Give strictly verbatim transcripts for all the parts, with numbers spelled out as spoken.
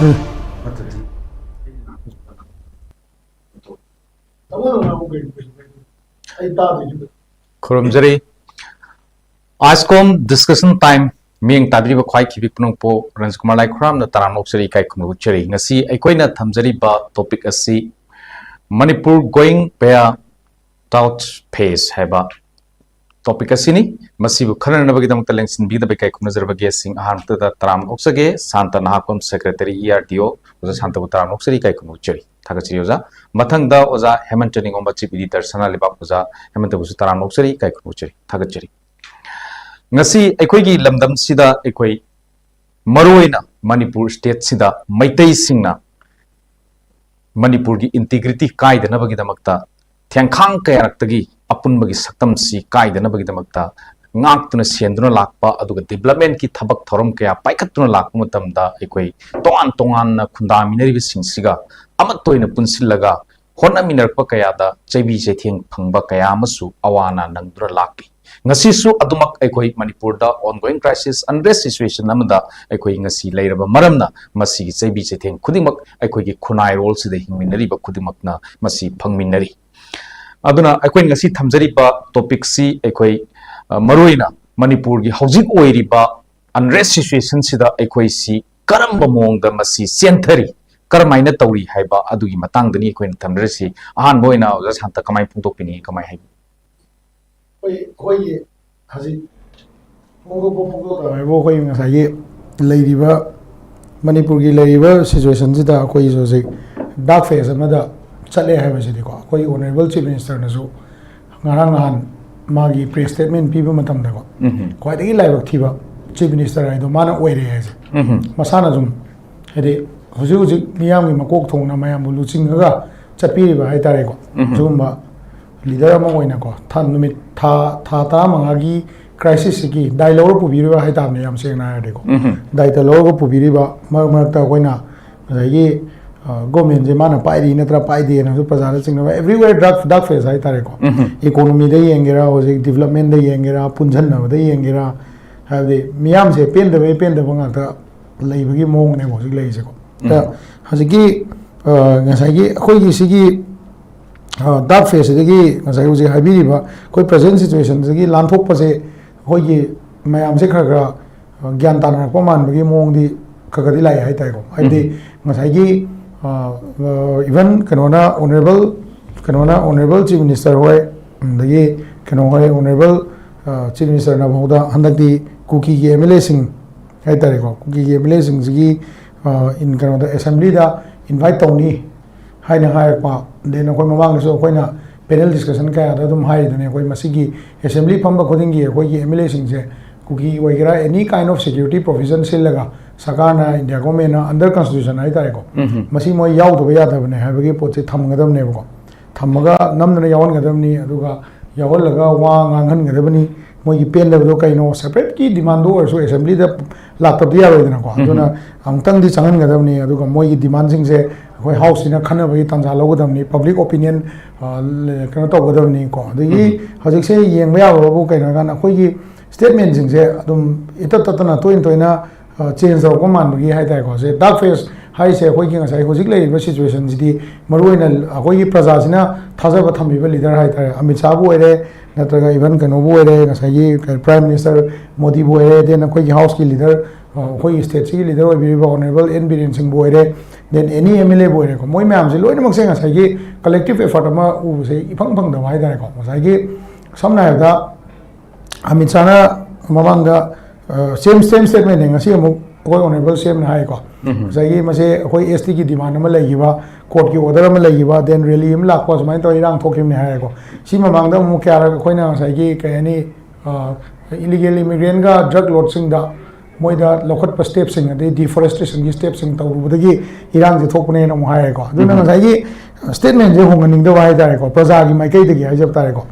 ꯅꯠꯇ꯭ꯔꯗꯤ ꯑꯩ ꯇꯥꯗꯣꯏꯅꯦ꯫ ꯈꯨꯔꯨꯝꯖꯔꯤ꯫ ꯑꯥꯏꯁꯀꯣꯝ discussion time. ꯃꯤꯠꯌꯦꯡ ꯇꯥꯕꯤꯔꯤꯕ ꯈ꯭ꯋꯥꯏ ꯈꯤꯕꯤ ꯄꯨꯝꯅꯃꯛꯄꯨ ꯔꯟꯖꯀꯨꯃꯥꯔ ꯂꯥꯏꯈꯨꯔꯥꯝꯅ ꯇꯔꯥꯝꯅ ꯑꯣꯛꯆꯔꯤ, ꯏꯀꯥꯏ ꯈꯨꯝꯅꯕ ꯎꯠꯆꯔꯤ꯫ ꯉꯁꯤ ꯑꯩꯈꯣꯏꯅ ꯊꯝꯖꯔꯤꯕ ꯇꯣꯄꯤꯛ ꯑꯁꯤ Manipur going via drought phase ꯍꯥꯏꯕ ꯇꯣꯄꯤꯛ ꯑꯁꯤꯅꯤ꯫ ꯃꯁꯤꯕꯨ ꯈꯟꯅꯅꯕꯒꯤꯗꯃꯛꯇ ꯂꯦꯡꯁꯤꯟꯕꯤꯒꯗꯕ ꯏꯀꯥꯏ ꯈꯨꯝꯅꯖꯔꯕ ꯒꯦꯁꯁꯤꯡ ꯑꯍꯥꯟꯕꯗ ꯇꯔꯥꯝꯅ ꯑꯣꯛꯆꯒꯦ꯫ Santa Nahakpam, secretary, E R D O, ꯑꯣꯖꯥ ꯁꯥꯟꯇꯕꯨ ꯇꯔꯥꯝꯅ ꯑꯣꯛꯆꯔꯤ, ꯏꯀꯥꯏ ꯈꯨꯝꯅꯕ ꯎꯠꯆꯔꯤ꯫ ꯊꯥꯒꯠꯆꯔꯤ ꯑꯣꯖꯥ꯫ ꯃꯊꯪꯗ ꯑꯣꯖꯥ ꯍꯦꯃꯟꯇ ꯅꯤꯉꯣꯝꯕ, ꯆꯤꯐ ꯏꯗꯤꯇꯔ, ꯁꯅꯥ ꯂꯩꯕꯥꯛ, ꯑꯣꯖꯥ ꯍꯦꯃꯟꯇꯕꯨꯁꯨ ꯇꯔꯥꯝꯅ ꯑꯣꯛꯆꯔꯤ, ꯏꯀꯥꯏ ꯈꯨꯝꯅꯕ ꯎꯠꯆꯔꯤ꯫ ꯊꯥꯒꯠꯆꯔꯤ꯫ ꯉꯁꯤ ꯑꯩꯈꯣꯏꯒꯤ ꯂꯝꯗꯝꯁꯤꯗ ꯑꯩꯈꯣꯏ ꯃꯔꯨꯑꯣꯏꯅ ꯃꯅꯤꯄꯨꯔ ꯁ꯭ꯇꯦꯠꯁꯤꯗ ꯃꯩꯇꯩꯁꯤꯡꯅ ꯃꯅꯤꯄꯨꯔꯒꯤ ꯏꯟꯇꯤꯒ꯭ꯔꯤꯇꯤ ꯀꯥꯏꯗꯅꯕꯒꯤꯗꯃꯛꯇ, ꯊꯦꯡꯈꯥꯡ ꯀꯌꯥꯔꯛꯇꯒꯤ ꯑꯄꯨꯟꯕꯒꯤ ꯁꯛꯇꯝꯁꯤ ꯀꯥꯏꯗꯅꯕꯒꯤꯗꯃꯛꯇ ꯉꯥꯛꯇꯨꯅ ꯁꯦꯟꯗꯨꯅ ꯂꯥꯛꯄ, ꯑꯗꯨꯒ ꯗꯤꯕ꯭ꯂꯞꯃꯦꯟꯒꯤ ꯊꯕꯛ ꯊꯧꯔꯝ ꯀꯌꯥ ꯄꯥꯏꯈꯠꯇꯨꯅ ꯂꯥꯛꯄ ꯃꯇꯝꯗ ꯑꯩꯈꯣꯏ ꯇꯣꯉꯥꯟ ꯇꯣꯉꯥꯟꯅ ꯈꯨꯟꯗꯥꯃꯤꯟꯅꯔꯤꯕꯁꯤꯡꯁꯤꯒ ꯑꯃꯠꯇ ꯑꯣꯏꯅ ꯄꯨꯟꯁꯤꯜꯂꯒ ꯍꯣꯠꯅꯃꯤꯟꯅꯔꯛꯄ ꯀꯌꯥꯗ ꯆꯩꯕꯤ ꯆꯩꯊꯦꯡ ꯐꯪꯕ ꯀꯌꯥ ꯑꯃꯁꯨ ꯑꯋꯥ ꯑꯅꯥ ꯅꯪꯗꯨꯅ ꯂꯥꯛꯂꯤ꯫ ꯉꯁꯤꯁꯨ ꯑꯗꯨꯃꯛ ꯑꯩꯈꯣꯏ ꯃꯅꯤꯄꯨꯔꯗ ongoing crisis, unrest situation ꯑꯃꯗ ꯑꯩꯈꯣꯏ ꯉꯁꯤ ꯂꯩꯔꯕ ꯃꯔꯝꯅ, ꯃꯁꯤꯒꯤ ꯆꯩꯕꯤ ꯆꯩꯊꯦꯡ ꯈꯨꯗꯤꯡꯃꯛ ꯑꯩꯈꯣꯏꯒꯤ ꯈꯨꯟꯅꯥꯏꯔꯣꯜꯁꯤꯗ ꯍꯤꯡꯃꯤꯟꯅꯔꯤꯕ ꯈꯨꯗꯤꯡꯃꯛꯅ ꯃꯁꯤ ꯐꯪꯃꯤꯟꯅꯔꯤ꯫ ꯑꯗꯨꯅ ꯑꯩꯈꯣꯏ ꯉꯁꯤ ꯊꯝꯖꯔꯤꯕ ꯇꯣꯄꯤꯛꯁꯤ ꯑꯩꯈꯣꯏ, ꯑ, ꯃꯔꯨꯑꯣꯏꯅ ꯃꯅꯤꯄꯨꯔꯒꯤ ꯍꯧꯖꯤꯛ ꯑꯣꯏꯔꯤꯕ unrest situationꯁꯤꯗ ꯑꯩꯈꯣꯏꯁꯤ ꯀꯔꯝꯕ ꯃꯑꯣꯡꯗ ꯃꯁꯤ ꯆꯦꯟꯊꯔꯤ, ꯀꯔꯝꯍꯥꯏꯅ ꯇꯧꯔꯤ ꯍꯥꯏꯕ ꯑꯗꯨꯒꯤ ꯃꯇꯥꯡꯗꯅꯤ ꯑꯩꯈꯣꯏꯅ ꯊꯝꯖꯔꯤꯁꯤ꯫ ꯑꯍꯥꯟꯕ ꯑꯣꯏꯅ ꯑꯣꯖꯥ ꯁꯥꯟꯇ ꯀꯃꯥꯏꯅ ꯐꯣꯡꯗꯣꯛꯄꯤꯅꯤꯡꯉꯤ, ꯀꯃꯥꯏꯅ ꯍꯥꯏꯕꯤ? ꯑꯩꯈꯣꯏ, ꯑꯩꯈꯣꯏꯒꯤ ꯍꯧꯖꯤꯛ ꯐꯣꯡꯗꯣꯛꯄ ꯐꯣꯡꯗꯣꯛꯇꯕ ꯍꯥꯏꯕꯨ, ꯑꯩꯈꯣꯏ ꯉꯁꯥꯏꯒꯤ ꯂꯩꯔꯤꯕ, ꯃꯅꯤꯄꯨꯔꯒꯤ ꯂꯩꯔꯤꯕ situationꯁꯤꯗ ꯑꯩꯈꯣꯏꯁꯨ ꯍꯧꯖꯤꯛ dark phase ꯑꯃꯗ ꯆꯠꯂꯦ ꯍꯥꯏꯕꯁꯤꯗꯤꯀꯣ, ꯑꯩꯈꯣꯏ Honourable Chief Ministerꯅꯁꯨ ꯉꯔꯥꯡ ꯅꯍꯥꯟ ꯃꯥꯒꯤ press statement ꯄꯤꯕ ꯃꯇꯝꯗꯀꯣ, ꯎꯝꯍꯨꯝ꯫ ꯈ꯭ꯋꯥꯏꯗꯒꯤ ꯂꯥꯏꯕꯛ ꯊꯤꯕ Chief Minister ꯍꯥꯏꯗꯣ ꯃꯥꯅ ꯑꯣꯏꯔꯦ ꯍꯥꯏꯁꯦ꯫ ꯎꯝꯍꯨꯝ꯫ ꯃꯁꯥꯅ ꯁꯨꯝ, ꯍꯥꯏꯗꯤ, ꯍꯧꯖꯤꯛ ꯍꯧꯖꯤꯛ ꯃꯤꯌꯥꯝꯒꯤ ꯃꯀꯣꯛ ꯊꯣꯡꯅ ꯃꯌꯥꯝꯕꯨ ꯂꯨꯆꯤꯡꯉꯒ ꯆꯠꯄꯤꯔꯤꯕ ꯍꯥꯏꯇꯥꯔꯦꯀꯣ, ꯎꯝꯍꯨꯝ꯫ ꯁꯤꯒꯨꯝꯕ leader ꯑꯃ ꯑꯣꯏꯅꯀꯣ, ꯊꯥ, ꯅꯨꯃꯤꯠ, ꯊꯥ, ꯊꯥ ꯇꯔꯥꯃꯉꯥꯒꯤ crisisꯁꯤꯒꯤ ꯗꯥꯏ ꯂꯧꯔ ꯄꯨꯕꯤꯔꯤꯕ ꯍꯥꯏꯇꯥꯕꯅꯦ, ꯌꯥꯝ ꯁꯦꯡꯅ ꯍꯥꯏꯔꯗꯤꯀꯣ꯫ ꯎꯝꯍꯨꯝ꯫ ꯗꯥꯏꯇ ꯂꯧꯔꯒ ꯄꯨꯕꯤꯔꯤꯕ, ꯃꯔꯛ ꯃꯔꯛꯇ ꯑꯩꯈꯣꯏꯅ ꯉꯁꯥꯏꯒꯤ, ꯑ, governmentꯁꯦ ꯃꯥꯅ ꯄꯥꯏꯔꯤ ꯅꯠꯇ꯭ꯔꯥ ꯄꯥꯏꯗꯦꯅꯁꯨ ꯄ꯭ꯔꯖꯥꯗ ꯆꯤꯡꯅꯕ, everywhere dark, dark phase ꯍꯥꯏꯇꯥꯔꯦꯀꯣ꯫ ꯎꯝꯍꯨꯝ꯫ Economyꯗ ꯌꯦꯡꯒꯦꯔꯥ, ꯍꯧꯖꯤꯛ developmentꯗ ꯌꯦꯡꯒꯦꯔꯥ, ꯄꯨꯟꯁꯤꯟꯅꯕꯗ ꯌꯦꯡꯒꯦꯔꯥ, ꯍꯥꯏꯕꯗꯤ ꯃꯤꯌꯥꯝꯁꯦ ꯄꯦꯟꯗꯕꯩ ꯄꯦꯟꯗꯕ ꯉꯥꯛꯇ ꯂꯩꯕꯒꯤ ꯃꯑꯣꯡꯅꯦꯕ ꯍꯧꯖꯤꯛ ꯂꯩꯔꯤꯁꯦꯀꯣ꯫ ꯎꯝ꯫ ꯑ, ꯍꯧꯖꯤꯛꯀꯤ, ꯑ, ꯉꯁꯥꯏꯒꯤ ꯑꯩꯈꯣꯏꯒꯤ ꯁꯤꯒꯤ, ꯑ, ꯗꯥꯔꯛ ꯐꯦꯁꯁꯤꯗꯒꯤ ꯉꯁꯥꯏ ꯍꯧꯖꯤꯛ ꯍꯥꯏꯕꯤꯔꯤꯕ ꯑꯩꯈꯣꯏ ꯄ꯭ꯔꯖꯦꯟ ꯁꯤꯆꯨꯋꯦꯁꯟꯁꯤꯗꯒꯤ ꯂꯥꯟꯊꯣꯛꯄꯁꯦ ꯑꯩꯈꯣꯏꯒꯤ ꯃꯌꯥꯝꯁꯦ ꯈꯔ ꯈꯔ, ꯑ, ꯒ꯭ꯌꯥꯟ ꯇꯥꯅꯔꯛꯄ ꯃꯥꯟꯕꯒꯤ ꯃꯑꯣꯡꯗꯤ ꯈꯔ ꯈꯔꯗꯤ ꯂꯥꯛꯑꯦ ꯍꯥꯏꯇꯥꯔꯦꯀꯣ꯫ ꯍꯥꯏꯕꯗꯤ ꯎꯝ꯫ ꯉꯁꯥꯏꯒꯤ, ꯑ, ꯑ, ꯏꯚꯟ ꯀꯩꯅꯣꯅ ꯑꯣꯅꯔꯦꯕꯜ, ꯀꯩꯅꯣꯅ ꯑꯣꯅꯔꯦꯕꯜ ꯆꯤꯐ ꯃꯤꯅꯤꯁꯇꯔ ꯍꯣꯏ, ꯑꯗꯒꯤ ꯀꯩꯅꯣ ꯍꯣꯏ, ꯑꯣꯅꯔꯦꯕꯜ, ꯑ, ꯆꯤꯐ ꯃꯤꯅꯤꯁꯇꯔꯅ ꯐꯥꯎꯗ ꯍꯟꯗꯛꯇꯤ ꯀꯨꯀꯤꯒꯤ ꯑꯦꯝ ꯑꯦꯜ ꯑꯦꯁꯤꯡ ꯍꯥꯏꯇꯥꯔꯦꯀꯣ, ꯀꯨꯀꯤꯒꯤ ꯑꯦꯝ ꯑꯦꯜ ꯑꯦꯁꯤꯡꯁꯤꯒꯤ, ꯑ, ꯏꯟ-, ꯀꯩꯅꯣꯗ, ꯑꯦꯁꯦꯝꯕ꯭ꯂꯤꯗ ꯏꯟꯚꯥꯏꯠ ꯇꯧꯅꯤ ꯍꯥꯏꯅ ꯍꯥꯏꯔꯛꯄ꯫ ꯗꯦꯟ ꯑꯩꯈꯣꯏ ꯃꯃꯥꯡꯗꯁꯨ ꯑꯩꯈꯣꯏꯅ ꯄꯦꯅꯦꯜ ꯗꯤꯁꯀꯁꯟ ꯀꯌꯥꯗ ꯑꯗꯨꯝ ꯍꯥꯏꯔꯤꯗꯨꯅꯦ, ꯑꯩꯈꯣꯏ ꯃꯁꯤꯒꯤ ꯑꯦꯁꯦꯝꯕ꯭ꯂꯤ ꯐꯝꯕ ꯈꯨꯗꯤꯡꯒꯤ ꯑꯩꯈꯣꯏꯒꯤ ꯑꯦꯝ ꯑꯦꯜ ꯑꯦꯁꯤꯡꯁꯦ ꯀꯨꯀꯤ ꯑꯣꯏꯒꯦꯔꯥ, ꯑꯦꯅꯤ ꯀꯥꯏꯟ ꯑꯣꯐ ꯁꯦꯀ꯭ꯌꯨꯔꯤꯇꯤ ꯄ꯭ꯔꯣꯚꯤꯖꯟ ꯁꯤꯜꯂꯒ ꯁꯔꯀꯥꯔꯅ, ꯏꯟꯗꯤꯌꯥ ꯒꯣꯔꯃꯦꯟꯅ ꯑꯟꯗꯔ ꯀꯟꯁꯇꯤꯇ꯭ꯌꯨꯁꯟ ꯍꯥꯏꯇꯥꯔꯦꯀꯣ, ꯎꯝ ꯍꯝ꯫ ꯃꯁꯤ ꯃꯣꯏ ꯌꯥꯎꯗꯕ ꯌꯥꯗꯕꯅꯦ ꯍꯥꯏꯕꯒꯤ ꯄꯣꯠꯁꯦ ꯊꯝꯒꯗꯕꯅꯦꯕꯀꯣ꯫ ꯊꯝꯃꯒ ꯅꯝꯗꯅ ꯌꯥꯎꯍꯟꯒꯗꯕꯅꯤ, ꯑꯗꯨꯒ ꯌꯥꯎꯍꯜꯂꯒ ꯋꯥ ꯉꯥꯡꯍꯟꯒꯗꯕꯅꯤ꯫ ꯃꯣꯏꯒꯤ ꯄꯦꯟꯗꯕꯗꯣ ꯀꯩꯅꯣ, ꯁꯦꯄꯔꯦꯠꯀꯤ ꯗꯤꯃꯥꯟꯗꯣ ꯑꯣꯏꯔꯁꯨ ꯑꯦꯁꯦꯝꯕ꯭ꯂꯤꯗ ꯂꯥꯛꯇꯕꯗꯤ ꯌꯥꯔꯣꯏꯗꯅꯀꯣ꯫ ꯎꯝ꯫ ꯑꯗꯨꯅ ꯑꯃꯨꯛꯇꯪꯗꯤ ꯆꯪꯍꯟꯒꯗꯕꯅꯤ, ꯑꯗꯨꯒ ꯃꯣꯏꯒꯤ ꯗꯤꯃꯥꯟꯁꯤꯡꯁꯦ ꯑꯩꯈꯣꯏ ꯍꯥꯎꯁꯁꯤꯅ ꯈꯟꯅꯕꯒꯤ ꯇꯥꯟꯖꯥ ꯂꯧꯒꯗꯕꯅꯤ, ꯄꯕ꯭ꯂꯤꯛ ꯑꯣꯄꯤꯅꯤꯌꯟ, ꯑ, ꯂ-, ꯀꯩꯅꯣ ꯇꯧꯒꯗꯕꯅꯤꯀꯣ꯫ ꯑꯗꯒꯤ ꯎꯝ꯫ ꯍꯧꯖꯤꯛꯁꯦ ꯌꯦꯡꯕ ꯌꯥꯕꯕꯨ ꯀꯩꯅꯣ ꯍꯥꯏ ꯀꯥꯟꯗ ꯑꯩꯈꯣꯏꯒꯤ ꯁ꯭ꯇꯦꯠꯃꯦꯟꯁꯤꯡꯁꯦ ꯑꯗꯨꯝ ꯏꯇꯠ ꯇꯠꯇꯅ ꯇꯣꯏꯅ ꯇꯣꯏꯅ, ꯑ, ꯆꯦꯟꯖ ꯇꯧꯔꯛꯄ ꯃꯥꯟꯕꯒꯤ ꯍꯥꯏꯇꯥꯔꯦꯀꯣ꯫ ꯁꯦ ꯗꯥꯔꯛ ꯐꯦꯁ ꯍꯥꯏꯔꯤꯁꯦ ꯑꯩꯈꯣꯏꯒꯤ ꯉꯁꯥꯏ ꯍꯧꯖꯤꯛ ꯂꯩꯔꯤꯕ ꯁꯤꯆꯨꯋꯦꯁꯟꯁꯤꯗꯤ ꯃꯔꯨꯑꯣꯏꯅ ꯑꯩꯈꯣꯏꯒꯤ ꯄ꯭ꯔꯖꯥꯁꯤꯅ ꯊꯥꯖꯕ ꯊꯝꯕꯤꯕ ꯂꯤꯗꯔ ꯍꯥꯏꯇꯥꯔꯦ, ꯑꯃꯤꯠ ꯁꯥꯍꯕꯨ ꯑꯣꯏꯔꯦ, ꯅꯠꯇ꯭ꯔꯒ ꯏꯚꯟ ꯀꯩꯅꯣꯕꯨ ꯑꯣꯏꯔꯦ, ꯉꯁꯥꯏꯒꯤ ꯄ꯭ꯔꯥꯏꯝ ꯃꯤꯅꯤꯁꯇꯔ ꯃꯣꯗꯤꯕꯨ ꯑꯣꯏꯔꯦ, ꯗꯦꯟ ꯑꯩꯈꯣꯏꯒꯤ ꯍꯥꯎꯁꯀꯤ ꯂꯤꯗꯔ, ꯑ, ꯑꯩꯈꯣꯏꯒꯤ ꯁ꯭ꯇꯦꯠꯁꯤꯒꯤ ꯂꯤꯗꯔ ꯑꯣꯏꯕꯤꯔꯤꯕ ꯑꯣꯅꯔꯦꯕꯜ ꯑꯦꯟ ꯕꯤꯔꯦꯟ ꯁꯤꯡꯕꯨ ꯑꯣꯏꯔꯦ, ꯗꯦꯟ ꯑꯦꯅꯤ ꯑꯦꯝ ꯑꯦꯜ ꯑꯦꯕꯨ ꯑꯣꯏꯔꯦꯀꯣ, ꯃꯣꯏ ꯃꯌꯥꯝꯁꯦ ꯂꯣꯏꯅꯃꯛꯁꯦ ꯉꯁꯥꯏꯒꯤ ꯀꯂꯦꯛꯇꯤꯞ ꯑꯦꯐꯔꯠ ꯑꯃ ꯎꯕꯁꯦ ꯏꯐꯪ ꯐꯪꯗꯕ ꯍꯥꯏꯇꯥꯔꯦꯀꯣ꯫ ꯉꯁꯥꯏꯒꯤ ꯁꯝꯅ ꯍꯥꯏꯔꯕꯗ ꯑꯃꯤꯠ ꯁꯥꯍꯅ ꯃꯃꯥꯡꯗ, ꯑ, ꯁꯦꯝ, ꯁꯦꯝ ꯁ꯭ꯇꯦꯠꯃꯦꯟꯅꯦ, ꯉꯁꯤ ꯑꯃꯨꯛ ꯑꯩꯈꯣꯏ ꯑꯣꯅꯔꯦꯕꯜ ꯁꯤ ꯑꯦꯝꯅ ꯍꯥꯏꯀꯣ꯫ ꯎꯝ꯫ ꯉꯁꯥꯏꯒꯤ ꯃꯁꯦ ꯑꯩꯈꯣꯏ ꯑꯦꯁ ꯇꯤꯒꯤ ꯗꯤꯃꯥꯟ ꯑꯃ ꯂꯩꯈꯤꯕ, ꯀꯣꯔꯠꯀꯤ ꯑꯣꯔꯗꯔ ꯑꯃ ꯂꯩꯈꯤꯕ, ꯗꯦꯟ ꯔꯦꯂꯤ ꯑꯃ ꯂꯥꯛꯄ, ꯁꯨꯃꯥꯏꯅ ꯇꯧꯔ ꯏꯔꯥꯡ ꯊꯣꯛꯈꯤꯕꯅꯦ ꯍꯥꯏꯔꯦꯀꯣ꯫ ꯁꯤ ꯃꯃꯥꯡꯗ ꯑꯃꯨꯛ ꯀꯌꯥꯔꯛ ꯑꯩꯈꯣꯏꯅ ꯉꯁꯥꯏꯒꯤ ꯀꯩ ꯍꯥꯏꯅꯤ, ꯑ, ꯏꯂꯤꯒꯦꯜ ꯏꯃꯤꯒ꯭ꯔꯦꯟꯒ ꯗ꯭ꯔꯒ ꯂꯣꯗꯁꯤꯡꯗ ꯃꯣꯏꯗ ꯂꯧꯈꯠꯄ ꯁ꯭ꯇꯦꯞꯁꯤꯡ, ꯑꯗꯩ ꯗꯤꯐꯣꯔꯦꯁꯇ꯭ꯔꯦꯁꯟꯒꯤ ꯁ꯭ꯇꯦꯞꯁꯤꯡ ꯇꯧꯔꯨꯕꯗꯒꯤ ꯏꯔꯥꯡꯁꯦ ꯊꯣꯛꯄꯅꯦꯅ ꯑꯃꯨꯛ ꯍꯥꯏꯔꯦꯀꯣ꯫ ꯑꯗꯨꯅ ꯎꯝ꯫ ꯉꯁꯥꯏꯒꯤ ꯁ꯭ꯇꯦꯠꯃꯦꯟꯁꯦ ꯍꯣꯡꯍꯟꯅꯤꯡꯗꯕ ꯍꯥꯏꯇꯥꯔꯦꯀꯣ, ꯄ꯭ꯔꯖꯥꯒꯤ ꯃꯥꯏꯀꯩꯗꯒꯤ ꯍꯥꯏꯖꯕ ꯇꯥꯔꯦꯀꯣ꯫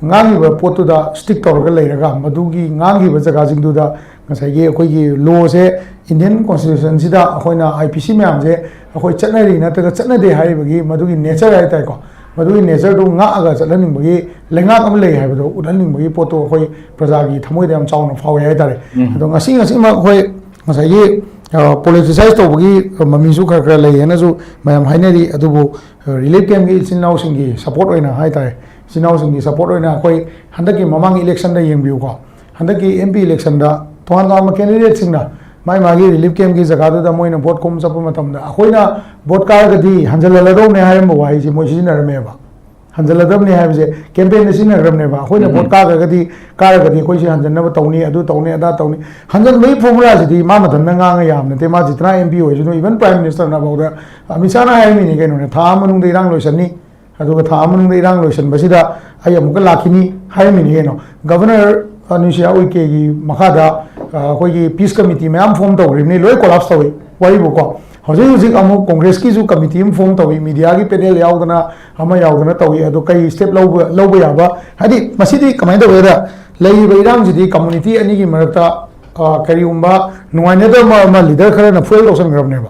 ꯉꯥꯡꯉꯤꯕ ꯄꯣꯠꯇꯨꯗ ꯁ꯭ꯇꯤꯛ ꯇꯧꯔꯒ ꯂꯩꯔꯒ, ꯃꯗꯨꯒꯤ ꯉꯥꯡꯉꯤꯕ ꯖꯒꯥꯁꯤꯡꯗꯨꯗ ꯉꯁꯥꯏꯒꯤ ꯑꯩꯈꯣꯏꯒꯤ ꯂꯣꯁꯦ, ꯏꯟꯗꯤꯌꯟ ꯀꯣꯟꯁꯇꯤꯇ꯭ꯌꯨꯁꯟꯁꯤꯗ ꯑꯩꯈꯣꯏꯅ ꯑꯥꯏ ꯄꯤ ꯁꯤ ꯃꯌꯥꯝꯁꯦ ꯑꯩꯈꯣꯏ ꯆꯠꯅꯔꯤ ꯅꯠꯇ꯭ꯔꯒ ꯆꯠꯅꯗꯦ ꯍꯥꯏꯔꯤꯕꯒꯤ ꯃꯗꯨꯒꯤ ꯅꯦꯆꯔ ꯍꯥꯏꯇꯥꯔꯦꯀꯣ, ꯃꯗꯨꯒꯤ ꯅꯦꯆꯔꯗꯨ ꯉꯥꯛꯑꯒ ꯆꯠꯍꯟꯅꯤꯡꯕꯒꯤ ꯂꯩꯉꯥꯛ ꯑꯃ ꯂꯩ ꯍꯥꯏꯕꯗꯣ ꯎꯠꯍꯟꯅꯤꯡꯕꯒꯤ ꯄꯣꯠꯇꯣ ꯑꯩꯈꯣꯏ ꯄ꯭ꯔꯖꯥꯒꯤ ꯊꯃꯣꯏꯗ ꯌꯥꯝ ꯆꯥꯎꯅ ꯐꯥꯎꯋꯦ ꯍꯥꯏꯇꯥꯔꯦ꯫ ꯎꯝ꯫ ꯑꯗꯣ ꯉꯁꯤ, ꯉꯁꯤꯃꯛ ꯑꯩꯈꯣꯏ ꯉꯁꯥꯏꯒꯤ ꯄꯣꯂꯤꯇꯤꯁꯥꯏꯁ ꯇꯧꯕꯒꯤ ꯃꯃꯤꯁꯨ ꯈꯔ ꯈꯔ ꯂꯩꯌꯦꯅꯁꯨ ꯃꯌꯥꯝ ꯍꯥꯏꯅꯔꯤ꯫ ꯑꯗꯨꯕꯨ ꯔꯤꯂꯤꯐ ꯀꯦꯝꯒꯤ ꯏꯆꯤꯟ ꯏꯅꯥꯎꯁꯤꯡꯒꯤ ꯁꯄꯣꯔꯠ ꯑꯣꯏꯅ ꯍꯥꯏꯇꯥꯔꯦ, ꯏꯆꯤꯟ ꯏꯅꯥꯎꯁꯤꯡꯒꯤ ꯁꯄꯣꯔꯠ ꯑꯣꯏꯅ ꯑꯩꯈꯣꯏ ꯍꯟꯗꯛꯀꯤ ꯃꯃꯥꯡꯒꯤ ꯏꯂꯦꯛꯁꯟꯗ ꯌꯦꯡꯕꯤꯌꯨꯀꯣ, ꯍꯟꯗꯛꯀꯤ ꯑꯦꯝ ꯄꯤ ꯏꯂꯦꯛꯁꯟꯗ ꯇꯣꯉꯥꯟ ꯇꯣꯉꯥꯟꯕ ꯀꯦꯟꯗꯤꯗꯦꯠꯁꯤꯡꯅ ꯃꯥꯏ ꯃꯥꯒꯤ ꯔꯤꯂꯤꯐ ꯀꯦꯝꯒꯤ ꯖꯒꯥꯗꯨꯗ ꯃꯣꯏꯅ ꯚꯣꯠ ꯈꯣꯝ ꯆꯠꯄ ꯃꯇꯝꯗ ꯑꯩꯈꯣꯏꯅ ꯚꯣꯠ ꯀꯥꯔꯒꯗꯤ ꯍꯟꯖꯜꯍꯜꯂꯗꯧꯅꯦ ꯍꯥꯏꯔꯝꯕ ꯋꯥꯍꯩꯁꯦ ꯃꯣꯏ ꯁꯤꯖꯤꯟꯅꯔꯝꯃꯦꯕ꯫ ꯍꯟꯖꯜꯂꯗꯕꯅꯦ ꯍꯥꯏꯕꯁꯦ ꯀꯦꯝꯄꯦꯟꯗ ꯁꯤꯖꯤꯟꯅꯈ꯭ꯔꯕꯅꯦꯕ꯫ ꯑꯩꯈꯣꯏꯅ ꯎꯝ꯫ ꯚꯣꯠ ꯀꯥꯈ꯭ꯔꯒꯗꯤ, ꯀꯥꯔꯒꯗꯤ ꯑꯩꯈꯣꯏꯁꯦ ꯍꯟꯖꯟꯅꯕ ꯇꯧꯅꯤ, ꯑꯗꯨ ꯇꯧꯅꯤ, ꯑꯗꯥ ꯇꯧꯅꯤ꯫ ꯍꯟꯖꯟꯕꯒꯤ ꯐꯣꯔꯃꯨꯂꯥꯁꯤꯗꯤ ꯃꯥ ꯃꯊꯟꯇ ꯉꯥꯡꯉ ꯌꯥꯕ ꯅꯠꯇꯦ꯫ ꯃꯥ ꯖꯤꯇꯅꯥ ꯑꯦꯝ ꯄꯤ ꯑꯣꯏꯁꯅꯨ, ꯏꯚꯟ ꯄ꯭ꯔꯥꯏꯝ ꯃꯤꯅꯤꯁꯇꯔꯅ ꯐꯥꯎꯗ ꯑꯃꯤꯠ ꯁꯥꯍꯅ ꯍꯥꯏꯔꯝꯃꯤꯅꯤ ꯀꯩꯅꯣꯅꯦ, "ꯊꯥ ꯑꯃ ꯃꯅꯨꯡꯗ ꯏꯔꯥꯡ ꯂꯣꯏꯁꯟꯅꯤ, ꯑꯗꯨꯒ ꯊꯥ ꯑꯃ ꯃꯅꯨꯡꯗ ꯏꯔꯥꯡ ꯂꯣꯏꯁꯟꯕꯁꯤꯗ ꯑꯩ ꯑꯃꯨꯛꯀ ꯂꯥꯛꯈꯤꯅꯤ" ꯍꯥꯏꯔꯝꯃꯤꯅꯤ ꯀꯩꯅꯣ꯫ ꯒꯚꯔꯅꯔ ꯅꯨꯡꯁꯤꯌꯥ ꯎꯏꯀꯦꯒꯤ ꯃꯈꯥꯗ, ꯑ, ꯑꯩꯈꯣꯏꯒꯤ ꯄꯤꯁ ꯀꯃꯤꯇꯤ ꯃꯌꯥꯝ ꯐꯣꯝ ꯇꯧꯈ꯭ꯔꯤꯕꯅꯤ, ꯂꯣꯏ ꯀꯣꯂꯥꯞꯁ ꯇꯧꯏ꯫ ꯋꯥꯔꯤꯕꯨꯀꯣ, ꯍꯧꯖꯤꯛ ꯍꯧꯖꯤꯛ ꯑꯃꯨꯛ ꯀꯣꯡꯒ꯭ꯔꯦꯁꯀꯤꯁꯨ ꯀꯃꯤꯇꯤ ꯑꯃ ꯐꯣꯝ ꯇꯧꯏ, ꯃꯤꯗꯤꯌꯥꯒꯤ ꯄꯦꯅꯦꯜ ꯌꯥꯎꯗꯅ, ꯑꯃ ꯌꯥꯎꯗꯅ ꯇꯧꯏ꯫ ꯑꯗꯣ ꯀꯩ ꯁ꯭ꯇꯦꯞ ꯂꯧꯕ, ꯂꯧꯕ ꯌꯥꯕ, ꯍꯥꯏꯗꯤ ꯃꯁꯤꯗꯤ ꯀꯃꯥꯏꯅ ꯇꯧꯒꯦꯗ, ꯂꯩꯔꯤꯕ ꯏꯔꯥꯡꯁꯤꯗꯤ ꯀꯝꯃꯨꯅꯤꯇꯤ ꯑꯅꯤꯒꯤ ꯃꯔꯛꯇ, ꯑ, ꯀꯔꯤꯒꯨꯝꯕ ꯅꯨꯡꯉꯥꯏꯅꯗꯕ ꯑꯃ ꯂꯤꯗꯔ ꯈꯔꯅ ꯐꯦꯜ ꯇꯧꯁꯟꯈ꯭ꯔꯕꯅꯦꯕ꯫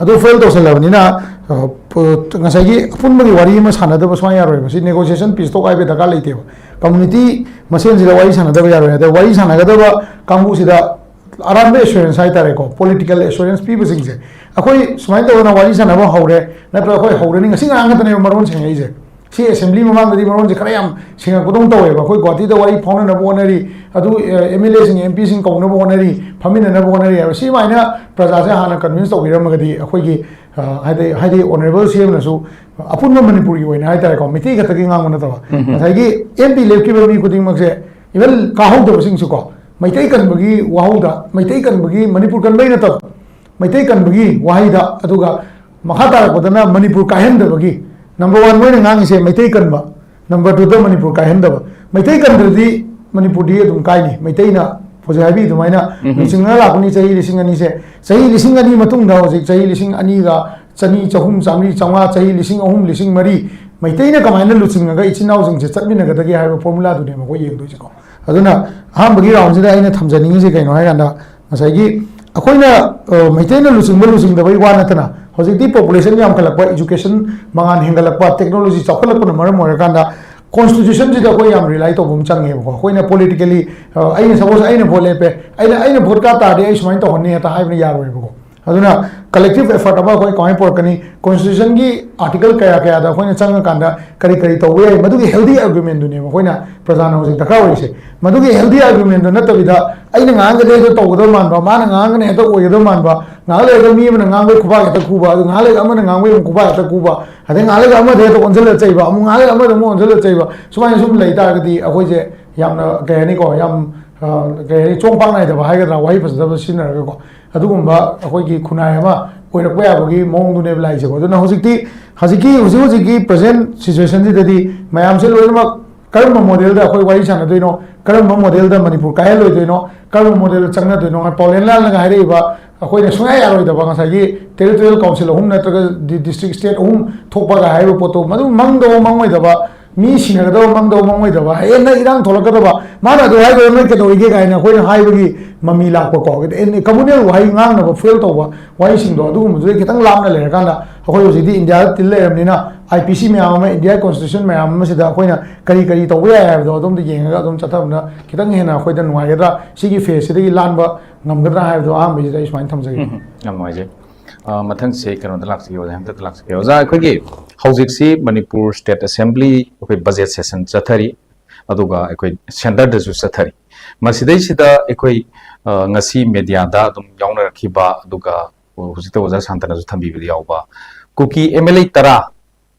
ꯑꯗꯣ ꯐꯦꯜ ꯇꯧꯁꯜꯂꯕꯅꯤꯅ, ꯑ, ꯄ-, ꯉꯁꯥꯏꯒꯤ ꯑꯄꯨꯟꯕꯒꯤ ꯋꯥꯔꯤ ꯑꯃ ꯁꯥꯟꯅꯗꯕ ꯁꯨꯡꯌꯥ ꯌꯥꯔꯣꯏꯕ꯫ ꯁꯤ ꯅꯦꯒꯣꯁꯤꯌꯦꯁꯟ, ꯄꯤꯁ ꯇꯣꯛ ꯍꯥꯏꯕ ꯗꯔꯀꯥꯔ ꯂꯩꯇꯦꯕ꯫ ꯀꯝꯃꯨꯅꯤꯇꯤ ꯃꯁꯦꯟꯁꯤꯗ ꯋꯥꯔꯤ ꯁꯥꯟꯅꯗꯕ ꯌꯥꯔꯣꯏ꯫ ꯑꯗ ꯋꯥꯔꯤ ꯁꯥꯟꯅꯒꯗꯕ ꯀꯥꯡꯕꯨꯁꯤꯗ ꯑꯔꯥꯟꯕ ꯑꯦꯁꯨꯔꯦꯟꯁ ꯍꯥꯏꯇꯥꯔꯦꯀꯣ, ꯄꯣꯂꯤꯇꯤꯀꯦꯜ ꯑꯦꯁꯨꯔꯦꯟꯁ ꯄꯤꯕꯁꯤꯡꯁꯦ, ꯑꯩꯈꯣꯏ ꯁꯨꯃꯥꯏꯅ ꯇꯧꯗꯅ ꯋꯥꯔꯤ ꯁꯥꯟꯅꯕ ꯍꯧꯔꯦ, ꯅꯠꯇ꯭ꯔꯒ ꯑꯩꯈꯣꯏ ꯍꯧꯔꯅꯤ, ꯉꯁꯤ ꯉꯔꯥꯡ ꯈꯛꯇꯅꯦꯕ ꯃꯔꯣꯟ ꯁꯦꯡꯉꯛꯏꯁꯦ꯫ ꯁꯤ ꯑꯦꯁꯦꯝꯕ꯭ꯂꯤ ꯃꯃꯥꯡꯗꯗꯤ ꯃꯔꯣꯟꯁꯦ ꯈꯔ ꯌꯥꯝ ꯁꯦꯡꯉꯛꯄꯗꯧꯅ ꯇꯧꯋꯦꯕ꯫ ꯑꯩꯈꯣꯏ ꯒꯨꯍꯥꯇꯤꯗ ꯋꯥꯔꯤ ꯐꯥꯎꯅꯅꯕ ꯍꯣꯠꯅꯔꯤ, ꯑꯗꯨ, ꯑꯦ, ꯑꯦꯝ ꯑꯦꯜ ꯑꯦꯁꯤꯡ, ꯑꯦꯝ ꯄꯤꯁꯤꯡ ꯀꯧꯅꯕ ꯍꯣꯠꯅꯔꯤ, ꯐꯝꯃꯤꯟꯅꯅꯕ ꯍꯣꯠꯅꯔꯤ ꯍꯥꯏꯕ꯫ ꯁꯤꯃꯥꯏꯅ ꯄ꯭ꯔꯖꯥꯁꯦ ꯍꯥꯟꯅ ꯀꯟꯚꯤꯟꯁ ꯇꯧꯕꯤꯔꯝꯃꯒꯗꯤ ꯑꯩꯈꯣꯏꯒꯤ, ꯑ, ꯍꯥꯏꯗꯤ, ꯍꯥꯏꯗꯤ ꯑꯣꯅꯔꯦꯕꯜ ꯁꯤ ꯑꯦꯝꯅꯁꯨ ꯑꯄꯨꯟꯕ ꯃꯅꯤꯄꯨꯔꯒꯤ ꯑꯣꯏꯅ ꯍꯥꯏꯇꯥꯔꯦꯀꯣ, ꯃꯩꯇꯩ ꯈꯛꯇꯒꯤ ꯉꯥꯡꯕ ꯅꯠꯇꯕ, ꯎꯝ ꯍꯝ꯫ ꯉꯁꯥꯏꯒꯤ ꯑꯦꯝ ꯄꯤ ꯂꯦꯞꯈꯤꯕ ꯃꯤ ꯈꯨꯗꯤꯡꯃꯛꯁꯦ, ꯏꯚꯟ ꯀꯥꯍꯧꯗꯕꯁꯤꯡꯁꯨꯀꯣ, ꯃꯩꯇꯩ ꯀꯟꯕꯒꯤ ꯋꯥꯍꯧꯗ, ꯃꯩꯇꯩ ꯀꯟꯕꯒꯤ, ꯃꯅꯤꯄꯨꯔ ꯀꯟꯕꯒꯤ ꯅꯠꯇꯕ, ꯃꯩꯇꯩ ꯀꯟꯕꯒꯤ ꯋꯥꯍꯩꯗ, ꯑꯗꯨꯒ ꯃꯈꯥ ꯇꯥꯔꯛꯄꯗꯅ ꯃꯅꯤꯄꯨꯔ ꯀꯥꯏꯍꯟꯗꯕꯒꯤ, ꯅꯝꯕꯔ ꯋꯥꯟ ꯃꯣꯏꯅ ꯉꯥꯡꯉꯤꯁꯦ ꯃꯩꯇꯩ ꯀꯟꯕ, ꯅꯝꯕꯔ ꯇꯨꯗ ꯃꯅꯤꯄꯨꯔ ꯀꯥꯏꯍꯟꯗꯕ꯫ ꯃꯩꯇꯩ ꯀꯟꯗ꯭ꯔꯗꯤ ꯃꯅꯤꯄꯨꯔꯗꯤ ꯑꯗꯨꯝ ꯀꯥꯏꯅꯤ꯫ ꯃꯩꯇꯩꯅ ꯍꯧꯖꯤꯛ ꯍꯥꯏꯕꯤ ꯑꯗꯨꯃꯥꯏꯅ ꯎꯝ ꯍꯝ꯫ ꯂꯨꯆꯤꯡꯉꯒ ꯂꯥꯛꯄꯅꯤ ꯆꯍꯤ ꯂꯤꯁꯤꯡ ꯑꯅꯤꯁꯦ꯫ ꯆꯍꯤ ꯂꯤꯁꯤꯡ ꯑꯅꯤ ꯃꯇꯨꯡꯗ ꯍꯧꯖꯤꯛ ꯆꯍꯤ ꯂꯤꯁꯤꯡ ꯑꯅꯤꯒ ꯆꯅꯤ, ꯆꯍꯨꯝ, ꯆꯥꯝꯃꯔꯤ, ꯆꯥꯝꯃꯉꯥ, ꯆꯍꯤ ꯂꯤꯁꯤꯡ ꯑꯍꯨꯝ, ꯂꯤꯁꯤꯡ ꯃꯔꯤ, ꯃꯩꯇꯩꯅ ꯀꯃꯥꯏꯅ ꯂꯨꯆꯤꯡꯉꯒ ꯏꯆꯤꯟ ꯏꯅꯥꯎꯁꯤꯡꯁꯦ ꯆꯠꯃꯤꯟꯅꯒꯗꯒꯦ ꯍꯥꯏꯕ ꯐꯣꯔꯃꯨꯂꯥꯗꯨꯅꯦꯕ ꯑꯩꯈꯣꯏ ꯌꯦꯡꯗꯣꯏꯁꯦꯀꯣ꯫ ꯑꯗꯨꯅ ꯑꯍꯥꯟꯕꯒꯤ ꯔꯥꯎꯟꯁꯤꯗ ꯑꯩꯅ ꯊꯝꯖꯅꯤꯡꯉꯤꯁꯦ ꯀꯩꯅꯣ ꯍꯥꯏꯀꯥꯟꯗ, ꯉꯁꯥꯏꯒꯤ ꯑꯩꯈꯣꯏꯅ, ꯑ, ꯃꯩꯇꯩꯅ ꯂꯨꯆꯤꯡꯕ ꯂꯨꯆꯤꯡꯗꯕꯒꯤ ꯋꯥ ꯅꯠꯇꯅ, ꯍꯧꯖꯤꯛꯇꯤ ꯄꯣꯄꯨꯂꯦꯁꯟ ꯌꯥꯝꯈꯠꯂꯛꯄ, ꯏꯖꯨꯀꯦꯁꯟ ꯃꯉꯥꯜ ꯍꯦꯟꯒꯠꯂꯛꯄ, ꯇꯦꯛꯅꯣꯂꯣꯖꯤ ꯆꯥꯎꯈꯠꯂꯛꯄꯅ ꯃꯔꯝ ꯑꯣꯏꯔꯀꯥꯟꯗ ꯀꯣꯟꯁꯇꯤꯇ꯭ꯌꯨꯁꯟꯁꯤꯗ ꯑꯩꯈꯣꯏ ꯌꯥꯝ ꯔꯤꯂꯥꯏ ꯇꯧꯕ ꯑꯃ ꯆꯪꯉꯦꯕꯀꯣ꯫ ꯑꯩꯈꯣꯏꯅ ꯄꯣꯂꯤꯇꯤꯀꯦꯂꯤ, ꯑꯩꯅ, ꯁꯄꯣꯁ, ꯑꯩꯅ ꯚꯣꯠ ꯂꯦꯞꯄꯦ, ꯑꯩꯅ ꯑꯩꯅ ꯚꯣꯠ ꯀꯥ ꯇꯥꯔꯗꯤ ꯑꯩ ꯁꯨꯃꯥꯏꯅ ꯇꯧꯍꯟꯅꯤ ꯍꯦꯛꯇ ꯍꯥꯏꯕꯅ ꯌꯥꯔꯣꯏꯕꯀꯣ꯫ ꯑꯗꯨꯅ ꯀꯂꯦꯛꯇꯤꯞ ꯑꯦꯐꯔꯠ ꯑꯃ ꯑꯩꯈꯣꯏ ꯀꯃꯥꯏꯅ ꯄꯨꯔꯛꯀꯅꯤ? ꯀꯣꯟꯁꯇꯤꯇ꯭ꯌꯨꯁꯟꯒꯤ ꯑꯥꯔꯇꯤꯀꯜ ꯀꯌꯥ ꯀꯌꯥꯗ ꯑꯩꯈꯣꯏꯅ ꯆꯪꯉꯀꯥꯟꯗ ꯀꯔꯤ ꯀꯔꯤ ꯇꯧꯕ ꯌꯥꯏ, ꯃꯗꯨꯒꯤ ꯍꯦꯜꯗꯤ ꯑꯥꯔꯒꯨꯃꯦꯟꯗꯨꯅꯦꯕ ꯑꯩꯈꯣꯏꯅ ꯄ꯭ꯔꯖꯥꯅ ꯍꯧꯖꯤꯛ ꯗꯔꯀꯥꯔ ꯑꯣꯏꯔꯤꯁꯦ꯫ ꯃꯗꯨꯒꯤ ꯍꯦꯜꯗꯤ ꯑꯥꯔꯒꯨꯃꯦꯟꯗꯨ ꯅꯠꯇꯕꯤꯗ, ꯑꯩꯅ ꯉꯥꯡꯒꯗꯤ ꯍꯦꯛꯇ ꯇꯧꯒꯗꯕ ꯃꯥꯟꯕ, ꯃꯥꯅ ꯉꯥꯡꯒꯅꯤ ꯍꯦꯛꯇ ꯑꯣꯏꯒꯗꯕ ꯃꯥꯟꯕ, ꯉꯥꯏꯍꯥꯛ ꯂꯩꯔꯒ ꯃꯤ ꯑꯃꯅ ꯉꯥꯡꯕꯩ ꯈꯨꯕꯥꯛ ꯍꯦꯛꯇ ꯈꯨꯕ, ꯑꯗꯨ ꯉꯥꯏꯍꯥꯛ ꯂꯩꯔꯒ ꯑꯃꯅ ꯉꯥꯡꯕꯩ ꯑꯃꯨꯛ ꯈꯨꯕꯥꯛ ꯍꯦꯛꯇ ꯈꯨꯕ, ꯑꯗꯩ ꯉꯥꯏꯍꯥꯛ ꯂꯩꯔꯒ ꯑꯃꯗ ꯍꯦꯛꯇ ꯑꯣꯟꯁꯤꯜꯂ ꯆꯩꯕ, ꯑꯃꯨꯛ ꯉꯥꯏꯍꯥꯛ ꯂꯩꯔꯒ ꯑꯃꯗ ꯑꯃꯨꯛ ꯑꯣꯟꯁꯤꯜꯂ ꯆꯩꯕ, ꯁꯨꯃꯥꯏꯅ ꯁꯨꯝ ꯂꯩ ꯇꯥꯔꯒꯗꯤ ꯑꯩꯈꯣꯏꯁꯦ ꯌꯥꯝꯅ, ꯀꯩ ꯍꯥꯏꯅꯤꯀꯣ, ꯌꯥꯝ, ꯑ, ꯀꯩ ꯍꯥꯏꯅꯤ, ꯆꯣꯡ ꯄꯥꯛ ꯅꯥꯏꯗꯕ ꯍꯥꯏꯒꯗ꯭ꯔꯥ, ꯋꯥꯍꯩ ꯐꯖꯗꯕ ꯁꯤꯖꯤꯟꯅꯔꯒꯀꯣ, ꯑꯗꯨꯒꯨꯝꯕ ꯑꯩꯈꯣꯏꯒꯤ ꯈꯨꯟꯅꯥꯏ ꯑꯃ ꯑꯣꯏꯔꯛꯄ ꯌꯥꯕꯒꯤ ꯃꯑꯣꯡꯗꯨꯅꯦꯕ ꯂꯥꯛꯏꯁꯦꯀꯣ꯫ ꯑꯗꯨꯅ ꯍꯧꯖꯤꯛꯇꯤ, ꯍꯧꯖꯤꯛꯀꯤ, ꯍꯧꯖꯤꯛ ꯍꯧꯖꯤꯛꯀꯤ ꯄ꯭ꯔꯖꯦꯟ ꯁꯤꯆꯨꯋꯦꯁꯟꯁꯤꯗꯗꯤ ꯃꯌꯥꯝꯁꯦ ꯂꯣꯏꯅꯃꯛ ꯀꯔꯝꯕ ꯃꯣꯗꯦꯜꯗ ꯑꯩꯈꯣꯏ ꯋꯥꯔꯤ ꯁꯥꯟꯅꯗꯣꯏꯅꯣ, ꯀꯔꯝꯕ ꯃꯣꯗꯦꯜꯗ ꯃꯅꯤꯄꯨꯔ ꯀꯥꯏꯍꯜꯂꯣꯏꯗꯣꯏꯅꯣ, ꯀꯔꯝꯕ ꯃꯣꯗꯦꯜꯗ ꯆꯪꯅꯗꯣꯏꯅꯣ? ꯄꯥꯎꯂꯦꯟ ꯂꯥꯜꯅꯒ ꯍꯥꯏꯔꯛꯏꯕ ꯑꯩꯈꯣꯏꯅ ꯁꯨꯡꯌꯥ ꯌꯥꯔꯣꯏꯗꯕ ꯉꯁꯥꯏꯒꯤ ꯇꯦꯔꯤꯇꯣꯔꯤꯌꯦꯜ ꯀꯥꯎꯟꯁꯤꯜ ꯑꯍꯨꯝ ꯅꯠꯇ꯭ꯔꯒ ꯗꯤ-, ꯗꯤꯁꯇ꯭ꯔꯤꯛ ꯁ꯭ꯇꯦꯠ ꯑꯍꯨꯝ ꯊꯣꯛꯄꯒ ꯍꯥꯏꯔꯤꯕ ꯄꯣꯠꯇꯣ, ꯃꯗꯨ ꯃꯪꯗꯕ ꯃꯪꯉꯣꯏꯗꯕ, ꯃꯤ ꯁꯤꯅꯒꯗꯕ ꯃꯪꯗꯕ ꯃꯪꯉꯣꯏꯗꯕ, ꯍꯌꯦꯡ ꯅꯪ ꯏꯔꯥꯡ ꯊꯣꯛꯂꯛꯀꯗꯕ, ꯃꯥꯅ ꯑꯗꯨ ꯍꯥꯏꯗꯣꯏꯔꯣ, ꯅꯣꯏ ꯀꯩꯗꯧꯔꯤꯒꯦ ꯀꯥꯏꯅ ꯑꯩꯈꯣꯏꯅ ꯍꯥꯏꯕꯒꯤ ꯃꯃꯤ ꯂꯥꯛꯄꯀꯣ, ꯀꯃꯨꯅꯦꯜ ꯋꯥꯍꯩ ꯉꯥꯡꯅꯕ ꯐꯦꯜ ꯇꯧꯕ ꯋꯥꯍꯩꯁꯤꯡꯗꯣ, ꯑꯗꯨꯒꯨꯝꯕꯗꯨꯗꯩ ꯈꯤꯇꯪ ꯂꯥꯞꯅ ꯂꯩꯔꯀꯥꯟꯗ, ꯑꯩꯈꯣꯏ ꯍꯧꯖꯤꯛꯇꯤ ꯏꯟꯗꯤꯌꯥꯗ ꯇꯤꯜ ꯂꯩꯔꯕꯅꯤꯅ, ꯑꯥꯏ ꯄꯤ ꯁꯤ ꯃꯌꯥꯝ ꯑꯃ, ꯏꯟꯗꯤꯌꯥ ꯀꯣꯟꯁꯇꯤꯇ꯭ꯌꯨꯁꯟ ꯃꯌꯥꯝ ꯑꯃꯁꯤꯗ ꯑꯩꯈꯣꯏꯅ ꯀꯔꯤ ꯀꯔꯤ ꯇꯧꯕ ꯌꯥꯏ ꯍꯥꯏꯕꯗꯣ ꯑꯗꯣꯝꯗ ꯌꯦꯡꯉꯒ ꯑꯗꯨꯝ ꯆꯠꯊꯕꯅ ꯈꯤꯇꯪ ꯍꯦꯟꯅ ꯑꯩꯈꯣꯏꯗ ꯅꯨꯡꯉꯥꯏꯒꯗ꯭ꯔꯥ? ꯁꯤꯒꯤ ꯐꯦꯁꯁꯤꯗꯒꯤ ꯂꯥꯟꯕ ꯉꯝꯒꯗ꯭ꯔꯥ ꯍꯥꯏꯕꯗꯣ ꯑꯍꯥꯟꯕꯁꯤꯗ ꯑꯩ ꯁꯨꯃꯥꯏꯅ ꯊꯝꯖꯒꯦ꯫ ꯎꯝ, ꯌꯥꯝ ꯅꯨꯡꯉꯥꯏꯖꯩ꯫ ꯑ, ꯃꯊꯪꯁꯦ ꯀꯩꯅꯣꯗ ꯂꯥꯛꯆꯒꯦ, ꯑꯣꯖꯥ, ꯍꯟꯗꯛꯇ ꯂꯥꯛꯆꯒꯦ꯫ ꯑꯣꯖꯥ, ꯑꯩꯈꯣꯏꯒꯤ ꯍꯧꯖꯤꯛꯁꯤ ꯃꯅꯤꯄꯨꯔ ꯁ꯭ꯇꯦꯠ ꯑꯦꯁꯦꯝꯕ꯭ꯂꯤ ꯑꯩꯈꯣꯏ ꯕꯖꯦꯠ ꯁꯦꯁꯟ ꯆꯠꯊꯔꯤ, ꯑꯗꯨꯒ ꯑꯩꯈꯣꯏ ꯁꯦꯟꯇꯔꯗꯁꯨ ꯆꯠꯊꯔꯤ꯫ ꯃꯁꯤꯗꯩꯁꯤꯗ ꯑꯩꯈꯣꯏ, ꯑ, ꯉꯁꯤ ꯃꯦꯗꯤꯌꯥꯗ ꯑꯗꯨꯝ ꯌꯥꯎꯅꯔꯛꯈꯤꯕ, ꯑꯗꯨꯒ ꯍꯧꯖꯤꯛꯇ ꯑꯣꯖꯥ ꯁꯥꯟꯇꯅꯁꯨ ꯊꯝꯕꯤꯕꯗ ꯌꯥꯎꯕ ꯀꯨꯀꯤ ꯑꯦꯝ ꯑꯦꯜ ꯑꯦ ꯇꯔꯥ,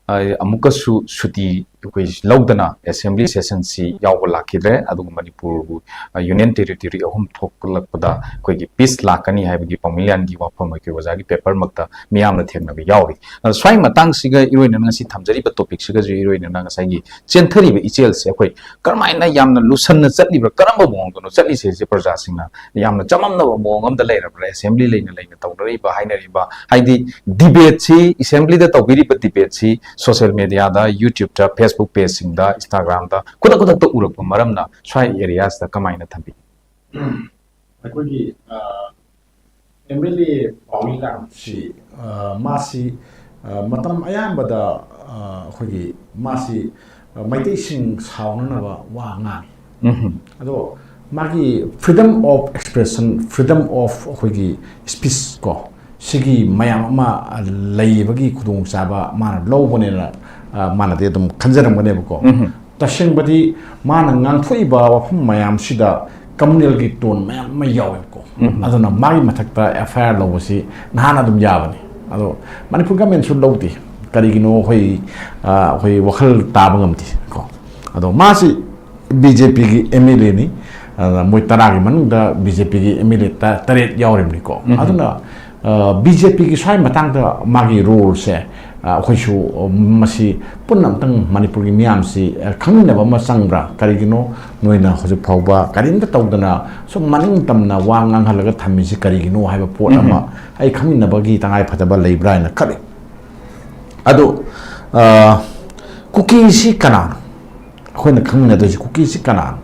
ꯑ, ꯑꯃꯨꯛꯀꯁꯨ ꯁꯨꯇꯤ ꯑꯩꯈꯣꯏ ꯂꯧꯗꯅ ꯑꯦꯁꯦꯝꯕ꯭ꯂꯤ ꯁꯦꯁꯟꯁꯤ ꯌꯥꯎꯕ ꯂꯥꯛꯈꯤꯗ꯭ꯔꯦ꯫ ꯑꯗꯨꯒ ꯃꯅꯤꯄꯨꯔꯕꯨ, ꯑ, ꯌꯨꯅꯤꯌꯟ ꯇꯦꯔꯤꯇꯣꯔꯤ ꯑꯍꯨꯝ ꯊꯣꯛꯂꯛꯄꯗ ꯑꯩꯈꯣꯏꯒꯤ ꯄꯤꯁ ꯂꯥꯛꯀꯅꯤ ꯍꯥꯏꯕꯒꯤ ꯄꯥꯎꯃꯤꯂꯤꯌꯥꯟꯒꯤ ꯋꯥꯐꯝ ꯑꯩꯈꯣꯏ ꯑꯣꯖꯥꯒꯤ ꯄꯦꯄꯔꯃꯛꯇ ꯃꯤꯌꯥꯝꯅ ꯊꯦꯡꯅꯕ ꯌꯥꯎꯔꯤ꯫ ꯑꯗ ꯁ꯭ꯋꯥꯏ ꯃꯇꯥꯡꯁꯤꯒ ꯏꯔꯣꯏꯅꯅ ꯉꯁꯤ ꯊꯝꯖꯔꯤꯕ ꯇꯣꯄꯤꯛꯁꯤꯒꯁꯨ ꯏꯔꯣꯏꯅꯅ ꯉꯁꯥꯏꯒꯤ ꯆꯦꯟꯊꯔꯤꯕ ꯏꯆꯦꯜꯁꯦ ꯑꯩꯈꯣꯏ ꯀꯔꯝꯍꯥꯏꯅ ꯌꯥꯝꯅ ꯂꯨꯁꯟꯅ ꯆꯠꯂꯤꯕ꯭ꯔꯥ, ꯀꯔꯝꯕ ꯃꯑꯣꯡꯗꯅꯣ ꯆꯠꯂꯤꯁꯦ, ꯁꯤ ꯄ꯭ꯔꯖꯥꯁꯤꯡꯅ ꯌꯥꯝꯅ ꯆꯃꯝꯅꯕ ꯃꯑꯣꯡ ꯑꯃꯗ ꯂꯩꯔꯕ꯭ꯔꯥ? ꯑꯦꯁꯦꯝꯕ꯭ꯂꯤ ꯂꯩꯅ ꯂꯩꯅ ꯇꯧꯅꯔꯤꯕ, ꯍꯥꯏꯅꯔꯤꯕ, ꯍꯥꯏꯗꯤ ꯗꯤꯕꯦꯠꯁꯤ, ꯑꯦꯁꯦꯝꯕ꯭ꯂꯤꯗ ꯇꯧꯕꯤꯔꯤꯕ ꯗꯤꯕꯦꯠꯁꯤ ꯁꯣꯁꯤꯌꯦꯜ ꯃꯦꯗꯤꯌꯥꯗ, ꯌꯨꯇ꯭ꯌꯨꯕꯇ, ꯐꯦꯁꯕꯨꯛ ꯄꯦꯖꯁꯤꯡꯗ, ꯏꯟꯁꯇꯥꯒ꯭ꯔꯥꯝꯗ ꯈꯨꯗꯛ ꯈꯨꯗꯛꯇ ꯎꯔꯛꯄ ꯃꯔꯝꯅ ꯁ꯭ꯋꯥꯏ ꯑꯦꯔꯤꯌꯥꯁꯤꯗ ꯀꯃꯥꯏꯅ ꯊꯝꯕꯤ? ꯑꯩꯈꯣꯏꯒꯤ ꯑꯦꯝ ꯑꯦꯜ ꯑꯦ ꯄꯥꯎꯃꯤ ꯂꯥꯡ ꯁꯤ, ꯑ, ꯃꯥꯁꯤ, ꯑ, ꯃꯇꯝ ꯑꯌꯥꯝꯕꯗ, ꯑ, ꯑꯩꯈꯣꯏꯒꯤ ꯃꯥꯁꯤ, ꯃꯩꯇꯩꯁꯤꯡ ꯁꯥꯎꯅꯅꯕ ꯋꯥ ꯉꯥꯡꯉꯤ꯫ ꯑꯗꯣ ꯃꯥꯒꯤ freedom of expression, freedom of ꯑꯩꯈꯣꯏꯒꯤ speech ꯀꯣ, ꯁꯤꯒꯤ ꯃꯌꯥꯝ ꯑꯃ ꯂꯩꯕꯒꯤ ꯈꯨꯗꯣꯡꯆꯥꯕ ꯃꯥꯅ ꯂꯧꯕꯅꯦꯅ, ꯑ, ꯃꯥꯅꯗꯤ ꯑꯗꯨꯝ ꯈꯟꯖꯔꯝꯒꯅꯦꯕꯀꯣ꯫ ꯇꯁꯦꯡꯕꯗꯤ ꯃꯥꯅ ꯉꯥꯡꯊꯣꯛꯏꯕ ꯋꯥꯐꯝ ꯃꯌꯥꯝꯁꯤꯗ communalꯒꯤ tone ꯃꯌꯥꯝ ꯑꯃ ꯌꯥꯎꯋꯦꯕꯀꯣ꯫ ꯑꯗꯨꯅ ꯃꯥꯒꯤ ꯃꯊꯛꯇ F I R ꯂꯧꯕꯁꯤ ꯅꯍꯥꯟ ꯑꯗꯨꯝ ꯌꯥꯕꯅꯤ꯫ ꯑꯗꯣ ꯃꯅꯤꯄꯨꯔ governmentꯁꯨ ꯂꯧꯗꯦ꯫ ꯀꯔꯤꯒꯤꯅꯣ ꯑꯩꯈꯣꯏ, ꯑ, ꯑꯩꯈꯣꯏ ꯋꯥꯈꯜ ꯇꯥꯕ ꯉꯝꯗꯦ ꯀꯣ꯫ ꯑꯗꯣ ꯃꯥꯁꯤ B J Pꯒꯤ M L Aꯅꯤ꯫ ꯑꯗ ꯃꯣꯏ ꯇꯔꯥꯒꯤ ꯃꯅꯨꯡꯗ B J Pꯒꯤ M L A ꯇ-, ꯇꯔꯦꯠ ꯌꯥꯎꯔꯤꯕꯅꯤꯀꯣ꯫ ꯑꯗꯨꯅ, ꯑ, B J Pꯒꯤ ꯁ꯭ꯋꯥꯏ ꯃꯇꯥꯡꯗ ꯃꯥꯒꯤ roleꯁꯦ, ꯑ, ꯑꯩꯈꯣꯏꯁꯨ, ꯑ, ꯃꯁꯤ ꯄꯨꯟꯅ ꯑꯝꯇꯪ ꯃꯅꯤꯄꯨꯔꯒꯤ ꯃꯤꯌꯥꯝꯁꯤ, ꯑ, ꯈꯪꯃꯤꯟꯅꯕ ꯑꯃ ꯆꯪꯕ꯭ꯔꯥ? ꯀꯔꯤꯒꯤꯅꯣ ꯅꯣꯏꯅ ꯍꯧꯖꯤꯛ ꯐꯥꯎꯕ ꯀꯔꯤꯝꯇ ꯇꯧꯗꯅ ꯁꯨꯝ ꯃꯅꯤꯡ ꯇꯝꯅ ꯋꯥ ꯉꯥꯡꯍꯜꯂꯒ ꯊꯝꯃꯤꯁꯤ ꯀꯔꯤꯒꯤꯅꯣ ꯍꯥꯏꯕ ꯄꯣꯠ ꯑꯃ ꯑꯩ ꯈꯪꯃꯤꯟꯅꯕꯒꯤ ꯇꯉꯥꯏ ꯐꯗꯕ ꯂꯩꯕ꯭ꯔꯥ ꯍꯥꯏꯅ ꯈꯜꯂꯤ꯫ ꯑꯗꯣ, ꯑ, ꯀꯨꯀꯤꯁꯤ ꯀꯅꯥꯅꯣ? ꯑꯩꯈꯣꯏꯅ ꯈꯪꯃꯤꯟꯅꯗꯣꯏꯁꯤ ꯀꯨꯀꯤꯁꯤ ꯀꯅꯥꯅꯣ?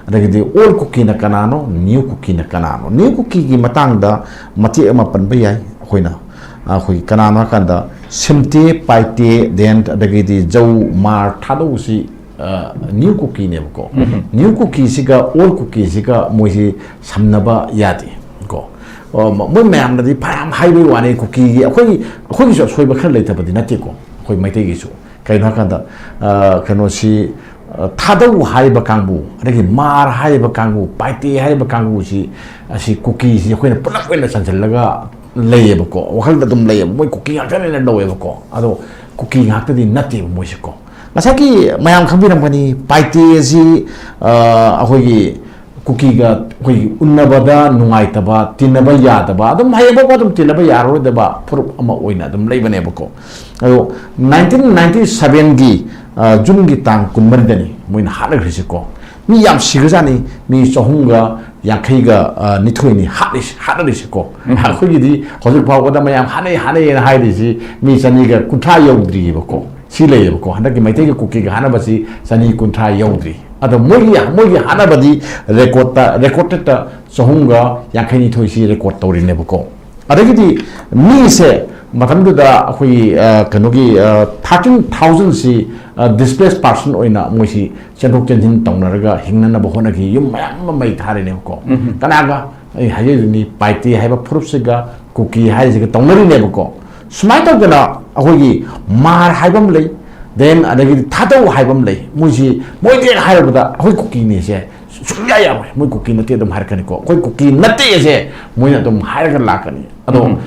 ꯑꯗꯒꯤꯗꯤ old ꯀꯨꯀꯤꯅ ꯀꯅꯥꯅꯣ, new ꯀꯨꯀꯤꯅ ꯀꯅꯥꯅꯣ? New ꯀꯨꯀꯤꯒꯤ ꯃꯇꯥꯡꯗ ꯃꯇꯦꯛ ꯑꯃ ꯄꯟꯕ ꯌꯥꯏ ꯑꯩꯈꯣꯏꯅ꯫ ꯑꯩꯈꯣꯏ ꯀꯅꯥꯅꯣ ꯍꯥꯏꯀꯥꯟꯗ ꯁꯤꯝꯇꯦ, ꯄꯥꯏꯇꯦ, ꯗꯦꯟ, ꯑꯗꯒꯤꯗꯤ ꯖꯧ, ꯃꯥꯔ, ꯊꯥꯗꯧꯁꯤ, ꯑ, new ꯀꯨꯀꯤꯅꯦꯕꯀꯣ꯫ New ꯀꯨꯀꯤꯁꯤꯒ old ꯀꯨꯀꯤꯁꯤꯒ ꯃꯣꯏꯁꯤ ꯁꯝꯅꯕ ꯌꯥꯗꯦ ꯀꯣ꯫ ꯑ, ꯃ-, ꯃꯣꯏ ꯃꯌꯥꯝꯅꯗꯤ ꯐꯅꯌꯥꯝ ꯍꯥꯏꯕꯒꯤ ꯋꯥꯅꯤ, ꯀꯨꯀꯤꯒꯤ ꯑꯩꯈꯣꯏꯒꯤ, ꯑꯩꯈꯣꯏꯒꯤꯁꯨ ꯑꯁꯣꯏꯕ ꯈꯔ ꯂꯩꯇꯕꯗꯤ ꯅꯠꯇꯦꯀꯣ, ꯑꯩꯈꯣꯏ ꯃꯩꯇꯩꯒꯤꯁꯨ꯫ ꯀꯩꯅꯣ ꯍꯥꯏꯀꯥꯟꯗ, ꯑ, ꯀꯩꯅꯣꯁꯤ, ꯑ, ꯊꯥꯗꯧ ꯍꯥꯏꯕ ꯀꯥꯡꯕꯨ, ꯑꯗꯒꯤ ꯃꯥꯔ ꯍꯥꯏꯕ ꯀꯥꯡꯕꯨ, ꯄꯥꯏꯇꯦ ꯍꯥꯏꯕ ꯀꯥꯡꯕꯨꯁꯤ, ꯑꯁꯤ ꯀꯨꯀꯤꯁꯤ ꯑꯩꯈꯣꯏꯅ ꯄꯨꯂꯞ ꯑꯣꯏꯅ ꯆꯟꯁꯤꯜꯂꯒ ꯂꯩꯌꯦꯕꯀꯣ, ꯋꯥꯈꯜꯗ ꯑꯗꯨꯝ ꯂꯩꯌꯦꯕ, ꯃꯣꯏ ꯀꯨꯀꯤ ꯉꯥꯛꯇꯅꯦꯅ ꯂꯧꯋꯦꯕꯀꯣ꯫ ꯑꯗꯣ ꯀꯨꯀꯤ ꯉꯥꯛꯇꯗꯤ ꯅꯠꯇꯦꯕ ꯃꯣꯏꯁꯦꯀꯣ꯫ ꯉꯁꯥꯏꯒꯤ ꯃꯌꯥꯝ ꯈꯪꯕꯤꯔꯝꯒꯅꯤ, ꯄꯥꯏꯇꯦ ꯑꯁꯤ, ꯑ, ꯑꯩꯈꯣꯏꯒꯤ ꯀꯨꯀꯤꯒ ꯑꯩꯈꯣꯏꯒꯤ ꯎꯟꯅꯕꯗ ꯅꯨꯡꯉꯥꯏꯇꯕ, ꯇꯤꯟꯅꯕ ꯌꯥꯗꯕ, ꯑꯗꯨꯝ ꯍꯌꯦꯡꯐꯥꯎꯕ ꯑꯗꯨꯝ ꯇꯤꯟꯅꯕ ꯌꯥꯔꯔꯣꯏꯗꯕ ꯐꯨꯔꯨꯞ ꯑꯃ ꯑꯣꯏꯅ ꯑꯗꯨꯝ ꯂꯩꯕꯅꯦꯕꯀꯣ꯫ ꯑꯗꯣ nineteen ninety sevenꯒꯤ, ꯑ, Juneꯒꯤ ꯇꯥꯡ ꯀꯨꯟꯃꯔꯤꯗꯅꯤ ꯃꯣꯏꯅ ꯍꯥꯠꯅꯈ꯭ꯔꯤꯁꯦꯀꯣ꯫ ꯃꯤ ꯌꯥꯝ ꯁꯤꯈ꯭ꯔꯖꯥꯠꯅꯤ, ꯃꯤ ꯆꯍꯨꯝꯒ ꯌꯥꯡꯈꯩꯒ, ꯑ, ꯅꯤꯊꯣꯏꯅꯤ ꯍꯥꯠꯂꯤꯁꯦ, ꯍꯥꯠꯅꯔꯤꯁꯦꯀꯣ꯫ ꯑꯩꯈꯣꯏꯒꯤꯗꯤ ꯍꯧꯖꯤꯛ ꯐꯥꯎꯕꯗ ꯃꯌꯥꯝ ꯍꯥꯠꯅꯩ, ꯍꯥꯠꯅꯩꯅ ꯍꯥꯏꯔꯤꯁꯤ ꯃꯤ ꯆꯅꯤꯒ ꯀꯨꯟꯊ꯭ꯔꯥ ꯌꯧꯗ꯭ꯔꯤꯑꯕꯀꯣ꯫ ꯁꯤ ꯂꯩꯌꯦꯕꯀꯣ, ꯍꯟꯗꯛꯀꯤ ꯃꯩꯇꯩꯒ ꯀꯨꯀꯤꯒ ꯍꯥꯠꯅꯕꯁꯤ ꯆꯅꯤ ꯀꯨꯟꯊ꯭ꯔꯥ ꯌꯧꯗ꯭ꯔꯤ꯫ ꯑꯗꯣ ꯃꯣꯏꯒꯤ, ꯃꯣꯏꯒꯤ ꯍꯥꯠꯅꯕꯗꯤ ꯔꯦꯀꯣꯔꯠꯇ, ꯔꯦꯀꯣꯔꯗꯦꯠꯇ ꯆꯍꯨꯝꯒ ꯌꯥꯡꯈꯩꯅꯤꯊꯣꯏꯁꯤ ꯔꯦꯀꯣꯔꯠ ꯇꯧꯔꯤꯅꯦꯕꯀꯣ꯫ ꯑꯗꯒꯤꯗꯤ ꯃꯤꯁꯦ ꯃꯇꯝꯗꯨꯗ ꯑꯩꯈꯣꯏꯒꯤ, ꯑ, ꯀꯩꯅꯣꯒꯤ, ꯑ, ꯊꯥꯔꯇꯤꯟ ꯊꯥꯎꯖꯟꯁꯤ, ꯑ, ꯗꯤꯁꯄ꯭ꯂꯦꯁ ꯄꯥꯔꯁꯟ ꯑꯣꯏꯅ ꯃꯣꯏꯁꯤ ꯆꯦꯟꯊꯣꯛ ꯆꯦꯟꯁꯤꯟ ꯇꯧꯅꯔꯒ ꯍꯤꯡꯅꯅꯕ ꯍꯣꯠꯅꯈꯤ꯫ ꯌꯨꯝ ꯃꯌꯥꯝ ꯑꯃ ꯃꯩ ꯊꯥꯔꯤꯅꯦꯕꯀꯣ꯫ ꯎꯝ꯫ ꯀꯅꯥꯒ? ꯑꯩ ꯍꯥꯏꯖꯔꯤꯗꯨꯅꯤ, ꯄꯥꯏꯇꯦ ꯍꯥꯏꯕ ꯐꯨꯔꯨꯞꯁꯤꯒ ꯀꯨꯀꯤ ꯍꯥꯏꯁꯤꯒ ꯇꯧꯅꯔꯤꯅꯦꯕꯀꯣ꯫ ꯁꯨꯃꯥꯏꯅ ꯇꯧꯗꯅ ꯑꯩꯈꯣꯏꯒꯤ ꯃꯥꯔ ꯍꯥꯏꯕ ꯑꯃ ꯂꯩ, ꯗꯦꯟ ꯑꯗꯒꯤꯗꯤ ꯊꯥꯗꯧ ꯍꯥꯏꯕ ꯑꯃ ꯂꯩ꯫ ꯃꯣꯏꯁꯤ, ꯃꯣꯏꯗꯤ ꯍꯥꯏꯔꯕꯗ ꯑꯩꯈꯣꯏ ꯀꯨꯀꯤꯅꯤꯁꯦ ꯁꯨꯡꯌꯥ ꯌꯥꯔꯣꯏ, ꯃꯣꯏ ꯀꯨꯀꯤ ꯅꯠꯇꯦ ꯑꯗꯨꯝ ꯍꯥꯏꯔꯛꯀꯅꯤꯀꯣ꯫ ꯑꯩꯈꯣꯏ ꯀꯨꯀꯤ ꯅꯠꯇꯦ ꯑꯁꯦ ꯃꯣꯏꯅ ꯑꯗꯨꯝ ꯍꯥꯏꯔꯒ ꯂꯥꯛꯀꯅꯤ꯫ ꯑꯗꯣ ꯎꯝ꯫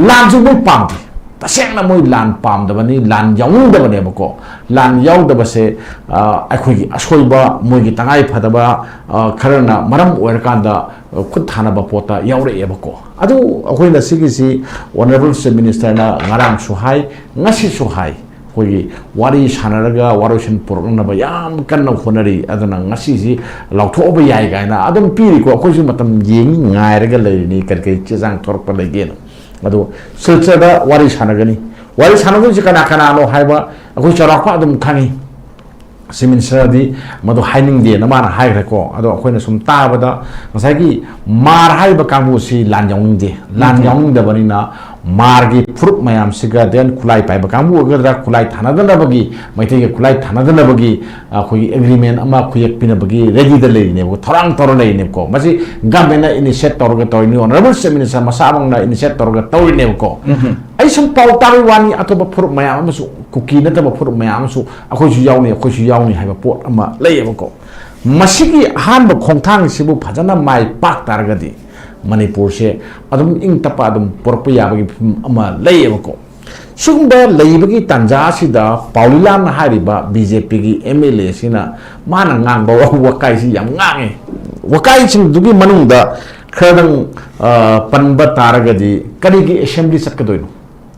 ꯂꯥꯟꯁꯨ ꯃꯣꯏ ꯄꯥꯝꯗꯦ꯫ ꯇꯁꯦꯡꯅ ꯃꯣꯏ ꯂꯥꯟ ꯄꯥꯝꯗꯕꯅꯤ, ꯂꯥꯟ ꯌꯥꯎꯅꯤꯡꯗꯕꯅꯦꯕꯀꯣ꯫ ꯂꯥꯟ ꯌꯥꯎꯗꯕꯁꯦ, ꯑ, ꯑꯩꯈꯣꯏꯒꯤ ꯑꯁꯣꯏꯕ, ꯃꯣꯏꯒꯤ ꯇꯉꯥꯏ ꯐꯗꯕ, ꯑ, ꯈꯔꯅ ꯃꯔꯝ ꯑꯣꯏꯔꯀꯥꯟꯗ, ꯑ, ꯈꯨꯠ ꯊꯥꯅꯕ ꯄꯣꯠꯇ ꯌꯥꯎꯔꯛꯑꯦꯕꯀꯣ꯫ ꯑꯗꯨ ꯑꯩꯈꯣꯏꯅ ꯁꯤꯒꯤꯁꯤ Honourable Chief Minister ꯅ ꯉꯔꯥꯡꯁꯨ ꯍꯥꯏ, ꯉꯁꯤꯁꯨ ꯍꯥꯏ, ꯑꯩꯈꯣꯏꯒꯤ ꯋꯥꯔꯤ ꯁꯥꯟꯅꯔꯒ ꯋꯥꯔꯣꯏꯁꯤꯟ ꯄꯨꯔꯛꯅꯕ ꯌꯥꯝ ꯀꯟꯅ ꯍꯣꯠꯅꯔꯤ꯫ ꯑꯗꯨꯅ ꯉꯁꯤꯁꯤ ꯂꯥꯎꯊꯣꯛꯑꯕ ꯌꯥꯏ ꯀꯥꯏꯅ ꯑꯗꯨꯝ ꯄꯤꯔꯤꯀꯣ꯫ ꯑꯩꯈꯣꯏꯁꯨ ꯃꯇꯝ ꯌꯦꯡꯉꯤ, ꯉꯥꯏꯔꯒ ꯂꯩꯔꯤꯅꯤ, ꯀꯔꯤ ꯀꯔꯤ ꯆꯦ ꯆꯥꯡ ꯊꯣꯔꯛꯄ ꯂꯩꯒꯦꯅ꯫ ꯑꯗꯣ ꯁꯤꯜꯆꯔꯗ ꯋꯥꯔꯤ ꯁꯥꯟꯅꯒꯅꯤ꯫ ꯋꯥꯔꯤ ꯁꯥꯟꯅꯗꯣꯏꯁꯤ ꯀꯅꯥ ꯀꯅꯥꯅꯣ ꯍꯥꯏꯕ ꯑꯩꯈꯣꯏ ꯆꯥꯎꯔꯥꯛꯄ ꯑꯗꯨꯝ ꯈꯪꯉꯤ꯫ ꯆꯤꯐ ꯃꯤꯅꯤꯁꯇꯔꯗꯤ ꯃꯗꯨ ꯍꯥꯏꯅꯤꯡꯗꯦꯅ ꯃꯥꯅ ꯍꯥꯏꯈ꯭ꯔꯦꯀꯣ꯫ ꯑꯗꯣ ꯑꯩꯈꯣꯏꯅ ꯁꯨꯝ ꯇꯥꯕꯗ ꯉꯁꯥꯏꯒꯤ ꯃꯥꯔ ꯍꯥꯏꯔꯤꯕ ꯀꯥꯡꯕꯨꯁꯤ ꯂꯥꯟ ꯌꯥꯎꯅꯤꯡꯗꯦ꯫ ꯂꯥꯟ ꯎꯝ꯫ ꯌꯥꯎꯅꯤꯡꯗꯕꯅꯤꯅ ꯃꯥꯔꯒꯤ ꯐꯨꯔꯨꯞ ꯃꯌꯥꯝꯁꯤꯒ, ꯗꯦꯟ ꯈꯨꯠꯂꯥꯏ ꯄꯥꯏꯕ ꯀꯥꯡꯕꯨ ꯑꯣꯏꯒꯗ꯭ꯔꯥ, ꯈꯨꯠꯂꯥꯏ ꯊꯥꯅꯗꯅꯕꯒꯤ, ꯃꯩꯇꯩꯒ ꯈꯨꯠꯂꯥꯏ ꯊꯥꯅꯗꯅꯕꯒꯤ ꯑꯩꯈꯣꯏꯒꯤ ꯑꯦꯒ꯭ꯔꯤꯃꯦꯟ ꯑꯃ ꯈꯨꯌꯦꯛ ꯄꯤꯅꯕꯒꯤ ꯔꯦꯗꯤꯗ ꯂꯩꯔꯤꯅꯦꯕꯀꯣ, ꯊꯧꯔꯥꯡ ꯇꯧꯔ ꯂꯩꯔꯤꯅꯦꯕꯀꯣ꯫ ꯃꯁꯤ ꯒꯃꯦꯟꯅ ꯏꯅꯤꯁꯤꯌꯦꯠ ꯇꯧꯔꯒ ꯇꯧꯔꯤꯅꯤ, ꯑꯣꯅꯔꯦꯕꯜ ꯆꯤꯐ ꯃꯤꯅꯤꯁꯇꯔ ꯃꯁꯥꯃꯛꯅ ꯏꯅꯤꯁꯤꯌꯦꯠ ꯇꯧꯔꯒ ꯇꯧꯔꯤꯅꯦꯕꯀꯣ꯫ ꯎꯝ꯫ ꯑꯩ ꯁꯨꯝ ꯄꯥꯎ ꯇꯥꯕꯩ ꯋꯥꯅꯤ, ꯑꯇꯣꯞꯄ ꯐꯨꯔꯨꯞ ꯃꯌꯥꯝ ꯑꯃꯁꯨ, ꯀꯨꯀꯤ ꯅꯠꯇꯕ ꯐꯨꯔꯨꯞ ꯃꯌꯥꯝ ꯑꯃꯁꯨ ꯑꯩꯈꯣꯏꯁꯨ ꯌꯥꯎꯅꯤ, ꯑꯩꯈꯣꯏꯁꯨ ꯌꯥꯎꯅꯤ ꯍꯥꯏꯕ ꯄꯣꯠ ꯑꯃ ꯂꯩꯌꯦꯕꯀꯣ꯫ ꯃꯁꯤꯒꯤ ꯑꯍꯥꯟꯕ ꯈꯣꯡꯊꯥꯡꯁꯤꯕꯨ ꯐꯖꯅ ꯃꯥꯏ ꯄꯥꯛ ꯇꯥꯔꯒꯗꯤ ꯃꯅꯤꯄꯨꯔꯁꯦ ꯑꯗꯨꯝ ꯏꯪ ꯇꯞꯄ ꯑꯗꯨꯝ ꯄꯨꯔꯛꯄ ꯌꯥꯕꯒꯤ ꯐꯤꯕꯝ ꯑꯃ ꯂꯩꯌꯦꯕꯀꯣ꯫ ꯁꯤꯒꯨꯝꯕ ꯂꯩꯕꯒꯤ ꯇꯥꯟꯖꯥ ꯑꯁꯤꯗ ꯄꯥꯎꯂꯤꯂꯥꯟ ꯍꯥꯏꯔꯤꯕ ꯕꯤ ꯖꯦ ꯄꯤꯒꯤ ꯑꯦꯝ ꯑꯦꯜ ꯑꯦ ꯑꯁꯤꯅ ꯃꯥꯅ ꯉꯥꯡꯕ ꯋꯥꯍꯩ ꯋꯥꯀꯥꯏꯁꯤ ꯌꯥꯝ ꯉꯥꯡꯉꯤ꯫ ꯋꯥꯀꯥꯏꯁꯤꯡꯗꯨꯒꯤ ꯃꯅꯨꯡꯗ ꯈꯔꯗꯪ, ꯑ, ꯄꯟꯕ ꯇꯥꯔꯒꯗꯤ ꯀꯔꯤꯒꯤ ꯑꯦꯁꯦꯝꯕ꯭ꯂꯤ ꯆꯠꯀꯗꯣꯏꯅꯣ?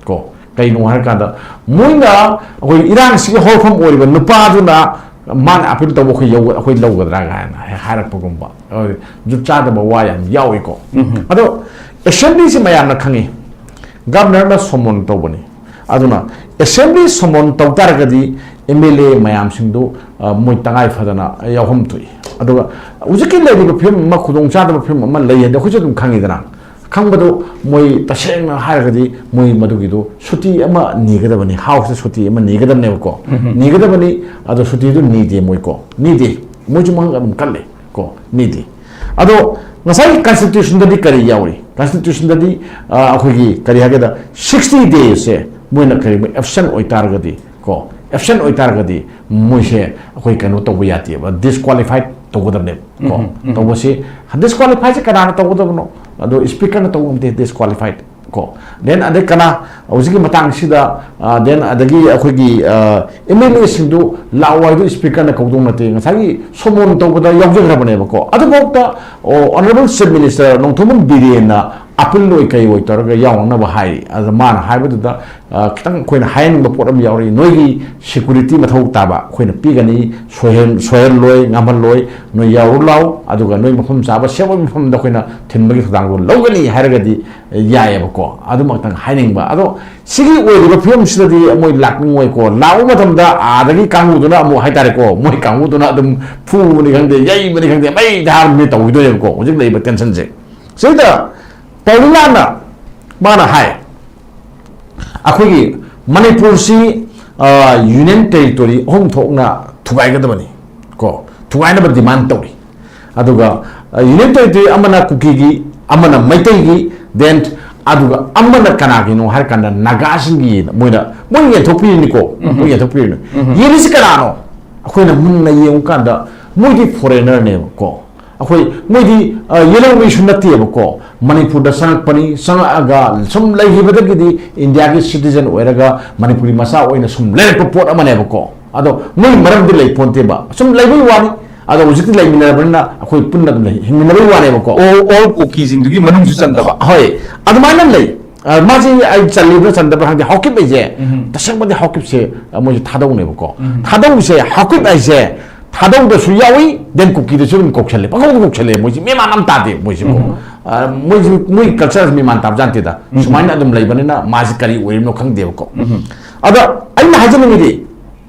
ꯀꯣ, ꯀꯩꯅꯣ ꯍꯥꯏꯔꯀꯥꯟꯗ ꯃꯣꯏꯅ ꯑꯩꯈꯣꯏ ꯏꯔꯥꯡꯁꯤꯒꯤ ꯍꯧꯔꯛꯐꯝ ꯑꯣꯏꯔꯤꯕ ꯅꯨꯄꯥꯗꯨꯅ ꯃꯥꯅ ꯑꯄꯤꯜ ꯇꯧꯕ ꯑꯩꯈꯣꯏ ꯌꯧ-, ꯑꯩꯈꯣꯏ ꯂꯧꯒꯗ꯭ꯔꯥ ꯀꯥꯏꯅ ꯍꯥꯏꯔꯛꯄꯒꯨꯝꯕ, ꯑ, ꯖꯨꯠ ꯆꯥꯗꯕ ꯋꯥ ꯌꯥꯝ ꯌꯥꯎꯏꯀꯣ꯫ ꯎꯝ꯫ ꯑꯗꯣ ꯑꯦꯁꯦꯝꯕ꯭ꯂꯤꯁꯤ ꯃꯌꯥꯝꯅ ꯈꯪꯉꯤ, ꯒꯚꯔꯅꯔꯅ ꯁꯣꯃꯣꯟ ꯇꯧꯕꯅꯤ꯫ ꯑꯗꯨꯅ ꯑꯦꯁꯦꯝꯕ꯭ꯂꯤ ꯁꯣꯃꯣꯟ ꯇꯧ ꯇꯥꯔꯒꯗꯤ ꯑꯦꯝ ꯑꯦꯜ ꯑꯦ ꯃꯌꯥꯝꯁꯤꯡꯗꯨ, ꯑ, ꯃꯣꯏ ꯇꯉꯥꯏ ꯐꯗꯅ ꯌꯥꯎꯐꯝ ꯊꯣꯛꯏ꯫ ꯑꯗꯨꯒ ꯍꯧꯖꯤꯛꯀꯤ ꯂꯩꯔꯤꯕ ꯐꯤꯕꯝ ꯑꯃ, ꯈꯨꯗꯣꯡꯆꯥꯗꯕ ꯐꯤꯕꯝ ꯑꯃ ꯂꯩ ꯍꯥꯏꯗꯤ ꯑꯩꯈꯣꯏꯁꯨ ꯑꯗꯨꯝ ꯈꯪꯉꯤꯗꯅ꯫ ꯈꯪꯕꯗꯣ, ꯃꯣꯏ ꯇꯁꯦꯡꯅ ꯍꯥꯏꯔꯒꯗꯤ ꯃꯣꯏ ꯃꯗꯨꯒꯤꯗꯣ ꯁꯨꯇꯤ ꯑꯃ ꯅꯤꯒꯗꯕꯅꯤ, ꯍꯥꯎꯁꯇ ꯁꯨꯇꯤ ꯑꯃ ꯅꯤꯒꯗꯕꯅꯦꯕꯀꯣ꯫ ꯅꯤꯒꯗꯕꯅꯤ꯫ ꯑꯗꯣ ꯁꯨꯇꯤꯗꯨ ꯅꯤꯗꯦ ꯃꯣꯏ ꯀꯣ, ꯅꯤꯗꯦ꯫ ꯃꯣꯏꯁꯨ ꯃꯍꯪ ꯑꯗꯨꯝ ꯀꯜꯂꯦ ꯀꯣ, ꯅꯤꯗꯦ꯫ ꯑꯗꯣ ꯉꯁꯥꯏꯒꯤ ꯀꯟꯁꯇꯤꯇ꯭ꯌꯨꯁꯟꯗꯗꯤ ꯀꯔꯤ ꯌꯥꯎꯔꯤ? ꯀꯟꯁꯇꯤꯇ꯭ꯌꯨꯁꯟꯗꯗꯤ, ꯑ, ꯑꯩꯈꯣꯏꯒꯤ ꯀꯔꯤ ꯍꯥꯏꯒꯦꯗ, ꯁꯤꯛꯁꯇꯤ ꯗꯦꯁꯁꯦ ꯃꯣꯏꯅ ꯀꯔꯤꯒꯨꯝꯕ ꯑꯦꯕꯁꯦꯟ ꯑꯣꯏꯇꯥꯔꯒꯗꯤ ꯀꯣ, ꯑꯦꯕꯁꯦꯟ ꯑꯣꯏꯇꯥꯔꯒꯗꯤ ꯃꯣꯏꯁꯦ ꯑꯩꯈꯣꯏ ꯀꯩꯅꯣ ꯇꯧꯕ ꯌꯥꯗꯦꯕ, ꯗꯤꯁꯀ꯭ꯋꯥꯂꯤꯐꯥꯏꯠ ꯇꯧꯒꯗꯕꯅꯦꯕ ꯀꯣ꯫ ꯎꯝ, ꯎꯝ꯫ ꯇꯧꯕꯁꯤ, ꯗꯤꯁꯀ꯭ꯋꯥꯂꯤꯐꯥꯏꯁꯦ ꯀꯅꯥꯅ ꯇꯧꯒꯗꯕꯅꯣ? ꯑꯗꯣ ꯁ꯭ꯄꯤꯀꯔꯅ ꯇꯧꯕ ꯉꯝꯗꯦ ꯗꯤꯁꯀ꯭ꯋꯥꯂꯤꯐꯥꯏꯠ ꯀꯣ꯫ ꯗꯦꯟ ꯑꯗꯩ ꯀꯅꯥ ꯍꯧꯖꯤꯛꯀꯤ ꯃꯇꯥꯡꯁꯤꯗ, ꯑ, ꯗꯦꯟ ꯑꯗꯒꯤ ꯑꯩꯈꯣꯏꯒꯤ, ꯑ, ꯑꯦꯝ ꯑꯦꯜ ꯑꯦꯁꯤꯡꯗꯨ ꯂꯥꯛꯑꯣ ꯍꯥꯏꯗꯨ ꯁ꯭ꯄꯤꯀꯔꯅ ꯀꯧꯗꯧ ꯅꯠꯇꯦ, ꯉꯁꯥꯏꯒꯤ ꯁꯣꯃꯣꯟ ꯇꯧꯕꯗ ꯌꯥꯎꯖꯈ꯭ꯔꯕꯅꯦꯕꯀꯣ꯫ ꯑꯗꯨꯐꯥꯎꯗ, ꯑꯣ, ꯑꯣꯅꯔꯦꯕꯜ ꯆꯤꯐ ꯃꯤꯅꯤꯁꯇꯔ ꯅꯣꯡꯊꯣꯝꯕꯝ ꯕꯤꯔꯦꯟꯅ ꯑꯄꯤꯜ ꯑꯣꯏ ꯀꯩ ꯑꯣꯏ ꯇꯧꯔꯒ ꯌꯥꯎꯅꯅꯕ ꯍꯥꯏꯔꯤ꯫ ꯑꯗ ꯃꯥꯅ ꯍꯥꯏꯕꯗꯨꯗ, ꯑ, ꯈꯤꯇꯪ ꯑꯩꯈꯣꯏꯅ ꯍꯥꯏꯍꯟꯅꯤꯡꯕ ꯄꯣꯠ ꯑꯃ ꯌꯥꯎꯔꯤ, ꯅꯣꯏꯒꯤ ꯁꯦꯀ꯭ꯌꯨꯔꯤꯇꯤ ꯃꯊꯧ ꯇꯥꯕ ꯑꯩꯈꯣꯏꯅ ꯄꯤꯒꯅꯤ, ꯁꯣꯏꯍꯟ-, ꯁꯣꯏꯍꯜꯂꯣꯏ, ꯉꯝꯍꯜꯂꯣꯏ, ꯅꯣꯏ ꯌꯥꯎꯔꯨ ꯂꯥꯎ, ꯑꯗꯨꯒ ꯅꯣꯏ ꯃꯐꯝ ꯆꯥꯕ ꯁꯦꯞ ꯑꯣꯏꯕ ꯃꯐꯝꯗ ꯑꯩꯈꯣꯏꯅ ꯊꯤꯟꯕꯒꯤ ꯊꯧꯗꯥꯡꯗꯣ ꯂꯧꯒꯅꯤ ꯍꯥꯏꯔꯒꯗꯤ ꯌꯥꯏꯑꯕꯀꯣ꯫ ꯑꯗꯨꯃꯛꯇꯪ ꯍꯥꯏꯅꯤꯡꯕ꯫ ꯑꯗꯣ ꯁꯤꯒꯤ ꯑꯣꯏꯔꯤꯕ ꯐꯤꯕꯝꯁꯤꯗꯗꯤ ꯃꯣꯏ ꯂꯥꯛꯅꯤꯡꯉꯣꯏꯀꯣ꯫ ꯂꯥꯛꯄ ꯃꯇꯝꯗ ꯑꯥꯗꯒꯤ ꯀꯥꯡꯕꯨꯗꯨꯅ ꯑꯃꯨꯛ ꯍꯥꯏꯇꯥꯔꯦꯀꯣ, ꯃꯣꯏ ꯀꯥꯡꯕꯨꯗꯨꯅ ꯑꯗꯨꯝ ꯐꯨꯕꯅꯤ ꯈꯪꯗꯦ, ꯌꯩꯕꯅꯤ ꯈꯪꯗꯦ, ꯃꯩ ꯊꯥꯔꯕꯅꯤ ꯇꯧꯈꯤꯗꯣꯏꯅꯦꯕꯀꯣ, ꯍꯧꯖꯤꯛ ꯂꯩꯔꯤꯕ ꯇꯦꯟꯁꯟꯁꯦ꯫ ꯁꯤꯗ ꯄꯥꯎꯂꯤꯅꯥꯅ ꯃꯥꯅ ꯍꯥꯏ, ꯑꯩꯈꯣꯏꯒꯤ ꯃꯅꯤꯄꯨꯔꯁꯤ, ꯑ, ꯌꯨꯅꯤꯌꯟ ꯇꯦꯔꯤꯇꯣꯔꯤ ꯑꯍꯨꯝ ꯊꯣꯛꯅ ꯊꯨꯒꯥꯏꯒꯗꯕꯅꯤ ꯀꯣ, ꯊꯨꯒꯥꯏꯅꯕ ꯗꯤꯃꯥꯟ ꯇꯧꯔꯤ꯫ ꯑꯗꯨꯒ, ꯑ, ꯌꯨꯅꯤꯌꯟ ꯇꯦꯔꯤꯇꯣꯔꯤ ꯑꯃꯅ ꯀꯨꯀꯤꯒꯤ, ꯑꯃꯅ ꯃꯩꯇꯩꯒꯤ, ꯗꯦꯟ ꯑꯗꯨꯒ ꯑꯃꯅ ꯀꯅꯥꯒꯤꯅꯣ ꯍꯥꯏꯔ ꯀꯥꯟꯗ ꯅꯥꯒꯥꯁꯤꯡꯒꯤ ꯃꯣꯏꯅ, ꯃꯣꯏ ꯌꯦꯟꯊꯣꯛꯄꯤꯔꯤꯅꯤꯀꯣ, ꯎꯝ꯫ ꯃꯣꯏ ꯌꯦꯟꯊꯣꯛꯄꯤꯔꯤꯅꯤ꯫ ꯎꯝ꯫ ꯌꯦꯜꯂꯤꯁꯤ ꯀꯅꯥꯅꯣ? ꯑꯩꯈꯣꯏꯅ ꯃꯨꯟꯅ ꯌꯦꯡꯉꯨ ꯀꯥꯟꯗ ꯃꯣꯏꯗꯤ ꯐꯣꯔꯦꯅꯔꯅꯦꯕ ꯀꯣ꯫ ꯑꯩꯈꯣꯏ, ꯃꯣꯏꯗꯤ, ꯑ, ꯌꯦꯜꯍꯧꯃꯤꯁꯨ ꯅꯠꯇꯦꯕꯀꯣ꯫ ꯃꯅꯤꯄꯨꯔꯗ ꯆꯪꯉꯛꯄꯅꯤ, ꯆꯪꯉꯛꯑꯒ ꯁꯨꯝ ꯂꯩꯈꯤꯕꯗꯒꯤꯗꯤ ꯏꯟꯗꯤꯌꯥꯒꯤ ꯁꯤꯇꯤꯖꯟ ꯑꯣꯏꯔꯒ ꯃꯅꯤꯄꯨꯔꯤ ꯃꯆꯥ ꯑꯣꯏꯅ ꯁꯨꯝ ꯂꯩꯔꯛꯄ ꯄꯣꯠ ꯑꯃꯅꯦꯕꯀꯣ꯫ ꯑꯗꯣ ꯃꯣꯏ ꯃꯔꯝꯗꯤ ꯂꯩ ꯄꯣꯟꯇꯦꯕ, ꯁꯨꯝ ꯂꯩꯕꯩ ꯋꯥꯅꯤ꯫ ꯑꯗꯣ ꯍꯧꯖꯤꯛꯇꯤ ꯂꯩꯃꯤꯟꯅꯔꯕꯅꯤꯅ ꯑꯩꯈꯣꯏ ꯄꯨꯟꯅ ꯑꯗꯨꯝ ꯂꯩ-, ꯍꯤꯡꯃꯤꯟꯅꯕꯩ ꯋꯥꯅꯦꯕꯀꯣ꯫ ꯑꯣ, ꯑꯣꯜ ꯀꯨꯀꯤꯁꯤꯡꯗꯨꯒꯤ ꯃꯅꯨꯡꯁꯨ ꯆꯟꯗꯕ꯫ ꯍꯣꯏ, ꯑꯗꯨꯃꯥꯏꯅ ꯂꯩ꯫ ꯑ, ꯃꯥꯁꯤ ꯑꯩ ꯆꯜꯂꯤꯕ꯭ꯔꯥ ꯆꯟꯗꯕ꯭ꯔꯥ ꯈꯪꯗꯦ, ꯍꯥꯎꯀꯤꯞ ꯍꯥꯏꯁꯦ, ꯎꯝ꯫ ꯇꯁꯦꯡꯕꯗꯤ ꯍꯥꯎꯀꯤꯞꯁꯦ, ꯑ, ꯃꯣꯏꯁꯦ ꯊꯥꯗꯧꯅꯦꯕꯀꯣ꯫ ꯎꯝ꯫ ꯊꯥꯗꯧꯁꯦ, ꯍꯥꯎꯀꯤꯞ ꯍꯥꯏꯁꯦ ꯊꯥꯗꯧꯗꯁꯨ ꯌꯥꯎꯏ, ꯗꯦꯟ ꯀꯨꯀꯤꯗꯁꯨ ꯑꯗꯨꯝ ꯀꯧꯁꯜꯂꯦ, ꯄꯪꯀꯧꯗ ꯀꯧꯁꯜꯂꯦ꯫ ꯃꯣꯏꯁꯦ ꯃꯦꯃꯥꯟ ꯑꯃ ꯇꯥꯗꯦ ꯃꯣꯏꯁꯦꯀꯣ꯫ ꯎꯝ꯫ ꯑ, ꯃꯣꯏꯁꯦ, ꯃꯣꯏ ꯀꯜꯆꯔꯁꯦ ꯃꯦꯃꯥꯟ ꯇꯥꯕꯖꯥꯠ ꯅꯠꯇꯦꯗ꯫ ꯎꯝ꯫ ꯁꯨꯃꯥꯏꯅ ꯑꯗꯨꯝ ꯂꯩꯕꯅꯤꯅ ꯃꯥꯁꯦ ꯀꯔꯤ ꯑꯣꯏꯔꯤꯕꯅꯣ ꯈꯪꯗꯦꯕꯀꯣ꯫ ꯎꯝ꯫ ꯑꯗ ꯑꯩꯅ ꯍꯥꯏꯖꯅꯤꯡꯉꯤꯗꯤ,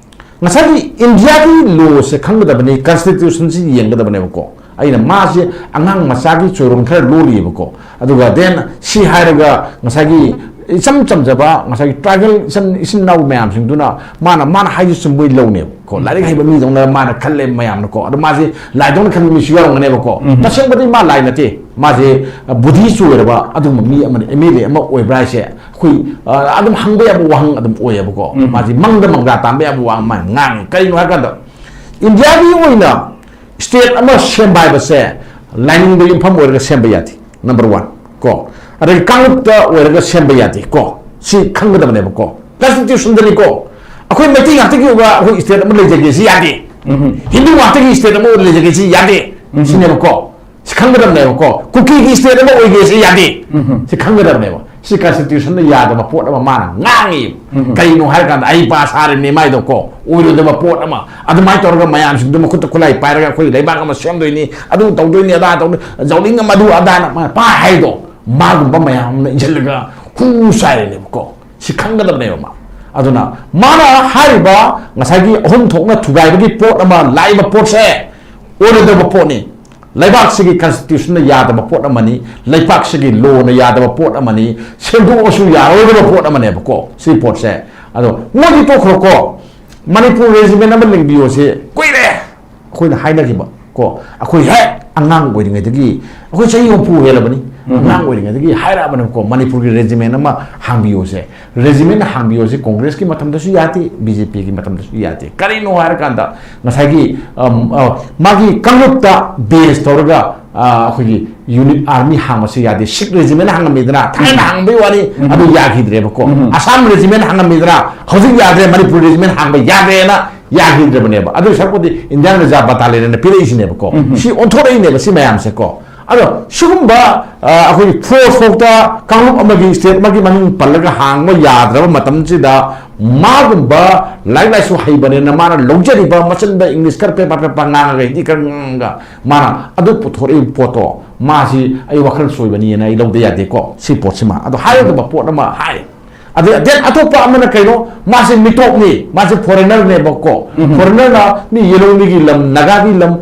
ꯉꯁꯥꯏꯒꯤ ꯏꯟꯗꯤꯌꯥꯒꯤ ꯂꯣꯁꯦ ꯈꯪꯒꯗꯕꯅꯤ, ꯀꯟꯁꯇꯤꯇ꯭ꯌꯨꯁꯟꯁꯤ ꯌꯦꯡꯒꯗꯕꯅꯦꯕꯀꯣ꯫ ꯑꯩꯅ ꯃꯥꯁꯦ ꯑꯉꯥꯡ ꯃꯆꯥꯒꯤ ꯆꯣꯏꯔꯣꯟ ꯈꯔ ꯂꯣꯜꯂꯤꯑꯕꯀꯣ꯫ ꯑꯗꯨꯒ then ꯁꯤ ꯍꯥꯏꯔꯒ ꯉꯁꯥꯏꯒꯤ ꯏꯆꯝ ꯆꯝꯖꯕ ꯉꯁꯥꯏꯒꯤ tribal ꯏꯆꯤꯟ ꯏꯆꯤꯟ ꯏꯅꯥꯎ ꯃꯌꯥꯝꯁꯤꯡꯗꯨꯅ ꯃꯥꯅ ꯃꯥꯅ ꯍꯥꯏꯁꯦ ꯆꯨꯝꯕꯩ ꯂꯧꯅꯦꯕ ꯀꯣ꯫ ꯂꯥꯏꯔꯤꯛ ꯍꯩꯕ ꯃꯤꯗꯧꯅ ꯃꯥꯅ ꯈꯜꯂꯦ ꯃꯌꯥꯝꯅꯀꯣ꯫ ꯑꯗꯣ ꯃꯥꯁꯦ ꯂꯥꯏꯗꯧꯅ ꯈꯟꯕ ꯃꯤꯁꯨ ꯌꯥꯎꯔꯝꯒꯅꯦꯕꯀꯣ꯫ ꯎꯝ꯫ ꯇꯁꯦꯡꯕꯗꯤ ꯃꯥ ꯂꯥꯏ ꯅꯠꯇꯦ꯫ ꯃꯥꯁꯦ, ꯑ, ꯕꯨꯙꯤ ꯆꯣꯏꯔꯕ ꯑꯗꯨꯒꯨꯝꯕ ꯃꯤ ꯑꯃꯅꯤ, MLA ꯑꯃ ꯑꯣꯏꯕ꯭ꯔꯥ ꯍꯥꯏꯁꯦ ꯑꯩꯈꯣꯏ, ꯑ, ꯑꯗꯨꯝ ꯍꯪꯕ ꯌꯥꯕ ꯋꯥꯍꯪ ꯑꯗꯨꯝ ꯑꯣꯏꯌꯦꯕꯀꯣ꯫ ꯎꯝ꯫ ꯃꯥꯁꯦ ꯃꯪꯗ ꯃꯪꯗꯥ ꯇꯥꯟꯕ ꯌꯥꯕ ꯋꯥ ꯑꯃ ꯉꯥꯡꯉꯤ꯫ ꯀꯔꯤꯅꯣ ꯍꯥꯏꯔꯀꯥꯟꯗ ꯏꯟꯗꯤꯌꯥꯒꯤ ꯑꯣꯏꯅ state ꯑꯃ ꯁꯦꯝꯕ ꯍꯥꯏꯕꯁꯦ ꯂꯥꯏꯅꯤꯡꯗ ꯌꯨꯝꯐꯝ ꯑꯣꯏꯔꯒ ꯁꯦꯝꯕ ꯌꯥꯗꯦ꯫ Number one ꯀꯣ꯫ ꯑꯗꯒꯤ ꯀꯥꯡꯂꯨꯞꯇ ꯑꯣꯏꯔꯒ ꯁꯦꯝꯕ ꯌꯥꯗꯦ ꯀꯣ꯫ ꯁꯤ ꯈꯪꯒꯗꯕꯅꯦꯕꯀꯣ꯫ Constitutionꯗꯅꯤꯀꯣ꯫ ꯑꯩꯈꯣꯏ ꯃꯩꯇꯩ ꯉꯥꯛꯇꯒꯤ ꯑꯣꯏꯕ ꯑꯩꯈꯣꯏ state ꯑꯃ ꯂꯩꯖꯒꯦ ꯁꯤ ꯌꯥꯗꯦ꯫ ꯎꯝ꯫ ꯍꯤꯟꯗꯨ ꯉꯥꯛꯇꯒꯤ state ꯑꯃ ꯂꯩꯖꯒꯦ ꯁꯤ ꯌꯥꯗꯦ꯫ ꯎꯝ꯫ ꯁꯤꯅꯦꯕꯀꯣ꯫ ꯁꯤ ꯈꯪꯒꯗꯕꯅꯦꯕꯀꯣ꯫ ꯀꯨꯀꯤꯒꯤ state ꯑꯃ ꯑꯣꯏꯒꯦ ꯁꯤ ꯌꯥꯗꯦ꯫ ꯎꯝ꯫ ꯁꯤ ꯈꯪꯒꯗꯕꯅꯦꯕ꯫ ꯁꯤ Constitutionꯗ ꯌꯥꯗꯕ ꯄꯣꯠ ꯑꯃ ꯃꯥꯅ ꯉꯥꯡꯉꯤ꯫ ꯎꯝ꯫ ꯀꯩꯅꯣ ꯍꯥꯏꯔꯀꯥꯟꯗ ꯑꯩ ꯄꯥꯁ ꯁꯥꯔꯤꯕꯅꯤ ꯃꯥꯏꯗꯣ ꯀꯣ꯫ ꯑꯣꯏꯔꯣꯏꯗꯕ ꯄꯣꯠ ꯑꯃ꯫ ꯑꯗꯨꯃꯥꯏꯅ ꯇꯧꯔꯒ ꯃꯌꯥꯝꯁꯤꯡꯗꯨ ꯃꯈꯨꯠꯇ ꯈꯨꯠꯂꯥꯏ ꯄꯥꯏꯔꯒ ꯑꯩꯈꯣꯏ ꯂꯩꯕꯥꯛ ꯑꯃ ꯁꯦꯝꯗꯣꯏꯅꯤ, ꯑꯗꯨ ꯇꯧꯗꯣꯏꯅꯤ, ꯑꯗꯥ ꯇꯧꯗꯣꯏꯅꯤ, ꯖꯧꯂꯤꯡ ꯑꯃ, ꯑꯗꯨ ꯑꯗꯥꯅ ꯃꯥꯅ ꯄꯥꯏ ꯍꯥꯏꯗꯣ꯫ ꯃꯥꯒꯨꯝꯕ ꯃꯌꯥꯝ ꯑꯃꯅ ꯏꯟꯁꯤꯜꯂꯒ ꯍꯨ ꯆꯥꯏꯔꯤꯅꯦꯕꯀꯣ꯫ ꯁꯤ ꯈꯪꯒꯗꯕꯅꯦꯕ ꯃꯥ꯫ ꯑꯗꯨꯅ ꯃꯥꯅ ꯍꯥꯏꯔꯤꯕ ꯉꯁꯥꯏꯒꯤ ꯑꯍꯨꯝ ꯊꯣꯛꯅ ꯊꯨꯒꯥꯏꯕꯒꯤ ꯄꯣꯠ ꯑꯃ ꯂꯥꯛꯏꯕ ꯄꯣꯠꯁꯦ ꯑꯣꯏꯔꯣꯏꯗꯕ ꯄꯣꯠꯅꯤ꯫ ꯂꯩꯕꯥꯛꯁꯤꯒꯤ Constitutionꯅ ꯌꯥꯗꯕ ꯄꯣꯠ ꯑꯃꯅꯤ, ꯂꯩꯕꯥꯛꯁꯤꯒꯤ lawꯅ ꯌꯥꯗꯕ ꯄꯣꯠ ꯑꯃꯅꯤ, ꯁꯦꯝꯗꯣꯛꯑꯁꯨ ꯌꯥꯔꯣꯏꯗꯕ ꯄꯣꯠ ꯑꯃꯅꯦꯕꯀꯣ ꯁꯤ ꯄꯣꯠꯁꯦ꯫ ꯑꯗꯣ ꯃꯣꯏꯗꯤ ꯇꯣꯛꯈ꯭ꯔꯣꯀꯣ, ꯃꯅꯤꯄꯨꯔ regiment ꯑꯃ ꯂꯤꯡꯕꯤꯌꯣꯁꯦ ꯀꯨꯏꯔꯦ ꯑꯩꯈꯣꯏꯅ ꯍꯥꯏꯅꯈꯤꯕ ꯀꯣ꯫ ꯑꯩꯈꯣꯏ ꯍꯦꯛ ꯑꯉꯥꯡ ꯑꯣꯏꯔꯤꯉꯩꯗꯒꯤ, ꯑꯩꯈꯣꯏ ꯆꯍꯤ ꯍꯨꯝꯐꯨ ꯍꯦꯜꯂꯕꯅꯤ, ꯎꯝ꯫ ꯑꯉꯥꯡ ꯑꯣꯏꯔꯤꯉꯩꯗꯒꯤ ꯍꯥꯏꯔꯛꯑꯕꯅꯦꯕꯀꯣ, ꯃꯅꯤꯄꯨꯔꯒꯤ regiment ꯑꯃ ꯍꯥꯡꯕꯤꯌꯣꯁꯦ꯫ Regiment ꯍꯥꯡꯕꯤꯌꯣꯁꯦ ꯀꯣꯡꯒ꯭ꯔꯦꯁꯀꯤ ꯃꯇꯝꯗꯁꯨ ꯌꯥꯗꯦ, BJPꯒꯤ ꯃꯇꯝꯗꯁꯨ ꯌꯥꯗꯦ꯫ ꯀꯔꯤꯅꯣ ꯍꯥꯏꯔꯀꯥꯟꯗ ꯉꯁꯥꯏꯒꯤ, ꯑꯝ, ꯑ, ꯃꯥꯒꯤ ꯀꯥꯡꯂꯨꯞꯇ base ꯇꯧꯔꯒ, ꯑ, ꯑꯩꯈꯣꯏꯒꯤ unit army ꯍꯥꯡꯕꯁꯨ ꯌꯥꯗꯦ꯫ Sikh regiment ꯍꯥꯡꯉꯝꯃꯤꯗꯅ, ꯊꯥꯏꯅ ꯎꯝ꯫ ꯍꯥꯡꯕꯩ ꯋꯥꯅꯤ, ꯎꯝ꯫ ꯑꯗꯨ ꯌꯥꯈꯤꯗ꯭ꯔꯦꯕꯀꯣ꯫ ꯎꯝ꯫ Assam regiment ꯍꯥꯡꯉꯝꯃꯤꯗꯅ, ꯍꯧꯖꯤꯛ ꯌꯥꯗ꯭ꯔꯦ, ꯃꯅꯤꯄꯨꯔ regiment ꯍꯥꯡꯕ ꯌꯥꯗ꯭ꯔꯦꯅ ꯌꯥꯈꯤꯗ꯭ꯔꯕꯅꯦꯕ꯫ ꯑꯗꯨ ꯁꯔꯨꯛꯄꯨꯗꯤ Indian Reserve Battalionꯅ ꯄꯤꯔꯛꯏꯁꯤꯅꯦꯕꯀꯣ꯫ ꯎꯝ꯫ ꯁꯤ ꯑꯣꯟꯊꯣꯔꯛꯏꯅꯦꯕ ꯁꯤ ꯃꯌꯥꯝꯁꯦꯀꯣ꯫ ꯑꯗꯣ ꯁꯤꯒꯨꯝꯕ, ꯑ, ꯑꯩꯈꯣꯏꯒꯤ force ꯐꯥꯎꯗ ꯀꯥꯡꯂꯨꯞ ꯑꯃꯒꯤ state ꯑꯃꯒꯤ ꯃꯃꯤꯡ ꯄꯜꯂꯒ ꯍꯥꯡꯕ ꯌꯥꯗ꯭ꯔꯕ ꯃꯇꯝꯁꯤꯗ ꯃꯥꯒꯨꯝꯕ ꯂꯥꯏꯔꯤꯛ ꯂꯥꯏꯁꯨ ꯍꯩꯕꯅꯤꯅ ꯃꯥꯅ ꯂꯧꯖꯔꯤꯕ ꯃꯆꯤꯟꯗ English ꯈꯔ ꯄꯦꯄꯥ ꯄꯦꯄꯥ ꯉꯥꯡꯉꯒ ꯍꯤꯟꯗꯤ ꯈꯔ ꯉꯥꯡꯉꯒ ꯃꯥꯅ ꯑꯗꯨ ꯄꯨꯊꯣꯔꯛꯏꯕ ꯄꯣꯠꯇꯣ ꯃꯥꯁꯤ ꯑꯩ ꯋꯥꯈꯜ ꯆꯣꯏꯕꯅꯤꯅ ꯑꯩ ꯂꯧꯗ ꯌꯥꯗꯦꯀꯣ ꯁꯤ ꯄꯣꯠꯁꯤꯃ꯫ ꯑꯗꯣ ꯍꯥꯏꯔꯒꯕ ꯄꯣꯠ ꯑꯃ ꯍꯥꯏ꯫ ꯑꯗꯩ ꯑꯇꯣꯞꯄ ꯑꯃꯅ ꯀꯩꯅꯣ, ꯃꯥꯁꯦ ꯃꯤꯇꯣꯞꯅꯤ, ꯃꯥꯁꯦ ꯐꯣꯔꯦꯅꯔꯅꯦꯕꯀꯣ꯫ ꯐꯣꯔꯦꯅꯔꯅ ꯃꯤ ꯌꯦꯂꯣꯡꯃꯤꯒꯤ ꯂꯝ, ꯅꯥꯒꯥꯒꯤ ꯂꯝ,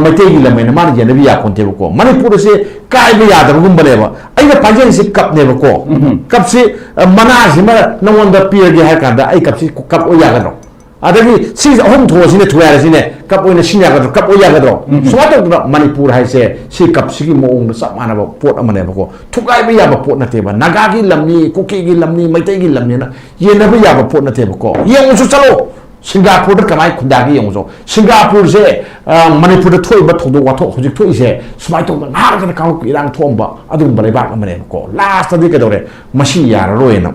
ꯃꯩꯇꯩꯒꯤ ꯂꯝ ꯍꯥꯏꯅ ꯃꯥꯅ ꯌꯦꯟꯅꯕ ꯌꯥꯄꯣꯟꯇꯦꯕꯀꯣ꯫ ꯃꯅꯤꯄꯨꯔ ꯑꯁꯦ ꯀꯥꯏꯕ ꯌꯥꯗꯕꯒꯨꯝꯕꯅꯦꯕ꯫ ꯑꯩꯅ ꯄꯥꯏꯖꯔꯤꯁꯦ ꯀꯞꯅꯦꯕꯀꯣ꯫ ꯀꯞꯁꯤ, ꯃꯅꯥꯁꯤꯃ ꯅꯉꯣꯟꯗ ꯄꯤꯔꯒꯦ ꯍꯥꯏ ꯀꯥꯟꯗ ꯑꯩ ꯀꯞꯁꯤ ꯀꯞ ꯑꯣꯏ ꯌꯥꯒꯗ꯭ꯔꯣ? ꯑꯗꯒꯤ ꯁꯤꯁꯦ ꯑꯍꯨꯝ ꯊꯣꯛꯑꯁꯤꯅꯦ, ꯊꯨꯒꯥꯏꯔꯁꯤꯅꯦ, ꯀꯞ ꯑꯣꯏꯅ ꯁꯤꯟ ꯌꯥꯒꯗ꯭ꯔꯣ? ꯀꯞ ꯑꯣꯏ ꯌꯥꯒꯗ꯭ꯔꯣ? ꯁꯨꯃꯥꯏꯅ ꯇꯧꯗꯅ ꯃꯅꯤꯄꯨꯔ ꯍꯥꯏꯁꯦ ꯁꯤ ꯀꯞꯁꯤꯒꯤ ꯃꯑꯣꯡꯗ ꯆꯞ ꯃꯥꯟꯅꯕ ꯄꯣꯠ ꯑꯃꯅꯦꯕꯀꯣ꯫ ꯊꯨꯒꯥꯏꯕ ꯌꯥꯕ ꯄꯣꯠ ꯅꯠꯇꯦꯕ꯫ ꯅꯥꯒꯥꯒꯤ ꯂꯝꯅꯤ, ꯀꯨꯀꯤꯒꯤ ꯂꯝꯅꯤ, ꯃꯩꯇꯩꯒꯤ ꯂꯝꯅꯤꯅ ꯌꯦꯟꯅꯕ ꯌꯥꯕ ꯄꯣꯠ ꯅꯠꯇꯦꯕꯀꯣ꯫ ꯌꯦꯡꯉꯨꯁꯨ ꯆꯠꯂꯣ, ꯁꯤꯡꯒꯥꯄꯨꯔꯗ ꯀꯃꯥꯏꯅ ꯈꯨꯟꯗꯥꯒꯦ ꯌꯦꯡꯉꯨꯁꯨ꯫ ꯁꯤꯡꯒꯥꯄꯨꯔꯁꯦ, ꯑ, ꯃꯅꯤꯄꯨꯔꯗ ꯊꯣꯛꯏꯕ ꯊꯧꯗꯣꯛ ꯋꯥꯊꯣꯛ ꯍꯧꯖꯤꯛ ꯊꯣꯛꯏꯁꯦ ꯁꯨꯃꯥꯏꯅ ꯇꯧꯗꯅ ꯉꯥꯏꯍꯥꯛ ꯂꯩꯇꯅ ꯀꯥꯡꯂꯨꯞꯀꯤ ꯏꯔꯥꯡ ꯊꯣꯛꯑꯝꯕ ꯑꯗꯨꯒꯨꯝꯕ ꯂꯩꯕꯥꯛ ꯑꯃꯅꯦꯕꯀꯣ꯫ ꯂꯥꯁꯇꯗꯤ ꯀꯩꯗꯧꯔꯦ? ꯃꯁꯤ ꯌꯥꯔꯔꯣꯏꯅ꯫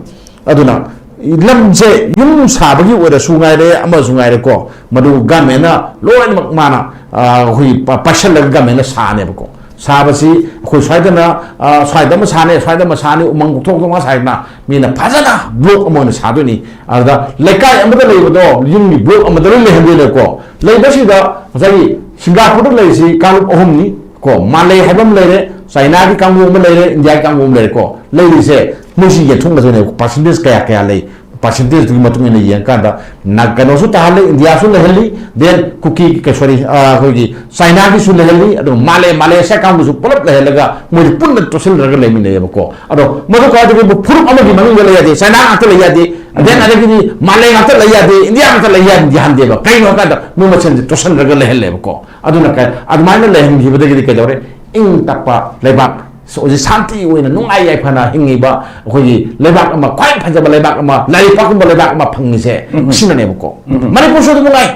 ꯑꯗꯨꯅ ꯂꯝꯁꯦ ꯌꯨꯝ ꯁꯥꯕꯒꯤ ꯑꯣꯏꯔꯁꯨ ꯉꯥꯏꯔꯦ, ꯑꯃꯁꯨ ꯉꯥꯏꯔꯦꯀꯣ, ꯃꯗꯨ ꯒꯃꯦꯟꯅ ꯂꯣꯏꯅꯃꯛ ꯃꯥꯅ, ꯑ, ꯑꯩꯈꯣꯏꯒꯤ ꯄ-, ꯄꯥꯏꯁꯜꯂꯒ ꯒꯃꯦꯟꯅ ꯁꯥꯅꯦꯕꯀꯣ꯫ ꯁꯥꯕꯁꯤ ꯑꯩꯈꯣꯏ ꯁ꯭ꯋꯥꯏꯗꯅ, ꯑ, ꯁ꯭ꯋꯥꯏꯗ ꯑꯃ ꯁꯥꯅꯤ, ꯁ꯭ꯋꯥꯏꯗ ꯑꯃ ꯁꯥꯅꯤ, ꯎꯃꯪ ꯀꯣꯛꯊꯣꯛ ꯀꯣꯛꯊꯣꯛ ꯁꯥꯏꯗꯅ ꯃꯤꯅ ꯐꯖꯅ ꯕ꯭ꯂꯣꯛ ꯑꯃ ꯑꯣꯏꯅ ꯁꯥꯗꯣꯏꯅꯤ꯫ ꯑꯗꯨꯗ ꯂꯩꯀꯥꯏ ꯑꯃꯗ ꯂꯩꯕꯗꯣ ꯌꯨꯝꯒꯤ ꯕ꯭ꯂꯣꯛ ꯑꯃꯗ ꯂꯣꯏ ꯂꯩꯍꯟꯗꯣꯏꯅꯦꯀꯣ꯫ ꯂꯩꯕꯁꯤꯗ ꯉꯁꯥꯏꯒꯤ ꯁꯤꯡꯒꯥꯄꯨꯔꯗ ꯂꯩꯔꯤꯁꯤ ꯀꯥꯡꯂꯨꯞ ꯑꯍꯨꯝꯅꯤ ꯀꯣ, ꯃꯥꯂꯦ ꯍꯥꯏꯕ ꯑꯃ ꯂꯩꯔꯦ, ꯆꯥꯏꯅꯥꯒꯤ ꯀꯥꯡꯕꯨ ꯑꯃ ꯂꯩꯔꯦ, ꯏꯟꯗꯤꯌꯥꯒꯤ ꯀꯥꯡꯕꯨ ꯑꯃ ꯂꯩꯔꯦꯀꯣ꯫ ꯂꯩꯔꯤꯁꯦ ꯃꯣꯏꯁꯤ ꯌꯦꯟꯊꯣꯛꯅꯗꯣꯏꯅꯦꯕ, ꯄꯥꯔꯁꯦꯟꯇꯦꯖ ꯀꯌꯥ ꯀꯌꯥ ꯂꯩ, ꯄꯥꯔꯁꯦꯟꯇꯦꯖꯇꯨꯒꯤ ꯃꯇꯨꯡ ꯏꯟꯅ ꯌꯦꯡꯀꯥꯟꯗ ꯅ-, ꯀꯩꯅꯣꯁꯨ ꯇꯥꯍꯜꯂꯤ, ꯏꯟꯗꯤꯌꯥꯁꯨ ꯂꯩꯍꯜꯂꯤ, ꯗꯦꯟ ꯀꯨꯀꯤ, ꯀ-, ꯁꯣꯔꯤ, ꯑ, ꯑꯩꯈꯣꯏꯒꯤ ꯆꯥꯏꯅꯥꯒꯤꯁꯨ ꯂꯩꯍꯜꯂꯤ, ꯑꯗꯨꯒ ꯃꯥꯂꯦ, ꯃꯥꯂꯦꯁꯤꯌꯥ ꯀꯥꯡꯕꯨꯁꯨ ꯄꯨꯂꯞ ꯂꯩꯍꯜꯂꯒ ꯃꯣꯏꯁꯦ ꯄꯨꯟꯅ ꯇꯣꯠꯁꯤꯜꯂꯒ ꯂꯩꯃꯤꯟꯅꯩꯌꯦꯕꯀꯣ꯫ ꯑꯗꯣ ꯃꯗꯨ ꯈ꯭ꯋꯥꯏꯗꯒꯤ ꯐꯨꯔꯨꯞ ꯑꯃꯒꯤ ꯃꯅꯨꯡꯗ ꯂꯩ ꯌꯥꯗꯦ, ꯆꯥꯏꯅꯥ ꯉꯥꯛꯇ ꯂꯩ ꯌꯥꯗꯦ, ꯗꯦꯟ ꯑꯗꯒꯤꯗꯤ ꯃꯥꯂꯦ ꯉꯥꯛꯇ ꯂꯩ ꯌꯥꯗꯦ, ꯏꯟꯗꯤꯌꯥ ꯉꯥꯛꯇ ꯂꯩ ꯌꯥꯗꯦ, ꯌꯥꯍꯟꯗꯦꯕ꯫ ꯀꯩꯅꯣ ꯍꯥꯏ ꯀꯥꯟꯗ ꯃꯣꯏ ꯃꯁꯦꯟꯁꯦ ꯇꯣꯠꯁꯤꯜꯂꯒ ꯂꯩꯍꯜꯂꯦꯕꯀꯣ꯫ ꯑꯗꯨꯅ ꯀꯩ-, ꯑꯗꯨꯃꯥꯏꯅ ꯂꯩꯍꯟꯈꯤꯕꯗꯒꯤꯗꯤ ꯀꯩꯗꯧꯔꯦ? ꯏꯪ ꯇꯞꯄ ꯂꯩꯕꯥꯛ, ꯍꯧꯖꯤꯛ ꯁꯥꯟꯇꯤ ꯑꯣꯏꯅ ꯅꯨꯡꯉꯥꯏ ꯌꯥꯏꯐꯅ ꯍꯤꯡꯉꯤꯕ ꯑꯩꯈꯣꯏꯒꯤ ꯂꯩꯕꯥꯛ ꯑꯃ, ꯈ꯭ꯋꯥꯏ ꯐꯖꯕ ꯂꯩꯕꯥꯛ ꯑꯃ, ꯂꯥꯏꯔꯤꯛ ꯄꯥꯛꯀꯨꯝꯕ ꯂꯩꯕꯥꯛ ꯑꯃ ꯐꯪꯉꯤꯁꯦ ꯁꯤꯅꯅꯦꯕꯀꯣ꯫ ꯃꯅꯤꯄꯨꯔꯁꯨ ꯑꯗꯨꯝ ꯅꯨꯡꯉꯥꯏ,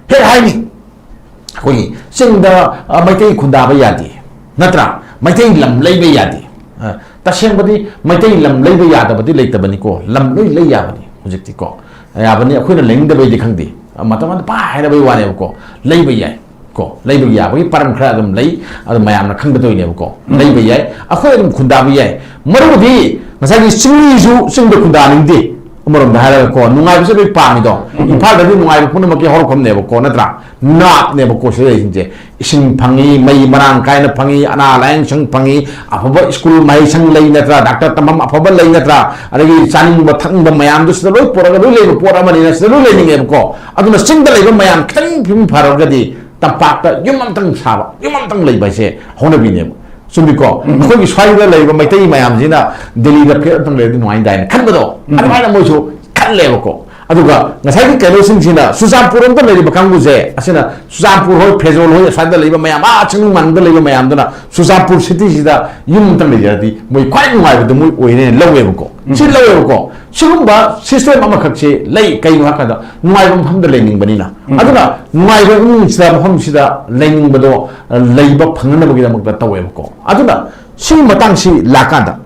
ꯍꯦꯛ ꯍꯥꯏꯅꯤ꯫ ꯑꯩꯈꯣꯏꯒꯤ ꯆꯤꯡꯗ, ꯑ, ꯃꯩꯇꯩ ꯈꯨꯟꯗꯥꯕ ꯌꯥꯗꯦ, ꯅꯠꯇ꯭ꯔꯥ? ꯃꯩꯇꯩ ꯂꯝ ꯂꯩꯕ ꯌꯥꯗꯦ꯫ ꯑ, ꯇꯁꯦꯡꯕꯗꯤ ꯃꯩꯇꯩ ꯂꯝ ꯂꯩꯕ ꯌꯥꯗꯕꯗꯤ ꯂꯩꯇꯕꯅꯤꯀꯣ, ꯂꯝ ꯂꯣꯏ ꯂꯩ ꯌꯥꯕꯅꯤ ꯍꯧꯖꯤꯛꯇꯤꯀꯣ꯫ ꯌꯥꯕꯅꯤ, ꯑꯩꯈꯣꯏꯅ ꯂꯩꯅꯤꯡꯗꯕꯩꯗꯤ ꯈꯪꯗꯦ꯫ ꯑ, ꯃꯇꯝ ꯑꯃꯗ ꯄꯥꯏ ꯍꯥꯏꯅꯕꯩ ꯋꯥꯅꯦꯕꯀꯣ, ꯂꯩꯕ ꯌꯥꯏ ꯀꯣ, ꯂꯩꯕ ꯌꯥꯕꯒꯤ ꯄꯔꯝ ꯈꯔ ꯑꯗꯨꯝ ꯂꯩ꯫ ꯑꯗꯨ ꯃꯌꯥꯝꯅ ꯈꯪꯒꯗꯣꯏꯅꯦꯕꯀꯣ꯫ ꯂꯩꯕ ꯌꯥꯏ, ꯑꯩꯈꯣꯏ ꯑꯗꯨꯝ ꯈꯨꯟꯗꯥꯕ ꯌꯥꯏ꯫ ꯃꯔꯨꯗꯤ ꯉꯁꯥꯏꯒꯤ ꯆꯤꯡꯃꯤꯁꯨ ꯆꯤꯡꯗ ꯈꯨꯟꯗꯥꯅꯤꯡꯗꯦ, ꯑꯃꯔꯣꯝꯗ ꯍꯥꯏꯔꯒꯀꯣ, ꯅꯨꯡꯉꯥꯏꯕꯁꯦ ꯂꯣꯏ ꯄꯥꯝꯃꯤꯗꯣ꯫ ꯏꯝꯐꯥꯜꯗꯗꯤ ꯅꯨꯡꯉꯥꯏꯕ ꯄꯨꯝꯅꯃꯛꯀꯤ ꯍꯧꯔꯛꯐꯝꯅꯦꯕꯀꯣ, ꯅꯠꯇ꯭ꯔꯥ? ꯅꯥꯠꯅꯦꯕꯀꯣ ꯁꯤꯗ ꯂꯩꯁꯤꯡꯁꯦ꯫ ꯏꯁꯤꯡ ꯐꯪꯉꯤ, ꯃꯩ ꯃꯔꯥꯡ ꯀꯥꯏꯅ ꯐꯪꯉꯤ, ꯑꯅꯥ ꯂꯥꯏꯌꯦꯡ ꯁꯪ ꯐꯪꯉꯤ, ꯑꯐꯕ ꯁ꯭ꯀꯨꯜ ꯃꯍꯩ ꯁꯪ ꯂꯩ, ꯅꯠꯇ꯭ꯔꯥ? ꯗꯥꯛꯇꯔ ꯇꯝꯐꯝ ꯑꯐꯕ ꯂꯩ, ꯅꯠꯇ꯭ꯔꯥ? ꯑꯗꯒꯤ ꯆꯥꯅꯤꯡꯕ ꯊꯛꯅꯤꯡꯕ ꯃꯌꯥꯝꯗꯨ ꯁꯤꯗ ꯂꯣꯏ ꯄꯨꯔꯒ ꯂꯣꯏ ꯂꯩꯕ ꯄꯣꯠ ꯑꯃꯅꯤꯅ ꯁꯤꯗ ꯂꯣꯏ ꯂꯩꯅꯤꯡꯉꯦꯕꯀꯣ꯫ ꯑꯗꯨꯅ ꯆꯤꯡꯗ ꯂꯩꯕ ꯃꯌꯥꯝ ꯈꯤꯇꯪ ꯐꯤꯕꯝ ꯐꯔꯒꯗꯤ ꯇꯝꯄꯥꯛꯇ ꯌꯨꯝ ꯑꯃꯇꯪ ꯁꯥꯕ, ꯌꯨꯝ ꯑꯃꯇꯪ ꯂꯩꯕ ꯍꯥꯏꯁꯦ ꯍꯧꯅꯕꯤꯅꯦꯕ꯫ ꯆꯨꯝꯃꯤꯀꯣ? ꯑꯩꯈꯣꯏꯒꯤ ꯁ꯭ꯋꯥꯏꯗ ꯂꯩꯔꯤꯕ ꯃꯩꯇꯩ ꯃꯌꯥꯝꯁꯤꯅ ꯗꯦꯜꯂꯤꯗ ꯐ꯭ꯂꯦꯠ ꯑꯝꯇꯪ ꯂꯩꯔꯗꯤ ꯅꯨꯡꯉꯥꯏꯗꯥꯏꯅ ꯈꯟꯕꯗꯣ, ꯑꯗꯨꯃꯥꯏꯅ ꯃꯣꯏꯁꯨ ꯈꯜꯂꯦꯕꯀꯣ꯫ ꯑꯗꯨꯒ ꯉꯁꯥꯏꯒꯤ ꯀꯩꯅꯣꯁꯤꯡꯁꯤꯅ ꯆꯨꯔꯆꯥꯟꯄꯨꯔ ꯑꯝꯇ ꯂꯩꯔꯤꯕ ꯀꯥꯡꯕꯨꯁꯦ, ꯑꯁꯤꯅ ꯆꯨꯔꯆꯥꯟꯄꯨꯔ ꯍꯣꯏ, ꯐꯦꯖꯣꯜ ꯍꯣꯏ, ꯑꯁ꯭ꯋꯥꯏꯗ ꯂꯩꯕ ꯃꯌꯥꯝ, ꯑꯥ ꯆꯤꯡꯅꯨꯡ ꯃꯥꯟꯗ ꯂꯩꯕ ꯃꯌꯥꯝꯗꯨꯅ ꯆꯨꯔꯆꯥꯟꯄꯨꯔ ꯁꯤꯇꯤꯁꯤꯗ ꯌꯨꯝ ꯑꯝꯇꯪ ꯂꯩꯖꯔꯗꯤ ꯃꯣꯏ ꯈ꯭ꯋꯥꯏ ꯅꯨꯡꯉꯥꯏꯕꯗꯣ ꯃꯣꯏ ꯑꯣꯏꯔꯦꯅ ꯂꯧꯋꯦꯕꯀꯣ꯫ ꯁꯤ ꯂꯧꯋꯦꯕꯀꯣ꯫ ꯁꯤꯒꯨꯝꯕ ꯁꯤꯁꯇꯦꯝ ꯑꯃꯈꯛꯁꯦ ꯂꯩ, ꯀꯩꯅꯣ ꯍꯥꯏꯔꯀꯥꯟꯗ ꯅꯨꯡꯉꯥꯏꯕ ꯃꯐꯝꯗ ꯂꯩꯅꯤꯡꯕꯅꯤꯅ꯫ ꯑꯗꯨꯅ ꯅꯨꯡꯉꯥꯏꯕ ꯏꯃꯨꯡꯁꯤꯗ, ꯃꯐꯝꯁꯤꯗ ꯂꯩꯅꯤꯡꯕꯗꯣ, ꯑ, ꯂꯩꯕ ꯐꯪꯅꯅꯕꯒꯤꯗꯃꯛꯇ ꯇꯧꯋꯦꯕꯀꯣ꯫ ꯑꯗꯨꯅ ꯁꯤꯒꯤ ꯃꯇꯥꯡꯁꯤ ꯂꯥꯛꯀꯥꯟꯗ,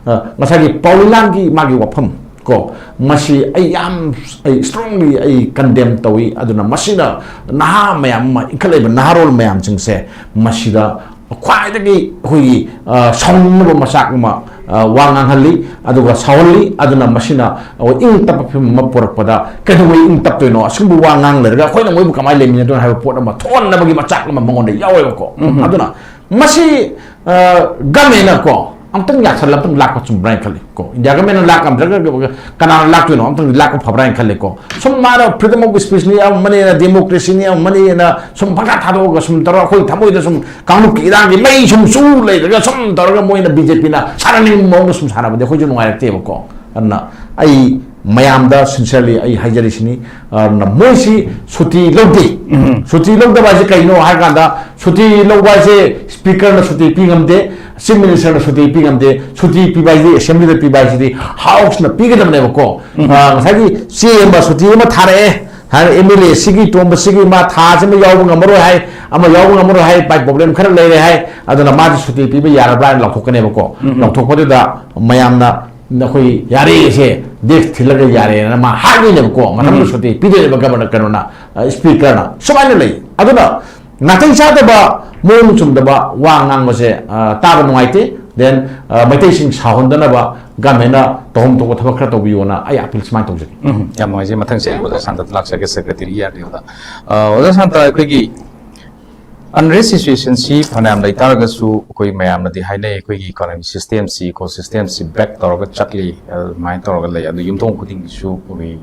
ꯑ, ꯉꯁꯥꯏꯒꯤ ꯄꯥꯎꯂꯤꯂꯥꯡꯒꯤ ꯃꯥꯒꯤ ꯋꯥꯐꯝ ꯀꯣ, ꯃꯁꯤ ꯑꯩ ꯌꯥꯝ, ꯑꯩ strongly ꯑꯩ condemn ꯇꯧꯏ꯫ ꯑꯗꯨꯅ ꯃꯁꯤꯅ ꯅꯍꯥ ꯃꯌꯥꯝ ꯑꯃ, ꯏꯟꯈꯠꯂꯛꯏꯕ ꯅꯍꯥꯔꯣꯜ ꯃꯌꯥꯝꯁꯤꯡꯁꯦ ꯃꯁꯤꯗ ꯈ꯭ꯋꯥꯏꯗꯒꯤ ꯑꯩꯈꯣꯏꯒꯤ, ꯑ, ꯁꯥꯎꯅꯤꯡꯅꯕ ꯃꯆꯥꯛ ꯑꯃ, ꯑ, ꯋꯥ ꯉꯥꯡꯍꯜꯂꯤ, ꯑꯗꯨꯒ ꯁꯥꯎꯍꯜꯂꯤ꯫ ꯑꯗꯨꯅ ꯃꯁꯤꯅ ꯑꯩꯈꯣꯏ ꯏꯪ ꯇꯞꯄ ꯐꯤꯕꯝ ꯑꯃ ꯄꯨꯔꯛꯄꯗ ꯀꯩꯗꯧꯕꯩ ꯏꯪ ꯇꯞꯇꯣꯏꯅꯣ? ꯑꯁꯤꯒꯨꯝꯕ ꯋꯥ ꯉꯥꯡ ꯂꯩꯔꯒ ꯑꯩꯈꯣꯏꯅ ꯃꯣꯏꯕꯨ ꯀꯃꯥꯏꯅ ꯂꯩꯃꯤꯟꯅꯗꯣꯏꯅꯣ ꯍꯥꯏꯕ ꯄꯣꯠ ꯑꯃ ꯊꯣꯛꯍꯟꯅꯕꯒꯤ ꯃꯆꯥꯛ ꯑꯃ ꯃꯉꯣꯟꯗ ꯌꯥꯎꯋꯦꯕꯀꯣ꯫ ꯑꯗꯨꯅ ꯃꯁꯤ, ꯑ, ꯒꯃꯦꯟꯅꯀꯣ ꯑꯃꯨꯛꯇꯪ ꯌꯥꯁꯜꯂ ꯑꯃꯨꯛꯇꯪ ꯂꯥꯛꯄ ꯆꯨꯝꯕ꯭ꯔꯥ ꯍꯥꯏꯅ ꯈꯜꯂꯤ ꯀꯣ꯫ ꯏꯟꯗꯤꯌꯥ ꯒꯃꯦꯟꯅ ꯂꯥꯛ ꯉꯝꯗ꯭ꯔꯒ ꯀꯅꯥꯅ ꯂꯥꯛꯇꯣꯏꯅꯣ? ꯑꯃꯨꯛꯇꯪ ꯂꯥꯛꯄ ꯐꯕ꯭ꯔꯥ ꯍꯥꯏꯅ ꯈꯜꯂꯤꯀꯣ꯫ ꯁꯨꯝ ꯃꯥꯅ freedom of speech ꯅꯤ ꯑꯃꯅꯤꯅ, democracy ꯅꯤ ꯑꯃꯅꯤꯅ ꯁꯨꯝ ꯄꯪꯊꯥ ꯊꯥꯗꯣꯛꯑꯒ ꯁꯨꯝ ꯇꯧꯔꯒ ꯑꯩꯈꯣꯏ ꯊꯃꯣꯏꯗ ꯁꯨꯝ ꯀꯥꯡꯂꯨꯞꯀꯤ ꯏꯔꯥꯡꯒꯤ ꯃꯩ ꯁꯨꯝ ꯆꯨ ꯂꯩꯔꯒ ꯁꯨꯝ ꯇꯧꯔꯒ ꯃꯣꯏꯅ BJP ꯅ ꯁꯥꯟꯅꯅꯤꯡꯕ ꯃꯑꯣꯡꯗ ꯁꯨꯝ ꯁꯥꯟꯅꯕꯗꯤ ꯑꯩꯈꯣꯏꯁꯨ ꯅꯨꯡꯉꯥꯏꯔꯛꯇꯦꯕꯀꯣ꯫ ꯑꯗꯨꯅ ꯑꯩ ꯃꯌꯥꯝꯗ sincerely ꯑꯩ ꯍꯥꯏꯖꯔꯤꯁꯤꯅꯤ, ꯑꯗꯨꯅ ꯃꯣꯏꯁꯤ ꯁꯨꯇꯤ ꯂꯧꯗꯦ꯫ ꯁꯨꯇꯤ ꯂꯧꯗꯕ ꯍꯥꯏꯁꯦ ꯀꯩꯅꯣ ꯍꯥꯏ ꯀꯥꯟꯗ, ꯁꯨꯇꯤ ꯂꯧꯕ ꯍꯥꯏꯁꯦ speaker ꯅ ꯁꯨꯇꯤ ꯄꯤ ꯉꯝꯗꯦ, chief minister ꯅ ꯁꯨꯇꯤ ꯄꯤ ꯉꯝꯗꯦ꯫ ꯁꯨꯇꯤ ꯄꯤꯕ ꯍꯥꯏꯁꯤꯗꯤ assembly ꯗ ꯄꯤꯕ ꯍꯥꯏꯁꯤꯗꯤ House ꯅ ꯄꯤꯒꯗꯕꯅꯦꯕꯀꯣ꯫ ꯑ, ꯉꯁꯥꯏꯒꯤ ꯆꯦ ꯑꯃ, ꯁꯨꯇꯤ ꯑꯃ ꯊꯥꯔꯛꯑꯦ ꯍꯥꯏ, MLA ꯁꯤꯒꯤ ꯇꯣꯝꯕ ꯁꯤꯒꯤ ꯃꯥ ꯊꯥ ꯑꯁꯤꯃ ꯌꯥꯎꯕ ꯉꯝꯃꯔꯣꯏ ꯍꯥꯏ, ꯑꯃ ꯌꯥꯎꯕ ꯉꯝꯃꯔꯣꯏ ꯍꯥꯏ, ꯃꯥꯏ problem ꯈꯔ ꯂꯩꯔꯦ ꯍꯥꯏ, ꯑꯗꯨꯅ ꯃꯥꯗꯤ ꯁꯨꯇꯤ ꯄꯤꯕ ꯌꯥꯔꯕ꯭ꯔꯥ ꯍꯥꯏꯅ ꯂꯥꯎꯊꯣꯛꯀꯅꯦꯕꯀꯣ꯫ ꯂꯥꯎꯊꯣꯛꯄꯗꯨꯗ ꯃꯌꯥꯝꯅ ꯑꯩꯈꯣꯏ ꯌꯥꯔꯦꯁꯦ, desk ꯊꯤꯜꯂꯒ ꯌꯥꯔꯦꯅ ꯃꯥ ꯍꯥꯏꯗꯣꯏꯅꯦꯕꯀꯣ꯫ ꯃꯊꯪꯗ ꯁꯨꯇꯤ ꯄꯤꯗꯣꯏꯅꯦꯕ governor, ꯀꯩꯅꯣꯅ, ꯑ, speaker ꯅ꯫ ꯁꯨꯃꯥꯏꯅ ꯂꯩ꯫ ꯑꯗꯨꯅ ꯅꯥꯇꯩ ꯆꯥꯗꯕ, ꯃꯑꯣꯡ ꯆꯨꯝꯗꯕ ꯋꯥ ꯉꯥꯡꯕꯁꯦ, ꯑ, ꯇꯥꯕ ꯅꯨꯡꯉꯥꯏꯇꯦ꯫ Then, ꯑ, ꯃꯩꯇꯩꯁꯤꯡ ꯁꯥꯎꯍꯟꯗꯅꯕ ꯒꯃꯦꯟꯅ ꯇꯧꯐꯝ ꯊꯣꯛꯄ ꯊꯕꯛ ꯈꯔ ꯇꯧꯕꯤꯌꯣꯅ ꯑꯩ ꯑꯄꯤꯜ ꯁꯨꯃꯥꯏꯅ ꯇꯧꯖꯒꯦ꯫ ꯎꯝ, ꯌꯥꯝ ꯅꯨꯡꯉꯥꯏꯖꯩ꯫ ꯃꯊꯪꯁꯦ ꯑꯩ ꯑꯣꯖꯥ ꯁꯥꯟꯇꯗ ꯂꯥꯛꯆꯒꯦ, ꯁꯦꯀ꯭ꯔꯦꯇꯔꯤ ꯌꯥꯔꯗꯤꯌꯣꯗ꯫ ꯑ, ꯑꯣꯖꯥ ꯁꯥꯟꯇ, ꯑꯩꯈꯣꯏꯒꯤ ꯑꯟꯔꯦꯁ ꯁꯤꯆꯨꯋꯦꯁꯟꯁꯤ ꯐꯅꯌꯥꯝ ꯂꯩꯇꯥꯔꯒꯁꯨ, ꯑꯩꯈꯣꯏ ꯃꯌꯥꯝꯅꯗꯤ ꯍꯥꯏꯅꯩ, ꯑꯩꯈꯣꯏꯒꯤ ꯏꯀꯣꯅꯣꯃꯤ ꯁꯤꯁꯇꯦꯝꯁꯤ, ꯏꯀꯣ ꯁꯤꯁꯇꯦꯝꯁꯤ ꯕ꯭ꯔꯦꯛ ꯇꯧꯔꯒ ꯆꯠꯂꯤ, ꯑꯗꯨꯃꯥꯏꯅ ꯇꯧꯔꯒ ꯂꯩ꯫ ꯑꯗꯨ ꯌꯨꯝꯊꯣꯡ ꯈꯨꯗꯤꯡꯒꯤꯁꯨ ꯑꯩꯈꯣꯏꯒꯤ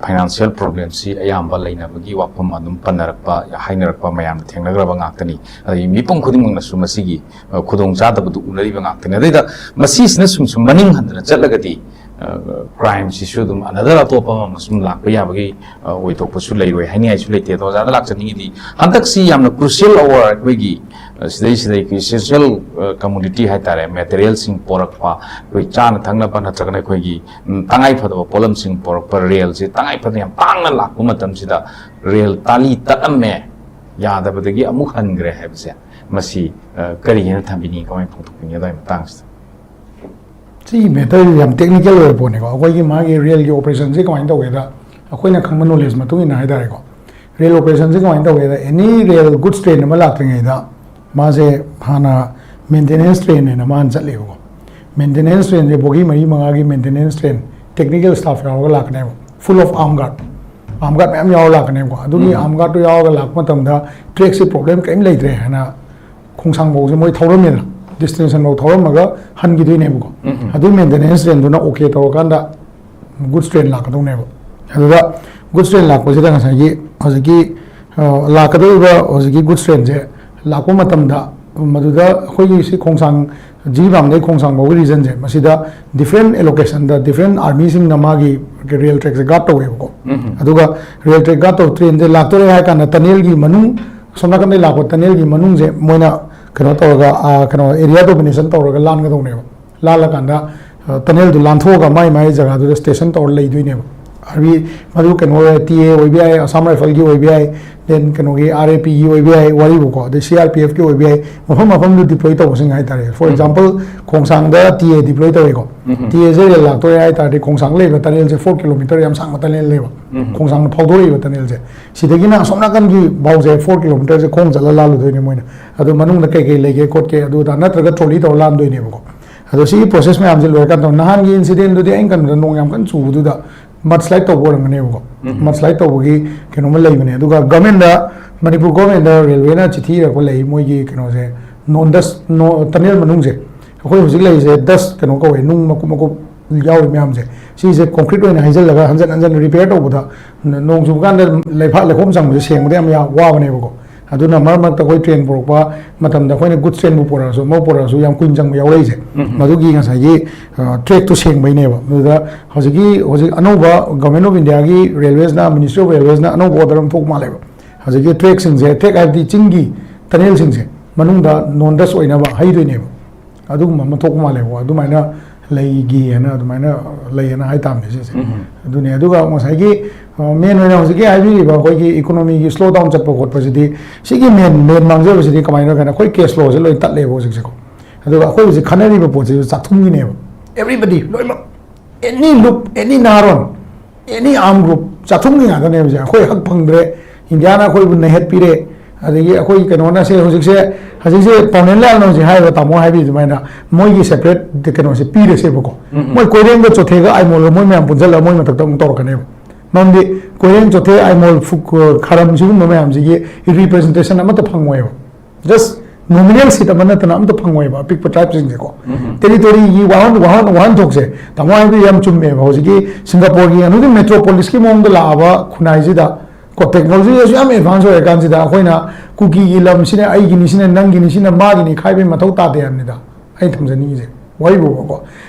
ꯐꯥꯏꯅꯥꯟꯁꯤꯌꯦꯜ ꯄ꯭ꯔꯣꯕ꯭ꯂꯦꯝꯁꯤ ꯑꯌꯥꯝꯕ ꯂꯩꯅꯕꯒꯤ ꯋꯥꯐꯝ ꯑꯗꯨꯝ ꯄꯟꯅꯔꯛꯄ, ꯍꯥꯏꯅꯔꯛꯄ ꯃꯌꯥꯝꯅ ꯊꯦꯡꯅꯈ꯭ꯔꯕ ꯉꯥꯛꯇꯅꯤ꯫ ꯑꯗꯒꯤ ꯃꯤꯄꯨꯝ ꯈꯨꯗꯤꯡꯃꯛꯅꯁꯨ ꯃꯁꯤꯒꯤ ꯑ, ꯈꯨꯗꯣꯡ ꯆꯥꯗꯕꯗꯨ ꯎꯅꯔꯤꯕ ꯉꯥꯛꯇꯅꯤ꯫ ꯑꯗꯩꯗ ꯃꯁꯤꯁꯤꯅ ꯁꯨꯝ ꯁꯨꯝ ꯃꯅꯤꯡ ꯍꯟꯗꯅ ꯆꯠꯂꯒꯗꯤ, ꯑ, ꯀ꯭ꯔꯥꯏꯝꯁꯤꯁꯨ ꯑꯗꯨꯝ ꯑꯅꯗꯔ ꯑꯇꯣꯞꯄ ꯑꯃ ꯁꯨꯝ ꯂꯥꯛꯄ ꯌꯥꯕꯒꯤ, ꯑ, ꯑꯣꯏꯊꯣꯛꯄꯁꯨ ꯂꯩꯔꯣꯏ ꯍꯥꯏꯅꯤꯡꯉꯥꯏꯁꯨ ꯂꯩꯇꯦ꯫ ꯑꯗꯣ ꯑꯣꯖꯥꯗ ꯂꯥꯛꯆꯅꯤꯡꯉꯤꯗꯤ, ꯍꯟꯗꯛꯁꯤ ꯌꯥꯝꯅ ꯀ꯭ꯔꯨꯁꯤꯌꯦꯜ ꯑꯋꯥꯔ ꯑꯩꯈꯣꯏꯒꯤ, ꯑ, ꯁꯤꯗꯩꯁꯤꯗ ꯑꯩꯈꯣꯏ ꯏꯁꯦꯟꯁꯤꯌꯦꯜ, ꯑ, ꯀꯃꯣꯗꯤꯇꯤ ꯍꯥꯏꯇꯥꯔꯦ, ꯃꯦꯇꯔꯤꯌꯦꯜꯁꯤꯡ ꯄꯣꯔꯛꯄ, ꯑꯩꯈꯣꯏ ꯆꯥꯅ ꯊꯛꯅꯕ ꯅꯠꯇ꯭ꯔꯒꯅ ꯑꯩꯈꯣꯏꯒꯤ, ꯎꯝ, ꯇꯉꯥꯏ ꯐꯗꯕ ꯄꯣꯠꯂꯝꯁꯤꯡ ꯄꯣꯔꯛꯄ, ꯔꯦꯜꯁꯦ ꯇꯉꯥꯏ ꯐꯗꯅ ꯌꯥꯝ ꯇꯥꯡꯅ ꯂꯥꯛꯄ ꯃꯇꯝꯁꯤꯗ ꯔꯦꯜ ꯇꯥꯂꯤ ꯇꯠꯂꯝꯃꯦ, ꯌꯥꯗꯕꯗꯒꯤ ꯑꯃꯨꯛ ꯍꯟꯈ꯭ꯔꯦ ꯍꯥꯏꯕꯁꯦ, ꯃꯁꯤ, ꯑ, ꯀꯔꯤ ꯍꯥꯏꯅ ꯊꯝꯕꯤꯅꯤꯡꯉꯤ, ꯀꯃꯥꯏꯅ ꯐꯣꯡꯗꯣꯛꯄꯤꯅꯤꯡꯉꯤ ꯑꯗꯨꯒꯤ ꯃꯇꯥꯡꯁꯤꯗ? ꯁꯤ ꯃꯦꯇꯔ ꯌꯥꯝ ꯇꯦꯛꯅꯤꯀꯦꯜ ꯑꯣꯏꯕ ꯄꯣꯠꯅꯤꯀꯣ꯫ ꯑꯩꯈꯣꯏꯒꯤ ꯃꯥꯒꯤ ꯔꯦꯜꯒꯤ ꯑꯣꯄꯔꯦꯁꯟꯁꯦ ꯀꯃꯥꯏꯅ ꯇꯧꯒꯦꯗ, ꯑꯩꯈꯣꯏꯅ ꯈꯪꯕ ꯅꯣꯂꯦꯖ ꯃꯇꯨꯡ ꯏꯟꯅ ꯍꯥꯏꯇꯥꯔꯦꯀꯣ, ꯔꯦꯜ ꯑꯣꯄꯔꯦꯁꯟꯁꯦ ꯀꯃꯥꯏꯅ ꯇꯧꯒꯦꯗ, ꯑꯦꯅꯤ ꯔꯦꯜ ꯒꯨꯗꯁ ꯇ꯭ꯔꯦꯟ ꯑꯃ ꯂꯥꯛꯇ꯭ꯔꯤꯉꯩꯗ ꯃꯥꯁꯦ ꯍꯥꯟꯅ ꯃꯦꯟꯇꯦꯅꯦꯟꯁ ꯇ꯭ꯔꯦꯟ ꯍꯥꯏꯅ ꯃꯥꯅ ꯆꯠꯂꯦꯕꯀꯣ꯫ ꯃꯦꯟꯇꯦꯅꯦꯟꯁ ꯇ꯭ꯔꯦꯟꯁꯦ ꯕꯣꯒꯤ ꯃꯔꯤ ꯃꯉꯥꯒꯤ ꯃꯦꯟꯇꯦꯅꯦꯟꯁ ꯇ꯭ꯔꯦꯟ, ꯇꯦꯛꯅꯤꯀꯦꯜ ꯁ꯭ꯇꯥꯐ ꯌꯥꯎꯔꯒ ꯂꯥꯛꯀꯅꯦꯕ, ꯐꯨꯜ ꯑꯣꯐ ꯑꯥꯔꯝ ꯒꯥꯔꯗ, ꯑꯥꯔꯝ ꯒꯥꯔꯗ ꯃꯌꯥꯝ ꯌꯥꯎꯔ ꯂꯥꯛꯀꯅꯦꯕꯀꯣ꯫ ꯑꯗꯨꯒꯤ ꯑꯥꯔꯝ ꯒꯥꯔꯗꯇꯨ ꯌꯥꯎꯔꯒ ꯂꯥꯛꯄ ꯃꯇꯝꯗ ꯇ꯭ꯔꯦꯛꯁꯦ ꯄ꯭ꯔꯣꯕ꯭ꯂꯦꯝ ꯀꯔꯤꯝ ꯂꯩꯇ꯭ꯔꯦ ꯍꯥꯏꯅ ꯈꯣꯡꯁꯥꯡ ꯐꯥꯎꯁꯦ ꯃꯣꯏ ꯊꯧꯔꯝꯃꯦꯗꯅ, ꯗꯦꯁꯇꯤꯅꯦꯁꯟ ꯐꯥꯎ ꯊꯧꯔꯝꯃꯒ ꯍꯟꯈꯤꯗꯣꯏꯅꯦꯕꯀꯣ꯫ ꯑꯗꯨꯒꯤ ꯃꯦꯟꯇꯦꯅꯦꯟꯁ ꯇ꯭ꯔꯦꯟꯗꯨꯅ ꯑꯣꯀꯦ ꯇꯧꯔꯀꯥꯟꯗ ꯒꯨꯗꯁ ꯇ꯭ꯔꯦꯟ ꯂꯥꯛꯀꯗꯧꯅꯦꯕ꯫ ꯑꯗꯨꯗ ꯒꯨꯗꯁ ꯇ꯭ꯔꯦꯟ ꯂꯥꯛꯄꯁꯤꯗ ꯉꯁꯥꯏꯒꯤ ꯍꯧꯖꯤꯛꯀꯤ, ꯑ, ꯂꯥꯛꯀꯗꯧꯔꯤꯕ ꯍꯧꯖꯤꯛꯀꯤ ꯒꯨꯗꯁ ꯇ꯭ꯔꯦꯟꯁꯦ ꯂꯥꯛꯄ ꯃꯇꯝꯗ ꯃꯗꯨꯗ ꯑꯩꯈꯣꯏꯒꯤ ꯁꯤ ꯈꯣꯡꯁꯥꯡ, ꯖꯤꯔꯤꯕꯥꯝꯗꯒꯤ ꯈꯣꯡꯁꯥꯡ ꯐꯥꯎꯒꯤ ꯔꯤꯖꯟꯁꯦ, ꯃꯁꯤꯗ ꯗꯤꯐ꯭ꯔꯦꯟ ꯑꯦꯂꯣꯀꯦꯁꯟꯗ ꯗꯤꯐ꯭ꯔꯦꯟ ꯑꯥꯔꯃꯤꯁꯤꯡꯅ ꯃꯥꯒꯤ ꯔꯦꯜ ꯇ꯭ꯔꯦꯛꯁꯦ ꯒꯥꯔꯗ ꯇꯧꯋꯦꯕꯀꯣ꯫ ꯑꯗꯨꯒ ꯔꯦꯜ ꯇ꯭ꯔꯦꯛ ꯒꯥꯔꯗ ꯇꯧ, ꯇ꯭ꯔꯦꯟꯁꯦ ꯂꯥꯛꯇꯣꯔꯦ ꯍꯥꯏ ꯀꯥꯟꯗ ꯇꯅꯦꯜꯒꯤ ꯃꯅꯨꯡ, ꯁꯣꯝ ꯅꯥꯀꯟꯗꯩ ꯂꯥꯛꯄ ꯇꯅꯦꯜꯒꯤ ꯃꯅꯨꯡꯁꯦ ꯃꯣꯏꯅ ꯀꯩꯅꯣ ꯇꯧꯔꯒ, ꯑ, ꯀꯩꯅꯣ, ꯑꯦꯔꯤꯌꯥ ꯗꯣꯃꯤꯅꯦꯁꯟ ꯇꯧꯔꯒ ꯂꯥꯟꯒꯗꯧꯅꯦꯕ꯫ ꯂꯥꯜꯂꯀꯥꯟꯗ, ꯑ, ꯇꯅꯦꯜꯗꯨ ꯂꯥꯟꯊꯣꯛꯑꯒ ꯃꯥꯏ ꯃꯥꯏ ꯖꯒꯥꯗꯨꯗ ꯁ꯭ꯇꯦꯁꯟ ꯇꯧꯔ ꯂꯩꯗꯣꯏꯅꯦꯕ꯫ ꯑꯥꯔꯃꯤ ꯃꯗꯨ ꯀꯩꯅꯣ, ꯇꯤ ꯑꯦ ꯑꯣꯏꯕ ꯌꯥꯏ, ꯑꯁꯥꯝ ꯔꯥꯏꯐꯜꯒꯤ ꯑꯣꯏꯕ ꯌꯥꯏ, ꯗꯦꯟ ꯀꯩꯅꯣꯒꯤ ꯑꯥꯔ ꯑꯦ ꯄꯤꯒꯤ ꯑꯣꯏꯕ ꯌꯥꯏ, ꯋꯥꯔꯤꯕꯨꯀꯣ, ꯑꯗꯩ ꯁꯤ ꯑꯥꯔ ꯄꯤ ꯑꯦꯐꯀꯤ ꯑꯣꯏꯕ ꯌꯥꯏ, ꯃꯐꯝ ꯃꯐꯝꯗꯨ ꯗꯤꯄ꯭ꯂꯣꯏ ꯇꯧꯕꯁꯤꯡ ꯍꯥꯏꯇꯥꯔꯦ꯫ ꯐꯣꯔ ꯑꯦꯛꯖꯥꯝꯄꯜ, ꯈꯣꯡꯁꯥꯡꯗ ꯇꯤ ꯑꯦ ꯗꯤꯄ꯭ꯂꯣꯏ ꯇꯧꯋꯦꯀꯣ꯫ ꯇꯤ ꯑꯦꯁꯦ ꯔꯦꯜ ꯂꯥꯛꯇꯣꯔꯦ ꯍꯥꯏ ꯇꯥꯔꯗꯤ, ꯈꯣꯡꯁꯥꯡ ꯂꯩꯕ ꯇꯅꯦꯜꯁꯦ ꯐꯣꯔ ꯀꯤꯂꯣꯃꯤꯇꯔ ꯌꯥꯝ ꯁꯥꯡꯕ ꯇꯅꯦꯜ ꯂꯩꯕ, ꯈꯣꯡꯁꯥꯡꯅ ꯐꯥꯎꯗꯣꯔꯛꯏꯕ ꯇꯅꯦꯜꯁꯦ꯫ ꯁꯤꯗꯒꯤꯅ ꯑꯁꯣꯝ ꯅꯥꯀꯟꯒꯤ ꯐꯥꯎꯁꯦ ꯐꯣꯔ ꯀꯤꯂꯣꯃꯤꯇꯔꯁꯦ ꯈꯣꯡ ꯆꯠꯂ ꯂꯥꯜꯂꯨꯗꯣꯏꯅꯦ ꯃꯣꯏꯅ꯫ ꯑꯗꯨ ꯃꯅꯨꯡꯗ ꯀꯩ ꯀꯩ ꯂꯩꯒꯦ ꯈꯣꯠꯀꯦ ꯑꯗꯨ ꯑꯗꯥ, ꯅꯠꯇ꯭ꯔꯒ ꯇ꯭ꯔꯣꯂꯤ ꯇꯧꯔ ꯂꯥꯟꯗꯣꯏꯅꯦꯕꯀꯣ꯫ ꯑꯗꯣ ꯁꯤꯒꯤ ꯄ꯭ꯔꯣꯁꯦꯁ ꯃꯌꯥꯝꯁꯦ ꯂꯣꯏꯔꯀꯥꯟꯗ, ꯅꯍꯥꯟꯒꯤ ꯏꯟꯁꯤꯗꯦꯟꯗꯨꯗꯤ ꯑꯩꯅ ꯈꯟꯕꯗ ꯅꯣꯡ ꯌꯥꯝ ꯀꯟꯅ ꯆꯨꯕꯗꯨꯗ ꯃꯗ ꯁ꯭ꯂꯥꯏꯗ ꯇꯧꯕ ꯑꯣꯏꯔꯝꯒꯅꯦꯕꯀꯣ꯫ ꯃꯗ ꯁ꯭ꯂꯥꯏꯗ ꯇꯧꯕꯒꯤ ꯀꯩꯅꯣꯝꯃ ꯂꯩꯕꯅꯦ꯫ ꯑꯗꯨꯒ ꯒꯚꯔꯟꯃꯦꯟꯗ, ꯃꯅꯤꯄꯨꯔ ꯒꯚꯔꯟꯃꯦꯟꯗ ꯔꯦꯜꯋꯦꯅ ꯆꯤꯊꯤ ꯏꯔꯛꯄ ꯂꯩ, ꯃꯣꯏꯒꯤ ꯀꯩꯅꯣꯁꯦ, ꯅꯣꯟ ꯗꯁ ꯇꯅꯦꯜ ꯃꯅꯨꯡꯁꯦ, ꯑꯩꯈꯣꯏ ꯍꯧꯖꯤꯛ ꯂꯩꯔꯤꯁꯦ ꯗꯁ ꯀꯩꯅꯣ ꯀꯧꯋꯦ, ꯅꯨꯡ ꯃꯀꯨꯞ ꯃꯀꯨꯞ ꯌꯥꯎꯔꯤ ꯃꯌꯥꯝꯁꯦ, ꯁꯤꯁꯦ ꯀꯣꯟꯀ꯭ꯔꯤꯠ ꯑꯣꯏꯅ ꯍꯩꯖꯤꯜꯂꯒ ꯍꯟꯖꯟ ꯍꯟꯖꯟ ꯔꯤꯄꯤꯌꯔ ꯇꯧꯕꯗ, ꯅ-, ꯅꯣꯡ ꯆꯨꯕ ꯀꯥꯟꯗ ꯂꯩꯕꯥꯛ ꯂꯩꯈꯣꯝ ꯆꯪꯕꯁꯦ ꯁꯦꯡꯕꯗ ꯌꯥꯝ ꯌꯥ-, ꯋꯥꯕꯅꯦꯕꯀꯣ꯫ ꯑꯗꯨꯅ ꯃꯔꯛ ꯃꯔꯛꯇ ꯑꯩꯈꯣꯏ ꯇ꯭ꯔꯦꯟ ꯄꯨꯔꯛꯄ ꯃꯇꯝꯗ, ꯑꯩꯈꯣꯏꯅ ꯒꯨꯗꯁ ꯇ꯭ꯔꯦꯟꯕꯨ ꯄꯨꯔꯛꯑꯁꯨ, ꯑꯃꯕꯨ ꯄꯨꯔꯛꯑꯁꯨ, ꯌꯥꯝ ꯀꯨꯏꯅ ꯆꯪꯕ ꯌꯥꯎꯔꯛꯏꯁꯦ꯫ ꯃꯗꯨꯒꯤ ꯉꯁꯥꯏꯒꯤ, ꯑ, ꯇ꯭ꯔꯦꯛꯇꯣ ꯁꯦꯡꯕꯩꯅꯦꯕ꯫ ꯑꯗꯨꯗ ꯍꯧꯖꯤꯛꯀꯤ, ꯍꯧꯖꯤꯛ ꯑꯅꯧꯕ Government of Indiaꯒꯤ Railwaysꯅ, Ministry of Railwaysꯅ ꯑꯅꯧꯕ order ꯑꯃ ꯊꯣꯛꯄ ꯃꯥꯜꯂꯦꯕ꯫ ꯍꯧꯖꯤꯛꯀꯤ ꯇ꯭ꯔꯦꯛꯁꯤꯡꯁꯦ, ꯇ꯭ꯔꯦꯛ ꯍꯥꯏꯕꯗꯤ ꯆꯤꯡꯒꯤ ꯇꯅꯦꯜꯁꯤꯡꯁꯦ, ꯃꯅꯨꯡꯗ ꯅꯣꯟ ꯗꯁ ꯑꯣꯏꯅꯕ ꯍꯩꯗꯣꯏꯅꯦꯕ꯫ ꯑꯗꯨꯒꯨꯝꯕ ꯑꯃ ꯊꯣꯛꯄ ꯃꯥꯜꯂꯦꯕꯀꯣ꯫ ꯑꯗꯨꯃꯥꯏꯅ ꯂꯩꯒꯦꯅ, ꯑꯗꯨꯃꯥꯏꯅ ꯂꯩꯌꯦꯅ ꯍꯥꯏ ꯇꯥꯕꯅꯦ ꯁꯤꯁꯦ꯫ ꯑꯗꯨꯅꯦ꯫ ꯑꯗꯨꯒ ꯉꯁꯥꯏꯒꯤ, ꯑ, ꯃꯦꯟ ꯑꯣꯏꯅ ꯍꯧꯖꯤꯛꯀꯤ ꯍꯥꯏꯕꯤꯔꯤꯕ ꯑꯩꯈꯣꯏꯒꯤ ꯏꯀꯣꯅꯣꯃꯤꯒꯤ ꯁ꯭ꯂꯣ ꯗꯥꯎꯟ ꯆꯠꯄ ꯈꯣꯠꯄꯁꯤꯗꯤ, ꯁꯤꯒꯤ ꯃꯦꯟ, ꯃꯦꯟ ꯃꯥꯡꯖꯕꯁꯤꯗꯤ ꯀꯃꯥꯏꯅ ꯀꯩꯅꯣ, ꯑꯩꯈꯣꯏ ꯀꯦꯁ ꯐ꯭ꯂꯣꯁꯦ ꯂꯣꯏ ꯇꯠꯂꯦꯕ ꯍꯧꯖꯤꯛꯁꯦꯀꯣ꯫ ꯑꯗꯨꯒ ꯑꯩꯈꯣꯏ ꯍꯧꯖꯤꯛ ꯈꯟꯅꯔꯤꯕ ꯄꯣꯠꯁꯤꯁꯨ ꯆꯥꯛꯊꯨꯝꯒꯤꯅꯦꯕ꯫ Everybody, ꯂꯣꯏꯅꯃꯛ, ꯑꯦꯅꯤ ꯂꯨꯞ, ꯑꯦꯅꯤ ꯅꯥꯔꯣꯟ, ꯑꯦꯅꯤ ꯑꯥꯔꯝ ꯒ꯭ꯔꯨꯞ, ꯆꯥꯛꯊꯨꯝꯒꯤ ꯉꯥꯛꯇꯅꯦꯕꯁꯦ꯫ ꯑꯩꯈꯣꯏ ꯍꯛ ꯐꯪꯗ꯭ꯔꯦ, ꯏꯟꯗꯤꯌꯥꯅ ꯑꯩꯈꯣꯏꯕꯨ ꯅꯩꯍꯠꯄꯤꯔꯦ, ꯑꯗꯒꯤ ꯑꯩꯈꯣꯏ ꯀꯩꯅꯣꯅ ꯁꯦ ꯍꯧꯖꯤꯛꯁꯦ, ꯍꯧꯖꯤꯛꯁꯦ ꯄꯥꯎꯅꯦꯟ ꯂꯥꯜꯅ ꯍꯧꯖꯤꯛ ꯍꯥꯏꯔꯤꯕ ꯇꯥꯃꯣ ꯍꯥꯏꯕꯤ ꯑꯗꯨꯃꯥꯏꯅ ꯃꯣꯏꯒꯤ ꯁꯦꯄꯔꯦꯠ ꯀꯩꯅꯣꯁꯦ ꯄꯤꯔꯁꯦꯕꯀꯣ꯫ ꯃꯣꯏ ꯀꯣꯏꯔꯦꯡꯒ ꯆꯣꯊꯦꯒ ꯑꯥꯏꯃꯣꯜꯒ ꯃꯣꯏ ꯃꯌꯥꯝ ꯄꯨꯟꯁꯤꯜꯂꯒ ꯃꯣꯏ ꯃꯊꯛꯇ ꯑꯃꯨꯛ ꯇꯧꯔꯛꯀꯅꯦꯕ꯫ ꯃꯔꯝꯗꯤ ꯀꯣꯏꯔꯦꯡ ꯆꯣꯊꯦ ꯑꯥꯏꯃꯣꯜ ꯐꯨꯛ-, ꯈꯔꯝ ꯁꯤꯒꯨꯝꯕ ꯃꯌꯥꯝꯁꯤꯒꯤ ꯔꯤꯄ꯭ꯔꯖꯦꯟꯇꯦꯁꯟ ꯑꯃꯠꯇ ꯐꯪꯉꯣꯏꯕ꯫ Just nominal seat ꯑꯃ ꯅꯠꯇꯅ ꯑꯝꯇ ꯐꯪꯉꯣꯏꯕ ꯑꯄꯤꯛꯄ ꯇ꯭ꯔꯥꯏꯕꯁꯤꯡꯁꯦꯀꯣ꯫ ꯇꯦꯔꯤꯇꯣꯔꯤꯒꯤ ꯋꯥꯍꯟ, ꯋꯥꯍꯟ, ꯋꯥꯍꯟꯊꯣꯛꯁꯦ ꯇꯥꯃꯣ ꯍꯥꯏꯕꯗꯤ ꯌꯥꯝ ꯆꯨꯝꯃꯦꯕ꯫ ꯍꯧꯖꯤꯛꯀꯤ ꯁꯤꯡꯒꯥꯄꯣꯔꯒꯤ ꯑꯗꯨꯒꯤ ꯃꯦꯇ꯭ꯔꯣꯄꯣꯂꯤꯁꯀꯤ ꯃꯑꯣꯡꯗ ꯂꯥꯛꯑꯕ ꯈꯨꯟꯅꯥꯏꯁꯤꯗ ꯀꯣ, ꯇꯦꯛꯅꯣꯂꯣꯖꯤꯗꯁꯨ ꯌꯥꯝ ꯑꯦꯗꯚꯥꯟꯁ ꯑꯣꯏꯔꯀꯥꯟꯁꯤꯗ ꯑꯩꯈꯣꯏꯅ ꯀꯨꯀꯤꯒꯤ ꯂꯝꯁꯤꯅ ꯑꯩꯒꯤꯅꯤ, ꯁꯤꯅ ꯅꯪꯒꯤꯅꯤ, ꯁꯤꯅ ꯃꯥꯒꯤꯅꯤ ꯈꯥꯏꯕꯒꯤ ꯃꯊꯧ ꯇꯥꯗꯦ ꯍꯥꯏꯕꯅꯤꯗ ꯑꯩꯅ ꯊꯝꯖꯅꯤꯡꯉꯤꯁꯦ꯫ ꯋꯥꯔꯤꯕꯨꯕꯀꯣ,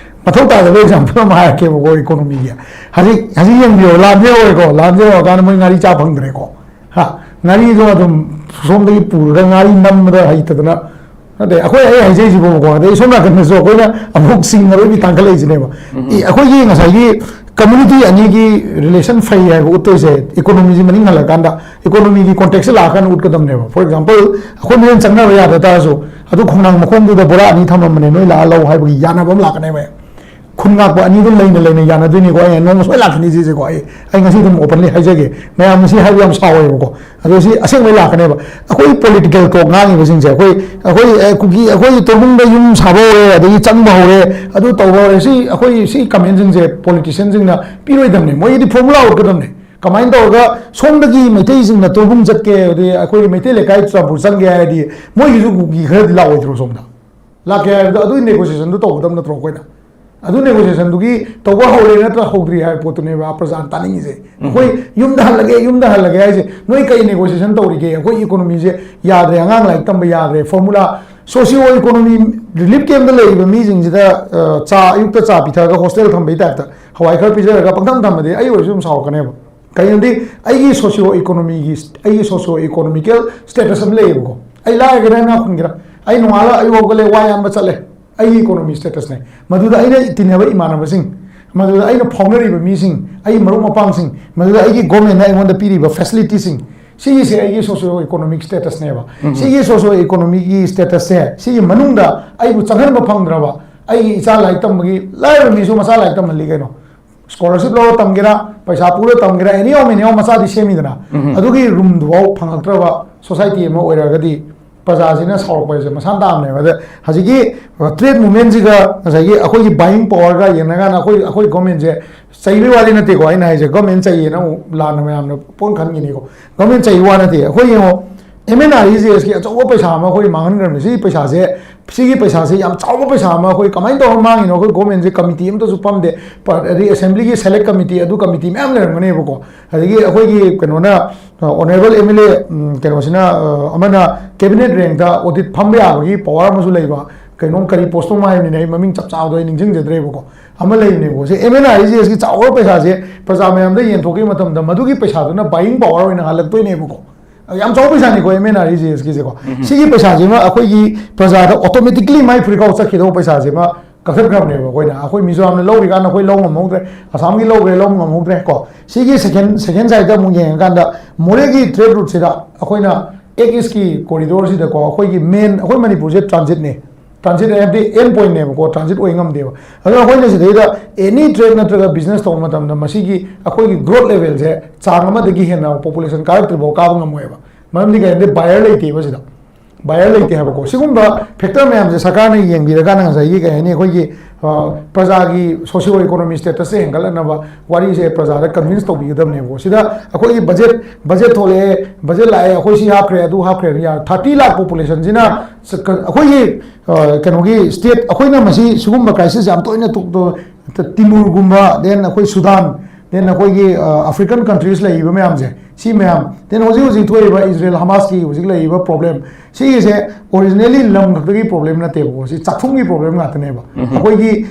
ꯃꯊꯧ ꯇꯥꯗꯕ ꯑꯦꯛꯖꯥꯝꯄꯜ ꯑꯃ ꯍꯥꯏꯔꯛꯀꯦꯕꯀꯣ, ꯏꯀꯣꯅꯣꯃꯤꯒꯤ꯫ ꯍꯧꯖꯤꯛ, ꯍꯧꯖꯤꯛ ꯌꯦꯡꯕꯤꯌꯣ, ꯂꯥꯟꯁꯦ ꯍꯧꯔꯦꯀꯣ, ꯂꯥꯟꯁꯦ ꯍꯧꯔꯀꯥꯟꯗ ꯃꯣꯏ ꯉꯥꯔꯤ ꯆꯥ ꯐꯪꯗ꯭ꯔꯦꯀꯣ꯫ ꯍꯥ? ꯉꯥꯔꯤꯗꯣ ꯑꯗꯨꯝ ꯁꯣꯝꯗꯒꯤ ꯄꯨꯔꯒ ꯉꯥꯔꯤ ꯅꯝꯕꯗ ꯍꯩꯇꯗꯅ, ꯅꯠꯇꯦ, ꯑꯩꯈꯣꯏ, ꯑꯩ ꯍꯥꯏꯖꯩꯁꯤꯕꯣꯕꯀꯣ, ꯑꯗꯩ ꯁꯣꯝ ꯅꯥꯀꯟꯗꯁꯨ ꯑꯩꯈꯣꯏꯅ ꯑꯃꯨꯛ ꯁꯤꯡ ꯑꯔꯣꯏꯕꯤ ꯇꯥꯡꯈꯠꯂꯛꯏꯁꯤꯅꯦꯕ꯫ ꯏ-, ꯑꯩꯈꯣꯏꯒꯤ ꯉꯁꯥꯏꯒꯤ ꯀꯝꯃ꯭ꯌꯨꯅꯤꯇꯤ ꯑꯅꯤꯒꯤ ꯔꯤꯂꯦꯁꯟ ꯐꯩ ꯍꯥꯏꯕ ꯎꯠꯇꯣꯏꯁꯦ ꯏꯀꯣꯅꯣꯃꯤꯁꯤ ꯃꯅꯤꯡ ꯍꯜꯂꯀꯥꯟꯗ, ꯏꯀꯣꯅꯣꯃꯤꯒꯤ ꯀꯣꯟꯇꯦꯛꯁꯇ ꯂꯥꯛꯑꯀꯥꯟꯗ ꯎꯠꯀꯗꯕꯅꯦꯕ꯫ For example, ꯑꯩꯈꯣꯏ ꯃꯁꯦꯟ ꯆꯪꯅꯕ ꯌꯥꯗ ꯇꯥꯔꯁꯨ, ꯑꯗꯨ ꯈꯣꯡꯅꯥꯡ ꯃꯈꯣꯡꯗꯨꯗ ꯕꯣꯔꯥ ꯑꯅꯤ ꯊꯝꯃꯝꯕꯅꯦ, ꯅꯣꯏ ꯂꯥꯛꯑ ꯂꯧ ꯍꯥꯏꯕꯒꯤ ꯌꯥꯅꯕ ꯑꯃ ꯂꯥꯛꯀꯅꯦꯕ꯫ ꯈꯨꯟ ꯉꯥꯛꯄ ꯑꯅꯤꯗꯨ ꯂꯩꯅ ꯂꯩꯅ ꯌꯥꯅꯗꯣꯏꯅꯤꯀꯣ꯫ ꯑꯩ ꯅꯣꯡꯃ ꯁꯣꯏ ꯂꯥꯛꯀꯅꯤ ꯁꯤꯁꯦꯀꯣ꯫ ꯑꯩ ꯑꯩ ꯉꯁꯤ ꯑꯗꯨꯝ openly ꯍꯥꯏꯖꯒꯦ, ꯃꯌꯥꯝ ꯁꯤ ꯍꯥꯏꯕ ꯌꯥꯝ ꯁꯥꯎꯋꯦꯕꯀꯣ꯫ ꯑꯗꯣ ꯁꯤ ꯑꯁꯦꯡꯕꯩ ꯂꯥꯛꯀꯅꯦꯕ꯫ ꯑꯩꯈꯣꯏ political talk ꯉꯥꯡꯉꯤꯕꯁꯤꯡꯁꯦ, ꯑꯩꯈꯣꯏ ꯑꯩꯈꯣꯏ ꯑꯦ, ꯀꯨꯀꯤ, ꯑꯩꯈꯣꯏ ꯇꯣꯔꯕꯨꯡꯗ ꯌꯨꯝ ꯁꯥꯕ ꯍꯧꯔꯦ, ꯑꯗꯒꯤ ꯆꯪꯕ ꯍꯧꯔꯦ, ꯑꯗꯨ ꯇꯧꯕ ꯍꯧꯔꯦ, ꯁꯤ ꯑꯩꯈꯣꯏ ꯁꯤ commentꯁꯤꯡꯁꯦ politicianꯁꯤꯡꯅ ꯄꯤꯔꯣꯏꯗꯕꯅꯦ꯫ ꯃꯣꯏꯒꯤꯗꯤ formula ꯎꯠꯀꯗꯕꯅꯦ, ꯀꯃꯥꯏꯅ ꯇꯧꯔꯒ ꯁꯣꯝꯗꯒꯤ ꯃꯩꯇꯩꯁꯤꯡꯅ ꯇꯣꯔꯕꯨꯡ ꯆꯠꯀꯦ, ꯑꯗꯩ ꯑꯩꯈꯣꯏꯒꯤ ꯃꯩꯇꯩ ꯂꯩꯀꯥꯏ ꯆꯨꯔꯆꯥꯟꯄꯨꯔ ꯆꯪꯒꯦ ꯍꯥꯏꯔꯗꯤ ꯃꯣꯏꯒꯤꯁꯨ ꯀꯨꯀꯤ ꯈꯔꯗꯤ ꯂꯥꯛꯑꯣꯏꯗ꯭ꯔꯣ ꯁꯣꯝꯗ? ꯂꯥꯛꯀꯦ ꯍꯥꯏꯕꯗꯣ ꯑꯗꯨꯒꯤ negotiationꯗꯨ ꯇꯧꯒꯗꯕ ꯅꯠꯇ꯭ꯔꯣ ꯑꯩꯈꯣꯏꯅ? ꯑꯗꯨ negotiationꯗꯨꯒꯤ ꯇꯧꯕ ꯍꯧꯔꯦ ꯅꯠꯇ꯭ꯔ ꯍꯧꯗ꯭ꯔꯤ ꯍꯥꯏꯕ ꯄꯣꯠꯇꯨꯅꯦꯕ ꯄ꯭ꯔꯖꯥꯅ ꯇꯥꯅꯤꯡꯉꯤꯁꯦ꯫ ꯑꯩꯈꯣꯏ ꯌꯨꯝꯗ ꯍꯜꯂꯒꯦ, ꯌꯨꯝꯗ ꯍꯜꯂꯒꯦ ꯍꯥꯏꯁꯦ, ꯅꯣꯏ ꯀꯩ negotiation ꯇꯧꯔꯤꯒꯦ? ꯑꯩꯈꯣꯏ economyꯁꯦ ꯌꯥꯗ꯭ꯔꯦ, ꯑꯉꯥꯡ ꯂꯥꯏꯔꯤꯛ ꯇꯝꯕ ꯌꯥꯗ꯭ꯔꯦ, formula, socio economy relief campꯇ ꯂꯩꯔꯤꯕ ꯃꯤꯁꯤꯡꯁꯤꯗ, ꯑ, ꯆꯥ, ꯑꯌꯨꯛꯇ ꯆꯥ ꯄꯤꯊꯛꯑꯒ hostel ꯊꯝꯕꯩ typeꯇ ꯍꯋꯥꯏ ꯈꯔ ꯄꯤꯖꯔꯒ ꯄꯪꯊꯝ ꯊꯝꯕꯗꯤ ꯑꯩ ꯑꯣꯏꯔꯁꯨ ꯑꯗꯨꯝ ꯁꯥꯎꯔꯛꯀꯅꯦꯕ꯫ ꯀꯩꯅꯣꯗꯤ ꯑꯩꯒꯤ socio economyꯒꯤ, ꯑꯩꯒꯤ socio economical status ꯑꯃ ꯂꯩꯌꯦꯕꯀꯣ꯫ ꯑꯩ ꯂꯥꯏꯔꯒꯦꯔꯥ ꯏꯅꯥꯛ ꯈꯨꯟꯒꯦꯔꯥ, ꯑꯩ ꯅꯣꯡꯉꯥꯜꯂ ꯑꯌꯨꯛ ꯍꯧꯒꯠꯂꯦ, ꯋꯥ ꯌꯥꯟꯕ ꯆꯠꯂꯦ, ꯑꯩꯒꯤ economy statusꯅꯦ꯫ ꯃꯗꯨꯗ ꯑꯩꯅ ꯇꯤꯟꯅꯕ ꯏꯃꯥꯟꯅꯕꯁꯤꯡ, ꯃꯗꯨꯗ ꯑꯩꯅ ꯐꯥꯎꯅꯔꯤꯕ ꯃꯤꯁꯤꯡ, ꯑꯩꯒꯤ ꯃꯔꯨꯞ ꯃꯄꯥꯡꯁꯤꯡ, ꯃꯗꯨꯗ ꯑꯩꯒꯤ governmentꯅ ꯑꯩꯉꯣꯟꯗ ꯄꯤꯔꯤꯕ facilityꯁꯤꯡ, ꯁꯤꯒꯤꯁꯦ ꯑꯩꯒꯤ socio economic statusꯅꯦꯕ꯫ ꯁꯤꯒꯤ socio economyꯒꯤ statusꯁꯦ, ꯁꯤꯒꯤ ꯃꯅꯨꯡꯗ ꯑꯩꯕꯨ ꯆꯪꯍꯟꯕ ꯐꯪꯗ꯭ꯔꯕ, ꯑꯩꯒꯤ ꯏꯆꯥ ꯂꯥꯏꯔꯤꯛ ꯇꯝꯕꯒꯤ, ꯂꯥꯏꯔꯕ ꯃꯤꯁꯨ ꯃꯆꯥ ꯂꯥꯏꯔꯤꯛ ꯇꯝꯍꯜꯂꯤ ꯀꯩꯅꯣ꯫ Scholarship ꯂꯧꯔ ꯇꯝꯒꯦꯔꯥ, ꯄꯩꯁꯥ ꯄꯨꯔ ꯇꯝꯒꯦꯔꯥ, ꯑꯦꯅꯤ ꯍꯥꯎ ꯃꯦꯅꯤ ꯍꯥꯎ ꯃꯆꯥꯗꯤ ꯁꯦꯝꯃꯤꯗꯅ, ꯑꯗꯨꯒꯤ roomꯗꯨꯐꯥꯎ ꯐꯪꯉꯛꯇ꯭ꯔꯕ society ꯑꯃ ꯑꯣꯏꯔꯒꯗꯤ ꯄ꯭ꯔꯖꯥꯁꯤꯅ ꯁꯥꯎꯔꯛꯄ ꯍꯥꯏꯁꯦ ꯃꯁꯥꯅ ꯇꯥꯕꯅꯦꯕ꯫ ꯑꯗ ꯍꯧꯖꯤꯛꯀꯤ trade movementꯁꯤꯒ ꯉꯁꯥꯏꯒꯤ ꯑꯩꯈꯣꯏꯒꯤ buying powerꯒ ꯌꯦꯡꯅꯀꯥꯟꯗ ꯑꯩꯈꯣꯏ, ꯑꯩꯈꯣꯏ governmentꯁꯦ ꯆꯩꯕꯒꯤ ꯋꯥꯗꯤ ꯅꯠꯇꯦꯀꯣ꯫ ꯑꯩꯅ ꯍꯥꯏꯁꯦ government ꯆꯩꯌꯦꯅ ꯑꯃꯨꯛ ꯂꯥꯟꯅ ꯃꯌꯥꯝꯅ ꯄꯣꯡ ꯈꯟꯈꯤꯅꯤꯀꯣ꯫ Government ꯆꯩꯕꯒꯤ ꯋꯥ ꯅꯠꯇꯦ꯫ ꯑꯩꯈꯣꯏ ꯌꯦꯡꯉꯣ, MNREGSꯀꯤ ꯑꯆꯧꯕ ꯄꯩꯁꯥ ꯑꯃ ꯑꯩꯈꯣꯏ ꯃꯥꯡꯍꯟꯈ꯭ꯔꯕꯅꯤ꯫ ꯁꯤꯒꯤ ꯄꯩꯁꯥꯁꯦ, ꯁꯤꯒꯤ ꯄꯩꯁꯥꯁꯦ ꯌꯥꯝ ꯆꯥꯎꯕ ꯄꯩꯁꯥ ꯑꯃ ꯑꯩꯈꯣꯏ ꯀꯃꯥꯏꯅ ꯇꯧꯔ ꯃꯥꯡꯉꯤꯅꯣ? ꯑꯩꯈꯣꯏ governmentꯁꯦ committee ꯑꯝꯇꯁꯨ ꯐꯝꯗꯦ꯫ ꯄ-, ꯑꯗꯩ assemblyꯒꯤ select committee, ꯑꯗꯨ committee ꯃꯌꯥꯝ ꯂꯩꯔꯝꯒꯅꯦꯕꯀꯣ꯫ ꯑꯗꯒꯤ ꯑꯩꯈꯣꯏꯒꯤ ꯀꯩꯅꯣꯅ, ꯑ, honourable MLA, ꯎꯝ, ꯀꯩꯅꯣꯁꯤꯅ, ꯑ, ꯑꯃꯅ cabinet rankꯇ audit ꯐꯝꯕ ꯌꯥꯕꯒꯤ power ꯑꯃꯁꯨ ꯂꯩꯕ, ꯀꯩꯅꯣꯝ ꯀꯔꯤ post ꯑꯃ ꯍꯥꯏꯕꯅꯤꯅꯦ, ꯑꯩ ꯃꯃꯤꯡ ꯆꯞ ꯆꯥꯕꯗꯣ ꯑꯩ ꯅꯤꯡꯁꯤꯡꯖꯗ꯭ꯔꯦꯕꯀꯣ꯫ ꯑꯃ ꯂꯩꯕꯅꯦꯕꯀꯣ꯫ ꯁꯤ MNREGSꯀꯤ ꯆꯥꯎꯔꯕ ꯄꯩꯁꯥꯁꯦ ꯄ꯭ꯔꯖꯥ ꯃꯌꯥꯝꯗ ꯌꯦꯟꯊꯣꯛꯈꯤꯕ ꯃꯇꯝꯗ ꯃꯗꯨꯒꯤ ꯄꯩꯁꯥꯗꯨꯅ buying power ꯑꯣꯏꯅ ꯍꯜꯂꯛꯇꯣꯏꯅꯦꯕꯀꯣ꯫ ꯌꯥꯝ ꯆꯥꯎꯕ ꯄꯩꯁꯥꯅꯤꯀꯣ MNREGSꯀꯤꯁꯦꯀꯣ꯫ ꯁꯤꯒꯤ ꯄꯩꯁꯥꯁꯤꯃ ꯑꯩꯈꯣꯏꯒꯤ ꯄ꯭ꯔꯖꯥꯗ automatically ꯃꯥꯏ ꯐꯨꯔꯤꯠꯈꯥꯎ ꯆꯠꯈꯤꯗꯧꯕ ꯄꯩꯁꯥꯁꯤꯃ ꯀꯛꯊꯠꯈ꯭ꯔꯕꯅꯦꯕ ꯑꯩꯈꯣꯏꯅ꯫ ꯑꯩꯈꯣꯏ ꯃꯤꯖꯣꯔꯥꯝꯅ ꯂꯧꯔꯤꯀꯥꯟꯗ ꯑꯩꯈꯣꯏ ꯂꯧ ꯉꯝꯍꯧꯗ꯭ꯔꯦ, ꯑꯁꯥꯝꯒꯤ ꯂꯧꯈ꯭ꯔꯦ, ꯂꯧ ꯉꯝꯍꯧꯗ꯭ꯔꯦ ꯀꯣ꯫ ꯁꯤꯒꯤ second, second sideꯇ ꯑꯃꯨꯛ ꯌꯦꯡꯉꯀꯥꯟꯗ ꯃꯣꯔꯦꯒꯤ trade routeꯁꯤꯗ ꯑꯩꯈꯣꯏꯅ Act Eastꯀꯤ corridorꯁꯤꯗꯀꯣ, ꯑꯩꯈꯣꯏꯒꯤ main, ꯑꯩꯈꯣꯏ ꯃꯅꯤꯄꯨꯔꯁꯦ transitꯅꯦ꯫ ꯇ꯭ꯔꯥꯟꯖꯤꯠ ꯍꯥꯏꯕꯗꯤ ꯑꯦꯟ ꯄꯣꯏꯟꯅꯦꯕꯀꯣ, ꯇ꯭ꯔꯥꯟꯖꯤꯠ ꯑꯣꯏ ꯉꯝꯗꯦꯕ꯫ ꯑꯗꯨꯅ ꯑꯩꯈꯣꯏꯅ ꯁꯤꯗꯩꯗ ꯑꯦꯅꯤ ꯇ꯭ꯔꯦꯗ ꯅꯠꯇ꯭ꯔꯒ ꯕꯤꯖꯤꯅꯦꯁ ꯇꯧꯕ ꯃꯇꯝꯗ ꯃꯁꯤꯒꯤ ꯑꯩꯈꯣꯏꯒꯤ ꯒ꯭ꯔꯣꯠ ꯂꯦꯚꯦꯜꯁꯦ ꯆꯥꯡ ꯑꯃꯗꯒꯤ ꯍꯦꯟꯅ ꯄꯣꯄꯨꯂꯦꯁꯟ ꯀꯥꯔꯛꯇ꯭ꯔꯤꯐꯥꯎ ꯀꯥꯕ ꯉꯝꯃꯣꯏꯕ꯫ ꯃꯔꯝꯗꯤ ꯀꯩ ꯍꯥꯏꯔꯗꯤ ꯕꯥꯌꯔ ꯂꯩꯇꯦꯕ ꯁꯤꯗ, ꯕꯥꯌꯔ ꯂꯩꯇꯦ ꯍꯥꯏꯕꯀꯣ꯫ ꯁꯤꯒꯨꯝꯕ ꯐꯦꯛꯇꯔ ꯃꯌꯥꯝꯁꯦ ꯁꯔꯀꯥꯔꯅ ꯌꯦꯡꯕꯤꯔꯀꯥꯟꯗ ꯉꯁꯥꯏꯒꯤ ꯀꯩ ꯍꯥꯏꯅꯤ, ꯑꯩꯈꯣꯏꯒꯤ ꯄ꯭ꯔꯖꯥꯒꯤ ꯁꯣꯁꯤꯑꯣ ꯏꯀꯣꯅꯣꯃꯤ ꯁ꯭ꯇꯦꯇꯁꯁꯦ ꯍꯦꯟꯒꯠꯂꯛꯅꯕ ꯋꯥꯔꯤꯁꯦ ꯄ꯭ꯔꯖꯥꯗ ꯀꯟꯚꯤꯟꯁ ꯇꯧꯕꯤꯒꯗꯕꯅꯦꯕꯀꯣ꯫ ꯁꯤꯗ ꯑꯩꯈꯣꯏꯒꯤ ꯕꯖꯦꯠ ꯕꯖꯦꯠ ꯊꯣꯛꯂꯛꯑꯦ, ꯕꯖꯦꯠ ꯂꯥꯛꯑꯦ, ꯑꯩꯈꯣꯏ ꯁꯤ ꯍꯥꯞꯈ꯭ꯔꯦ, ꯑꯗꯨ ꯍꯥꯞꯈ꯭ꯔꯦ, ꯌꯥꯔꯦ꯫ ꯊꯥꯔꯇꯤ ꯂꯥꯛ ꯄꯣꯄꯨꯂꯦꯁꯟꯁꯤꯅ ꯑꯩꯈꯣꯏꯒꯤ ꯀꯩꯅꯣꯒꯤ ꯁ꯭ꯇꯦꯠ, ꯑꯩꯈꯣꯏꯅ ꯃꯁꯤ ꯁꯤꯒꯨꯝꯕ ꯀ꯭ꯔꯥꯏꯁꯤꯁ ꯌꯥꯝ ꯇꯣꯏꯅ ꯇꯤꯃꯨꯔꯒꯨꯝꯕ, ꯗꯦꯟ ꯑꯩꯈꯣꯏ ꯁꯨꯗꯥꯟ, ꯗꯦꯟ ꯑꯩꯈꯣꯏꯒꯤ ꯑꯐ꯭ꯔꯤꯀꯟ ꯀꯟꯇ꯭ꯔꯤꯁ ꯂꯩꯔꯤꯕ ꯃꯌꯥꯝꯁꯦ, ꯁꯤ ꯃꯌꯥꯝ, ꯗꯦꯟ ꯍꯧꯖꯤꯛ ꯍꯧꯖꯤꯛ ꯊꯣꯛꯏꯕ ꯏꯖꯔꯦꯜ ꯍꯃꯥꯁꯀꯤ ꯍꯧꯖꯤꯛ ꯂꯩꯔꯤꯕ ꯄ꯭ꯔꯣꯕ꯭ꯂꯦꯝ, ꯁꯤꯒꯤꯁꯦ ꯑꯣꯔꯤꯖꯤꯅꯦꯂꯤ ꯂꯝ ꯈꯛꯇꯒꯤ ꯄ꯭ꯔꯣꯕ꯭ꯂꯦꯝ ꯅꯠꯇꯦꯕꯀꯣ, ꯁꯤ ꯆꯥꯛꯊꯨꯡꯒꯤ ꯄ꯭ꯔꯣꯕ꯭ꯂꯦꯝ ꯉꯥꯛꯇꯅꯦꯕ꯫ ꯑꯩꯈꯣꯏꯒꯤ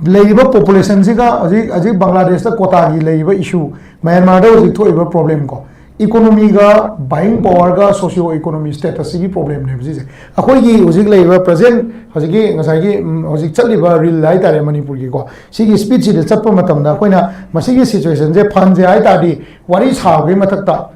ꯂꯩꯔꯤꯕ ꯄꯣꯄꯨꯂꯦꯁꯟꯁꯤꯒ ꯍꯧꯖꯤꯛ ꯍꯧꯖꯤꯛ ꯕꯪꯒ꯭ꯂꯥꯗꯦꯁꯇ ꯀꯣꯇꯥꯒꯤ ꯂꯩꯔꯤꯕ ꯏꯁꯨ, ꯃꯌꯥꯟꯃꯥꯔꯗ ꯍꯧꯖꯤꯛ ꯊꯣꯛꯏꯕ ꯄ꯭ꯔꯣꯕ꯭ꯂꯦꯝ ꯀꯣ, ꯏꯀꯣꯅꯣꯃꯤꯒ ꯕꯥꯏꯌꯤꯡ ꯄꯋꯥꯔꯒ ꯁꯣꯁꯤꯑꯣ ꯏꯀꯣꯅꯣꯃꯤ ꯁ꯭ꯇꯦꯇꯁꯁꯤꯒꯤ ꯄ꯭ꯔꯣꯕ꯭ꯂꯦꯝꯅꯦꯕ ꯁꯤꯁꯦ꯫ ꯑꯩꯈꯣꯏꯒꯤ ꯍꯧꯖꯤꯛ ꯂꯩꯔꯤꯕ ꯄ꯭ꯔꯖꯦꯟ ꯍꯧꯖꯤꯛꯀꯤ ꯉꯁꯥꯏꯒꯤ ꯎꯝ, ꯍꯧꯖꯤꯛ ꯆꯠꯂꯤꯕ ꯔꯤꯜ ꯍꯥꯏꯇꯥꯔꯦ ꯃꯅꯤꯄꯨꯔꯒꯤꯀꯣ, ꯁꯤꯒꯤ ꯁ꯭ꯄꯤꯠꯁꯤꯗ ꯆꯠꯄ ꯃꯇꯝꯗ ꯑꯩꯈꯣꯏꯅ ꯃꯁꯤꯒꯤ ꯁꯤꯆꯨꯋꯦꯁꯟꯁꯦ ꯐꯍꯟꯁꯦ ꯍꯥꯏ ꯇꯥꯔꯗꯤ, ꯋꯥꯔꯤ ꯁꯥꯕꯒꯤ ꯃꯊꯛꯇ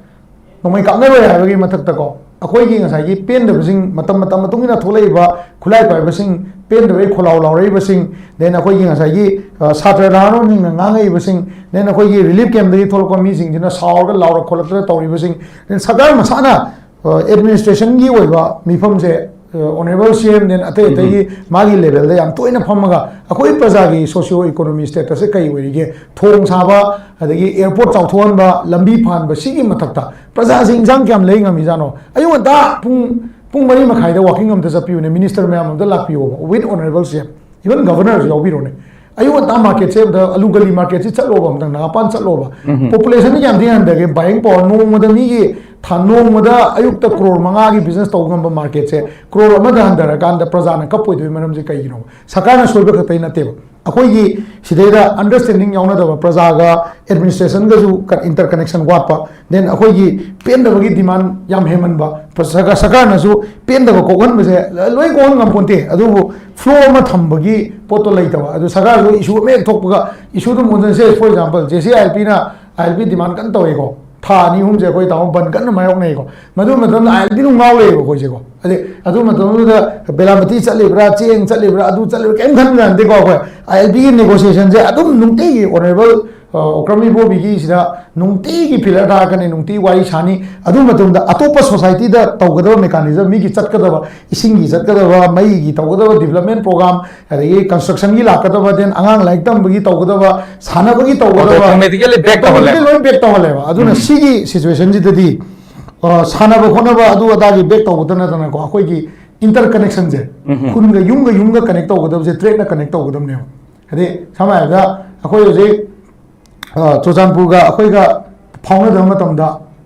ꯅꯣꯡꯃꯩ ꯀꯥꯞꯅꯔꯣꯏ ꯍꯥꯏꯕꯒꯤ ꯃꯊꯛꯇꯀꯣ, ꯑꯩꯈꯣꯏꯒꯤ ꯉꯁꯥꯏꯒꯤ ꯄꯦꯟꯗꯕꯁꯤꯡ, ꯃꯇꯝ ꯃꯇꯝ ꯃꯇꯨꯡ ꯏꯟꯅ ꯊꯣꯛꯂꯛꯏꯕ ꯈꯨꯠꯂꯥꯏ ꯄꯥꯏꯕꯁꯤꯡ, ꯄꯦꯟꯗꯕꯒꯤ ꯈꯣꯜꯂꯥꯎ ꯂꯥꯎꯔꯛꯏꯕꯁꯤꯡ, ꯗꯦꯟ ꯑꯩꯈꯣꯏꯒꯤ ꯉꯁꯥꯏꯒꯤ ꯑ, ꯁꯥꯇ꯭ꯔ ꯅꯍꯥꯔꯣꯟꯁꯤꯡꯅ ꯉꯥꯡꯉꯛꯏꯕꯁꯤꯡ, ꯗꯦꯟ ꯑꯩꯈꯣꯏꯒꯤ ꯔꯤꯂꯤꯐ ꯀꯦꯝꯗꯒꯤ ꯊꯣꯛꯂꯛꯄ ꯃꯤꯁꯤꯡꯁꯤꯅ ꯁꯥꯎꯔꯒ ꯂꯥꯎꯔ ꯈꯣꯠꯂꯛꯇꯅ ꯇꯧꯔꯤꯕꯁꯤꯡ, ꯗꯦꯟ ꯁꯔꯀꯥꯔ ꯃꯁꯥꯅ ꯑꯦꯗꯃꯤꯅꯤꯁꯇ꯭ꯔꯦꯁꯟꯒꯤ ꯑꯣꯏꯕ ꯃꯤꯐꯝꯁꯦ, ꯑꯣꯅꯔꯦꯕꯜ ꯁꯤ ꯑꯦꯝ ꯗꯦꯟ ꯑꯇꯩ ꯑꯇꯩꯒꯤ ꯃꯥꯒꯤ ꯂꯦꯚꯦꯜꯗ ꯌꯥꯝ ꯇꯣꯏꯅ ꯐꯝꯃꯒ ꯑꯩꯈꯣꯏ ꯄ꯭ꯔꯖꯥꯒꯤ ꯁꯣꯁꯤꯑꯣ ꯏꯀꯣꯅꯣꯃꯤ ꯁ꯭ꯇꯦꯇꯁꯁꯦ ꯀꯩ ꯑꯣꯏꯔꯤꯒꯦ, ꯊꯣꯡ ꯁꯥꯕ, ꯑꯗꯒꯤ ꯑꯦꯌꯔꯄꯣꯔꯠ ꯆꯥꯎꯊꯣꯛꯍꯟꯕ, ꯂꯝꯕꯤ ꯐꯍꯟꯕ, ꯁꯤꯒꯤ ꯃꯊꯛꯇ ꯄ꯭ꯔꯖꯥꯁꯤ ꯏꯟꯁꯥꯡ ꯀꯌꯥꯝ ꯂꯩ ꯉꯝꯃꯤꯖꯥꯠꯅꯣ? ꯑꯌꯨꯛ ꯉꯟꯇꯥ ꯄꯨꯡ ꯄꯨꯡ ꯃꯔꯤ ꯃꯈꯥꯏꯗ ꯋꯥꯀꯤꯡ ꯑꯝꯇ ꯆꯠꯄꯤꯌꯨꯅꯦ, ꯃꯤꯅꯤꯁꯇꯔ ꯃꯌꯥꯝ ꯑꯝꯇ ꯂꯥꯛꯄꯤꯌꯣꯕ, ꯋꯤꯠ ꯑꯣꯅꯔꯦꯕꯜ ꯁꯤ ꯑꯦꯝ, ꯏꯚꯟ ꯒꯚꯔꯅꯔꯁꯨ ꯌꯥꯎꯕꯤꯔꯣꯅꯦ꯫ ꯑꯌꯨꯛ ꯉꯟꯇꯥ ꯃꯥꯔꯀꯦꯠꯁꯦ ꯑꯝꯇ, ꯑꯂꯨ ꯒꯂꯤ ꯃꯥꯔꯀꯦꯠꯁꯤ ꯆꯠꯂꯣꯕ, ꯑꯝꯇꯪ ꯅꯥꯒꯥꯄꯥꯟ ꯆꯠꯂꯣꯕ꯫ ꯄꯣꯄꯨꯂꯦꯁꯟꯁꯤ ꯌꯥꯝ ꯊꯤ ꯍꯟꯊꯒꯦ, ꯕꯥꯏꯌꯤꯡ ꯄꯋꯥꯔ ꯅꯣꯡꯃꯗ ꯃꯤꯒꯤ ꯊꯥ ꯅꯣꯡꯃꯗ ꯑꯌꯨꯛꯇ ꯀ꯭ꯔꯣꯔ ꯃꯉꯥꯒꯤ ꯕꯤꯖꯤꯅꯦꯁ ꯇꯧꯕ ꯉꯝꯕ ꯃꯥꯔꯀꯦꯠꯁꯦ ꯀ꯭ꯔꯣꯔ ꯑꯃꯗ ꯍꯟꯊꯔꯀꯥꯟꯗ ꯄ꯭ꯔꯖꯥꯅ ꯀꯞꯄꯣꯏꯗꯣꯏ ꯃꯔꯝꯁꯦ ꯀꯩꯒꯤꯅꯣ? ꯁꯔꯀꯥꯔꯅ ꯁꯣꯏꯕ ꯈꯛꯇꯩ ꯅꯠꯇꯦꯕ, ꯑꯩꯈꯣꯏꯒꯤ ꯁꯤꯗꯩꯗ ꯑꯟꯗꯔꯁ꯭ꯇꯦꯟꯗꯤꯡ ꯌꯥꯎꯅꯗꯕ, ꯄ꯭ꯔꯖꯥꯒ ꯑꯦꯗꯃꯤꯅꯤꯁꯇ꯭ꯔꯦꯁꯟꯒꯁꯨ ꯏꯟꯇꯔꯀꯅꯦꯛꯁꯟ ꯋꯥꯠꯄ, ꯗꯦꯟ ꯑꯩꯈꯣꯏꯒꯤ ꯄꯦꯟꯗꯕꯒꯤ ꯗꯤꯃꯥꯟ ꯌꯥꯝ ꯍꯦꯟꯃꯟꯕ, ꯁꯔꯀꯥꯔ, ꯁꯔꯀꯥꯔꯅꯁꯨ ꯄꯦꯟꯗꯕ ꯀꯣꯛꯍꯟꯕꯁꯦ ꯂꯣꯏ ꯀꯣꯛꯍꯟ ꯉꯝꯄꯣꯟꯇꯦ, ꯑꯗꯨꯕꯨ ꯐ꯭ꯂꯣ ꯑꯃ ꯊꯝꯕꯒꯤ ꯄꯣꯠꯇꯣ ꯂꯩꯇꯕ꯫ ꯑꯗꯨ ꯁꯔꯀꯥꯔꯁꯨ ꯏꯁꯨ ꯑꯃ ꯍꯦꯛ ꯊꯣꯛꯄꯒ ꯏꯁꯨꯗꯨ ꯃꯨꯟꯖꯟꯁꯦ꯫ For example, J C I L ꯄꯤꯅ, ꯑꯥꯏ ꯑꯦꯜ ꯄꯤ ꯗꯤꯃꯥꯟ ꯀꯟꯅ ꯇꯧꯋꯦꯀꯣ, ꯊꯥ ꯑꯅꯤ ꯑꯍꯨꯝꯁꯦ ꯑꯩꯈꯣꯏ ꯇꯥꯃꯣ ꯕꯟ ꯀꯟꯅ ꯃꯥꯌꯣꯛꯅꯩꯀꯣ꯫ ꯃꯗꯨ ꯃꯇꯝꯗ ꯑꯥꯏ ꯑꯦꯜ ꯄꯤ ꯑꯗꯨꯝ ꯉꯥꯎ ꯂꯩꯌꯦꯕ ꯑꯩꯈꯣꯏꯁꯦꯀꯣ꯫ ꯑꯗꯩ ꯑꯗꯨ ꯃꯇꯝꯗꯨꯗ ꯕꯦꯂꯥꯃꯇꯤ ꯆꯠꯂꯤꯕ꯭ꯔꯥ, ꯆꯦꯡ ꯆꯠꯂꯤꯕ꯭ꯔꯥ, ꯑꯗꯨ ꯆꯠꯂꯤꯕ꯭ꯔꯥ, ꯀꯩꯝ ꯈꯟꯕ ꯅꯠꯇꯦꯀꯣ꯫ ꯑꯩꯈꯣꯏ ꯑꯥꯏ ꯑꯦꯜ ꯄꯤꯒꯤ ꯅꯦꯒꯣꯁꯤꯌꯦꯁꯟꯁꯦ ꯑꯗꯨꯝ ꯅꯨꯡꯇꯤꯒꯤ ꯑꯣꯅꯔꯦꯕꯜ ꯑꯣꯀ꯭ꯔꯝ ꯏꯕꯣꯕꯤꯒꯤ ꯁꯤꯗ ꯅꯨꯡꯇꯤꯒꯤ ꯄꯤꯂꯔ ꯊꯥꯔꯛꯀꯅꯤ, ꯅꯨꯡꯇꯤꯒꯤ ꯋꯥꯔꯤ ꯁꯥꯅꯤ꯫ ꯑꯗꯨ ꯃꯇꯨꯡꯗ ꯑꯇꯣꯞꯄ ꯁꯣꯁꯥꯏꯇꯤꯗ ꯇꯧꯒꯗꯕ ꯃꯦꯀꯥꯅꯤꯖꯝ, ꯃꯤꯒꯤ ꯆꯠꯀꯗꯕ, ꯏꯁꯤꯡꯒꯤ ꯆꯠꯀꯗꯕ, ꯃꯩꯒꯤ ꯇꯧꯒꯗꯕ ꯗꯤꯕꯂꯞꯃꯦꯟ ꯄ꯭ꯔꯣꯒ꯭ꯔꯥꯝ, ꯑꯗꯒꯤ ꯀꯟꯁꯇ꯭ꯔꯛꯁꯟꯒꯤ ꯂꯥꯛꯀꯗꯕ, then ꯑꯉꯥꯡ ꯂꯥꯏꯔꯤꯛ ꯇꯝꯕꯒꯤ ꯇꯧꯒꯗꯕ, ꯁꯥꯟꯅꯕꯒꯤ ꯇꯧꯒꯗꯕ, automatically back ꯇꯧꯍꯜꯂꯦꯕ꯫ Automatically ꯂꯣꯏ ꯕꯦꯛ ꯇꯧꯍꯜꯂꯦꯕ꯫ ꯑꯗꯨꯅ ꯎꯝ꯫ ꯁꯤꯒꯤ ꯁꯤꯆꯨꯋꯦꯁꯟꯁꯤꯗꯗꯤ, ꯑ, ꯁꯥꯟꯅꯕ ꯈꯣꯠꯅꯕ ꯑꯗꯨ ꯑꯗꯥꯒꯤ ꯕꯦꯛ ꯇꯧꯕꯗ ꯅꯠꯇꯅꯀꯣ, ꯑꯩꯈꯣꯏꯒꯤ ꯏꯟꯇꯔ ꯀꯅꯦꯛꯁꯟꯁꯦ, ꯎꯝ꯫ ꯈꯨꯟꯒ ꯌꯨꯝꯒ ꯌꯨꯝꯒ ꯀꯅꯦꯛ ꯇꯧꯒꯗꯕꯁꯦ ꯇ꯭ꯔꯦꯗꯅ ꯀꯅꯦꯛ ꯇꯧꯒꯗꯕꯅꯦꯕ꯫ ꯍꯥꯏꯗꯤ ꯁꯝꯅ ꯍꯥꯏꯔꯕꯗ ꯑꯩꯈꯣꯏ ꯍꯧꯖꯤꯛ, ꯑ, ꯆꯨꯔꯆꯥꯟꯄꯨꯔꯒ ꯑꯩꯈꯣꯏꯒ ꯐꯥꯎꯅꯗꯕ ꯃꯇꯝꯗ,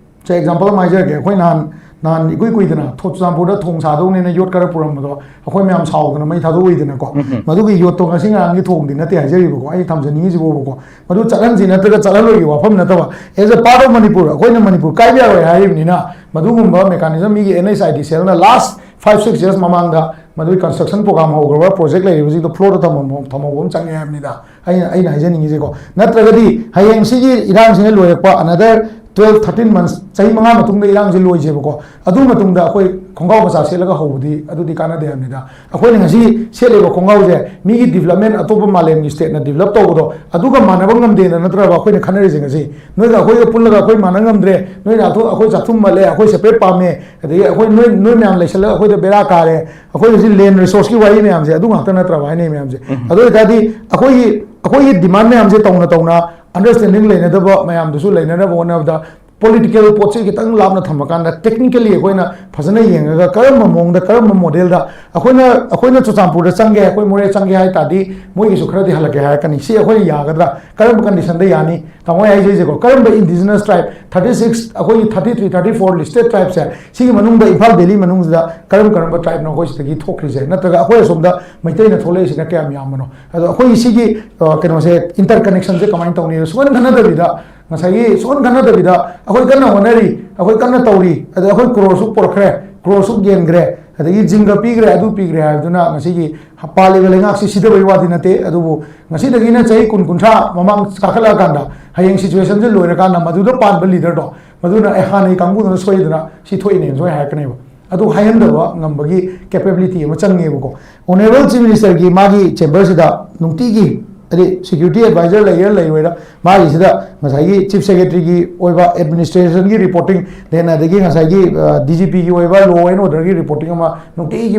ꯁꯦ, ꯑꯦꯛꯖꯥꯝꯄꯜ ꯑꯃ ꯍꯥꯏꯖꯔꯛꯀꯦ꯫ ꯑꯩꯈꯣꯏ ꯅꯍꯥꯟ, ꯅꯍꯥꯟ ꯏꯀꯨꯏ ꯀꯨꯏꯗꯅ ꯊꯣ-, ꯆꯨꯔꯆꯥꯟꯄꯨꯔꯗ ꯊꯣꯡ ꯁꯥꯗꯧꯅꯦꯅ ꯌꯣꯠ ꯈꯔ ꯄꯨꯔꯝꯕꯗꯣ ꯑꯩꯈꯣꯏ ꯃꯌꯥꯝ ꯁꯥꯎꯗꯅ ꯃꯩ ꯊꯥꯗꯣꯛꯎꯏꯗꯅꯀꯣ꯫ ꯎꯝ ꯍꯝ꯫ ꯃꯗꯨꯒꯤ ꯌꯣꯠꯇꯣ ꯉꯁꯤ ꯉꯔꯥꯡꯒꯤ ꯊꯣꯡꯗꯤ ꯅꯠꯇꯦ ꯍꯥꯏꯖꯔꯤꯕꯀꯣ, ꯑꯩ ꯊꯝꯖꯅꯤꯡꯉꯤꯁꯤꯕꯨꯕꯀꯣ꯫ ꯃꯗꯨ ꯆꯠꯍꯟꯁꯤ ꯅꯠꯇ꯭ꯔꯒ ꯆꯠꯍꯜꯂꯣꯏꯒꯤ ꯋꯥꯐꯝ ꯅꯠꯇꯕ, as a part of Manipur, ꯑꯩꯈꯣꯏꯅ ꯃꯅꯤꯄꯨꯔ ꯀꯥꯏꯕ ꯌꯥꯔꯣꯏ ꯍꯥꯏꯔꯤꯕꯅꯤꯅ, ꯃꯗꯨꯒꯨꯝꯕ ꯃꯦꯀꯥꯅꯤꯖꯝ ꯃꯤꯒꯤ ꯑꯦꯟ ꯑꯩꯆ ꯑꯥꯏ ꯗꯤ ꯁꯦꯜꯅ ꯂꯥꯁ ꯐꯥꯏꯚ ꯁꯤꯛꯁ ꯌꯔꯁ ꯃꯃꯥꯡꯗ ꯃꯗꯨꯒꯤ ꯀꯟꯁꯇ꯭ꯔꯛꯁꯟ ꯄ꯭ꯔꯣꯒ꯭ꯔꯥꯝ ꯍꯧꯈ꯭ꯔꯕ ꯄ꯭ꯔꯣꯖꯦꯛ ꯂꯩꯔꯤꯕꯁꯤꯡꯗꯣ ꯐ꯭ꯂꯣꯔꯗ ꯊꯝꯍꯧꯕ, ꯊꯝꯍꯧꯕ ꯑꯃ ꯆꯪꯉꯦ ꯍꯥꯏꯕꯅꯤꯗ꯫ ꯑꯩꯅ, ꯑꯩꯅ ꯍꯥꯏꯖꯅꯤꯡꯉꯤꯁꯦꯀꯣ꯫ ꯅꯠꯇ꯭ꯔꯒꯗꯤ ꯍꯌꯦꯡ ꯁꯤꯒꯤ ꯏꯔꯥꯡꯁꯤꯅ ꯂꯣꯏꯔꯛꯄ, another twelve, thirteen months, ꯆꯍꯤ ꯃꯉꯥ ꯃꯇꯨꯡꯗ ꯏꯔꯥꯡꯁꯤ ꯂꯣꯏꯁꯦꯕꯀꯣ꯫ ꯑꯗꯨ ꯃꯇꯨꯡꯗ ꯑꯩꯈꯣꯏ ꯈꯣꯡꯒ꯭ꯔꯥꯎ ꯃꯆꯥ ꯁꯦꯠꯂꯒ ꯍꯧꯕꯗꯤ ꯑꯗꯨꯗꯤ ꯀꯥꯟꯅꯗꯦ ꯍꯥꯏꯕꯅꯤꯗ꯫ ꯑꯩꯈꯣꯏꯅ ꯉꯁꯤ ꯁꯦꯠꯂꯤꯕ ꯈꯣꯡꯒ꯭ꯔꯥꯎꯁꯦ ꯃꯤꯒꯤ ꯗꯤꯕꯂꯞꯃꯦꯟ, ꯑꯇꯣꯞꯄ ꯃꯥꯂꯦꯝꯒꯤ ꯁ꯭ꯇꯦꯠꯅ ꯗꯤꯕꯂꯞ ꯇꯧꯕꯗꯣ ꯑꯗꯨꯒ ꯃꯥꯟꯅꯕ ꯉꯝꯗꯦꯅ ꯅꯠꯇ꯭ꯔꯕ ꯑꯩꯈꯣꯏꯅ ꯈꯟꯅꯔꯤꯁꯦ ꯉꯁꯤ? ꯅꯣꯏꯒ ꯑꯩꯈꯣꯏꯒ ꯄꯨꯜꯂꯒ ꯑꯩꯈꯣꯏ ꯃꯥꯟꯅ ꯉꯝꯗ꯭ꯔꯦ, ꯅꯣꯏꯅ ꯑꯩꯈꯣꯏ, ꯑꯩꯈꯣꯏ ꯆꯥꯛꯊꯨꯝ ꯃꯜꯂꯦ, ꯑꯩꯈꯣꯏ ꯁꯦꯄꯔꯦꯠ ꯄꯥꯝꯃꯦ, ꯑꯗꯒꯤ ꯑꯩꯈꯣꯏ, ꯅꯣꯏ, ꯅꯣꯏ ꯃꯌꯥꯝ ꯂꯩꯁꯜꯂꯒ ꯑꯩꯈꯣꯏꯗ ꯕꯦꯔꯥ ꯀꯥꯔꯦ, ꯑꯩꯈꯣꯏ ꯍꯧꯖꯤꯛ ꯂꯦꯟ ꯔꯤꯁꯣꯔꯁꯀꯤ ꯋꯥꯔꯤ ꯃꯌꯥꯝꯁꯦ ꯑꯗꯨ ꯉꯥꯛꯇ ꯅꯠꯇ꯭ꯔꯕ ꯍꯥꯏꯅꯩ ꯃꯌꯥꯝꯁꯦ? ꯎꯝ꯫ ꯑꯗꯨ ꯑꯣꯏꯇꯥꯔꯗꯤ ꯑꯩꯈꯣꯏꯒꯤ, ꯑꯩꯈꯣꯏꯒꯤ ꯗꯤꯃꯥꯟ ꯃꯌꯥꯝꯁꯦ ꯇꯧꯅ ꯇꯧꯅ ꯑꯟꯗꯔꯁ꯭ꯇꯦꯟꯗꯤꯡ ꯂꯩꯅꯗꯕ ꯃꯌꯥꯝꯗꯨꯁꯨ ꯂꯩꯅꯅꯕ ꯍꯣꯠꯅꯕꯗ ꯄꯣꯂꯤꯇꯤꯀꯦꯜ ꯄꯣꯠꯁꯦ ꯈꯤꯇꯪ ꯂꯥꯞꯅ ꯊꯝꯃꯀꯥꯟꯗ ꯇꯦꯛꯅꯤꯀꯦꯜꯂꯤ ꯑꯩꯈꯣꯏꯅ ꯐꯖꯅ ꯌꯦꯡꯉꯒ ꯀꯔꯝꯕ ꯃꯑꯣꯡꯗ, ꯀꯔꯝꯕ ꯃꯣꯗꯦꯜꯗ ꯑꯩꯈꯣꯏꯅ, ꯑꯩꯈꯣꯏꯅ ꯆꯨꯔꯆꯥꯟꯄꯨꯔꯗ ꯆꯪꯒꯦ, ꯑꯩꯈꯣꯏ ꯃꯣꯔꯦ ꯆꯪꯒꯦ ꯍꯥꯏ ꯇꯥꯔꯗꯤ ꯃꯣꯏꯒꯤꯁꯨ ꯈꯔꯗꯤ ꯍꯜꯂꯛꯀꯦ ꯍꯥꯏꯔꯛꯀꯅꯤ꯫ ꯁꯤ ꯑꯩꯈꯣꯏꯅ ꯌꯥꯒꯗ꯭ꯔꯥ? ꯀꯔꯝꯕ ꯀꯟꯗꯤꯁꯟꯗ ꯌꯥꯅꯤ? ꯇꯥꯃꯣ ꯑꯩ ꯍꯥꯏꯖꯩꯁꯦꯀꯣ, ꯀꯔꯝꯕ indigenous tribe, thirty six, ꯑꯩꯈꯣꯏꯒꯤ thirty three, thirty four listed tribeꯁꯦ, ꯁꯤꯒꯤ ꯃꯅꯨꯡꯗ ꯏꯝꯐꯥꯜ ꯚꯦꯂꯤ ꯃꯅꯨꯡꯁꯤꯗ ꯀꯔꯝ ꯀꯔꯝꯕ tribeꯅꯣ ꯑꯩꯈꯣꯏ ꯁꯤꯗꯒꯤ ꯊꯣꯛꯈ꯭ꯔꯤꯁꯦ? ꯅꯠꯇ꯭ꯔꯒ ꯑꯩꯈꯣꯏ ꯑꯁꯣꯝꯗ ꯃꯩꯇꯩꯅ ꯊꯣꯛꯂꯛꯏꯁꯤꯅ ꯀꯌꯥꯝ ꯌꯥꯝꯕꯅꯣ? ꯑꯗꯣ ꯑꯩꯈꯣꯏꯒꯤ ꯁꯤꯒꯤ, ꯑ, ꯀꯩꯅꯣꯁꯦ, ꯏꯟꯇꯔ ꯀꯅꯦꯛꯁꯟꯁꯦ ꯀꯃꯥꯏꯅ ꯇꯧꯅꯤ? ꯁꯨꯡꯈꯟ ꯈꯟꯅꯗꯕꯤꯗ, ꯉꯁꯥꯏꯒꯤ ꯁꯨꯡꯈꯟ ꯈꯟꯅꯗꯕꯤꯗ ꯑꯩꯈꯣꯏ ꯀꯟꯅ ꯍꯣꯠꯅꯔꯤ, ꯑꯩꯈꯣꯏ ꯀꯟꯅ ꯇꯧꯔꯤ, ꯑꯗ ꯑꯩꯈꯣꯏ ꯀ꯭ꯔꯣꯔ ꯁꯨꯛ ꯄꯨꯔꯛꯈ꯭ꯔꯦ, ꯀ꯭ꯔꯣꯔ ꯁꯨꯛ ꯌꯦꯟꯈ꯭ꯔꯦ, ꯑꯗꯒꯤ ꯖꯤꯡꯒ ꯄꯤꯈ꯭ꯔꯦ, ꯑꯗꯨ ꯄꯤꯈ꯭ꯔꯦ ꯍꯥꯏꯗꯨꯅ ꯉꯁꯤꯒꯤ ꯄꯥꯜꯂꯤꯕ ꯂꯩꯉꯥꯛꯁꯤ ꯁꯤꯊꯕꯒꯤ ꯋꯥꯗꯤ ꯅꯠꯇꯦ, ꯑꯗꯨꯕꯨ ꯉꯁꯤꯗꯒꯤꯅ ꯆꯍꯤ ꯀꯨꯟ, ꯀꯨꯟꯊ꯭ꯔꯥ ꯃꯃꯥꯡ ꯀꯥꯈꯠꯂꯛꯑꯀꯥꯟꯗ, ꯍꯌꯦꯡ ꯁꯤꯆꯨꯋꯦꯁꯟꯁꯦ ꯂꯣꯏꯔꯀꯥꯟꯗ ꯃꯗꯨꯗ ꯄꯥꯟꯕ ꯂꯤꯗꯔꯗꯣ, ꯃꯗꯨꯅ "ꯑꯦ, ꯍꯥꯟꯅꯒꯤ ꯀꯥꯡꯕꯨꯗꯨꯅ ꯁꯣꯏꯗꯅ ꯁꯤ ꯊꯣꯛꯏꯅꯦꯅ" ꯁꯣꯏ ꯍꯥꯏꯔꯛꯀꯅꯦꯕ꯫ ꯑꯗꯨ ꯍꯥꯏꯍꯟꯗꯕ ꯉꯝꯕꯒꯤ ꯀꯦꯄꯦꯕꯤꯂꯤꯇꯤ ꯑꯃ ꯆꯪꯉꯦꯕꯀꯣ꯫ ꯑꯣꯅꯔꯦꯕꯜ ꯆꯤꯐ ꯃꯤꯅꯤꯁꯇꯔꯒꯤ ꯃꯥꯒꯤ ꯆꯦꯝꯕꯔꯁꯤꯗ ꯅꯨꯡꯇꯤꯒꯤ, ꯍꯥꯏꯗꯤ ꯁꯦꯀ꯭ꯌꯨꯔꯤꯇꯤ ꯑꯦꯗꯚꯥꯏꯖꯔ ꯂꯩꯒꯦꯔꯥ ꯂꯩꯔꯣꯏꯔꯥ, ꯃꯥꯒꯤꯁꯤꯗ ꯉꯁꯥꯏꯒꯤ ꯆꯤꯐ ꯁꯦꯀ꯭ꯔꯦꯇꯔꯤꯒꯤ ꯑꯣꯏꯕ ꯑꯦꯗꯃꯤꯅꯤꯁꯇ꯭ꯔꯦꯁꯟꯒꯤ ꯔꯤꯄꯣꯔꯇꯤꯡ, then ꯑꯗꯒꯤ ꯉꯁꯥꯏꯒꯤ ꯗꯤ ꯖꯤ ꯄꯤꯒꯤ ꯑꯣꯏꯕ ꯂꯣ ꯑꯦꯟ ꯑꯣꯔꯗꯔꯒꯤ ꯔꯤꯄꯣꯔꯇꯤꯡ ꯑꯃ ꯅꯨꯡꯇꯤꯒꯤ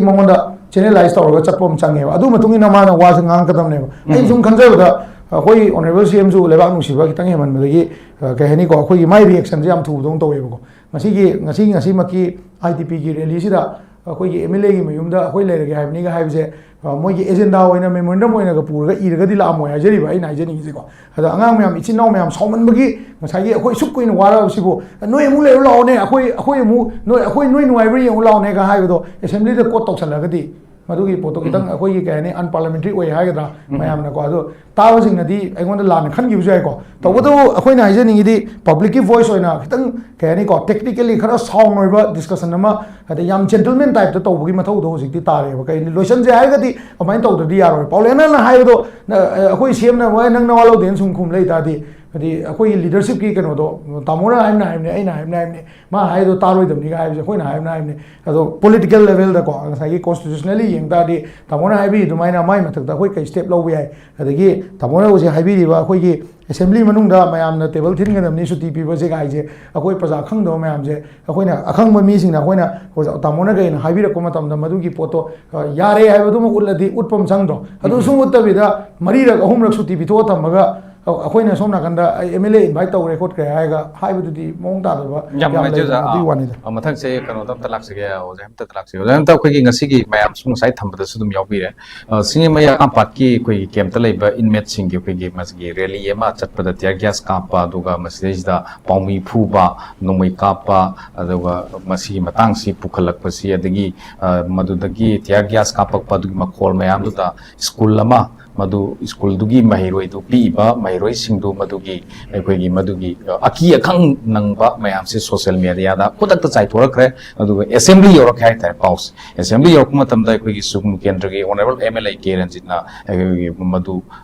ꯃꯉꯣꯟꯗ ꯆꯦꯅꯦꯂꯥꯏꯁ ꯇꯧꯔꯒ ꯆꯠꯄ ꯑꯃ ꯆꯪꯉꯦꯕ꯫ ꯑꯗꯨ ꯃꯇꯨꯡ ꯏꯟꯅ ꯃꯥꯅ ꯋꯥꯁꯦ ꯉꯥꯡꯉꯛꯀꯗꯕꯅꯦꯕ꯫ ꯑꯩꯅ ꯁꯨꯝ ꯈꯟꯖꯕꯗ, ꯑꯩꯈꯣꯏ ꯑꯣꯅꯔꯦꯕꯜ ꯁꯤ ꯑꯦꯝꯁꯨ ꯂꯩꯕꯥꯛ ꯅꯨꯡꯁꯤꯕ ꯈꯤꯇꯪ ꯍꯦꯟꯃꯟꯕꯗꯒꯤ, ꯑ, ꯀꯩ ꯍꯥꯏꯅꯤꯀꯣ, ꯑꯩꯈꯣꯏꯒꯤ ꯃꯥꯏ ꯔꯤꯌꯦꯛꯁꯟꯁꯦ ꯌꯥꯝ ꯊꯨꯕꯗꯧꯅ ꯇꯧꯋꯦꯕꯀꯣ꯫ ꯉꯁꯤꯒꯤ, ꯉꯁꯤ, ꯉꯁꯤꯃꯛꯀꯤ ꯑꯥꯏ ꯇꯤ ꯄꯤꯒꯤ ꯔꯦꯂꯤꯁꯤꯗ ꯑꯩꯈꯣꯏꯒꯤ ꯑꯦꯝ ꯑꯦꯜ ꯑꯦꯒꯤ ꯃꯌꯨꯝꯗ ꯑꯩꯈꯣꯏ ꯂꯩꯔꯒꯦ ꯍꯥꯏꯕꯅꯤꯒ ꯍꯥꯏꯕꯁꯦ, ꯑ, ꯃꯣꯏꯒꯤ ꯑꯦꯖꯦꯟꯗꯥ ꯑꯣꯏꯅ, ꯃꯦꯃꯣꯔꯦꯟꯗꯝ ꯑꯣꯏꯅꯒ ꯄꯨꯔꯒ ꯏꯔꯒꯗꯤ ꯂꯥꯛꯑꯝꯃꯣꯏ ꯍꯥꯏꯖꯔꯤꯕ ꯑꯩꯅ ꯍꯥꯏꯖꯅꯤꯡꯉꯤꯁꯦꯀꯣ꯫ ꯑꯗ ꯑꯉꯥꯡ ꯃꯌꯥꯝ, ꯏꯆꯤꯟ ꯏꯅꯥꯎ ꯃꯌꯥꯝ ꯁꯥꯎꯃꯟꯕꯒꯤ ꯉꯁꯥꯏꯒꯤ ꯑꯩꯈꯣꯏ ꯑꯁꯨꯛ ꯀꯨꯏꯅ ꯋꯥꯔꯛꯑꯕꯁꯤꯕꯨ ꯅꯣꯏ ꯑꯃꯨꯛ ꯂꯩꯔꯨ ꯂꯥꯛꯑꯣꯅꯦ, ꯑꯩꯈꯣꯏ, ꯑꯩꯈꯣꯏ ꯑꯃꯨꯛ ꯅꯣꯏ, ꯑꯩꯈꯣꯏ ꯅꯣꯏ ꯅꯨꯡꯉꯥꯏꯕ꯭ꯔꯥ ꯌꯦꯡꯉꯨ ꯂꯥꯛꯑꯣꯅꯦꯒ ꯍꯥꯏꯕꯗꯣ ꯑꯦꯁꯦꯝꯕ꯭ꯂꯤꯗ ꯀꯣꯠ ꯇꯧꯁꯜꯂꯒꯗꯤ, ꯃꯗꯨꯒꯤ ꯄꯣꯠꯇꯣ ꯈꯤꯇꯪ ꯑꯩꯈꯣꯏꯒꯤ, ꯀꯩ ꯍꯥꯏꯅꯤ, ꯑꯟꯄꯥꯔꯂꯤꯌꯥꯃꯦꯟꯇꯔꯤ ꯑꯣꯏ ꯍꯥꯏꯒꯗ꯭ꯔꯥ, ꯃꯌꯥꯝꯅꯀꯣ꯫ ꯑꯗꯣ ꯇꯥꯕꯁꯤꯡꯅꯗꯤ ꯑꯩꯉꯣꯟꯗ ꯂꯥꯟꯅ ꯈꯟꯈꯤꯕꯁꯨ ꯌꯥꯏꯀꯣ꯫ ꯇꯧꯕꯇꯕꯨ ꯑꯩꯈꯣꯏꯅ ꯍꯥꯏꯖꯅꯤꯡꯉꯤꯗꯤ, ꯄꯕ꯭ꯂꯤꯛꯀꯤ ꯚꯣꯏꯁ ꯑꯣꯏꯅ ꯈꯤꯇꯪ, ꯀꯩ ꯍꯥꯏꯅꯤꯀꯣ, ꯇꯦꯛꯅꯤꯀꯦꯜꯂꯤ ꯈꯔ ꯁꯥꯎꯟ ꯑꯣꯏꯕ ꯗꯤꯁꯀꯁꯟ ꯑꯃ, ꯍꯥꯏꯗꯤ ꯌꯥꯝ ꯖꯦꯟꯇꯜꯃꯦꯟ ꯇꯥꯏꯞꯇ ꯇꯧꯕꯒꯤ ꯃꯊꯧꯗꯣ ꯍꯧꯖꯤꯛꯇꯤ ꯇꯥꯔꯦꯕ꯫ ꯀꯩ ꯂꯣꯏꯁꯟꯁꯦ ꯍꯥꯏꯔꯒꯗꯤ ꯑꯗꯨꯃꯥꯏꯅ ꯇꯧꯗ꯭ꯔꯗꯤ ꯌꯥꯔꯣꯏ꯫ ꯄꯥꯎꯂꯦꯅꯅ ꯍꯥꯏꯕꯗꯣ, ꯅ-, ꯑꯩꯈꯣꯏ ꯁꯤ ꯑꯦꯝꯅ "ꯋꯥ, ꯅꯪ ꯅꯋꯥ ꯂꯧꯗꯦꯅ" ꯁꯨꯝ ꯈꯨꯝ ꯂꯩ ꯇꯥꯔꯗꯤ, ꯍꯥꯏꯗꯤ ꯑꯩꯈꯣꯏꯒꯤ ꯂꯤꯗꯔꯁꯤꯞꯀꯤ ꯀꯩꯅꯣꯗꯣ, "ꯇꯥꯃꯣꯅ ꯍꯥꯏꯕꯅ ꯍꯥꯏꯕꯅꯦ, ꯑꯩꯅ ꯍꯥꯏꯕꯅ ꯍꯥꯏꯕꯅꯦ, ꯃꯥ ꯍꯥꯏꯗꯣ ꯇꯥꯔꯣꯏꯗꯕꯅꯤꯒ" ꯍꯥꯏꯕꯁꯦ ꯑꯩꯈꯣꯏꯅ ꯍꯥꯏꯕꯅ ꯍꯥꯏꯕꯅꯦ꯫ ꯑꯗꯣ ꯄꯣꯂꯤꯇꯤꯀꯦꯜ ꯂꯦꯚꯦꯜꯗꯀꯣ, ꯉꯁꯥꯏꯒꯤ ꯀꯣꯟꯁꯇꯤꯇ꯭ꯌꯨꯁꯅꯦꯜꯂꯤ ꯌꯦꯡ ꯇꯥꯔꯗꯤ, ꯇꯥꯃꯣꯅ ꯍꯥꯏꯕꯤ ꯑꯗꯨꯃꯥꯏꯅ ꯃꯥꯏ ꯃꯊꯛꯇ ꯑꯩꯈꯣꯏ ꯀꯩ ꯁ꯭ꯇꯦꯞ ꯂꯧꯕ ꯌꯥꯏ? ꯑꯗꯒꯤ ꯇꯥꯃꯣꯅ ꯍꯧꯖꯤꯛ ꯍꯥꯏꯕꯤꯔꯤꯕ ꯑꯩꯈꯣꯏꯒꯤ ꯑꯦꯁꯦꯝꯕ꯭ꯂꯤ ꯃꯅꯨꯡꯗ ꯃꯌꯥꯝꯅ ꯇꯦꯕꯜ ꯊꯤꯟꯒꯗꯕꯅꯤ ꯁꯨꯇꯤ ꯄꯤꯕꯁꯦ ꯀꯥꯏꯁꯦ, ꯑꯩꯈꯣꯏ ꯄ꯭ꯔꯖꯥ ꯈꯪꯗꯕ ꯃꯌꯥꯝꯁꯦ, ꯑꯩꯈꯣꯏꯅ ꯑꯈꯪꯕ ꯃꯤꯁꯤꯡꯅ ꯑꯩꯈꯣꯏꯅ ꯑꯣꯖꯥ ꯇꯥꯃꯣꯅ ꯀꯩꯅꯣ ꯍꯥꯏꯕꯤꯔꯛꯄ ꯃꯇꯝꯗ ꯃꯗꯨꯒꯤ ꯄꯣꯠꯇꯣ, ꯑ, ꯌꯥꯔꯦ ꯍꯥꯏꯕꯗꯨꯃ ꯎꯠꯂꯗꯤ ꯎꯠꯄ ꯑꯃ ꯆꯪꯗ꯭ꯔꯣ? ꯑꯗꯨ ꯁꯨꯝ ꯎꯠꯇꯕꯤꯗ ꯃꯔꯤꯔꯛ ꯑꯍꯨꯝꯔꯛ ꯁꯨꯇꯤ ꯄꯤꯊꯣꯛꯑ ꯊꯝꯃꯒ, ꯑ-, ꯑꯩꯈꯣꯏꯅ ꯁꯣꯝ ꯅꯥꯀꯟꯗ ꯑꯩ ꯑꯦꯝ ꯑꯦꯜ ꯑꯦ ꯏꯟꯚꯥꯏꯠ ꯇꯧꯔꯦ ꯈꯣꯠꯈ꯭ꯔꯦ ꯍꯥꯏꯔꯒ ꯍꯥꯏꯕꯗꯨꯗꯤ ꯃꯑꯣꯡ ꯇꯥꯗꯕ ꯌꯥꯝ ꯌꯥꯝ ꯅꯨꯡꯉꯥꯏꯖꯩ ꯂꯩꯗꯅ, ꯑꯣꯖꯥ꯫ ꯑꯗꯨꯒꯤ ꯑꯥ, ꯋꯥꯅꯤꯗ꯫ ꯑ, ꯃꯊꯪꯁꯦ ꯀꯩꯅꯣꯗ ꯑꯝꯇ ꯂꯥꯛꯆꯒꯦ, ꯑꯣꯖꯥ ꯑꯝꯇ ꯂꯥꯛꯆꯒꯦ꯫ ꯑꯣꯖꯥ ꯑꯝꯇ ꯑꯩꯈꯣꯏꯒꯤ ꯉꯁꯤꯒꯤ ꯃꯌꯥꯝꯁꯨ ꯉꯁꯥꯏ ꯊꯝꯕꯗꯁꯨ ꯑꯗꯨꯝ ꯌꯥꯎꯕꯤꯔꯦ꯫ ꯑ, ꯁꯤꯡꯖꯃꯩ ꯀꯩꯁꯥꯝꯄꯥꯠꯀꯤ ꯑꯩꯈꯣꯏꯒꯤ ꯀꯦꯝꯞꯇ ꯂꯩꯕ ꯏꯟꯃꯦꯠꯁꯤꯡꯒꯤ ꯑꯩꯈꯣꯏꯒꯤ ꯃꯁꯤꯒꯤ ꯔꯦꯂꯤ ꯑꯃ ꯆꯠꯄꯗ ꯇꯤꯌꯔ ꯒ꯭ꯌꯥꯁ ꯀꯥꯞꯄ, ꯑꯗꯨꯒ ꯃꯁꯤꯗꯩꯁꯤꯗ ꯄꯥꯎꯃꯤ ꯐꯨꯕ, ꯅꯣꯡꯃꯩ ꯀꯥꯞꯄ, ꯑꯗꯨꯒ ꯃꯁꯤꯒꯤ ꯃꯇꯥꯡꯁꯤ ꯄꯨꯈꯠꯂꯛꯄꯁꯤ, ꯑꯗꯒꯤ, ꯑ, ꯃꯗꯨꯗꯒꯤ ꯇꯤꯌꯔ ꯒ꯭ꯌꯥꯁ ꯀꯥꯞꯄꯛꯄ ꯑꯗꯨꯒꯤ ꯃꯈꯣꯜ ꯃꯌꯥꯝꯗꯨꯗ ꯁ꯭ꯀꯨꯜ ꯑꯃ ꯃꯗꯨ ꯁ꯭ꯀꯨꯜꯗꯨꯒꯤ ꯃꯍꯩꯔꯣꯏꯗꯨ ꯄꯤꯛꯏꯕ ꯃꯍꯩꯔꯣꯏꯁꯤꯡꯗꯨ ꯃꯗꯨꯒꯤ ꯑꯩꯈꯣꯏꯒꯤ ꯃꯗꯨꯒꯤ ꯑꯀꯤ ꯑꯈꯪ ꯅꯪꯕ ꯃꯌꯥꯝꯁꯦ ꯁꯣꯁꯤꯌꯦꯜ ꯃꯦꯗꯤꯌꯥꯗ ꯈꯨꯗꯛꯇ ꯆꯥꯏꯊꯣꯔꯛꯈ꯭ꯔꯦ꯫ ꯑꯗꯨꯒ ꯑꯦꯁꯦꯝꯕ꯭ꯂꯤ ꯌꯧꯔꯛꯀꯦ ꯍꯥꯏꯇꯥꯔꯦ꯫ ꯄꯥꯎꯁꯦ ꯑꯦꯁꯦꯝꯕ꯭ꯂꯤ ꯌꯧꯔꯛꯄ ꯃꯇꯝꯗ ꯑꯩꯈꯣꯏꯒꯤ ꯁꯨꯒꯅꯨ ꯀꯦꯟꯗ꯭ꯔꯒꯤ honourable M L A K ꯔꯟꯖꯤꯠꯅ ꯑꯩꯈꯣꯏꯒꯤ ꯃꯗꯨ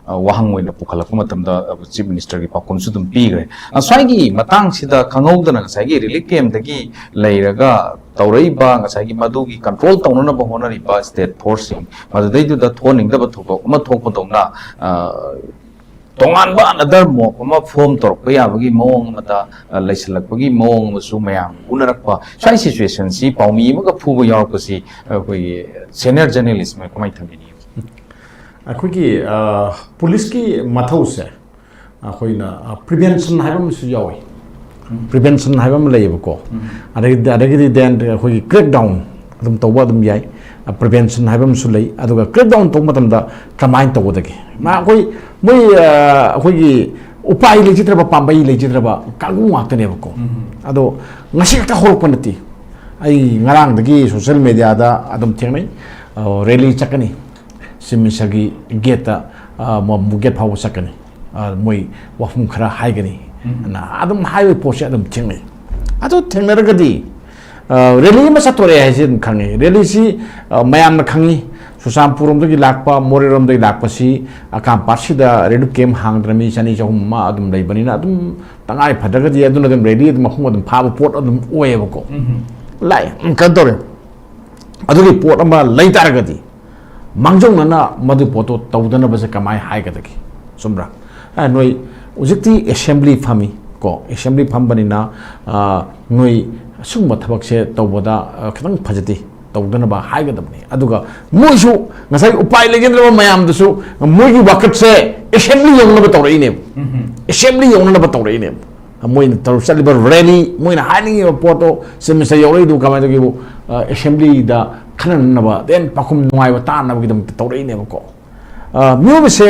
ꯋꯥꯍꯪ ꯑꯣꯏꯅ ꯄꯨꯈꯠꯂꯛꯄ ꯃꯇꯝꯗ ꯆꯤꯐ ꯃꯤꯅꯤꯁꯇꯔꯒꯤ ꯄꯥꯎꯈꯨꯝꯁꯨ ꯑꯗꯨꯝ ꯄꯤꯈ꯭ꯔꯦ꯫ ꯉꯁꯥꯏꯒꯤ ꯃꯇꯥꯡꯁꯤꯗ ꯈꯪꯍꯧꯗꯅ ꯉꯁꯥꯏꯒꯤ ꯔꯤꯂꯤꯐ ꯀꯦꯝꯗꯒꯤ ꯂꯩꯔꯒ ꯇꯧꯔꯛꯏꯕ ꯉꯁꯥꯏꯒꯤ ꯃꯗꯨꯒꯤ ꯀꯟꯇ꯭ꯔꯣꯜ ꯇꯧꯅꯅꯕ ꯍꯣꯠꯅꯔꯤꯕ ꯁ꯭ꯇꯦꯠ ꯐꯣꯔꯁꯁꯤꯡ ꯃꯗꯨꯗꯩꯗꯨꯗ ꯊꯣꯛꯍꯟꯅꯤꯡꯗꯕ ꯊꯧꯗꯣꯛ ꯑꯃ ꯊꯣꯛꯄꯗꯧꯅ ꯇꯣꯉꯥꯟꯕ ꯑꯅꯗꯔ ꯃꯣꯞ ꯑꯃ ꯐꯣꯝ ꯇꯧꯔꯛꯄ ꯌꯥꯕꯒꯤ ꯃꯑꯣꯡ ꯑꯃꯗ ꯂꯩꯁꯜꯂꯛꯄꯒꯤ ꯃꯑꯣꯡ ꯑꯃꯁꯨ ꯃꯌꯥꯝ ꯎꯅꯔꯛꯄ ꯁ꯭ꯋꯥꯏ ꯁꯤꯆꯨꯋꯦꯁꯟꯁꯤ ꯄꯥꯎꯃꯤ ꯑꯃꯒ ꯐꯨꯕ ꯌꯥꯎꯔꯛꯄꯁꯤ ꯑꯩꯈꯣꯏꯒꯤ ꯁꯦꯅꯤꯌꯔ ꯖꯔꯅꯦꯂꯤꯁ ꯑꯃ ꯀꯃꯥꯏꯅ ꯊꯝꯕꯤꯅꯤ? ꯑꯩꯈꯣꯏꯒꯤ ꯄꯨꯂꯤꯁꯀꯤ ꯃꯊꯧꯁꯦ ꯑꯩꯈꯣꯏꯅ ꯄ꯭ꯔꯤꯚꯦꯟꯁꯟ ꯍꯥꯏꯕ ꯑꯃꯁꯨ ꯌꯥꯎꯏ꯫ ꯄ꯭ꯔꯤꯚꯦꯟꯁꯟ ꯍꯥꯏꯕ ꯑꯃ ꯂꯩꯌꯦꯕꯀꯣ꯫ ꯑꯗꯒꯤꯗꯤ ꯑꯗꯒꯤꯗꯤ ꯗꯦꯟ ꯑꯩꯈꯣꯏꯒꯤ ꯀ꯭ꯔꯦꯛ ꯗꯥꯎꯟ ꯑꯗꯨꯝ ꯇꯧꯕ ꯑꯗꯨꯝ ꯌꯥꯏ꯫ ꯄ꯭ꯔꯤꯚꯦꯟꯁꯟ ꯍꯥꯏꯕ ꯑꯃꯁꯨ ꯂꯩ꯫ ꯑꯗꯨꯒ ꯀ꯭ꯔꯦꯛ ꯗꯥꯎꯟ ꯇꯧꯕ ꯃꯇꯝꯗ ꯀꯃꯥꯏꯅ ꯇꯧꯒꯗꯒꯦ? ꯃꯥ ꯑꯩꯈꯣꯏ ꯃꯣꯏ ꯑꯩꯈꯣꯏꯒꯤ ꯎꯄꯥꯏ ꯂꯩꯖꯗ꯭ꯔꯕ ꯄꯥꯝꯕꯩ ꯂꯩꯖꯗ꯭ꯔꯕ ꯀꯥꯡꯕꯨ ꯉꯥꯛꯇꯅꯦꯕꯀꯣ꯫ ꯑꯗꯣ ꯉꯁꯤ ꯈꯛꯇ ꯍꯧꯔꯛꯄ ꯅꯠꯇꯦ꯫ ꯑꯩ ꯉꯔꯥꯡꯗꯒꯤ ꯁꯣꯁꯤꯌꯦꯜ ꯃꯦꯗꯤꯌꯥꯗ ꯑꯗꯨꯝ ꯊꯦꯡꯅꯩ꯫ ꯔꯦꯂꯤ ꯆꯠꯀꯅꯤ, ꯆꯤꯐ ꯃꯤꯅꯤꯁꯇꯔꯒꯤ ꯒꯦꯠꯇ ꯒꯦꯠ ꯐꯥꯎꯕ ꯆꯠꯀꯅꯤ꯫ ꯃꯣꯏ ꯋꯥꯐꯝ ꯈꯔ ꯍꯥꯏꯒꯅꯤ ꯑꯗꯨꯝ ꯍꯥꯏꯕꯒꯤ ꯄꯣꯠꯁꯦ ꯑꯗꯨꯝ ꯊꯦꯡꯅꯩ꯫ ꯑꯗꯨ ꯊꯦꯡꯅꯔꯒꯗꯤ ꯔꯦꯂꯤ ꯑꯃ ꯆꯠꯇꯣꯔꯦ ꯍꯥꯏꯁꯦ ꯑꯗꯨꯝ ꯈꯪꯉꯤ꯫ ꯔꯦꯂꯤꯁꯤ ꯃꯌꯥꯝꯅ ꯈꯪꯉꯤ꯫ ꯆꯨꯔꯆꯥꯟꯄꯨꯔꯔꯣꯝꯗꯒꯤ ꯂꯥꯛꯄ, ꯃꯣꯔꯦꯔꯣꯝꯗꯒꯤ ꯂꯥꯛꯄꯁꯤ ꯑꯀꯥꯝꯄꯥꯠꯁꯤꯗ ꯔꯤꯂꯤꯐ ꯀꯦꯝ ꯍꯥꯡꯗꯅ ꯃꯤ ꯆꯅꯤ ꯆꯍꯨꯝ ꯑꯃ ꯑꯗꯨꯝ ꯂꯩꯕꯅꯤꯅ ꯑꯗꯨꯝ ꯇꯉꯥꯏ ꯐꯗ꯭ꯔꯒꯗꯤ ꯑꯗꯨꯅ ꯑꯗꯨꯝ ꯔꯦꯂꯤ ꯑꯗꯨꯝ ꯃꯄꯨꯡ ꯑꯗꯨꯝ ꯐꯥꯕ ꯄꯣꯠ ꯑꯗꯨꯝ ꯑꯣꯏꯌꯦꯕꯀꯣ꯫ ꯂꯥꯛꯑꯦ, ꯀꯩꯅꯣ ꯇꯧꯔꯦ꯫ ꯑꯗꯨꯒꯤ ꯄꯣꯠ ꯑꯃ ꯂꯩ ꯇꯥꯔꯒꯗꯤ ꯃꯥꯡꯖꯧꯅꯅ ꯃꯗꯨ ꯄꯣꯠꯇꯣ ꯇꯧꯗꯅꯕꯁꯦ ꯀꯃꯥꯏꯅ ꯍꯥꯏꯒꯗꯒꯦ? ꯆꯨꯝꯕ꯭ꯔꯥ? ꯅꯣꯏ ꯍꯧꯖꯤꯛꯇꯤ ꯑꯦꯁꯦꯝꯕ꯭ꯂꯤ ꯐꯝꯃꯤ ꯀꯣ꯫ ꯑꯦꯁꯦꯝꯕ꯭ꯂꯤ ꯐꯝꯕꯅꯤꯅ ꯅꯣꯏ ꯑꯁꯤꯒꯨꯝꯕ ꯊꯕꯛꯁꯦ ꯇꯧꯕꯗ ꯈꯤꯇꯪ ꯐꯖꯗꯦ, ꯇꯧꯗꯅꯕ ꯍꯥꯏꯒꯗꯕꯅꯤ꯫ ꯑꯗꯨꯒ ꯃꯣꯏꯁꯨ ꯉꯁꯥꯏ ꯎꯄꯥꯏ ꯂꯩꯖꯗ꯭ꯔꯕ ꯃꯌꯥꯝꯗꯨꯁꯨ ꯃꯣꯏꯒꯤ ꯋꯥꯀꯠꯁꯦ ꯑꯦꯁꯦꯝꯕ꯭ꯂꯤ ꯌꯧꯅꯕ ꯇꯧꯔꯛꯏꯅꯦꯕ꯫ ꯑꯦꯁꯦꯝꯕ꯭ꯂꯤ ꯌꯧꯅꯅꯕ ꯇꯧꯔꯛꯏꯅꯦꯕ꯫ ꯃꯣꯏꯅ ꯇꯧꯔ ꯆꯠꯂꯤꯕ ꯔꯦꯂꯤ, ꯃꯣꯏꯅ ꯍꯥꯏꯅꯤꯡꯉꯤꯕ ꯄꯣꯠꯇꯣ ꯆꯤꯐ ꯃꯤꯅꯤꯁꯇꯔ ꯌꯧꯔꯛꯏꯗꯨ ꯀꯃꯥꯏꯅ ꯇꯧꯒꯦꯕꯨ, ꯑꯦꯁꯦꯝꯕ꯭ꯂꯤꯗ ꯈꯟꯅꯅꯕ, ꯗꯦꯟ ꯄꯥꯎꯈꯨꯝ ꯅꯨꯡꯉꯥꯏꯕ ꯇꯥꯅꯕꯒꯤꯗꯃꯛꯇ ꯇꯧꯔꯛꯏꯅꯦꯕꯀꯣ꯫ ꯃꯤꯑꯣꯏꯕꯁꯦ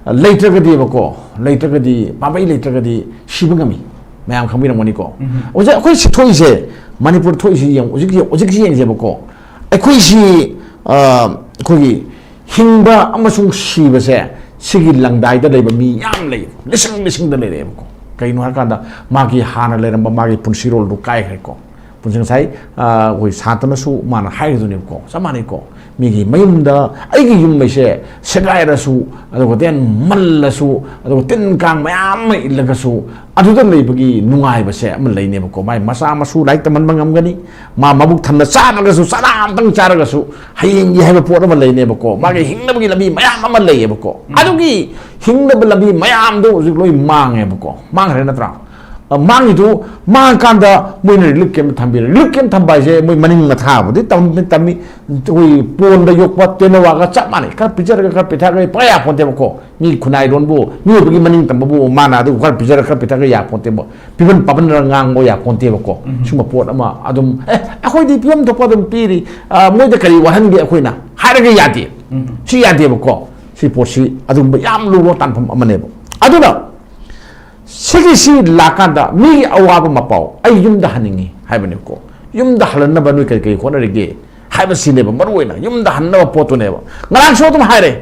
ꯂꯩꯇ꯭ꯔꯒꯗꯤꯕꯀꯣ, ꯂꯩꯇ꯭ꯔꯒꯗꯤ, ꯄꯥꯝꯕꯩ ꯂꯩꯇ꯭ꯔꯒꯗꯤ ꯁꯤꯕ ꯉꯝꯃꯤ꯫ ꯃꯌꯥꯝ ꯈꯪꯕꯤꯔꯝꯒꯅꯤꯀꯣ꯫ ꯍꯧꯖꯤꯛ ꯑꯩꯈꯣꯏ ꯁꯤ ꯊꯣꯛꯏꯁꯦ, ꯃꯅꯤꯄꯨꯔ ꯊꯣꯛꯏꯁꯤ ꯌꯦꯡꯉꯨ, ꯍꯧꯖꯤꯛ ꯍꯧꯖꯤꯛꯁꯤ ꯌꯦꯡꯁꯦꯕꯀꯣ꯫ ꯑꯩꯈꯣꯏꯁꯤ ꯑꯩꯈꯣꯏꯒꯤ ꯍꯤꯡꯕ ꯑꯃꯁꯨꯡ ꯁꯤꯕꯁꯦ ꯁꯤꯒꯤ ꯂꯪꯗꯥꯏꯗ ꯂꯩꯕ ꯃꯤ ꯌꯥꯝ ꯂꯩ, ꯂꯤꯁꯤꯡ ꯂꯤꯁꯤꯡꯗ ꯂꯩꯔꯛꯑꯦꯕꯀꯣ꯫ ꯀꯩꯅꯣ ꯍꯥꯏꯔꯀꯥꯟꯗ ꯃꯥꯒꯤ ꯍꯥꯟꯅ ꯂꯩꯔꯝꯕ ꯃꯥꯒꯤ ꯄꯨꯟꯁꯤꯔꯣꯜꯗꯨ ꯀꯥꯏꯈ꯭ꯔꯦꯀꯣ꯫ ꯄꯨꯟꯁꯤ ꯉꯁꯥꯏ ꯑꯩꯈꯣꯏ ꯁꯥꯟꯇꯅꯁꯨ ꯃꯥꯅ ꯍꯥꯏꯒꯗꯨꯅꯦꯕꯀꯣ, ꯆꯞ ꯃꯥꯟꯅꯩꯀꯣ꯫ ꯃꯤꯒꯤ ꯃꯌꯨꯝꯗ ꯑꯩꯒꯤ ꯌꯨꯝ ꯑꯩꯁꯦ ꯁꯦꯒꯥꯏꯔꯁꯨ, ꯑꯗꯨꯒ ꯇꯦꯟ ꯃꯜꯂꯁꯨ, ꯑꯗꯨꯒ ꯇꯤꯟ ꯀꯥꯡ ꯃꯌꯥꯝ ꯑꯃ ꯏꯜꯂꯒꯁꯨ, ꯑꯗꯨꯗ ꯂꯩꯕꯒꯤ ꯅꯨꯡꯉꯥꯏꯕꯁꯦ ꯑꯃ ꯂꯩꯅꯦꯕꯀꯣ꯫ ꯃꯥꯏ ꯃꯆꯥ ꯃꯁꯨ ꯂꯥꯏꯔꯤꯛ ꯇꯝꯍꯟꯕ ꯉꯝꯒꯅꯤ, ꯃꯥ ꯃꯕꯨꯛ ꯊꯟꯅ ꯆꯥꯗ꯭ꯔꯒꯁꯨ, ꯆꯔꯥ ꯑꯝꯇꯪ ꯆꯥꯔꯒꯁꯨ ꯍꯌꯦꯡꯒꯤ ꯍꯥꯏꯕ ꯄꯣꯠ ꯑꯃ ꯂꯩꯅꯦꯕꯀꯣ꯫ ꯃꯥꯒꯤ ꯍꯤꯡꯅꯕꯒꯤ ꯂꯝꯕꯤ ꯃꯌꯥꯝ ꯑꯃ ꯂꯩꯌꯦꯕꯀꯣ꯫ ꯑꯗꯨꯒꯤ ꯍꯤꯡꯅꯕ ꯂꯝꯕꯤ ꯃꯌꯥꯝꯗꯣ ꯍꯧꯖꯤꯛ ꯂꯣꯏ ꯃꯥꯡꯉꯦꯕꯀꯣ꯫ ꯃꯥꯡꯈ꯭ꯔꯦ ꯅꯠꯇ꯭ꯔꯥ? ꯑ, ꯃꯥꯡꯉꯤꯗꯨ ꯃꯥꯡꯉꯀꯥꯟꯗ ꯃꯣꯏꯅ relief camp ꯊꯝꯕꯤꯔꯦ꯫ Relief camp ꯊꯝꯕ ꯍꯥꯏꯁꯦ ꯃꯣꯏ ꯃꯅꯤꯡ ꯃꯊꯥꯕꯨꯗꯤ ꯇꯝ-, ꯇꯝꯃꯤ꯫ ꯑꯩꯈꯣꯏ ꯄꯣꯟꯗ ꯌꯣꯛꯄ ꯇꯦꯅꯋꯥꯒ ꯆꯞ ꯃꯥꯟꯅꯩ꯫ ꯈꯔ ꯄꯤꯖꯔꯒ ꯈꯔ ꯄꯤꯊꯛꯑꯒ ꯄꯪꯌꯥ ꯌꯥꯄꯣꯟꯇꯦꯕꯀꯣ꯫ ꯃꯤ ꯈꯨꯟꯅꯥꯏꯔꯣꯟꯕꯨ, ꯃꯤꯑꯣꯏꯕꯒꯤ ꯃꯅꯤꯡ ꯇꯝꯕꯕꯨ ꯃꯥꯅ ꯑꯗꯨ ꯈꯔ ꯄꯤꯖꯔꯒ ꯈꯔ ꯄꯤꯊꯛꯑꯒ ꯌꯥꯄꯣꯟꯇꯦꯕ꯫ ꯄꯤꯕꯟ ꯄꯥꯕꯟꯅ ꯉꯥꯡꯕ ꯌꯥꯄꯣꯟꯇꯦꯕꯀꯣ꯫ ꯁꯤꯒꯨꯝꯕ ꯄꯣꯠ ꯑꯃ ꯑꯗꯨꯝ, "ꯑꯦ, ꯑꯩꯈꯣꯏꯗꯤ ꯄꯤꯐꯝ ꯊꯣꯛꯄ ꯑꯗꯨꯝ ꯄꯤꯔꯤ, ꯑ, ꯃꯣꯏꯗ ꯀꯔꯤ ꯋꯥꯍꯟꯒꯦ ꯑꯩꯈꯣꯏꯅ?" ꯍꯥꯏꯔꯒ ꯌꯥꯗꯦ꯫ ꯁꯤ ꯌꯥꯗꯦꯕꯀꯣ꯫ ꯁꯤ ꯄꯣꯠꯁꯤ ꯑꯗꯨꯒꯨꯝꯕ ꯌꯥꯝ ꯂꯨꯕ ꯇꯥꯟꯐꯝ ꯑꯃꯅꯦꯕ꯫ ꯑꯗꯨꯅ ꯁꯤꯒꯤꯁꯤ ꯂꯥꯛꯀꯥꯟꯗ ꯃꯤꯒꯤ ꯑꯋꯥꯕ ꯃꯄꯥꯎ ꯑꯩ ꯌꯨꯝꯗ ꯍꯟꯅꯤꯡꯉꯤ ꯍꯥꯏꯕꯅꯦꯕꯀꯣ꯫ ꯌꯨꯝꯗ ꯍꯜꯍꯟꯅꯕ ꯅꯣꯏ ꯀꯔꯤ ꯀꯔꯤ ꯍꯣꯠꯅꯔꯤꯒꯦ ꯍꯥꯏꯕꯁꯤꯅꯦꯕ ꯃꯔꯨ ꯑꯣꯏꯅ꯫ ꯌꯨꯝꯗ ꯍꯟꯅꯕ ꯄꯣꯠꯇꯨꯅꯦꯕ꯫ ꯉꯔꯥꯡꯁꯨ ꯑꯗꯨꯝ ꯍꯥꯏꯔꯦ,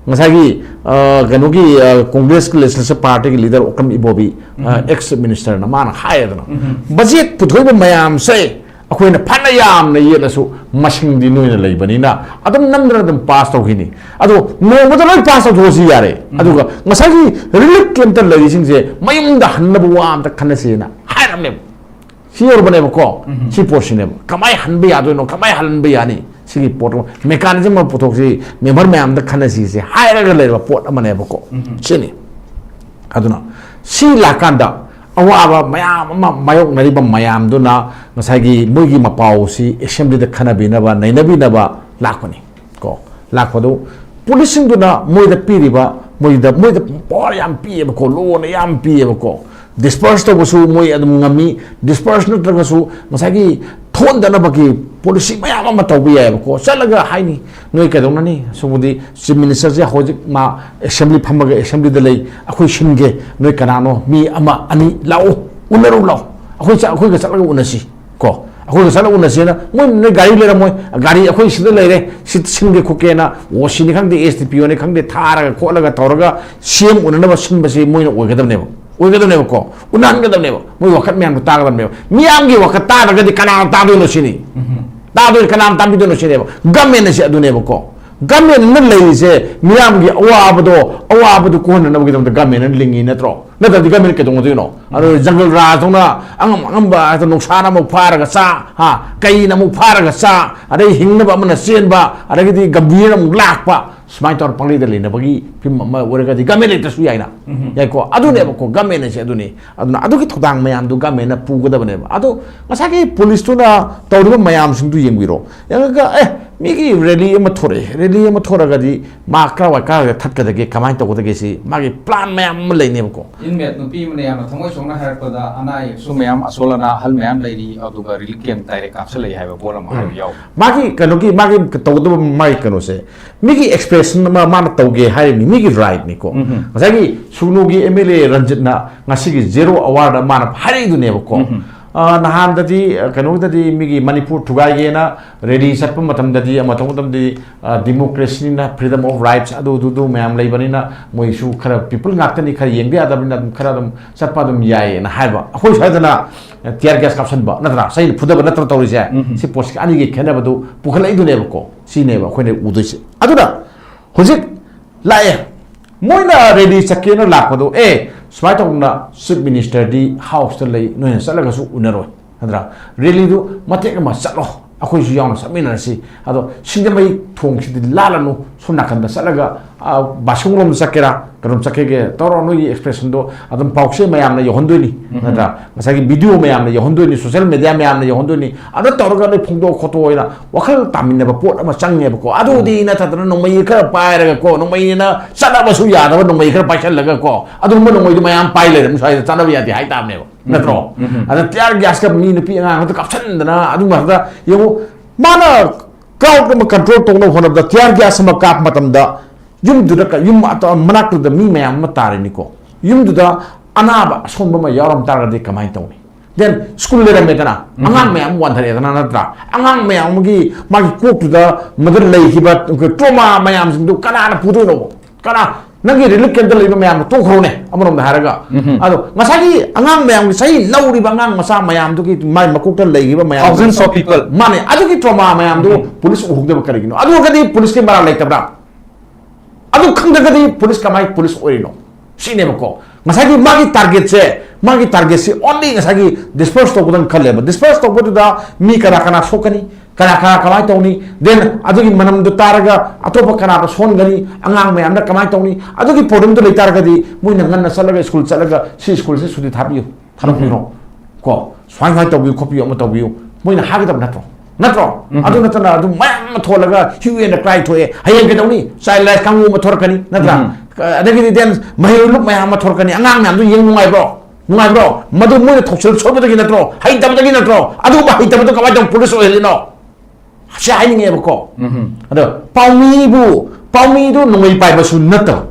ꯉꯁꯥꯏꯒꯤ, ꯑ, ꯀꯩꯅꯣꯒꯤ, ꯑ, Congress ꯀꯤ Legislature Party ꯒꯤ leader ꯑꯣꯀ꯭ꯔꯝ ꯏꯕꯣꯕꯤ, ꯑ, ex minister ꯅ ꯃꯥꯅ ꯍꯥꯏꯌꯦꯗꯅ, "ꯕꯖꯦꯠ ꯄꯨꯊꯣꯛꯏꯕ ꯃꯌꯥꯝꯁꯦ ꯑꯩꯈꯣꯏꯅ ꯐꯅ ꯌꯥꯝꯅ ꯌꯦꯠꯂꯁꯨ ꯃꯁꯤꯡꯗꯤ ꯅꯣꯏꯅ ꯂꯩꯕꯅꯤꯅ ꯑꯗꯨꯝ ꯅꯝꯗꯅ ꯑꯗꯨꯝ ꯄꯥꯁ ꯇꯧꯈꯤꯅꯤ꯫ ꯑꯗꯣ ꯅꯣꯡꯃꯗ ꯂꯣꯏ ꯄꯥꯁ ꯇꯧꯊꯣꯛꯑꯁꯤ ꯌꯥꯔꯦ꯫ ꯑꯗꯨꯒ ꯉꯁꯥꯏꯒꯤ relief camp ꯇ ꯂꯩꯔꯤꯁꯤꯡꯁꯦ ꯃꯌꯨꯝꯗ ꯍꯟꯅꯕ ꯋꯥ ꯑꯝꯇ ꯈꯟꯅꯁꯦꯅ" ꯍꯥꯏꯔꯝꯃꯦꯕ꯫ ꯁꯤ ꯌꯧꯔꯕꯅꯦꯕꯀꯣ꯫ ꯁꯤ ꯄꯣꯠꯁꯤꯅꯦꯕ꯫ ꯀꯃꯥꯏꯅ ꯍꯟꯕ ꯌꯥꯗꯣꯏꯅꯣ? ꯀꯃꯥꯏꯅ ꯍꯟꯍꯟꯕ ꯌꯥꯅꯤ? ꯁꯤꯒꯤ ꯄꯣꯠ ꯑꯃ, mechanism ꯑꯃ ꯄꯨꯊꯣꯛꯁꯤ, member ꯃꯌꯥꯝꯗ ꯈꯟꯅꯁꯤꯁꯦ ꯍꯥꯏꯔꯒ ꯂꯩꯔꯕ ꯄꯣꯠ ꯑꯃꯅꯦꯕꯀꯣ꯫ ꯁꯤꯅꯤ꯫ ꯑꯗꯨꯅ ꯁꯤ ꯂꯥꯛꯀꯥꯟꯗ ꯑꯋꯥꯕ ꯃꯌꯥꯝ ꯑꯃ ꯃꯥꯌꯣꯛꯅꯔꯤꯕ ꯃꯌꯥꯝꯗꯨꯅ ꯉꯁꯥꯏꯒꯤ ꯃꯣꯏꯒꯤ ꯃꯄꯥꯎꯁꯤ assembly ꯗ ꯈꯟꯅꯕꯤꯅꯕ, ꯅꯩꯅꯕꯤꯅꯕ ꯂꯥꯛꯄꯅꯤ꯫ ꯀꯣ, ꯂꯥꯛꯄꯗꯨ ꯄꯨꯂꯤꯁꯁꯤꯡꯗꯨꯅ ꯃꯣꯏꯗ ꯄꯤꯔꯤꯕ, ꯃꯣꯏꯗ, ꯃꯣꯏꯗ power ꯌꯥꯝ ꯄꯤꯌꯦꯕꯀꯣ, ꯂꯣꯅ ꯌꯥꯝ ꯄꯤꯌꯦꯕꯀꯣ꯫ Disperse ꯇꯧꯕꯁꯨ ꯃꯣꯏ ꯑꯗꯨꯝ ꯉꯝꯃꯤ꯫ Disperse ꯅꯠꯇ꯭ꯔꯒꯁꯨ ꯉꯁꯥꯏꯒꯤ ꯊꯣꯟꯗꯅꯕꯒꯤ policy ꯃꯌꯥꯝ ꯑꯃ ꯇꯧꯕ ꯌꯥꯏꯑꯕꯀꯣ꯫ ꯆꯠꯂꯒ ꯍꯥꯏꯅꯤ, "ꯅꯣꯏ ꯀꯩꯗꯧꯅꯅꯤ? ꯁꯨꯝꯕꯨꯗꯤ Chief Minister ꯁꯦ ꯍꯧꯖꯤꯛ ꯃꯥ assembly ꯐꯝꯃꯒ assembly ꯗ ꯂꯩ, ꯑꯩꯈꯣꯏ ꯁꯤꯟꯒꯦ, ꯅꯣꯏ ꯀꯅꯥꯅꯣ ꯃꯤ ꯑꯃ ꯑꯅꯤ ꯂꯥꯛꯎ, ꯎꯅꯔꯨ ꯂꯥꯛꯎ, ꯑꯩꯈꯣꯏ ꯆꯠ-, ꯑꯩꯈꯣꯏꯒ ꯆꯠꯂꯒ ꯎꯅꯁꯤ ꯀꯣ, ꯑꯩꯈꯣꯏꯒ ꯆꯠꯂ ꯎꯅꯁꯦꯅ, ꯃꯣꯏ ꯅꯣꯏ ꯒꯥꯔꯤ ꯂꯩꯔꯝꯃꯣꯏ, ꯒꯥꯔꯤ ꯑꯩꯈꯣꯏ ꯁꯤꯗ ꯂꯩꯔꯦ, ꯁꯤ ꯁꯤꯟꯒꯦ ꯈꯣꯠꯀꯦꯅ, ꯑꯣ ꯁꯤꯅꯤ ꯈꯪꯗꯦ, ꯑꯦꯁ ꯗꯤ ꯄꯤ ꯑꯣꯅꯤ ꯈꯪꯗꯦ, ꯊꯥꯔꯒ ꯈꯣꯠꯂꯒ ꯇꯧꯔꯒ ꯁꯤ ꯑꯦꯝ ꯎꯅꯅꯕ ꯁꯤꯟꯕꯁꯤ ꯃꯣꯏꯅ ꯑꯣꯏꯒꯗꯕꯅꯦꯕ, ꯑꯣꯏꯒꯗꯕꯅꯦꯕꯀꯣ, ꯎꯅꯍꯟꯒꯗꯕꯅꯦꯕ, ꯃꯣꯏ ꯋꯥꯈꯜ ꯃꯌꯥꯝꯗꯣ ꯇꯥꯒꯗꯕꯅꯦꯕ꯫ ꯃꯤꯌꯥꯝꯒꯤ ꯋꯥꯈꯜ ꯇꯥꯗ꯭ꯔꯒꯗꯤ ꯀꯅꯥꯅ ꯇꯥꯗꯣꯏꯅꯣ ꯁꯤꯅꯤ, ꯇꯥꯗꯣꯏꯅꯤ, ꯀꯅꯥꯅ ꯇꯥꯕꯤꯗꯣꯏꯅꯣ ꯁꯤꯅꯦꯕ꯫ ꯒꯃꯦꯟ ꯑꯁꯤ ꯑꯗꯨꯅꯦꯕꯀꯣ, ꯒꯃꯦꯟꯅ ꯂꯩꯔꯤꯁꯦ ꯃꯤꯌꯥꯝꯒꯤ ꯑꯋꯥꯕꯗꯣ, ꯑꯋꯥꯕꯗꯣ ꯀꯣꯛꯍꯟꯅꯅꯕꯒꯤꯗꯃꯛꯇ ꯒꯃꯦꯟꯅ ꯂꯤꯡꯉꯤ ꯅꯠꯇ꯭ꯔꯣ? ꯅꯠꯇ꯭ꯔꯗꯤ ꯒꯃꯦꯟ ꯀꯩꯗꯧꯅꯗꯣꯏꯅꯣ? ꯑꯗꯨ ꯖꯪꯒꯜ ꯔꯥꯖꯇꯧꯅ ꯑꯉꯝ ꯑꯉꯝꯕ ꯍꯦꯛꯇ ꯅꯨꯡꯁꯥꯅ ꯑꯃꯨꯛ ꯐꯥꯔꯒ ꯆꯥ, ꯍꯥ, ꯀꯩꯅ ꯑꯃꯨꯛ ꯐꯥꯔꯒ ꯆꯥ, ꯑꯗꯩ ꯍꯤꯡꯅꯕ ꯑꯃꯅ ꯆꯦꯟꯕ, ꯑꯗꯒꯤꯗꯤ ꯒꯝꯚꯤꯔꯅ ꯑꯃꯨꯛ ꯂꯥꯛꯄ, ꯁꯨꯃꯥꯏꯅ ꯇꯧꯔ ꯄꯪꯂꯩꯗ ꯂꯩꯅꯕꯒꯤ ꯐꯤꯕꯝ ꯑꯃ ꯑꯣꯏꯔꯒꯗꯤ ꯒꯃꯦꯟ ꯂꯩꯇ꯭ꯔꯁꯨ ꯌꯥꯏꯅ, ꯌꯥꯏꯀꯣ? ꯑꯗꯨꯅꯦꯕꯀꯣ, ꯒꯃꯦꯟ ꯍꯥꯏꯁꯦ ꯑꯗꯨꯅꯤ꯫ ꯑꯗꯨꯅ ꯑꯗꯨꯒꯤ ꯊꯧꯗꯥꯡ ꯃꯌꯥꯝꯗꯨ ꯒꯃꯦꯟꯅ ꯄꯨꯒꯗꯕꯅꯦꯕ꯫ ꯑꯗꯣ ꯉꯁꯥꯏꯒꯤ ꯄꯨꯂꯤꯁꯇꯨꯅ ꯇꯧꯔꯤꯕ ꯃꯌꯥꯝꯁꯤꯡꯗꯨ ꯌꯦꯡꯕꯤꯔꯣ꯫ ꯌꯦꯡꯉꯒ, ꯑꯦ, ꯃꯤꯒꯤ ꯔꯦꯂꯤ ꯑꯃ ꯊꯣꯔꯛꯑꯦ, ꯔꯦꯂꯤ ꯑꯃ ꯊꯣꯔꯛꯑꯒꯗꯤ ꯃꯥ ꯀꯔꯥꯏꯋꯥꯏ ꯀꯔꯥꯏꯗ ꯊꯠꯀꯗꯒꯦ, ꯀꯃꯥꯏꯅ ꯇꯧꯒꯗꯒꯦ, ꯁꯤ ꯃꯥꯒꯤ ꯄ꯭ꯂꯥꯟ ꯃꯌꯥꯝ ꯑꯃ ꯂꯩꯅꯦꯕꯀꯣ꯫ ꯏꯟꯃꯦꯠ ꯅꯨꯄꯤ ꯑꯃꯅ ꯌꯥꯝꯅ ꯊꯃꯣꯏ ꯁꯣꯛꯅ ꯍꯥꯏꯔꯛꯄꯗ, ꯑꯅꯥ ꯑꯌꯦꯛꯁꯨ ꯃꯌꯥꯝ, ꯑꯁꯣꯜ ꯑꯅꯥ ꯑꯍꯜ ꯃꯌꯥꯝ ꯂꯩꯔꯤ, ꯑꯗꯨꯒ ꯔꯤꯂꯤꯐ ꯀꯦꯝꯞ ꯗꯥꯏꯔꯦꯛ ꯀꯥꯞꯁꯤꯜꯂꯛꯏ ꯍꯥꯏꯕ ꯄꯣꯠ ꯑꯃ ꯍꯥꯏꯕ ꯌꯥꯎꯋꯤ꯫ ꯃꯥꯒꯤ ꯀꯩꯅꯣꯒꯤ, ꯃꯥꯒꯤ ꯇꯧꯒꯗꯕ ꯃꯥꯒꯤ ꯀꯩꯅꯣꯁꯦ, ꯃꯤꯒꯤ ꯑꯦꯛꯁꯄ꯭ꯔꯦꯁꯟ ꯑꯃ ꯃꯥꯅ ꯇꯧꯒꯦ ꯍꯥꯏꯔꯤꯕꯅꯤ, ꯃꯤꯒꯤ ꯔꯥꯏꯠꯅꯤꯀꯣ꯫ ꯉꯁꯥꯏꯒꯤ ꯁꯨꯒꯅꯨꯒꯤ ꯑꯦꯝ ꯑꯦꯜ ꯑꯦ ꯔꯟꯖꯤꯠꯅ ꯉꯁꯤꯒꯤ ꯖꯦꯔꯣ ꯑꯋꯥꯔꯗ ꯃꯥꯅ ꯍꯥꯏꯔꯛꯏꯗꯨꯅꯦꯕꯀꯣ꯫ ꯑ, ꯅꯍꯥꯟꯗꯗꯤ, ꯑ, ꯀꯩꯅꯣꯗꯗꯤ ꯃꯤꯒꯤ ꯃꯅꯤꯄꯨꯔ ꯊꯨꯒꯥꯏꯒꯦꯅ ꯔꯦꯂꯤ ꯆꯠꯄ ꯃꯇꯝꯗꯗꯤ, ꯑꯃ ꯇꯧꯕ ꯃꯇꯝꯗꯗꯤ, ꯑ, ꯗꯤꯃꯣꯀ꯭ꯔꯦꯁꯤꯅꯤꯅ, freedom of rights, ꯑꯗꯨ, ꯑꯗꯨ, ꯑꯗꯨ ꯃꯌꯥꯝ ꯂꯩꯕꯅꯤꯅ ꯃꯣꯏꯁꯨ ꯈꯔ ꯄꯤꯄꯜ ꯉꯥꯛꯇꯅꯤ, ꯈꯔ ꯌꯦꯡꯕ ꯌꯥꯗꯕꯅꯤꯅ ꯑꯗꯨꯝ ꯈꯔ ꯑꯗꯨꯝ ꯆꯠꯄ ꯑꯗꯨꯝ ꯌꯥꯏꯌꯦꯅ ꯍꯥꯏꯕ꯫ ꯑꯩꯈꯣꯏ ꯁ꯭ꯋꯥꯏꯗꯅ ꯇꯤꯌꯥꯔ ꯒ꯭ꯌꯥꯁ ꯀꯥꯞꯁꯟꯕ ꯅꯠꯇ꯭ꯔꯥ, ꯆꯩꯅ ꯐꯨꯗꯕ ꯅꯠꯇ꯭ꯔꯥ ꯇꯧꯔꯤꯁꯦ? ꯁꯤ ꯄꯣꯠꯁꯤ ꯑꯅꯤꯒꯤ ꯈꯦꯠꯅꯕꯗꯨ ꯄꯨꯈꯠꯂꯛꯏꯗꯨꯅꯦꯕꯀꯣ꯫ ꯁꯤꯅꯦꯕ ꯑꯩꯈꯣꯏꯅ ꯎꯗꯣꯏꯁꯦ꯫ ꯑꯗꯨꯅ ꯍꯧꯖꯤꯛ ꯂꯥꯛꯑꯦ, ꯃꯣꯏꯅ ꯔꯦꯂꯤ ꯆꯠꯀꯦꯅ ꯂꯥꯛꯄꯗꯣ, ꯑꯦ, ꯁꯨꯃꯥꯏꯅ ꯇꯧꯗꯅ ꯆꯤꯐ ꯃꯤꯅꯤꯁꯇꯔꯗꯤ ꯍꯥꯎꯁꯇ ꯂꯩ, ꯅꯣꯏꯅ ꯆꯠꯂꯒꯁꯨ ꯎꯅꯔꯣꯏ, ꯅꯠꯇ꯭ꯔꯥ? ꯔꯦꯂꯤꯗꯨ ꯃꯇꯦꯛ ꯑꯃ ꯆꯠꯂꯣ, ꯑꯩꯈꯣꯏꯁꯨ ꯌꯥꯎꯅ ꯆꯠꯃꯤꯟꯅꯔꯁꯤ꯫ ꯑꯗꯣ ꯁꯤꯡꯖꯃꯩ ꯊꯣꯡꯁꯤꯗꯤ ꯂꯥꯜꯂꯅꯨ, ꯁꯣꯝ ꯅꯥꯀꯟꯗ ꯆꯠꯂꯒ, ꯑ, ꯕꯥꯁꯤꯈꯣꯡꯂꯣꯝꯗ ꯆꯠꯀꯦꯔꯥ, ꯀꯩꯅꯣꯝ ꯆꯠꯀꯦꯒꯦ ꯇꯧꯔꯣ, ꯅꯣꯏꯒꯤ ꯑꯦꯛꯁꯄ꯭ꯔꯦꯁꯟꯗꯣ ꯑꯗꯨꯝ ꯄꯥꯎꯆꯦ ꯃꯌꯥꯝꯅ ꯌꯧꯍꯟꯗꯣꯏꯅꯤ, ꯅꯠꯇ꯭ꯔꯥ? ꯉꯁꯥꯏꯒꯤ ꯚꯤꯗꯤꯑꯣ ꯃꯌꯥꯝꯅ ꯌꯧꯍꯟꯗꯣꯏꯅꯤ, ꯁꯣꯁꯦꯜ ꯃꯦꯗꯤꯌꯥ ꯃꯌꯥꯝꯅ ꯌꯧꯍꯟꯗꯣꯏꯅꯤ꯫ ꯑꯗ ꯇꯧꯔꯒ ꯅꯣꯏ ꯐꯣꯡꯗꯣꯛ ꯈꯣꯠꯇꯣꯛ ꯑꯣꯏꯅ ꯋꯥꯈꯜ ꯇꯥꯃꯤꯟꯅꯕ ꯄꯣꯠ ꯑꯃ ꯆꯪꯉꯦꯕꯀꯣ꯫ ꯑꯗꯨꯗꯤ ꯅꯠꯇꯗꯅ ꯅꯣꯡꯃꯩ ꯈꯔ ꯄꯥꯏꯔꯒꯀꯣ, ꯅꯣꯡꯃꯩꯅ ꯆꯠꯅꯕꯁꯨ ꯌꯥꯗꯕ ꯅꯣꯡꯃꯩ ꯈꯔ ꯄꯥꯏꯁꯜꯂꯒꯀꯣ, ꯑꯗꯨꯒꯨꯝꯕ ꯅꯣꯡꯃꯩꯗꯨ ꯃꯌꯥꯝ ꯄꯥꯏ ꯂꯩꯔꯝꯃꯁꯨ ꯍꯥꯏꯗ ꯆꯠꯅꯕ ꯌꯥꯗꯦ ꯍꯥꯏꯇꯥꯕꯅꯦꯕ, ꯅꯠꯇ꯭ꯔꯣ? ꯑꯗ ꯇꯤꯌꯥꯔ ꯒ꯭ꯌꯥꯁꯀ ꯃꯤ ꯅꯨꯄꯤ ꯑꯉꯥꯡ ꯈꯛꯇ ꯀꯥꯞꯁꯟꯗꯅ ꯑꯗꯨꯝꯕ ꯈꯛꯇ ꯌꯦꯡꯉꯨ꯫ ꯃꯥꯅ ꯀ꯭ꯔꯥꯎꯗ ꯑꯃ ꯀꯟꯇ꯭ꯔꯣꯜ ꯇꯧꯅꯕ ꯍꯣꯠꯅꯕꯗ ꯇꯤꯌꯥꯔ ꯒ꯭ꯌꯥꯁ ꯑꯃ ꯀꯥꯞꯄ ꯃꯇꯝꯗ ꯌꯨꯝꯗꯨꯗ ꯀ-, ꯌꯨꯝ ꯑꯇ-, ꯃꯅꯥꯛꯇꯨꯗ ꯃꯤ ꯃꯌꯥꯝ ꯑꯃ ꯇꯥꯔꯤꯅꯤꯀꯣ꯫ ꯌꯨꯝꯗꯨꯗ ꯑꯅꯥꯕ ꯑꯁꯣꯟꯕ ꯑꯃ ꯌꯥꯎꯔꯝ ꯇꯥꯔꯒꯗꯤ ꯀꯃꯥꯏꯅ ꯇꯧꯅꯤ? Then school ꯂꯩꯔꯝꯃꯦꯗꯅ, ꯑꯉꯥꯡ ꯃꯌꯥꯝ ꯋꯥꯟꯊꯔꯛꯑꯦꯗꯅ, ꯅꯠꯇ꯭ꯔꯥ? ꯑꯉꯥꯡ ꯃꯌꯥꯝ ꯑꯃꯒꯤ ꯃꯥꯒꯤ ꯀꯣꯛꯇꯨꯗ ꯃꯗꯨ ꯂꯩꯈꯤꯕ trauma ꯃꯌꯥꯝꯁꯤꯡꯗꯨ ꯀꯅꯥꯅ ꯄꯨꯗꯣꯏꯅꯣ? ꯀꯅꯥ? ꯅꯪꯒꯤ relief camp ꯇ ꯂꯩꯕ ꯃꯌꯥꯝꯗꯣ ꯇꯣꯛꯈ꯭ꯔꯣꯅꯦ, ꯑꯃꯔꯣꯝꯗ ꯍꯥꯏꯔꯒ꯫ ꯑꯗꯣ ꯉꯁꯥꯏꯒꯤ ꯑꯉꯥꯡ ꯃꯌꯥꯝꯒꯤ, ꯆꯍꯤ ꯅꯧꯔꯤꯕ ꯑꯉꯥꯡ ꯃꯆꯥ ꯃꯌꯥꯝꯗꯨꯒꯤ ꯃꯥꯏ ꯃꯀꯣꯛꯇ ꯂꯩꯈꯤꯕ ꯃꯌꯥꯝ, thousands of people. ꯃꯥꯅꯦ, ꯑꯗꯨꯒꯤ trauma ꯃꯌꯥꯝꯗꯨ police ꯎꯍꯧꯗꯕ ꯀꯔꯤꯒꯤꯅꯣ? ꯑꯗꯨ ꯑꯣꯏꯔꯒꯗꯤ police ꯀꯤ ꯃꯔꯥꯜ ꯂꯩꯇꯕ꯭ꯔꯥ? ꯑꯗꯨ ꯈꯪꯗ꯭ꯔꯒꯗꯤ police ꯀꯃꯥꯏ police ꯑꯣꯏꯔꯤꯅꯣ? ꯁꯤꯅꯦꯕꯀꯣ꯫ ꯉꯁꯥꯏꯒꯤ ꯃꯥꯒꯤ target ꯁꯦ, ꯃꯥꯒꯤ target ꯁꯤ only ꯉꯁꯥꯏꯒꯤ disperse ꯇꯧꯕꯗꯪ ꯈꯜꯂꯦꯕ꯫ Disperse ꯇꯧꯕꯗꯨꯗ ꯃꯤ ꯀꯅꯥ ꯀꯅꯥ ꯁꯣꯛꯀꯅꯤ, ꯀꯅꯥ ꯀꯅꯥ ꯀꯃꯥꯏꯅ ꯇꯧꯅꯤ, then ꯑꯗꯨꯒꯤ ꯃꯅꯝꯗꯨ ꯇꯥꯔꯒ ꯑꯇꯣꯞꯄ ꯀꯅꯥꯗ ꯁꯣꯟꯒꯅꯤ, ꯑꯉꯥꯡ ꯃꯌꯥꯝꯗ ꯀꯃꯥꯏꯅ ꯇꯧꯅꯤ, ꯑꯗꯨꯒꯤ problem ꯗꯨ ꯂꯩꯇꯥꯔꯒꯗꯤ ꯃꯣꯏꯅ ꯉꯟꯅ ꯆꯠꯂꯒ school ꯆꯠꯂꯒ ꯁꯤ school ꯁꯦ ꯁꯨꯇꯤ ꯊꯥꯕꯤꯌꯨ, ꯊꯥꯗꯣꯛꯄꯤꯔꯣ, ꯀꯣ, ꯁꯨꯃꯥꯏ ꯁꯨꯃꯥꯏ ꯇꯧꯕꯤꯌꯨ ꯈꯣꯠꯄꯤꯌꯨ ꯑꯃ ꯇꯧꯕꯤꯌꯨ, ꯃꯣꯏꯅ ꯍꯥꯏꯒꯗꯕ ꯅꯠꯇ꯭ꯔꯣ? ꯅꯠꯇ꯭ꯔꯣ? ꯑꯗꯨ ꯅꯠꯇꯅ ꯑꯗꯨ ꯃꯌꯥꯝ ꯑꯃ ꯊꯣꯛꯂꯒ hue and cry ꯊꯣꯛꯑꯦ, ꯍꯌꯦꯡ ꯀꯩꯗꯧꯅꯤ? Child rights ꯀꯥꯡꯕꯨ ꯑꯃ ꯊꯣꯔꯛꯀꯅꯤ, ꯅꯠꯇ꯭ꯔꯥ? ꯑꯗꯒꯤꯗꯤ then ꯃꯍꯩꯔꯣꯏ ꯂꯨꯞ ꯃꯌꯥꯝ ꯑꯃ ꯊꯣꯔꯛꯀꯅꯤ, ꯑꯉꯥꯡ ꯃꯌꯥꯝꯗꯨ ꯌꯦꯡ ꯅꯨꯡꯉꯥꯏꯕ꯭ꯔꯣ? ꯅꯨꯡꯉꯥꯏꯕ꯭ꯔꯣ? ꯃꯗꯨ ꯃꯣꯏꯅ ꯊꯧꯁꯤꯜ ꯁꯣꯏꯕꯗꯒꯤ ꯅꯠꯇ꯭ꯔꯣ? ꯍꯩꯇꯕꯗꯒꯤ ꯅꯠꯇ꯭ꯔꯣ? ꯑꯗꯨꯒꯨꯝꯕ ꯍꯩꯇꯕꯗꯣ ꯀꯃꯥꯏꯅ ꯇꯧꯅ police ꯑꯣꯏꯍꯜꯂꯤꯅꯣ? ꯁꯤ ꯍꯥꯏꯅꯤꯡꯉꯦꯕꯀꯣ꯫ ꯑꯗꯣ ꯄꯥꯎꯃꯤꯕꯨ, ꯄꯥꯎꯃꯤꯗꯨ ꯅꯣꯡꯃꯩ ꯄꯥꯏꯕꯁꯨ ꯅꯠꯇꯕ,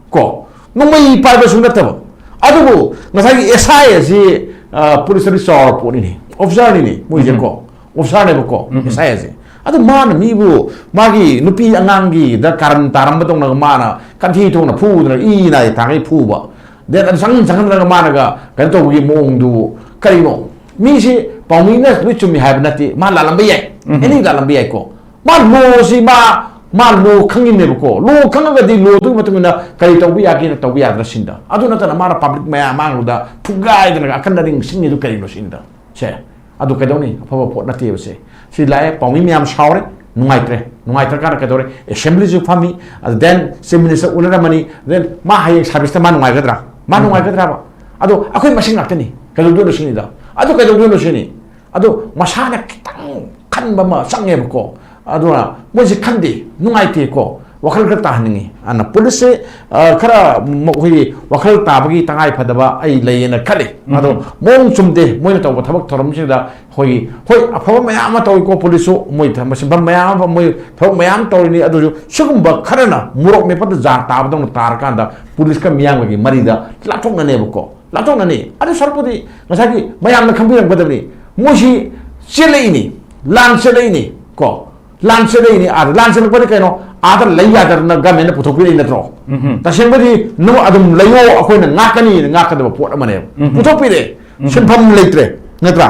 ꯀꯣ, ꯅꯣꯡꯃꯩ ꯄꯥꯏꯕꯁꯨ ꯅꯠꯇꯕ꯫ ꯑꯗꯨꯕꯨ ꯉꯁꯥꯏꯒꯤ S I ꯑꯁꯤ, ꯑ, police ꯇꯗꯤ ꯆꯥꯎꯔ ꯄꯣꯠꯅꯤꯅꯦ, officer ꯅꯤꯅꯦ ꯃꯣꯏꯁꯦ, ꯀꯣ, officer ꯅꯦꯕꯀꯣ, S I ꯑꯁꯦ꯫ ꯑꯗꯨ ꯃꯥꯅ ꯃꯤꯕꯨ, ꯃꯥꯒꯤ ꯅꯨꯄꯤ ꯑꯉꯥꯡꯒꯤꯗ ꯀꯥꯔꯟ ꯇꯥꯔꯝꯕꯗꯧꯅ ꯃꯥꯅ ꯀꯟꯊꯤ ꯊꯣꯛꯅ ꯐꯨꯗꯅ, ꯏ ꯅꯥꯏ ꯊꯥꯡꯒꯩ ꯐꯨꯕ, then ꯑꯗꯨ ꯆꯪ ꯆꯪꯍꯟꯗꯅꯒ ꯃꯥꯅꯒ ꯀꯩꯅꯣ ꯇꯧꯕꯒꯤ ꯃꯑꯣꯡꯗꯨꯕꯨ ꯀꯔꯤꯅꯣ? ꯃꯤꯁꯤ ꯄꯥꯎꯃꯤꯅ ꯂꯣꯏ ꯆꯨꯝꯃꯤ ꯍꯥꯏꯕ ꯅꯠꯇꯦ, ꯃꯥ ꯂꯥꯜꯂꯝꯕ ꯌꯥꯏ, any ꯂꯥꯜꯂꯝꯕ ꯌꯥꯏꯀꯣ꯫ ꯃꯥ law ꯁꯤ ꯃꯥ, ꯃꯥ law ꯈꯪꯉꯤꯅꯦꯕꯀꯣ꯫ Law ꯈꯪꯉꯒꯗꯤ law ꯗꯨꯒꯤ ꯃꯇꯨꯡ ꯏꯟꯅ ꯀꯔꯤ ꯇꯧꯕ ꯌꯥꯒꯦꯅ ꯇꯧꯕ ꯌꯥꯗ꯭ꯔꯥ ꯁꯤꯅꯤꯗ꯫ ꯑꯗꯨ ꯅꯠꯇꯅ ꯃꯥꯅ public ꯃꯌꯥꯝ ꯃꯥꯡꯗꯨꯗ ꯐꯨꯒꯥꯏꯗꯅ ꯑꯀꯟ ꯑꯔꯤꯡ ꯁꯤꯡꯉꯤꯗꯨ ꯀꯔꯤꯅꯣ ꯁꯤꯅꯤꯗ꯫ ꯁꯦ, ꯑꯗꯨ ꯀꯩꯗꯧꯅꯤ? ꯑꯐꯕ ꯄꯣꯠ ꯅꯠꯇꯦꯕ ꯁꯦ꯫ ꯁꯤ ꯂꯥꯛꯑꯦ, ꯄꯥꯎꯃꯤ ꯃꯌꯥꯝ ꯁꯥꯎꯔꯦ, ꯅꯨꯡꯉꯥꯏꯇ꯭ꯔꯦ꯫ ꯅꯨꯡꯉꯥꯏꯇ꯭ꯔꯀꯥꯟꯗ ꯀꯩꯗꯧꯔꯦ? Assembly ꯁꯨ ꯐꯝꯃꯤ, ꯑꯗ then Chief Minister ꯎꯅꯔꯝꯃꯅꯤ, then ꯃꯥ ꯍꯌꯦꯡ service ꯇ ꯃꯥ ꯅꯨꯡꯉꯥꯏꯒꯗ꯭ꯔꯥ? ꯃꯥ ꯅꯨꯡꯉꯥꯏꯒꯗ꯭ꯔꯥꯕ? ꯑꯗꯣ ꯑꯩꯈꯣꯏ ꯃꯁꯦꯟ ꯉꯥꯛꯇꯅꯤ, ꯀꯩꯗꯧꯗꯣꯏꯅꯣ ꯁꯤꯅꯤꯗ꯫ ꯑꯗꯨ ꯀꯩꯗꯧꯗꯣꯏꯅꯣ ꯁꯤꯅꯤ꯫ ꯑꯗꯣ ꯃꯁꯥꯅ ꯈꯤꯇꯪ ꯈꯟꯕ ꯑꯃ ꯆꯪꯉꯦꯕꯀꯣ꯫ ꯑꯗꯨꯅ ꯃꯣꯏꯁꯦ ꯈꯟꯗꯦ, ꯅꯨꯡꯉꯥꯏꯇꯦꯀꯣ, ꯋꯥꯈꯜ ꯈꯔ ꯇꯥꯍꯟꯅꯤꯡꯉꯤ꯫ ꯑꯗꯨꯅ police ꯁꯦ, ꯑ, ꯈꯔ ꯃ-, ꯑꯩꯈꯣꯏꯒꯤ ꯋꯥꯈꯜ ꯇꯥꯕꯒꯤ ꯇꯉꯥꯏ ꯐꯗꯕ ꯑꯩ ꯂꯩꯌꯦꯅ ꯈꯜꯂꯤ꯫ ꯑꯗꯣ ꯃꯑꯣꯡ ꯆꯨꯝꯗꯦ ꯃꯣꯏꯅ ꯇꯧꯕ ꯊꯕꯛ ꯊꯧꯔꯝꯁꯤꯡꯗ꯫ ꯑꯩꯈꯣꯏꯒꯤ, ꯍꯣꯏ, ꯑꯐꯕ ꯃꯌꯥꯝ ꯑꯃ ꯇꯧꯏꯀꯣ police ꯁꯨ, ꯃꯣꯏ ꯊ-, ꯁꯤꯟꯐꯝ ꯃꯌꯥꯝ ꯑꯃ, ꯃꯣꯏ ꯊꯕꯛ ꯃꯌꯥꯝ ꯇꯧꯔꯤꯅꯤ꯫ ꯑꯗꯨꯁꯨ ꯁꯤꯒꯨꯝꯕ ꯈꯔꯅ ꯃꯣꯔꯣꯛ ꯃꯦꯠꯄꯗ ꯖꯥꯔ ꯇꯥꯕꯗꯧꯅ ꯇꯥꯔꯀꯥꯟꯗ police ꯀ ꯃꯤꯌꯥꯝꯒꯒꯤ ꯃꯔꯤꯗ ꯂꯥꯞꯊꯣꯛꯅꯅꯦꯕꯀꯣ꯫ ꯂꯥꯞꯊꯣꯛꯅꯅꯤ꯫ ꯑꯗꯨ ꯁꯔꯨꯛꯄꯨꯗꯤ ꯉꯁꯥꯏꯒꯤ ꯃꯌꯥꯝꯅ ꯈꯪꯕꯤꯔꯝꯒꯗꯕꯅꯤ, ꯃꯣꯏꯁꯤ ꯆꯦꯜꯂꯛꯏꯅꯤ, ꯂꯥꯟ ꯆꯦꯜꯂꯛꯏꯅꯤ ꯀꯣ꯫ ꯂꯥꯟ ꯆꯦꯜꯂꯛꯏꯅꯤ꯫ ꯑꯥꯗ ꯂꯥꯟ ꯆꯦꯜꯂꯛꯄꯗꯤ ꯀꯩꯅꯣ? ꯑꯥꯗ ꯂꯩ ꯌꯥꯗꯗꯅ ꯒꯃꯦꯟꯅ ꯄꯨꯊꯣꯛꯄꯤꯔꯛꯏ ꯅꯠꯇ꯭ꯔꯣ? ꯎꯝꯍꯨꯝ꯫ ꯇꯁꯦꯡꯕꯗꯤ ꯅꯪ ꯑꯗꯨꯝ ꯂꯩꯌꯣ, ꯑꯩꯈꯣꯏꯅ ꯉꯥꯛꯀꯅꯤꯅ ꯉꯥꯛꯀꯗꯕ ꯄꯣꯠ ꯑꯃꯅꯦꯕ꯫ ꯎꯝꯍꯨꯝ꯫ ꯄꯨꯊꯣꯛꯄꯤꯔꯛꯑꯦ꯫ ꯎꯝꯍꯨꯝ꯫ ꯁꯤꯟꯐꯝ ꯂꯩꯇ꯭ꯔꯦ, ꯅꯠꯇ꯭ꯔꯥ?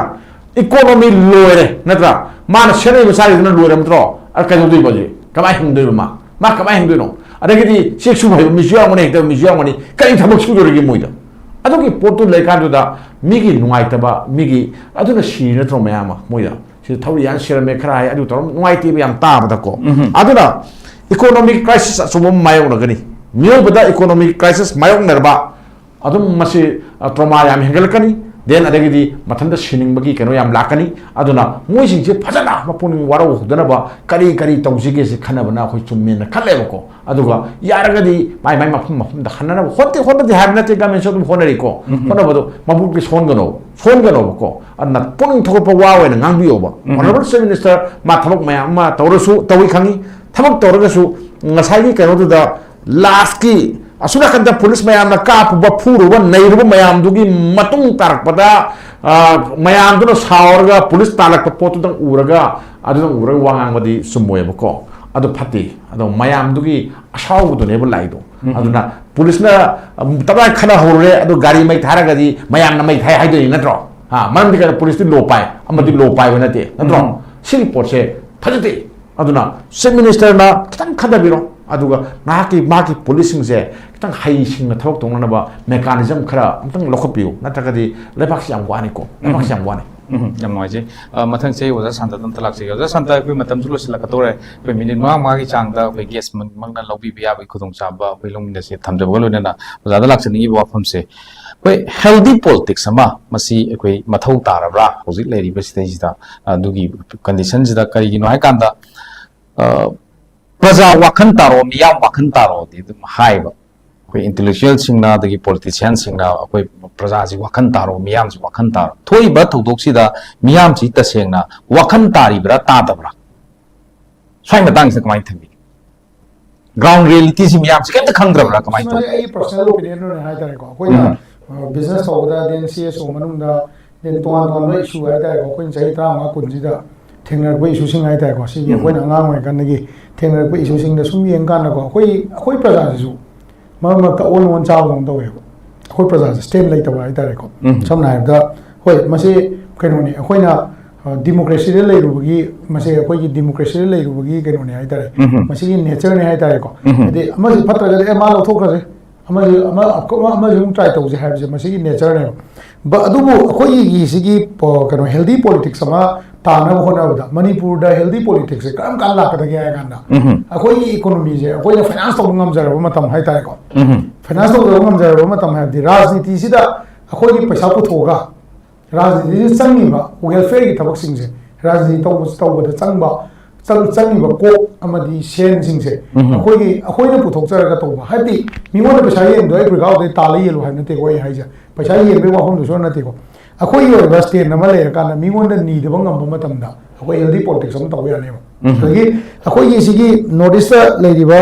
ꯏꯀꯣꯅꯣꯃꯤ ꯂꯣꯏꯔꯦ, ꯅꯠꯇ꯭ꯔꯥ? ꯃꯥꯅ ꯁꯦꯝꯃꯛꯏꯕ ꯆꯥꯔꯤꯗꯨꯅ ꯂꯣꯏꯔꯕ ꯅꯠꯇ꯭ꯔꯣ? ꯑ, ꯀꯩꯗꯧꯗꯣꯏꯕ ꯍꯧꯖꯤꯛ? ꯀꯃꯥꯏꯅ ꯍꯤꯡꯗꯣꯏꯕ ꯃꯥ? ꯃꯥ ꯀꯃꯥꯏꯅ ꯍꯤꯡꯗꯣꯏꯅꯣ? ꯑꯗꯒꯤꯗꯤ ꯆꯦꯛ ꯁꯨꯕ ꯍꯩꯕ ꯃꯤꯁꯨ ꯌꯥꯎꯔꯝꯒꯅꯤ, ꯍꯩꯇꯕ ꯃꯤꯁꯨ ꯌꯥꯎꯔꯝꯒꯅꯤ꯫ ꯀꯔꯤ ꯊꯕꯛ ꯁꯨꯗꯣꯔꯤꯒꯦ ꯃꯣꯏꯗ? ꯑꯗꯨꯒꯤ ꯄꯣꯠꯇꯨ ꯂꯩꯀꯥꯟꯗꯨꯗ ꯃꯤꯒꯤ ꯅꯨꯡꯉꯥꯏꯇꯕ, ꯃꯤꯒꯤ, ꯑꯗꯨꯅ ꯁꯤꯔꯤ ꯅꯠꯇ꯭ꯔꯣ ꯃꯌꯥꯝ ꯑꯃ ꯃꯣꯏꯗ? ꯁꯤ ꯊꯧꯔꯤ ꯌꯥꯟ ꯁꯤꯔꯝꯃꯦ ꯈꯔ ꯍꯥꯏ, ꯑꯗꯨ ꯇꯧꯔꯝ, ꯅꯨꯡꯉꯥꯏꯇꯦꯕ ꯌꯥꯝ ꯇꯥꯕꯗꯀꯣ꯫ ꯎꯝꯍꯨꯝ꯫ ꯑꯗꯨꯅ economic crisis ꯑꯆꯧꯕ ꯑꯃ ꯃꯥꯌꯣꯛꯅꯒꯅꯤ꯫ ꯃꯤꯑꯣꯏꯕꯗ economic crisis ꯃꯥꯌꯣꯛꯅꯔꯕ ꯑꯗꯨꯝ ꯃꯁꯤ, ꯑ, trauma ꯌꯥꯝ ꯍꯦꯟꯒꯠꯂꯛꯀꯅꯤ꯫ Then ꯑꯗꯒꯤꯗꯤ ꯃꯊꯟꯇ ꯁꯤꯅꯤꯡꯕꯒꯤ ꯀꯩꯅꯣ ꯌꯥꯝ ꯂꯥꯛꯀꯅꯤ꯫ ꯑꯗꯨꯅ ꯃꯣꯏꯁꯤꯡꯁꯦ ꯐꯖꯅ ꯃꯄꯨꯛꯅꯤꯡ ꯋꯥꯔꯧꯍꯧꯗꯅꯕ ꯀꯔꯤ ꯀꯔꯤ ꯇꯧꯁꯤꯒꯦ ꯁꯤ ꯈꯟꯅꯕꯅ ꯑꯩꯈꯣꯏ ꯆꯨꯝꯃꯦꯅ ꯈꯜꯂꯦꯕꯀꯣ꯫ ꯑꯗꯨꯒ ꯌꯥꯔꯒꯗꯤ ꯃꯥꯏ ꯃꯥꯏ ꯃꯐꯝ ꯃꯐꯝꯗ ꯍꯟꯅꯅꯕ ꯍꯣꯠꯇꯦ, ꯍꯣꯠꯅꯗꯦ ꯍꯥꯏꯕ ꯅꯠꯇꯦ, government ꯁꯨ ꯑꯗꯨꯝ ꯍꯣꯠꯅꯔꯤꯀꯣ꯫ ꯎꯝ꯫ ꯍꯣꯠꯅꯕꯗꯣ ꯃꯕꯨꯛꯇꯤ ꯁꯣꯟꯒꯅꯣ, ꯁꯣꯟꯒꯅꯣꯕꯀꯣ꯫ ꯑꯗꯨꯅ ꯄꯨꯛꯅꯤꯡ ꯊꯧꯒꯠꯄ ꯋꯥ ꯑꯣꯏꯅ ꯉꯥꯡꯕꯤꯌꯣꯕ꯫ ꯎꯝ꯫ Honourable Chief Minister ꯃꯥ ꯊꯕꯛ ꯃꯌꯥꯝ ꯑꯃ ꯇꯧꯔꯁꯨ, ꯇꯧꯏ ꯈꯪꯉꯤ, ꯊꯕꯛ ꯇꯧꯔꯒꯁꯨ ꯉꯁꯥꯏꯒꯤ ꯀꯩꯅꯣꯗꯨꯗ last ꯀꯤ ꯑꯁꯣꯝ ꯅꯥꯀꯟꯗ ꯄꯨꯂꯤꯁ ꯃꯌꯥꯝꯅ ꯀꯥꯞꯄꯨꯕ, ꯐꯨꯔꯨꯕ, ꯅꯩꯔꯨꯕ ꯃꯌꯥꯝꯗꯨꯒꯤ ꯃꯇꯨꯡ ꯇꯥꯔꯛꯄꯗ, ꯑ, ꯃꯌꯥꯝꯗꯨꯅ ꯁꯥꯎꯔꯒ ꯄꯨꯂꯤꯁ ꯇꯥꯜꯂꯛꯄ ꯄꯣꯠꯇꯨꯗꯪ ꯎꯔꯒ, ꯑꯗꯨꯗꯪ ꯎꯔꯒ ꯋꯥ ꯉꯥꯡꯕꯗꯤ ꯆꯨꯝꯃꯣꯏꯕꯀꯣ꯫ ꯑꯗꯨ ꯐꯠꯇꯦ꯫ ꯑꯗꯣ ꯃꯌꯥꯝꯗꯨꯒꯤ ꯑꯁꯥꯎꯕꯗꯨꯅꯦꯕ ꯂꯥꯛꯏꯗꯣ꯫ ꯎꯝ꯫ ꯑꯗꯨꯅ ꯄꯨꯂꯤꯁꯅ, ꯑꯝ, ꯇꯞꯇꯥꯏ ꯈꯠꯅ ꯍꯧꯔꯨꯔꯦ, ꯑꯗꯨ ꯒꯥꯔꯤ ꯃꯩ ꯊꯥꯔꯒꯗꯤ ꯃꯌꯥꯝꯅ ꯃꯩ ꯊꯥꯏ ꯍꯥꯏꯗꯣꯏꯅꯤ ꯅꯠꯇ꯭ꯔꯣ? ꯍꯥ, ꯃꯔꯝꯗꯤ ꯀꯩꯅꯣ? ꯄꯨꯂꯤꯁꯇꯤ ꯂꯣ ꯄꯥꯏ, ꯑꯃꯗꯤ ꯂꯣ ꯄꯥꯏꯕ ꯅꯠꯇꯦ ꯅꯠꯇ꯭ꯔꯣ? ꯎꯝ꯫ ꯁꯤꯒꯤ ꯄꯣꯠꯁꯦ ꯐꯖꯗꯦ꯫ ꯑꯗꯨꯅ Chief Minister ꯅ ꯈꯤꯇꯪ ꯈꯟꯊꯕꯤꯔꯣ꯫ ꯑꯗꯨꯒ ꯉꯥꯏꯍꯥꯛꯀꯤ ꯃꯥꯒꯤ ꯄꯨꯂꯤꯁꯁꯤꯡꯁꯦ ꯈꯤꯇꯪ ꯍꯩꯁꯤꯡꯅ ꯊꯕꯛ ꯇꯧꯅꯅꯕ mechanism ꯈꯔ ꯑꯝꯇꯪ ꯂꯧꯈꯠꯄꯤꯌꯨ, ꯅꯠꯇ꯭ꯔꯒꯗꯤ ꯂꯩꯕꯥꯛꯁꯤ ꯌꯥꯝ ꯋꯥꯅꯤꯀꯣ, ꯂꯩꯕꯥꯛꯁꯤ ꯌꯥꯝ ꯋꯥꯅꯤ꯫ ꯎꯝ, ꯌꯥꯝ ꯅꯨꯡꯉꯥꯏꯖꯩ꯫ ꯑ, ꯃꯊꯪꯁꯦ ꯑꯩ ꯑꯣꯖꯥ ꯁꯥꯟꯇꯗ ꯑꯝꯇ ꯂꯥꯛꯆꯒꯦ꯫ ꯑꯣꯖꯥ ꯁꯥꯟꯇ, ꯑꯩꯈꯣꯏ ꯃꯇꯝꯁꯨ ꯂꯣꯏꯁꯤꯜꯂꯛꯀꯗꯧꯔꯦ꯫ ꯑꯩꯈꯣꯏ ꯃꯤꯅꯤꯠ ꯃꯉꯥ ꯃꯉꯥꯒꯤ ꯆꯥꯡꯗ ꯑꯩꯈꯣꯏ guest ꯃꯛꯅ ꯂꯧꯕꯤꯕ ꯌꯥꯕꯒꯤ ꯈꯨꯗꯣꯡꯆꯥꯕ ꯑꯩꯈꯣꯏ ꯂꯧꯃꯤꯟꯅꯁꯦ ꯊꯝꯖꯕꯒ ꯂꯣꯏꯅꯅ ꯑꯣꯖꯥꯗ ꯂꯥꯛꯆꯅꯤꯡꯉꯤꯕ ꯋꯥꯐꯝꯁꯦ, ꯑꯩꯈꯣꯏ healthy politics ꯑꯃ ꯃꯁꯤ ꯑꯩꯈꯣꯏ ꯃꯊꯧ ꯇꯥꯔꯕ꯭ꯔꯥ ꯍꯧꯖꯤꯛ ꯂꯩꯔꯤꯕ ꯁꯤꯗꯩꯁꯤꯗ? ꯑꯗꯨꯒꯤ condition ꯁꯤꯗ ꯀꯔꯤꯒꯤꯅꯣ ꯍꯥꯏꯀꯥꯟꯗ, ꯑ, ꯄ꯭ꯔꯖꯥ ꯋꯥꯈꯜ ꯇꯥꯔꯣ, ꯃꯤꯌꯥꯝ ꯋꯥꯈꯜ ꯇꯥꯔꯣꯗꯤ ꯑꯗꯨꯝ ꯍꯥꯏꯕ꯫ ꯑꯩꯈꯣꯏ intellectual ꯁꯤꯡꯅ, ꯑꯗꯒꯤ politician ꯁꯤꯡꯅ ꯑꯩꯈꯣꯏ ꯄ꯭ꯔꯖꯥꯁꯤ ꯋꯥꯈꯜ ꯇꯥꯔꯣ, ꯃꯤꯌꯥꯝꯁꯤ ꯋꯥꯈꯜ ꯇꯥꯔꯣ꯫ ꯊꯣꯛꯏꯕ ꯊꯧꯗꯣꯛꯁꯤꯗ ꯃꯤꯌꯥꯝꯁꯤ ꯇꯁꯦꯡꯅ ꯋꯥꯈꯜ ꯇꯥꯔꯤꯕ꯭ꯔꯥ, ꯇꯥꯗꯕ꯭ꯔꯥ? ꯁ꯭ꯋꯥꯏ ꯃꯇꯥꯡꯁꯤꯗ ꯀꯃꯥꯏꯅ ꯊꯝꯕꯤꯒꯦ? ꯒ꯭ꯔꯥꯎꯟ ꯔꯤꯌꯦꯂꯤꯇꯤꯁꯤ ꯃꯌꯥꯝꯁꯤ ꯀꯩꯝꯇ ꯈꯪꯗ꯭ꯔꯕ꯭ꯔꯥ, ꯀꯃꯥꯏꯅ ꯇꯧꯏ? ꯑꯩꯒꯤ ꯄꯔꯁꯣꯅꯦꯜ ꯑꯣꯄꯤꯅꯤꯌꯟ ꯑꯣꯏꯅ ꯍꯥꯏꯇꯥꯔꯦꯀꯣ, ꯑꯩꯈꯣꯏꯅ ꯕꯤꯖꯤꯅꯦꯁ ꯇꯧꯕꯗ, ꯗꯦꯟ ꯁꯤ ꯑꯦꯁ ꯑꯣ ꯃꯅꯨꯡꯗ, ꯗꯦꯟ ꯇꯣꯉꯥꯟ ꯇꯣꯉꯥꯟꯕ ꯏꯁꯨ ꯍꯥꯏꯇꯥꯔꯦꯀꯣ, ꯑꯩꯈꯣꯏꯅ ꯆꯍꯤ ꯇꯔꯥꯃꯉꯥ ꯀꯨꯟꯁꯤꯗ ꯊꯦꯡꯅꯔꯛꯄ ꯏꯁꯨꯁꯤꯡ ꯍꯥꯏꯇꯥꯔꯦꯀꯣ, ꯁꯤꯒꯤ ꯑꯩꯈꯣꯏꯅ ꯑꯉꯥꯡ ꯑꯣꯏꯔꯤꯀꯥꯟꯗꯒꯤ ꯊꯦꯡꯅꯔꯛꯄ ꯏꯁꯨꯁꯤꯡꯗ ꯁꯨꯝ ꯌꯦꯡꯀꯥꯟꯗꯀꯣ, ꯑꯩꯈꯣꯏ ꯑꯩꯈꯣꯏ ꯄ꯭ꯔꯖꯥꯁꯤꯁꯨ ꯃꯔꯛ ꯃꯔꯛꯇ ꯑꯑꯣꯟ ꯑꯑꯣꯟ ꯆꯥꯕꯗꯧꯅ ꯇꯧꯋꯦꯕ꯫ ꯑꯩꯈꯣꯏ ꯄ꯭ꯔꯖꯥꯁꯦ ꯁ꯭ꯇꯦꯟ ꯂꯩꯇꯕ ꯍꯥꯏꯇꯥꯔꯦꯀꯣ꯫ ꯁꯝꯅ ꯍꯥꯏꯔꯕꯗ, ꯍꯣꯏ, ꯃꯁꯤ ꯀꯩꯅꯣꯅꯤ, ꯑꯩꯈꯣꯏꯅ ꯗꯤꯃꯣꯀ꯭ꯔꯦꯁꯤꯗ ꯂꯩꯔꯨꯕꯒꯤ, ꯃꯁꯤ ꯑꯩꯈꯣꯏꯒꯤ ꯗꯤꯃꯣꯀ꯭ꯔꯦꯁꯤꯗ ꯂꯩꯔꯨꯕꯒꯤ ꯀꯩꯅꯣꯅꯤ ꯍꯥꯏꯇꯥꯔꯦ, ꯃꯁꯤꯒꯤ ꯅꯦꯆꯔꯅꯤ ꯍꯥꯏꯇꯥꯔꯦꯀꯣ꯫ ꯍꯥꯏꯗꯤ ꯑꯃꯁꯤ ꯐꯠꯇ꯭ꯔꯒꯗꯤ, "ꯑꯦ, ꯃꯥ ꯂꯧꯊꯣꯛꯈ꯭ꯔꯁꯦ, ꯑꯃꯁꯤ ꯑꯃ ꯑꯃ- ꯑꯃꯁꯤ ꯑꯃꯨꯛ ꯇ꯭ꯔꯥꯏ ꯇꯧꯁꯦ" ꯍꯥꯏꯕꯁꯦ ꯃꯁꯤꯒꯤ ꯅꯦꯆꯔꯅꯦꯕ꯫ ꯕ- ꯑꯗꯨꯕꯨ ꯑꯩꯈꯣꯏꯒꯤ ꯁꯤꯒꯤ ꯄꯣ- ꯀꯩꯅꯣ, ꯍꯦꯜꯗꯤ ꯄꯣꯂꯤꯇꯤꯛꯁ ꯑꯃ ꯇꯥꯅꯕ ꯍꯣꯠꯅꯕꯗ ꯃꯅꯤꯄꯨꯔꯗ ꯍꯦꯜꯗꯤ ꯄꯣꯂꯤꯇꯤꯛꯁꯁꯦ ꯀꯔꯝ ꯀꯥꯟꯗ ꯂꯥꯛꯀꯗꯒꯦ ꯍꯥꯏ ꯀꯥꯟꯗ, ꯑꯩꯈꯣꯏꯒꯤ ꯏꯀꯣꯅꯣꯃꯤꯁꯦ ꯑꯩꯈꯣꯏꯅ ꯐꯥꯏꯅꯥꯟꯁ ꯇꯧꯕ ꯉꯝꯖꯔꯕ ꯃꯇꯝ ꯍꯥꯏꯇꯥꯔꯦꯀꯣ꯫ ꯐꯥꯏꯅꯥꯟꯁ ꯇꯧꯕ ꯉꯝꯖꯔꯕ ꯃꯇꯝ ꯍꯥꯏꯕꯗꯤ ꯔꯥꯖꯅꯤꯇꯤꯁꯤꯗ ꯑꯩꯈꯣꯏꯒꯤ ꯄꯩꯁꯥ ꯄꯨꯊꯣꯛꯑꯒ, ꯔꯥꯖꯅꯤꯇꯤꯁꯤꯗ ꯆꯪꯉꯤꯕ ꯋꯦꯜꯐꯤꯌꯔꯒꯤ ꯊꯕꯛꯁꯤꯡꯁꯦ, ꯔꯥꯖꯅꯤꯇꯤ ꯇꯧꯕ ꯇꯧꯕꯗ ꯆꯪꯕ ꯆꯪ- ꯆꯪꯉꯤꯕ ꯀꯣꯛ ꯑꯃꯗꯤ ꯁꯦꯟꯁꯤꯡꯁꯦ ꯑꯩꯈꯣꯏꯒꯤ, ꯑꯩꯈꯣꯏꯅ ꯄꯨꯊꯣꯛꯆꯔꯒ ꯇꯧꯕ꯫ ꯍꯥꯏꯕꯗꯤ ꯃꯤꯉꯣꯟꯗ ꯄꯩꯁꯥ ꯌꯦꯟꯕꯗꯣ ꯑꯩ ꯄ꯭ꯔꯤꯒꯥꯎꯗꯩ ꯇꯥꯜꯂ ꯌꯦꯜꯂꯨ ꯍꯥꯏꯕ ꯅꯠꯇꯦꯀꯣ ꯑꯩ ꯍꯥꯏꯁꯦ, ꯄꯩꯁꯥ ꯌꯦꯟꯕꯒꯤ ꯋꯥꯐꯝꯗꯨꯁꯨ ꯅꯠꯇꯦꯀꯣ꯫ ꯑꯩꯈꯣꯏꯒꯤ ꯑꯣꯏꯕ ꯁ꯭ꯇꯦꯟ ꯑꯃ ꯂꯩꯔꯀꯥꯟꯗ ꯃꯤꯉꯣꯟꯗ ꯅꯤꯗꯕ ꯉꯝꯕ ꯃꯇꯝꯗ ꯑꯩꯈꯣꯏ ꯍꯦꯜꯗꯤ ꯄꯣꯂꯤꯇꯤꯛꯁ ꯑꯃ ꯇꯧꯕ ꯌꯥꯅꯦꯕ꯫ ꯑꯗꯒꯤ ꯑꯩꯈꯣꯏꯒꯤ ꯁꯤꯒꯤ ꯅꯣꯔꯠ ꯏꯁꯇ ꯂꯩꯔꯤꯕ,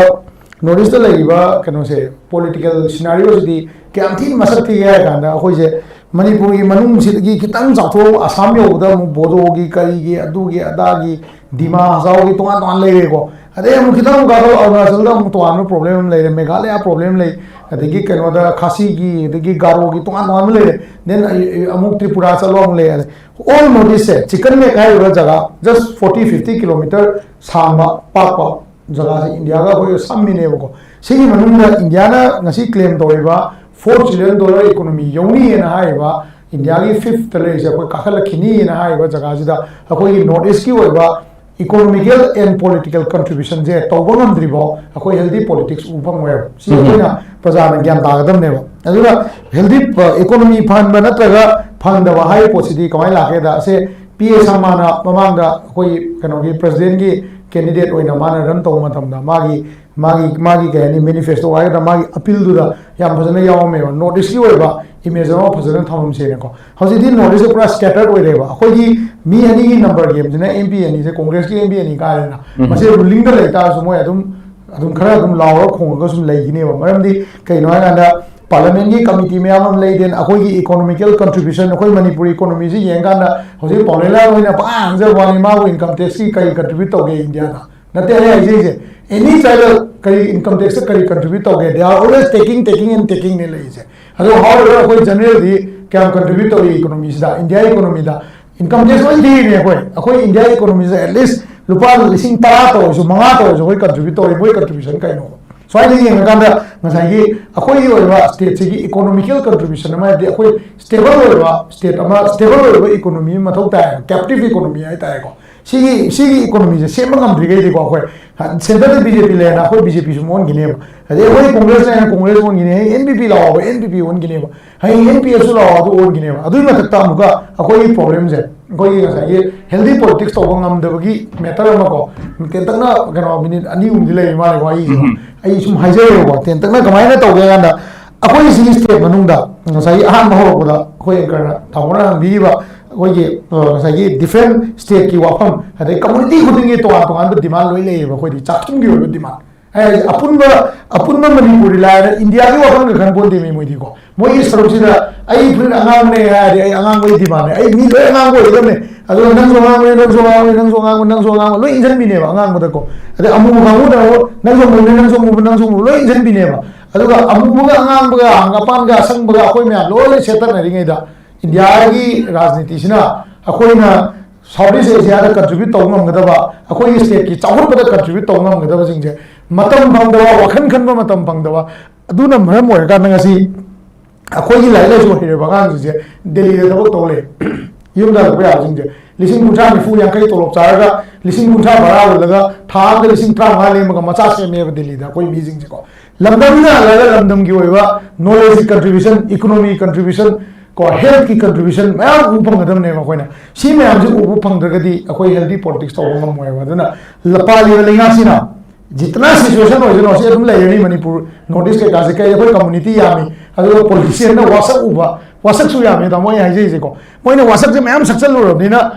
ꯅꯣꯔꯠ ꯏꯁꯇ ꯂꯩꯔꯤꯕ ꯀꯩꯅꯣꯁꯦ, ꯄꯣꯂꯤꯇꯤꯀꯦꯜ ꯁꯤꯅꯥꯔꯤꯑꯣꯁꯤꯗꯤ ꯀꯌꯥꯝ ꯊꯤꯅ ꯃꯁꯛ ꯊꯤꯒꯦ ꯍꯥꯏ ꯀꯥꯟꯗ, ꯑꯩꯈꯣꯏꯁꯦ ꯃꯅꯤꯄꯨꯔꯒꯤ ꯃꯅꯨꯡꯁꯤꯗꯒꯤ ꯈꯤꯇꯪ ꯆꯥꯎꯊꯣꯛꯑꯒ ꯑꯁꯥꯝ ꯌꯧꯕꯗ ꯑꯃꯨꯛ ꯕꯣꯗꯣꯒꯤ, ꯀꯔꯤꯒꯤ, ꯑꯗꯨꯒꯤ ꯑꯗꯥꯒꯤ, ꯗꯤꯃꯥ ꯍꯁꯥꯎꯒꯤ ꯇꯣꯉꯥꯟ ꯇꯣꯉꯥꯟ ꯂꯩꯔꯦꯀꯣ꯫ ꯑꯗꯩ ꯑꯃꯨꯛ ꯈꯤꯇꯪ ꯑꯃꯨꯛ ꯀꯥꯈꯠꯂꯛ ꯑꯔꯨꯅꯥꯆꯜꯗ ꯑꯃꯨꯛ ꯇꯣꯉꯥꯟꯕ ꯄ꯭ꯔꯣꯕ꯭ꯂꯦꯝ ꯑꯃ ꯂꯩꯔꯦ, ꯃꯦꯘꯥꯂꯌꯥ ꯄ꯭ꯔꯣꯕ꯭ꯂꯦꯝ ꯂꯩ, ꯑꯗꯒꯤ ꯀꯩꯅꯣꯗ ꯈꯥꯁꯤꯒꯤ, ꯑꯗꯒꯤ ꯒꯥꯔꯣꯒꯤ ꯇꯣꯉꯥꯟ ꯇꯣꯉꯥꯟꯕ ꯂꯩꯔꯦ꯫ ꯗꯦꯟ ꯑꯃꯨꯛ ꯇ꯭ꯔꯤꯄꯨꯔꯥ ꯆꯠꯂꯣ ꯑꯃꯨꯛ ꯂꯩ꯫ ꯑꯣꯜ ꯅꯣꯔꯠ ꯏꯁꯁꯦ, ꯆꯤꯀꯟ ꯅꯦꯛ ꯍꯥꯏꯔꯤꯕ ꯖꯒꯥ, ꯖꯁ ꯐꯣꯔꯇꯤ ꯐꯤꯐꯇꯤ ꯀꯤꯂꯣꯃꯤꯇꯔ ꯁꯥꯡꯕ ꯄꯥꯛꯄ ꯖꯒꯥꯁꯦ ꯏꯟꯗꯤꯌꯥꯒ ꯑꯩꯈꯣꯏꯒ ꯁꯝꯃꯤꯅꯦꯕꯀꯣ꯫ ꯁꯤꯒꯤ ꯃꯅꯨꯡꯗ ꯏꯟꯗꯤꯌꯥꯅ ꯉꯁꯤ ꯀ꯭ꯂꯦꯝ ꯇꯧꯔꯤꯕ ꯐꯣꯔ ꯇ꯭ꯔꯤꯂꯤꯌꯟ ꯗꯣꯂꯔ ꯏꯀꯣꯅꯣꯃꯤ ꯌꯧꯅꯤꯅ ꯍꯥꯏꯔꯤꯕ, ꯏꯟꯗꯤꯌꯥꯒꯤ ꯐꯤꯐꯇ ꯂꯩꯔꯤꯁꯦ ꯑꯩꯈꯣꯏ ꯀꯥꯈꯠꯂꯛꯈꯤꯅꯤꯅ ꯍꯥꯏꯔꯤꯕ ꯖꯒꯥꯁꯤꯗ, ꯑꯩꯈꯣꯏꯒꯤ ꯅꯣꯔꯠ ꯏꯁꯀꯤ ꯑꯣꯏꯕ ꯏꯀꯣꯅꯣꯃꯤꯀꯦꯜ ꯑꯦꯟ ꯄꯣꯂꯤꯇꯤꯀꯦꯜ ꯀꯟꯇ꯭ꯔꯤꯕ꯭ꯌꯨꯁꯟꯁꯦ ꯇꯧꯕ ꯉꯝꯗ꯭ꯔꯤꯐꯥꯎ ꯑꯩꯈꯣꯏ ꯍꯦꯜꯗꯤ ꯄꯣꯂꯤꯇꯤꯛꯁ ꯎꯕ ꯐꯪꯉꯣꯏꯕ꯫ ꯁꯤ ꯑꯩꯈꯣꯏꯅ ꯄ꯭ꯔꯖꯥꯅ ꯒ꯭ꯌꯥꯟ ꯇꯥꯒꯗꯕꯅꯦꯕ꯫ ꯑꯗꯨꯅ ꯍꯦꯜꯗꯤ ꯏꯀꯣꯅꯣꯃꯤ ꯐꯍꯟꯕ ꯅꯠꯇ꯭ꯔꯒ ꯐꯍꯟꯗꯕ ꯍꯥꯏꯔꯤꯕ ꯄꯣꯠꯁꯤꯗꯤ ꯀꯃꯥꯏꯅ ꯂꯥꯛꯀꯦꯗ, ꯑꯁꯦ ꯄꯤ ꯑꯦ ꯁꯪꯃꯥꯅ ꯃꯃꯥꯡꯗ ꯑꯩꯈꯣꯏ ꯀꯩꯅꯣꯒꯤ ꯄ꯭ꯔꯦꯁꯤꯗꯦꯟꯒꯤ ꯀꯦꯟꯗꯤꯗꯦꯠ ꯑꯣꯏꯅ ꯃꯥꯅ ꯔꯟ ꯇꯧꯕ ꯃꯇꯝꯗ ꯃꯥꯒꯤ, ꯃꯥꯒꯤ, ꯃꯥꯒꯤ ꯀꯩ ꯍꯥꯏꯅꯤ, ꯃꯦꯅꯤꯐꯦꯁꯇꯣ ꯍꯥꯏꯒꯗ꯭ꯔꯥ, ꯃꯥꯒꯤ ꯑꯄꯤꯜꯗꯨꯗ ꯌꯥꯝ ꯐꯖꯅ ꯌꯥꯎꯔꯝꯃꯦꯕ꯫ ꯅꯣꯔꯠ ꯏꯁꯀꯤ ꯑꯣꯏꯕ ꯏꯃꯦꯖ ꯑꯃ ꯐꯖꯅ ꯊꯝꯃꯝꯁꯦꯅꯀꯣ꯫ ꯍꯧꯖꯤꯛꯇꯤ ꯅꯣꯔꯠ ꯏꯁꯁꯦ ꯄꯨꯔꯥ ꯁ꯭ꯀꯦꯇꯔꯗ ꯑꯣꯏꯔꯦꯕ꯫ ꯑꯩꯈꯣꯏꯒꯤ ꯃꯤ ꯑꯅꯤꯒꯤ ꯅꯝꯕꯔ ꯒꯦꯝꯁꯤꯅ ꯑꯦꯝ ꯄꯤ ꯑꯅꯤꯁꯦ, ꯀꯣꯡꯒ꯭ꯔꯦꯁꯀꯤ ꯑꯦꯝ ꯄꯤ ꯑꯅꯤ ꯀꯥꯔꯦꯅ, ꯃꯁꯤ ꯔꯨꯂꯤꯡꯗ ꯂꯩ ꯇꯥꯔꯁꯨ ꯃꯣꯏ ꯑꯗꯨꯝ ꯑꯗꯨꯝ ꯈꯔ ꯑꯗꯨꯝ ꯂꯥꯎꯔ ꯈꯣꯡꯉꯒ ꯁꯨꯝ ꯂꯩꯈꯤꯅꯦꯕ꯫ ꯃꯔꯝꯗꯤ ꯀꯩꯅꯣ ꯍꯥꯏꯀꯥꯟꯗ, ꯄꯥꯔꯂꯤꯌꯥꯃꯦꯟꯒꯤ ꯀꯃꯤꯇꯤ ꯃꯌꯥꯝ ꯑꯃ ꯂꯩꯗꯦꯅ, ꯑꯩꯈꯣꯏꯒꯤ ꯏꯀꯣꯅꯣꯃꯤꯀꯦꯜ ꯀꯟꯇ꯭ꯔꯤꯕ꯭ꯌꯨꯁꯟ, ꯑꯩꯈꯣꯏ ꯃꯅꯤꯄꯨꯔ ꯏꯀꯣꯅꯣꯃꯤꯁꯤ ꯌꯦꯡꯀꯥꯟꯗ ꯍꯧꯖꯤꯛ ꯄꯥꯎꯂꯦꯟꯂꯥꯜ ꯍꯣꯏꯅ ꯄꯪꯍꯥꯏ ꯍꯥꯏꯖꯕ ꯋꯥꯅꯤ, ꯃꯥꯕꯨ ꯏꯟꯀꯝ ꯇꯦꯛꯁꯀꯤ ꯀꯔꯤ ꯀꯟꯇ꯭ꯔꯤꯕ꯭ꯌꯨꯠ ꯇꯧꯒꯦ ꯏꯟꯗꯤꯌꯥꯗ? ꯅꯠꯇꯦ, ꯑꯩ ꯍꯥꯏꯖꯩꯁꯦ, ꯑꯦꯅꯤ ꯇ꯭ꯔꯥꯏꯕꯦꯜ ꯀꯔꯤ ꯏꯟꯀꯝ ꯇꯦꯛꯁꯇ ꯀꯔꯤ ꯀꯟꯇ꯭ꯔꯤꯕ꯭ꯌꯨꯠ ꯇꯧꯒꯦ? They are always taking, taking and taking ꯅꯦ ꯂꯩꯔꯤꯁꯦ꯫ ꯑꯗꯣ ꯍꯥꯎꯔꯤꯕ ꯑꯩꯈꯣꯏ ꯖꯦꯅꯔꯦꯜꯗꯤ ꯀꯌꯥꯝ ꯀꯟꯇ꯭ꯔꯤꯕ꯭ꯌꯨꯠ ꯇꯧꯔꯤ ꯏꯀꯣꯅꯣꯃꯤꯁꯤꯗ, ꯏꯟꯗꯤꯌꯥ ꯏꯀꯣꯅꯣꯃꯤꯗ? ꯏꯟꯀꯝ ꯇꯦꯛꯁ ꯂꯣꯏ ꯊꯤꯔꯤꯅꯦ ꯑꯩꯈꯣꯏ꯫ ꯑꯩꯈꯣꯏ ꯏꯟꯗꯤꯌꯥ ꯏꯀꯣꯅꯣꯃꯤꯁꯦ at least ꯂꯨꯄꯥ ꯂꯤꯁꯤꯡ ꯇꯔꯥ ꯇꯧꯔꯁꯨ, ꯃꯉꯥ ꯇꯧꯔꯁꯨ ꯑꯩꯈꯣꯏ ꯀꯟꯇ꯭ꯔꯤꯕ꯭ꯌꯨꯠ ꯇꯧꯔꯤ꯫ ꯃꯣꯏ ꯀꯟꯇ꯭ꯔꯤꯕ꯭ꯌꯨꯁꯟ ꯀꯩꯅꯣ? ꯁ꯭ꯋꯥꯏꯗ ꯌꯦꯡꯉꯀꯥꯟꯗ ꯉꯁꯥꯏꯒꯤ ꯑꯩꯈꯣꯏꯒꯤ ꯑꯣꯏꯕ ꯁ꯭ꯇꯦꯠꯁꯤꯒꯤ ꯏꯀꯣꯅꯣꯃꯤꯀꯦꯜ ꯀꯟꯇ꯭ꯔꯤꯕ꯭ꯌꯨꯁꯟ ꯑꯃ ꯍꯥꯏꯕꯗꯤ ꯑꯩꯈꯣꯏ ꯁ꯭ꯇꯦꯕꯜ ꯑꯣꯏꯕ ꯁ꯭ꯇꯦꯠ ꯑꯃ, ꯁ꯭ꯇꯦꯕꯜ ꯑꯣꯏꯕ ꯏꯀꯣꯅꯣꯃꯤ ꯑꯃ ꯃꯊꯧ ꯇꯥꯏ, ꯀꯦꯞꯇꯤꯞ ꯏꯀꯣꯅꯣꯃꯤ ꯍꯥꯏꯇꯥꯔꯦꯀꯣ꯫ ꯁꯤꯒꯤ, ꯁꯤꯒꯤ ꯏꯀꯣꯅꯣꯃꯤꯁꯦ ꯁꯦꯝꯕ ꯉꯝꯗ꯭ꯔꯤꯈꯩꯗꯤꯀꯣ, ꯑꯩꯈꯣꯏ ꯁꯦꯟꯇꯔꯗ ꯕꯤ ꯖꯦ ꯄꯤ ꯂꯩꯔꯅ ꯑꯩꯈꯣꯏ ꯕꯤ ꯖꯦ ꯄꯤ ꯁꯨꯝ ꯑꯣꯟꯈꯤꯅꯦꯕ꯫ ꯑꯗꯩ ꯑꯩꯈꯣꯏ ꯀꯣꯡꯒ꯭ꯔꯦꯁ ꯂꯩꯔꯅ ꯀꯣꯡꯒ꯭ꯔꯦꯁ ꯑꯣꯟꯈꯤꯅꯤ, ꯍꯌꯦꯡ ꯑꯦꯟ ꯄꯤ ꯄꯤ ꯂꯥꯛꯑꯣꯕ, ꯑꯦꯟ ꯄꯤ ꯄꯤ ꯑꯣꯟꯈꯤꯅꯦꯕ꯫ ꯍꯌꯦꯡ ꯑꯦꯟ ꯄꯤ ꯑꯦꯁꯁꯨ ꯂꯥꯛꯑꯣ, ꯑꯗꯨ ꯑꯣꯟꯈꯤꯅꯦꯕ꯫ ꯑꯗꯨꯒꯤ ꯃꯊꯛꯇ ꯑꯃꯨꯛꯀ ꯑꯩꯈꯣꯏꯒꯤ ꯄ꯭ꯔꯣꯕ꯭ꯂꯦꯝꯁꯦ, ꯑꯩꯈꯣꯏꯒꯤ ꯉꯁꯥꯏꯒꯤ ꯍꯦꯜꯗꯤ ꯄꯣꯂꯤꯇꯤꯛꯁ ꯇꯧꯕ ꯉꯝꯗꯕꯒꯤ ꯃꯦꯇꯔ ꯑꯃꯀꯣ, ꯇꯦꯟꯇꯛꯅ ꯀꯩꯅꯣ ꯃꯤꯅꯤꯠ ꯑꯅꯤ ꯑꯍꯨꯝꯗꯤ ꯂꯩꯔꯤ ꯃꯥꯜꯂꯦꯀꯣ꯫ ꯑꯩꯁꯦ, ꯎꯝ꯫ ꯑꯩ ꯁꯨꯝ ꯍꯥꯏꯖꯔꯦꯕꯀꯣ, ꯇꯦꯟꯇꯛꯅ ꯀꯃꯥꯏꯅ ꯇꯧꯒꯦ ꯍꯥꯏ ꯀꯥꯟꯗ, ꯑꯩꯈꯣꯏ ꯁꯤꯒꯤ ꯁ꯭ꯇꯦꯠ ꯃꯅꯨꯡꯗ ꯉꯁꯥꯏꯒꯤ ꯑꯍꯥꯟꯕ ꯍꯧꯔꯛꯄꯗ ꯑꯩꯈꯣꯏ ꯑꯦꯡꯀꯔꯅ, ꯇꯥꯃꯣꯅ ꯍꯪꯕꯤꯔꯤꯕ ꯑꯩꯈꯣꯏꯒꯤ, ꯑ, ꯉꯁꯥꯏꯒꯤ ꯗꯤꯐ꯭ꯔꯦꯟ ꯁ꯭ꯇꯦꯠꯀꯤ ꯋꯥꯐꯝ, ꯑꯗꯩ ꯀꯝꯃꯨꯅꯤꯇꯤ ꯈꯨꯗꯤꯡꯒꯤ ꯇꯣꯉꯥꯟ ꯇꯣꯉꯥꯟꯕ ꯗꯤꯃꯥꯟ ꯂꯣꯏ ꯂꯩꯌꯦꯕ꯫ ꯑꯩꯈꯣꯏꯗꯤ ꯆꯥꯛꯊꯨꯝꯒꯤ ꯑꯣꯏꯕ ꯗꯤꯃꯥꯟ, ꯑꯩ ꯍꯥꯏꯁꯦ, ꯑꯄꯨꯟꯕ, ꯑꯄꯨꯟꯕ ꯃꯅꯤꯄꯨꯔꯤ ꯂꯥꯏꯔ ꯏꯟꯗꯤꯌꯥꯒꯤ ꯋꯥꯈꯜꯒ ꯈꯟ ꯄꯣꯟꯗꯦꯃꯤ ꯃꯣꯏꯗꯤꯀꯣ꯫ ꯃꯣꯏꯒꯤ ꯁꯔꯨꯛꯁꯤꯗ ꯑꯩ ꯐꯨꯔꯤꯠ ꯑꯉꯥꯡꯕꯅꯦ ꯍꯥꯏꯔꯗꯤ ꯑꯩ ꯑꯉꯥꯡꯕꯒꯤ ꯗꯤꯃꯥꯟꯅꯦ, ꯑꯩ ꯃꯤ ꯂꯣꯏ ꯑꯉꯥꯡꯕ ꯑꯣꯏꯒꯗꯕꯅꯦ꯫ ꯑꯗꯨꯒ ꯅꯪꯁꯨ ꯑꯉꯥꯡꯕꯅꯦ, ꯅꯪꯁꯨ ꯑꯉꯥꯡꯕꯅꯦ, ꯅꯪꯁꯨ ꯑꯉꯥꯡꯕ, ꯅꯪꯁꯨ ꯑꯉꯥꯡꯕ, ꯂꯣꯏ ꯏꯟꯁꯤꯟꯕꯤꯅꯦꯕ ꯑꯉꯥꯡꯕꯗꯀꯣ꯫ ꯑꯗꯩ ꯑꯃꯨꯕ ꯀꯥꯡꯕꯨꯅ ꯑꯃꯨꯛ ꯅꯪꯁꯨ ꯑꯃꯨꯕꯅꯦ, ꯅꯪꯁꯨ ꯑꯃꯨꯕ, ꯅꯪꯁꯨ ꯑꯃꯨꯕ, ꯂꯣꯏ ꯏꯟꯁꯤꯟꯕꯤꯅꯦꯕ꯫ ꯑꯗꯨꯒ ꯑꯃꯨꯕꯒ ꯑꯉꯥꯡꯕꯒ ꯍꯪꯒꯥꯄꯥꯟꯒ ꯑꯁꯪꯕꯒ ꯑꯩꯈꯣꯏ ꯃꯌꯥꯝ ꯂꯣꯏꯅ ꯁꯦꯠꯇꯠꯅꯔꯤꯉꯩꯗ, ꯏꯟꯗꯤꯌꯥꯒꯤ ꯔꯥꯖꯅꯤꯇꯤꯁꯤꯅ ꯑꯩꯈꯣꯏꯅ ꯁꯥꯎꯠ ꯏꯁ ꯑꯦꯁꯤꯌꯥꯗ ꯀꯟꯇ꯭ꯔꯤꯕ꯭ꯌꯨꯠ ꯇꯧꯕ ꯉꯝꯒꯗꯕ, ꯑꯩꯈꯣꯏꯒꯤ ꯁ꯭ꯇꯦꯠꯀꯤ ꯆꯥꯎꯈꯠꯄꯗ ꯀꯟꯇ꯭ꯔꯤꯕ꯭ꯌꯨꯠ ꯇꯧꯕ ꯉꯝꯒꯗꯕꯁꯤꯡꯁꯦ ꯃꯇꯝ ꯐꯪꯗꯕ, ꯋꯥꯈꯜ ꯈꯟꯕ ꯃꯇꯝ ꯐꯪꯗꯕ, ꯑꯗꯨꯅ ꯃꯔꯝ ꯑꯣꯏꯔꯀꯥꯟꯗ ꯉꯁꯤ ꯑꯩꯈꯣꯏꯒꯤ ꯂꯥꯏꯔꯤꯛ ꯂꯥꯏꯁꯨ ꯍꯩꯔꯕ ꯑꯉꯥꯡꯁꯤꯡꯁꯦ ꯗꯦꯜꯂꯤꯗ ꯊꯕꯛ ꯇꯧ ꯂꯩ꯫ ꯌꯨꯝꯗ ꯍꯜꯂꯛꯄ ꯌꯥꯕꯁꯤꯡꯁꯦ ꯂꯤꯁꯤꯡ ꯀꯨꯟꯊ꯭ꯔꯥ ꯅꯤꯐꯨ ꯌꯥꯡꯈꯩ ꯇꯣꯂꯣꯞ ꯆꯥꯔꯒ ꯂꯤꯁꯤꯡ ꯀꯨꯟꯊ꯭ꯔꯥ ꯚꯔꯥ ꯍꯨꯜꯂꯒ ꯊꯥ ꯑꯃꯗ ꯂꯤꯁꯤꯡ ꯇꯔꯥꯃꯉꯥ ꯂꯦꯝꯃꯒ ꯃꯆꯥ ꯁꯦꯝꯃꯦꯕ ꯗꯦꯜꯂꯤꯗ ꯑꯩꯈꯣꯏ ꯃꯤꯁꯤꯡꯁꯦꯀꯣ꯫ ꯂꯝꯗꯝꯗ ꯍꯜꯂꯒ ꯂꯝꯗꯝꯒꯤ ꯑꯣꯏꯕ ꯅꯣꯂꯦꯖꯀꯤ ꯀꯟꯇ꯭ꯔꯤꯕ꯭ꯌꯨꯁꯟ, ꯏꯀꯣꯅꯣꯃꯤ ꯀꯟꯇ꯭ꯔꯤꯕ꯭ꯌꯨꯁꯟ, ꯀꯣ, ꯍꯦꯜꯊꯀꯤ ꯀꯟꯇ꯭ꯔꯤꯕ꯭ꯌꯨꯁꯟ ꯃꯌꯥꯝ ꯎꯕ ꯐꯪꯒꯗꯕꯅꯦꯕ ꯑꯩꯈꯣꯏꯅ꯫ ꯁꯤ ꯃꯌꯥꯝꯁꯦ ꯎꯕ ꯐꯪꯗ꯭ꯔꯒꯗꯤ ꯑꯩꯈꯣꯏ ꯍꯦꯜꯗꯤ ꯄꯣꯂꯤꯇꯤꯛꯁ ꯇꯧꯕ ꯉꯝꯃꯣꯏꯕ꯫ ꯑꯗꯨꯅ ꯄꯥꯜꯂꯤꯕ ꯂꯩꯉꯥꯛꯁꯤꯅ ꯖꯤꯇꯅꯥ ꯁꯤꯆꯨꯋꯦꯁꯟ ꯑꯣꯏꯁꯅꯨ, ꯁꯤ ꯑꯗꯨꯝ ꯂꯩꯔꯅꯤ꯫ ꯃꯅꯤꯄꯨꯔ, ꯅꯣꯔꯠ ꯏꯁ ꯀꯩꯀꯥꯁꯦ ꯀꯩ, ꯑꯩꯈꯣꯏ ꯀꯝꯃꯨꯅꯤꯇꯤ ꯌꯥꯝꯃꯤ, ꯑꯗꯨꯒ ꯄꯣꯂꯤꯇꯤꯁꯤꯌꯟꯅ ꯋꯥꯁꯛ ꯎꯕ, ꯋꯥꯁꯛꯁꯨ ꯌꯥꯝꯃꯤ꯫ ꯇꯥꯃꯣ ꯑꯩ ꯍꯥꯏꯖꯔꯤꯁꯦꯀꯣ, ꯃꯣꯏꯅ ꯋꯥꯁꯛꯁꯦ ꯃꯌꯥꯝ ꯁꯛꯆꯜꯂꯨꯔꯕꯅꯤꯅ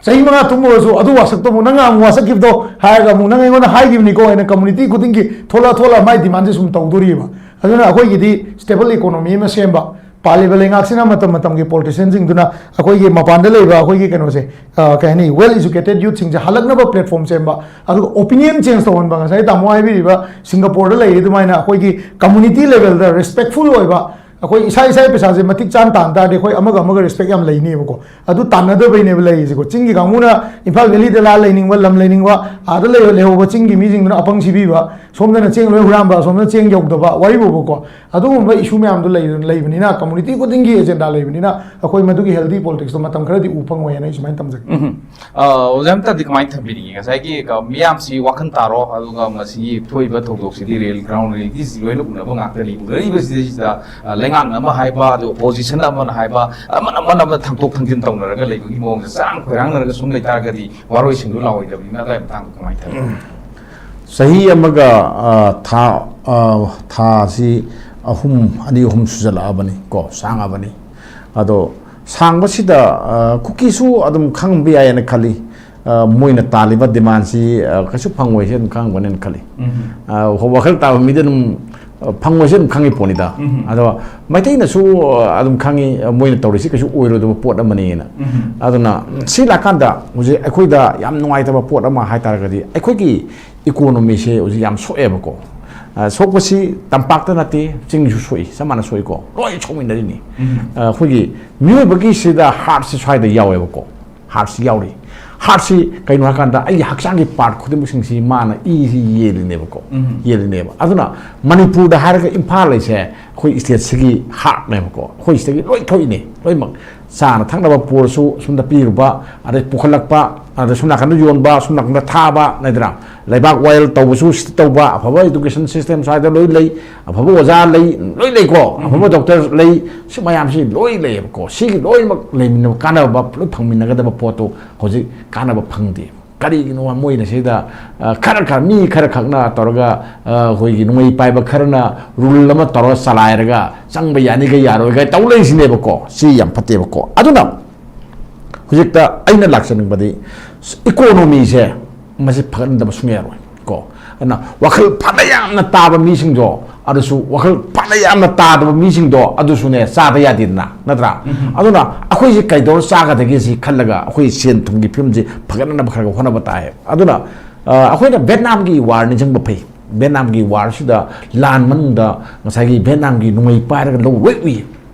ꯆꯍꯤ ꯃꯉꯥ ꯇꯨꯝꯃꯨꯔꯁꯨ ꯑꯗꯨ ꯋꯥꯁꯛꯇꯣ ꯑꯃꯨꯛ ꯅꯪ ꯉꯍꯥꯟ ꯋꯥꯁꯛꯈꯤꯕꯗꯣ ꯍꯥꯏꯔꯒ ꯑꯃꯨꯛ ꯅꯪ ꯑꯩꯉꯣꯟꯗ ꯍꯥꯏꯈꯤꯕꯅꯤꯀꯣ ꯍꯥꯏꯅ community ꯈꯨꯗꯤꯡꯒꯤ ꯊꯣꯛꯂꯛꯑ ꯊꯣꯛꯂꯛꯑ ꯃꯥꯏ demandꯁꯦ ꯁꯨꯝ ꯇꯧꯗꯣꯔꯤꯕ꯫ ꯑꯗꯨꯅ ꯑꯩꯈꯣꯏꯒꯤꯗꯤ stable economy ꯑꯃ ꯁꯦꯝꯕ, ꯄꯥꯜꯂꯤꯕ ꯂꯩꯉꯥꯛꯁꯤꯅ ꯃꯇꯝ ꯃꯇꯝꯒꯤ politicianꯁꯤꯡꯗꯨꯅ ꯑꯩꯈꯣꯏꯒꯤ ꯃꯄꯥꯟꯗ ꯂꯩꯕ ꯑꯩꯈꯣꯏꯒꯤ ꯀꯩꯅꯣꯁꯦ, ꯑ, ꯀꯩ ꯍꯥꯏꯅꯤ, well educated youthꯁꯤꯡꯁꯦ ꯍꯜꯂꯛꯅꯕ platform ꯁꯦꯝꯕ, ꯑꯗꯨꯒ opinion change ꯇꯧꯍꯟꯕ꯫ ꯉꯁꯥꯏ ꯇꯥꯃꯣ ꯍꯥꯏꯕꯤꯔꯤꯕ ꯁꯤꯡꯒꯥꯄꯣꯔꯗ ꯂꯩꯔꯤ ꯑꯗꯨꯃꯥꯏꯅ ꯑꯩꯈꯣꯏꯒꯤ community levelꯗ respectful ꯑꯣꯏꯕ, ꯑꯩꯈꯣꯏ ꯏꯁꯥ ꯏꯁꯥꯒꯤ ꯄꯩꯁꯥꯁꯦ ꯃꯇꯤꯛ ꯆꯥꯅ ꯇꯥꯟ ꯇꯥꯔꯗꯤ ꯑꯩꯈꯣꯏ ꯑꯃꯒ ꯑꯃꯒ respect ꯌꯥꯝ ꯂꯩꯅꯦꯕꯀꯣ꯫ ꯑꯗꯨ ꯇꯥꯟꯅꯗꯕꯩꯅꯦꯕ ꯂꯩꯔꯤꯁꯦꯀꯣ꯫ ꯆꯤꯡꯒꯤ ꯀꯥꯡꯕꯨꯅ ꯏꯝꯐꯥꯜ valleyꯗ ꯂꯥ ꯂꯩꯅꯤꯡꯕ, ꯂꯝ ꯂꯩꯅꯤꯡꯕ, ꯑꯥꯗ ꯂꯩ-, ꯂꯩꯍꯧꯕ ꯆꯤꯡꯒꯤ ꯃꯤꯁꯤꯡꯗꯨꯅ ꯑꯄꯪ ꯁꯤꯕꯤꯕ, ꯁꯣꯝꯗꯅ ꯆꯦꯡ ꯂꯣꯏ ꯍꯨꯔꯥꯟꯕ, ꯑꯁꯣꯝꯗꯅ ꯆꯦꯡ ꯌꯧꯗꯕ, ꯋꯥꯔꯤꯕꯨꯕꯀꯣ꯫ ꯑꯗꯨꯒꯨꯝꯕ issue ꯃꯌꯥꯝꯗꯣ ꯂꯩ-, ꯂꯩꯕꯅꯤꯅ, community ꯈꯨꯗꯤꯡꯒꯤ agenda ꯂꯩꯕꯅꯤꯅ, ꯑꯩꯈꯣꯏ ꯃꯗꯨꯒꯤ healthy politicsꯇꯣ ꯃꯇꯝ ꯈꯔꯗꯤ ꯎ ꯐꯪꯉꯣꯏ ꯍꯥꯏꯅ ꯑꯩ ꯁꯨꯃꯥꯏꯅ ꯇꯝꯖꯒꯦ꯫ ꯎꯝ꯫ ꯑ, ꯑꯣꯖꯥ, ꯑꯝꯇꯗꯤ ꯀꯃꯥꯏꯅ ꯊꯝꯕꯤꯅꯤꯡꯉꯤ? ꯉꯁꯥꯏꯒꯤ, ꯑ, ꯃꯤꯌꯥꯝꯁꯤ ꯋꯥꯈꯜ ꯇꯥꯔꯣ, ꯑꯗꯨꯒ ꯃꯁꯤꯒꯤ ꯊꯣꯛꯏꯕ ꯊꯧꯗꯣꯛꯁꯤꯗꯤ real ground realityꯁꯤ ꯂꯣꯏꯅ ꯎꯅꯕ ꯉꯥꯛꯇꯅꯤ꯫ ꯎꯅꯔꯤꯕꯁꯤꯗꯩꯁꯤꯗ, ꯑ, ꯂꯩꯉꯥꯛꯅ ꯑꯃ ꯍꯥꯏꯕ, ꯑꯗꯨ oppositionꯅ ꯑꯃꯅ ꯍꯥꯏꯕ, ꯑꯃꯅ, ꯑꯃꯅ, ꯑꯃꯅ ꯊꯥꯡꯗꯣꯛ ꯊꯥꯡꯖꯤꯟ ꯇꯧꯅꯔꯒ ꯂꯩꯕꯒꯤ ꯃꯑꯣꯡꯁꯦ ꯆꯔꯥꯡ ꯈꯣꯏꯔꯥꯡꯅꯔꯒ ꯁꯨꯝ ꯂꯩꯇꯥꯔꯒꯗꯤ ꯋꯥꯔꯣꯏꯁꯤꯟꯗꯨ ꯂꯥꯛꯑꯣꯏꯗꯕꯅꯤꯅ ꯑꯗꯨꯋꯥꯏ ꯃꯇꯥꯡꯗ ꯀꯃꯥꯏꯅ ꯊꯝꯕꯤꯅꯤꯡꯉꯤ? ꯆꯍꯤ ꯑꯃꯒ, ꯑ, ꯊꯥ, ꯑ, ꯊꯥꯁꯤ ꯑꯍꯨꯝ, ꯑꯅꯤ ꯑꯍꯨꯝ ꯁꯨꯖꯜꯂꯛꯑꯕꯅꯤ ꯀꯣ, ꯁꯥꯡꯉꯕꯅꯤ꯫ ꯑꯗꯣ ꯁꯥꯡꯕꯁꯤꯗ, ꯑ, ꯀꯨꯀꯤꯁꯨ ꯑꯗꯨꯝ ꯈꯪꯕ ꯌꯥꯏꯌꯦꯅ ꯈꯜꯂꯤ꯫ ꯑ, ꯃꯣꯏꯅ ꯇꯥꯜꯂꯤꯕ demandꯁꯤ, ꯑ, ꯀꯩꯁꯨ ꯐꯪꯉꯣꯏꯁꯦ ꯑꯗꯨꯝ ꯈꯪꯉꯝꯒꯅꯦꯅ ꯈꯜꯂꯤ꯫ ꯎꯝ꯫ ꯑ, ꯋꯥꯈꯜ ꯇꯥꯕ ꯃꯤꯗꯤ ꯑꯗꯨꯝ, ꯑ, ꯐꯪꯉꯣꯏꯁꯦ ꯑꯗꯨꯝ ꯈꯪꯉꯤ ꯄꯣꯠꯅꯤꯗ꯫ ꯎꯝ꯫ ꯑꯗꯣ ꯃꯩꯇꯩꯅꯁꯨ, ꯑ, ꯑꯗꯨꯝ ꯈꯪꯉꯤ, ꯑ, ꯃꯣꯏꯅ ꯇꯧꯔꯤꯁꯤ ꯀꯩꯁꯨ ꯑꯣꯏꯔꯣꯏꯗꯕ ꯄꯣꯠ ꯑꯃꯅꯤꯅ꯫ ꯎꯝ꯫ ꯑꯗꯨꯅ ꯁꯤ ꯂꯥꯛꯀꯥꯟꯗ ꯍꯧꯖꯤꯛ ꯑꯩꯈꯣꯏꯗ ꯌꯥꯝ ꯅꯨꯡꯉꯥꯏꯇꯕ ꯄꯣꯠ ꯑꯃ ꯍꯥꯏ ꯇꯥꯔꯒꯗꯤ ꯑꯩꯈꯣꯏꯒꯤ economyꯁꯦ ꯍꯧꯖꯤꯛ ꯌꯥꯝ ꯁꯣꯛꯑꯦꯕꯀꯣ꯫ ꯑ, ꯁꯣꯛꯄꯁꯤ ꯇꯝꯄꯥꯛꯇ ꯅꯠꯇꯦ, ꯆꯤꯡꯁꯨ ꯁꯣꯛꯏ, ꯆꯞ ꯃꯥꯟꯅ ꯁꯣꯛꯏꯀꯣ꯫ ꯂꯣꯏ ꯁꯣꯛꯃꯤꯟꯅꯔꯤꯅꯤ꯫ ꯎꯝ꯫ ꯑ, ꯑꯩꯈꯣꯏꯒꯤ ꯃꯤꯑꯣꯏꯕꯒꯤ ꯁꯤꯗ heartꯁꯤ ꯁ꯭ꯋꯥꯏꯗ ꯌꯥꯎꯋꯦꯕꯀꯣ꯫ Heartꯁꯤ ꯌꯥꯎꯔꯤ꯫ Heartꯁꯤ ꯀꯩꯅꯣ ꯍꯥꯏꯀꯥꯟꯗ ꯑꯩꯒꯤ ꯍꯛꯆꯥꯡꯒꯤ part ꯈꯨꯗꯤꯡꯃꯛꯁꯤꯡꯁꯤ ꯃꯥꯅ ꯏꯁꯤ ꯌꯦꯜꯂꯤꯅꯦꯕꯀꯣ꯫ ꯎꯝ꯫ ꯌꯦꯜꯂꯤꯅꯦꯕ꯫ ꯑꯗꯨꯅ ꯃꯅꯤꯄꯨꯔꯗ ꯍꯥꯏꯔꯒ ꯏꯝꯐꯥꯜ ꯍꯥꯏꯁꯦ ꯑꯩꯈꯣꯏ stateꯁꯤꯒꯤ heartꯅꯦꯕꯀꯣ꯫ ꯑꯩꯈꯣꯏ ꯁꯤꯗꯒꯤ ꯂꯣꯏ ꯊꯣꯛꯏꯅꯦ, ꯂꯣꯏꯅꯃꯛ꯫ ꯆꯥꯅ ꯊꯛꯅꯕ ꯄꯨꯔꯁꯨ ꯁꯣꯝꯗ ꯄꯤꯔꯨꯕ, ꯑꯗꯩ ꯄꯨꯈꯠꯂꯛꯄ, ꯑꯗ ꯁꯣꯝ ꯅꯥꯀꯟꯗ ꯌꯣꯟꯕ, ꯁꯣꯝ ꯅꯥꯀꯟꯗ ꯊꯥꯕ, ꯂꯩꯗ꯭ꯔꯥ? ꯂꯩꯕꯥꯛ ꯋꯥꯌꯦꯜ ꯇꯧꯕꯁꯨ ꯁꯤꯗ ꯇꯧꯕ, ꯑꯐꯕ education system ꯁ꯭ꯋꯥꯏꯗ ꯂꯣꯏ ꯂꯩ, ꯑꯐꯕ ꯑꯣꯖꯥ ꯂꯩ, ꯂꯣꯏ ꯂꯩꯀꯣ, ꯎꯝ꯫ ꯑꯐꯕ doctor ꯂꯩ, ꯁꯤ ꯃꯌꯥꯝꯁꯤ ꯂꯣꯏ ꯂꯩꯌꯦꯕꯀꯣ꯫ ꯁꯤꯒꯤ ꯂꯣꯏꯅꯃꯛ ꯂꯩꯃꯤꯟꯅꯕ, ꯀꯥꯟꯅꯕ ꯂꯣꯏ ꯐꯪꯃꯤꯟꯅꯒꯗꯕ ꯄꯣꯠꯇꯨ ꯍꯧꯖꯤꯛ ꯀꯥꯟꯅꯕ ꯐꯪꯗꯦ꯫ ꯀꯔꯤꯒꯤꯅꯣ ꯃꯣꯏꯅ ꯁꯤꯗ, ꯑ, ꯈꯔ ꯈꯔ, ꯃꯤ ꯈꯔ ꯈꯛꯅ ꯇꯧꯔꯒ, ꯑ, ꯑꯩꯈꯣꯏꯒꯤ ꯅꯣꯡꯃꯩ ꯄꯥꯏꯕ ꯈꯔꯅ rule ꯑꯃ ꯇꯧꯔꯒ ꯆꯂꯥꯏꯔꯒ ꯆꯪꯕ ꯌꯥꯅꯤꯒ ꯌꯥꯔꯣꯏꯒ ꯇꯧ ꯂꯩꯔꯤꯁꯤꯅꯦꯕꯀꯣ꯫ ꯁꯤ ꯌꯥꯝ ꯐꯠꯇꯦꯕꯀꯣ꯫ ꯑꯗꯨꯅ ꯍꯧꯖꯤꯛꯇ ꯑꯩꯅ ꯂꯥꯛꯆꯅꯤꯡꯕꯗꯤ, ꯏꯀꯣꯅꯣꯃꯤꯁꯦ ꯃꯁꯤ ꯐꯒꯠꯍꯟꯗꯕ ꯁꯨꯡꯌꯥ ꯌꯥꯔꯣꯏ ꯀꯣ꯫ ꯑꯗꯨꯅ ꯋꯥꯈꯜ ꯐꯅ ꯌꯥꯝꯅ ꯇꯥꯕ ꯃꯤꯁꯤꯡꯗꯣ, ꯑꯗꯨꯁꯨ ꯋꯥꯈꯜ ꯐꯅ ꯌꯥꯝꯅ ꯇꯥꯗꯕ ꯃꯤꯁꯤꯡꯗꯣ ꯑꯗꯨꯁꯨꯅꯦ ꯆꯥꯗ ꯌꯥꯗꯦꯗꯅ, ꯅꯠꯇ꯭ꯔꯥ? ꯑꯗꯨꯅ ꯑꯩꯈꯣꯏꯁꯤ ꯀꯩꯗꯧꯔ ꯆꯥꯒꯗꯒꯦ ꯁꯤ ꯈꯜꯂꯒ ꯑꯩꯈꯣꯏ ꯁꯦꯟ ꯊꯨꯝꯒꯤ ꯐꯤꯕꯝꯁꯤ ꯐꯒꯠꯅꯅꯕ ꯈꯔ ꯈꯔ ꯍꯣꯠꯅꯕ ꯇꯥꯏ꯫ ꯑꯗꯨꯅ ꯑ, ꯑꯩꯈꯣꯏꯅ ꯚꯦꯠꯅꯥꯝꯒꯤ ꯋꯥꯔ ꯅꯤꯡꯁꯤꯡꯕ ꯐꯩ꯫ ꯚꯦꯠꯅꯥꯝꯒꯤ ꯋꯥꯔꯁꯤꯗ ꯂꯥꯟ ꯃꯅꯨꯡꯗ ꯉꯁꯥꯏꯒꯤ ꯚꯦꯠꯅꯥꯝꯒꯤ ꯅꯣꯡꯃꯩ ꯄꯥꯏꯔꯒ ꯂꯧ ꯂꯣꯏ ꯎꯏ꯫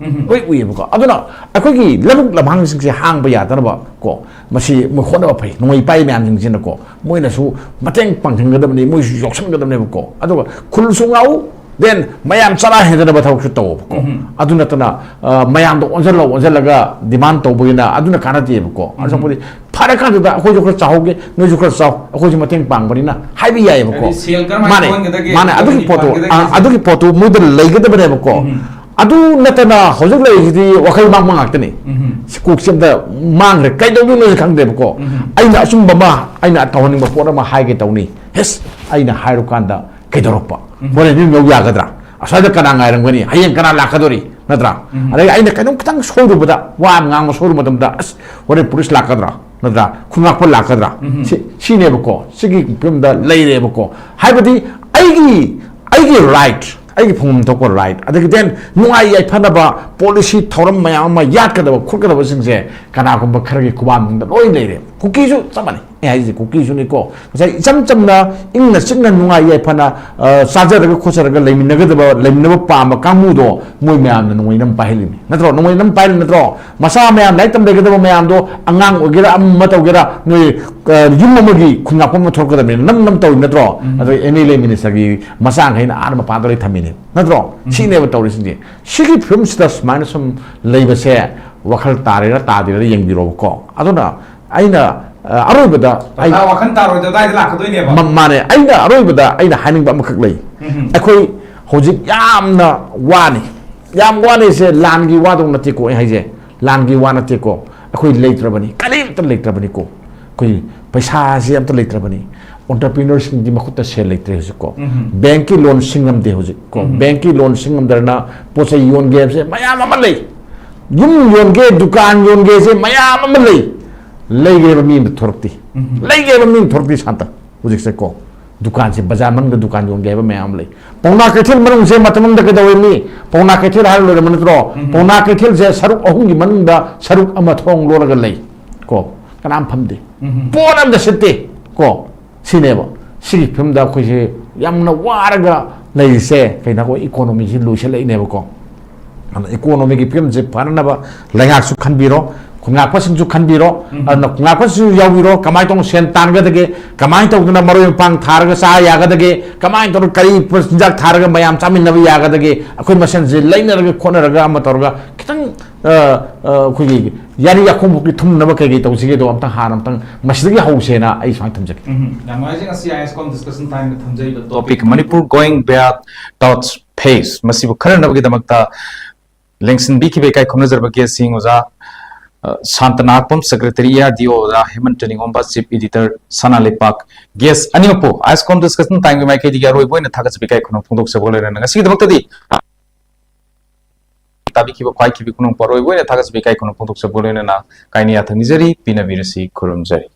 ꯂꯣꯏ ꯎꯏꯌꯦꯕꯀꯣ꯫ ꯑꯗꯨꯅ ꯑꯩꯈꯣꯏꯒꯤ ꯂꯧꯕꯨꯛ ꯂꯝꯍꯥꯡꯁꯤꯡꯁꯦ ꯍꯥꯡꯕ ꯌꯥꯗꯅꯕ ꯀꯣ, ꯃꯁꯤ ꯃꯣꯏ ꯍꯣꯠꯅꯕ ꯐꯩ꯫ ꯅꯣꯡꯃꯩ ꯄꯥꯏ ꯃꯌꯥꯝꯁꯤꯡꯁꯤꯅꯀꯣ, ꯃꯣꯏꯅꯁꯨ ꯃꯇꯦꯡ ꯄꯥꯡꯁꯤꯟꯒꯗꯕꯅꯤ, ꯃꯣꯏꯁꯨ ꯌꯥꯎꯁꯟꯒꯗꯕꯅꯦꯕꯀꯣ꯫ ꯑꯗꯨꯒ ꯈꯨꯜꯁꯨ ꯉꯥꯎ, then ꯃꯌꯥꯝ ꯆꯔꯥ ꯍꯦꯟꯗꯅꯕ ꯊꯕꯛꯁꯨ ꯇꯧꯋꯦꯕꯀꯣ꯫ ꯑꯗꯨ ꯅꯠꯇꯅ, ꯑ, ꯃꯌꯥꯝꯗ ꯑꯣꯟꯁꯤꯜꯂ ꯑꯣꯟꯁꯤꯜꯂꯒ ꯗꯤꯃꯥꯟ ꯇꯧꯕꯒꯤꯅ ꯑꯗꯨꯅ ꯀꯥꯟꯅꯗꯦꯕꯀꯣ꯫ ꯑꯗꯨ ꯁꯔꯨꯛꯄꯨꯗꯤ ꯐꯔꯀꯥꯟꯗꯨꯗ ꯑꯩꯈꯣꯏꯁꯨ ꯈꯔ ꯆꯥꯍꯧꯒꯦ, ꯅꯣꯏꯁꯨ ꯈꯔ ꯆꯥꯎ, ꯑꯩꯈꯣꯏꯁꯨ ꯃꯇꯦꯡ ꯄꯥꯡꯕꯅꯤꯅ ꯍꯥꯏꯕ ꯌꯥꯏꯌꯦꯕꯀꯣ꯫ ꯍꯥꯏꯗꯤ ꯁꯦꯜ ꯀꯔꯝꯍꯥꯏꯅ ꯃꯥꯅꯦ, ꯊꯣꯛꯍꯟꯒꯗꯒꯦ, ꯃꯥꯅꯦ, ꯑꯗꯨꯒꯤ ꯀꯔꯤ ꯄꯣꯠꯇꯣ, ꯐꯪꯒꯗꯒꯦ ꯑ, ꯁꯦ꯫ ꯑꯗꯨꯒꯤ ꯄꯣꯠꯇꯣ ꯃꯣꯏꯗ ꯂꯩꯒꯗꯕꯅꯦꯕꯀꯣ꯫ ꯑꯗꯨ ꯅꯠꯇꯅ ꯍꯧꯖꯤꯛ ꯂꯩꯔꯤꯁꯤꯗꯤ ꯋꯥꯈꯩ ꯃꯥꯡꯕ ꯉꯥꯛꯇꯅꯤ꯫ ꯁꯤ ꯀꯣꯛꯁꯦ ꯑꯝꯇ ꯃꯥꯡꯈ꯭ꯔꯦ, ꯀꯩꯗꯧꯗꯣꯏꯅꯣꯁꯦ ꯈꯪꯗꯦꯕꯀꯣ꯫ ꯑꯩꯅ ꯑꯆꯨꯝꯕ ꯑꯃ, ꯑꯩꯅ ꯇꯧꯍꯟꯅꯤꯡꯕ ꯄꯣꯠ ꯑꯃ ꯍꯥꯏꯒꯦ ꯇꯧꯅꯤ꯫ ꯍꯦꯁ, ꯑꯩꯅ ꯍꯥꯏꯔꯨꯀꯥꯟꯗ ꯀꯩꯗꯧꯔꯛꯄ? ꯍꯣꯔꯦꯟ ꯌꯨꯝ ꯌꯧ ꯌꯥꯒꯗ꯭ꯔꯥ? ꯑꯁ꯭ꯋꯥꯏꯗ ꯀꯅꯥ ꯉꯥꯏꯔꯝꯒꯅꯤ? ꯍꯌꯦꯡ ꯀꯅꯥ ꯂꯥꯛꯀꯗꯧꯔꯤ? ꯅꯠꯇ꯭ꯔꯥ? ꯑꯗꯒꯤ ꯑꯩꯅ ꯀꯩꯅꯣꯝ ꯈꯤꯇꯪ ꯁꯣꯏꯔꯨꯕꯗ, ꯋꯥ ꯑꯃ ꯉꯥꯡꯕ ꯁꯣꯏꯔꯨꯕ ꯃꯇꯝꯗ, "ꯑꯁ, ꯍꯣꯔꯦꯟ ꯄꯨꯂꯤꯁ ꯂꯥꯛꯀꯗ꯭ꯔꯥ? ꯅꯠꯇ꯭ꯔꯥ? ꯈꯨꯟ ꯉꯥꯛꯄ ꯂꯥꯛꯀꯗ꯭ꯔꯥ?" ꯁꯤ, ꯁꯤꯅꯦꯕꯀꯣ꯫ ꯁꯤꯒꯤ ꯐꯤꯕꯝꯗ ꯂꯩꯔꯦꯕꯀꯣ꯫ ꯍꯥꯏꯕꯗꯤ ꯑꯩꯒꯤ, ꯑꯩꯒꯤ ꯔꯥꯏꯠ, ꯑꯩꯒꯤ ꯐꯪꯐꯝ ꯊꯣꯛꯄ ꯔꯥꯏꯠ, ꯑꯗꯒꯤ then ꯅꯨꯡꯉꯥꯏ ꯌꯥꯏꯐꯅꯕ ꯄꯣꯂꯤꯁꯤ ꯊꯧꯔꯝ ꯃꯌꯥꯝ ꯑꯃ ꯌꯥꯠꯀꯗꯕ ꯈꯣꯠꯀꯗꯕꯁꯤꯡꯁꯦ ꯀꯅꯥꯒꯨꯝꯕ ꯈꯔꯒꯤ ꯈꯨꯕꯥꯛꯅꯨꯡꯗ ꯂꯣꯏ ꯂꯩꯔꯦ꯫ ꯀꯨꯀꯤꯁꯨ ꯆꯞ ꯃꯥꯟꯅꯩ꯫ ꯑꯩ ꯍꯥꯏꯁꯦ ꯀꯨꯀꯤꯁꯨꯅꯤꯀꯣ꯫ ꯉꯁꯥꯏ ꯏꯆꯝ ꯆꯝꯅ ꯏꯪꯅ ꯆꯤꯛꯅ ꯅꯨꯡꯉꯥꯏ ꯌꯥꯏꯐꯅ, ꯑ, ꯆꯥꯖꯔꯒ ꯈꯣꯠꯆꯔꯒ ꯂꯩꯃꯤꯟꯅꯒꯗꯕ, ꯂꯩꯃꯤꯟꯅꯕ ꯄꯥꯝꯕ ꯀꯥꯡꯕꯨꯗꯣ ꯃꯣꯏ ꯃꯌꯥꯝꯅ ꯅꯣꯡꯃꯩ ꯅꯝ ꯄꯥꯏꯍꯜꯂꯤꯅꯤ꯫ ꯅꯠꯇ꯭ꯔꯣ? ꯅꯣꯡꯃꯩ ꯅꯝ ꯄꯥꯏꯍꯜꯂꯤ ꯅꯠꯇ꯭ꯔꯣ? ꯃꯆꯥ ꯃꯌꯥꯝ ꯂꯥꯏꯔꯤꯛ ꯇꯝ ꯂꯩꯒꯗꯕ ꯃꯌꯥꯝꯗꯣ, ꯑꯉꯥꯡ ꯑꯣꯏꯒꯦꯔꯥ ꯑꯃ ꯇꯧꯒꯦꯔꯥ, ꯅꯣꯏ, ꯑ, ꯌꯨꯝ ꯑꯃꯒꯤ ꯈꯨꯟ ꯉꯥꯛꯄ ꯑꯃ ꯊꯣꯛꯂꯛꯀꯗꯕꯅꯤꯅ ꯅꯝ ꯅꯝ ꯇꯧꯔꯤ ꯅꯠꯇ꯭ꯔꯣ? ꯑꯗꯣ ꯑꯦꯝ ꯑꯦꯜ ꯑꯦ ꯃꯤꯅꯤꯁꯇꯔꯒꯤ ꯃꯆꯥꯈꯩꯅ ꯑꯥꯗ ꯃꯄꯥꯟꯗ ꯂꯣꯏ ꯊꯝꯃꯤꯅꯤ꯫ ꯅꯠꯇ꯭ꯔꯣ? ꯁꯤꯅꯦꯕ ꯇꯧꯔꯤꯁꯤꯡꯁꯦ꯫ ꯁꯤꯒꯤ ꯐꯤꯕꯝꯁꯤꯗ ꯁꯨꯃꯥꯏꯅ ꯁꯨꯝ ꯂꯩꯕꯁꯦ ꯋꯥꯈꯜ ꯇꯥꯔꯤꯔꯥ ꯇꯥꯗ꯭ꯔꯤꯔꯥ ꯌꯦꯡꯕꯤꯔꯣꯕꯀꯣ꯫ ꯑꯗꯨꯅ ꯑꯩꯅ, ꯑ, ꯑꯔꯣꯏꯕꯗ ꯑꯩ ꯇꯥꯇꯥ ꯋꯥꯈꯜ ꯇꯥꯔꯣꯏꯗ ꯑꯗꯥꯏꯗ ꯂꯥꯛꯀꯗꯣꯏꯅꯦꯕ꯫ ꯃ-, ꯃꯥꯅꯦ꯫ ꯑꯩꯅ ꯑꯔꯣꯏꯕꯗ ꯑꯩꯅ ꯍꯥꯏꯅꯤꯡꯕ ꯑꯃꯈꯛ ꯂꯩ꯫ ꯑꯩꯈꯣꯏ ꯍꯧꯖꯤꯛ ꯌꯥꯝꯅ ꯋꯥꯅꯤ꯫ ꯌꯥꯝ ꯋꯥꯅꯤꯁꯦ ꯂꯥꯟꯒꯤ ꯋꯥꯗꯧ ꯅꯠꯇꯦꯀꯣ ꯑꯩ ꯍꯥꯏꯁꯦ꯫ ꯂꯥꯟꯒꯤ ꯋꯥ ꯅꯠꯇꯦꯀꯣ꯫ ꯑꯩꯈꯣꯏ ꯂꯩꯇ꯭ꯔꯕꯅꯤ꯫ ꯀꯔꯤꯝꯇ ꯂꯩꯇ꯭ꯔꯕꯅꯤꯀꯣ꯫ ꯑꯩꯈꯣꯏ ꯄꯩꯁꯥꯁꯦ ꯑꯝꯇ ꯂꯩꯇ꯭ꯔꯕꯅꯤ꯫ Entrepreneurꯁꯤꯡꯒꯤ ꯃꯈꯨꯠꯇ ꯁꯦꯜ ꯂꯩꯇ꯭ꯔꯦ ꯍꯧꯖꯤꯛꯀꯣ꯫ ꯕꯦꯡꯀꯤ ꯂꯣꯟ ꯁꯤꯡꯉꯝꯗꯦ ꯍꯧꯖꯤꯛꯀꯣ꯫ ꯕꯦꯡꯀꯤ ꯂꯣꯟ ꯁꯤꯡꯉꯝꯗ꯭ꯔꯅ ꯄꯣꯠ ꯆꯩ ꯌꯣꯟꯒꯦ ꯍꯥꯏꯕꯁꯦ ꯃꯌꯥꯝ ꯑꯃ ꯂꯩ꯫ ꯌꯨꯝ ꯌꯣꯟꯒꯦ, ꯗꯨꯀꯥꯟ ꯌꯣꯟꯒꯦꯁꯦ ꯃꯌꯥꯝ ꯑꯃ ꯂꯩ꯫ ꯂꯩꯒꯦ ꯍꯥꯏꯕ ꯃꯤ ꯑꯃ ꯊꯣꯔꯛꯇꯦ꯫ ꯎꯝ꯫ ꯂꯩꯒꯦ ꯍꯥꯏꯕ ꯃꯤ ꯑꯃ ꯊꯣꯔꯛꯇꯦ ꯁꯥꯟꯇ꯫ ꯍꯧꯖꯤꯛꯁꯦ ꯀꯣ, ꯗꯨꯀꯥꯟꯁꯦ, ꯕꯖꯥꯔ ꯃꯅꯨꯡꯗ ꯗꯨꯀꯥꯟ ꯌꯣꯟꯒꯦ ꯍꯥꯏꯕ ꯃꯌꯥꯝ ꯑꯃ ꯂꯩ꯫ ꯄꯥꯎꯅꯥ ꯀꯩꯊꯦꯜ ꯃꯅꯨꯡꯁꯦ ꯃꯇꯝ ꯑꯃꯗ ꯀꯩꯗꯧꯔꯤꯅꯤ? ꯄꯥꯎꯅꯥ ꯀꯩꯊꯦꯜ ꯍꯥꯏꯔ ꯂꯣꯏꯔꯕ ꯅꯠꯇ꯭ꯔꯣ? ꯎꯝ꯫ ꯄꯥꯎꯅꯥ ꯀꯩꯊꯦꯜꯁꯦ ꯁꯔꯨꯛ ꯑꯍꯨꯝꯒꯤ ꯃꯅꯨꯡꯗ ꯁꯔꯨꯛ ꯑꯃ ꯊꯣꯡ ꯂꯣꯜꯂꯒ ꯂꯩ ꯀꯣ꯫ ꯀꯅꯥꯝ ꯐꯝꯗꯦ꯫ ꯎꯝ꯫ ꯄꯣꯠ ꯑꯝꯇ ꯁꯤꯠꯇꯦ ꯀꯣ꯫ ꯁꯤꯅꯦꯕ꯫ ꯁꯤꯒꯤ ꯐꯤꯕꯝꯗ ꯑꯩꯈꯣꯏꯁꯦ ꯌꯥꯝꯅ ꯋꯥꯔꯒ ꯂꯩꯔꯤꯁꯦ ꯀꯩꯅꯣ, ꯑꯩꯈꯣꯏ ꯏꯀꯣꯅꯣꯃꯤꯁꯤ ꯂꯣꯏꯁꯤꯜꯂꯛꯏꯅꯦꯕꯀꯣ꯫ ꯑꯗꯨꯅ ꯏꯀꯣꯅꯣꯃꯤꯒꯤ ꯐꯤꯕꯝꯁꯦ ꯐꯅꯅꯕ ꯂꯩꯉꯥꯛꯁꯨ ꯈꯟꯕꯤꯔꯣ, ꯈꯨꯟꯉꯥꯛꯄꯁꯤꯡꯁꯨ ꯈꯟꯕꯤꯔꯣ꯫ ꯎꯝ꯫ ꯑꯗꯨꯅ ꯈꯨꯟꯉꯥꯛꯄꯁꯤꯡꯁꯨ ꯌꯥꯎꯕꯤꯔꯣ꯫ ꯀꯃꯥꯏꯅ ꯇꯧꯅ ꯁꯦꯟ ꯇꯥꯟꯒꯗꯒꯦ, ꯀꯃꯥꯏꯅ ꯇꯧꯗꯅ ꯃꯔꯣꯏ ꯃꯄꯥꯡ ꯊꯥꯔꯒ ꯆꯥ ꯌꯥꯒꯗꯒꯦ, ꯀꯃꯥꯏꯅ ꯇꯧꯔꯒ ꯀꯔꯤ ꯆꯤꯟꯖꯥꯛ ꯊꯥꯔꯒ ꯃꯌꯥꯝ ꯆꯥꯃꯤꯟꯅꯕ ꯌꯥꯒꯗꯒꯦ, ꯑꯩꯈꯣꯏ ꯃꯁꯦꯟꯁꯦ ꯂꯩꯅꯔꯒ ꯈꯣꯠꯅꯔꯒ ꯑꯃ ꯇꯧꯔꯒ ꯈꯤꯇꯪ, ꯑ, ꯑ, ꯑꯩꯈꯣꯏꯒꯤ ꯌꯥꯔꯤ ꯌꯥꯈꯣꯡ ꯐꯥꯎꯗꯤ ꯊꯨꯝꯅꯕ ꯀꯩ ꯀꯩ ꯇꯧꯁꯤꯒꯦꯗꯣ ꯑꯝꯇꯪ ꯍꯥꯟꯅ ꯑꯝꯇꯪ ꯃꯁꯤꯗꯒꯤ ꯍꯧꯁꯦꯅ ꯑꯩ ꯁꯨꯃꯥꯏꯅ ꯊꯝꯖꯒꯦ꯫ ꯎꯝ, ꯌꯥꯝ ꯅꯨꯡꯉꯥꯏꯖꯩ꯫ ꯉꯁꯤ ꯑꯥꯏ ꯑꯦꯁ ꯀꯣꯝ ꯗꯤꯁꯀꯁꯟ ꯇꯥꯏꯝꯗ ꯊꯝꯖꯔꯤꯕ topic Manipur going beyond thoughts phase ꯃꯁꯤꯕꯨ ꯈꯟꯅꯅꯕꯒꯤꯗꯃꯛꯇ ꯂꯦꯡꯁꯤꯟꯕꯤꯈꯤꯕ ꯏꯀꯥꯏ ꯈꯨꯝꯅꯖꯔꯕ ꯒꯦꯁꯁꯤꯡ ꯑꯣꯖꯥ, ꯑ, Santa Nahakpam, secretary A R D O, ꯑꯣꯖꯥ ꯍꯦꯃꯟꯇ ꯅꯤꯉꯣꯝꯕ, ꯆꯤꯐ ꯏꯗꯤꯇꯔ ꯁꯅꯥ ꯂꯩꯄꯥꯛ, ꯒꯦꯁ ꯑꯅꯤꯃꯛꯄꯨ ꯑꯥꯏ ꯑꯦꯁ ꯀꯣꯝ ꯗꯤꯁꯀꯁꯟ ꯇꯥꯏꯝꯒꯤ ꯃꯥꯏꯀꯩꯗꯒꯤ ꯑꯔꯣꯏꯕ ꯑꯣꯏꯅ ꯊꯥꯒꯠꯆꯕ ꯏꯀꯥꯏ ꯈꯨꯝꯅꯕ ꯐꯣꯡꯗꯣꯛꯆꯕꯒ ꯂꯣꯏꯅꯅ ꯉꯁꯤꯒꯤꯗꯃꯛꯇꯗꯤ ꯇꯥꯕꯤꯈꯤꯕ ꯈ꯭ꯋꯥꯏꯈꯤꯕꯤ ꯈꯨꯅꯨꯡ ꯑꯔꯣꯏꯕ ꯑꯣꯏꯅ ꯊꯥꯒꯠꯆꯕ ꯏꯀꯥꯏ ꯈꯨꯝꯅꯕ ꯐꯣꯡꯗꯣꯛꯆꯕꯒ ꯂꯣꯏꯅꯅ ꯀꯥꯏꯅ ꯌꯥꯊꯪ ꯅꯤꯖꯔꯤ, ꯄꯤꯅꯕꯤꯔꯁꯤ, ꯈꯨꯔꯨꯝꯖꯔꯤ꯫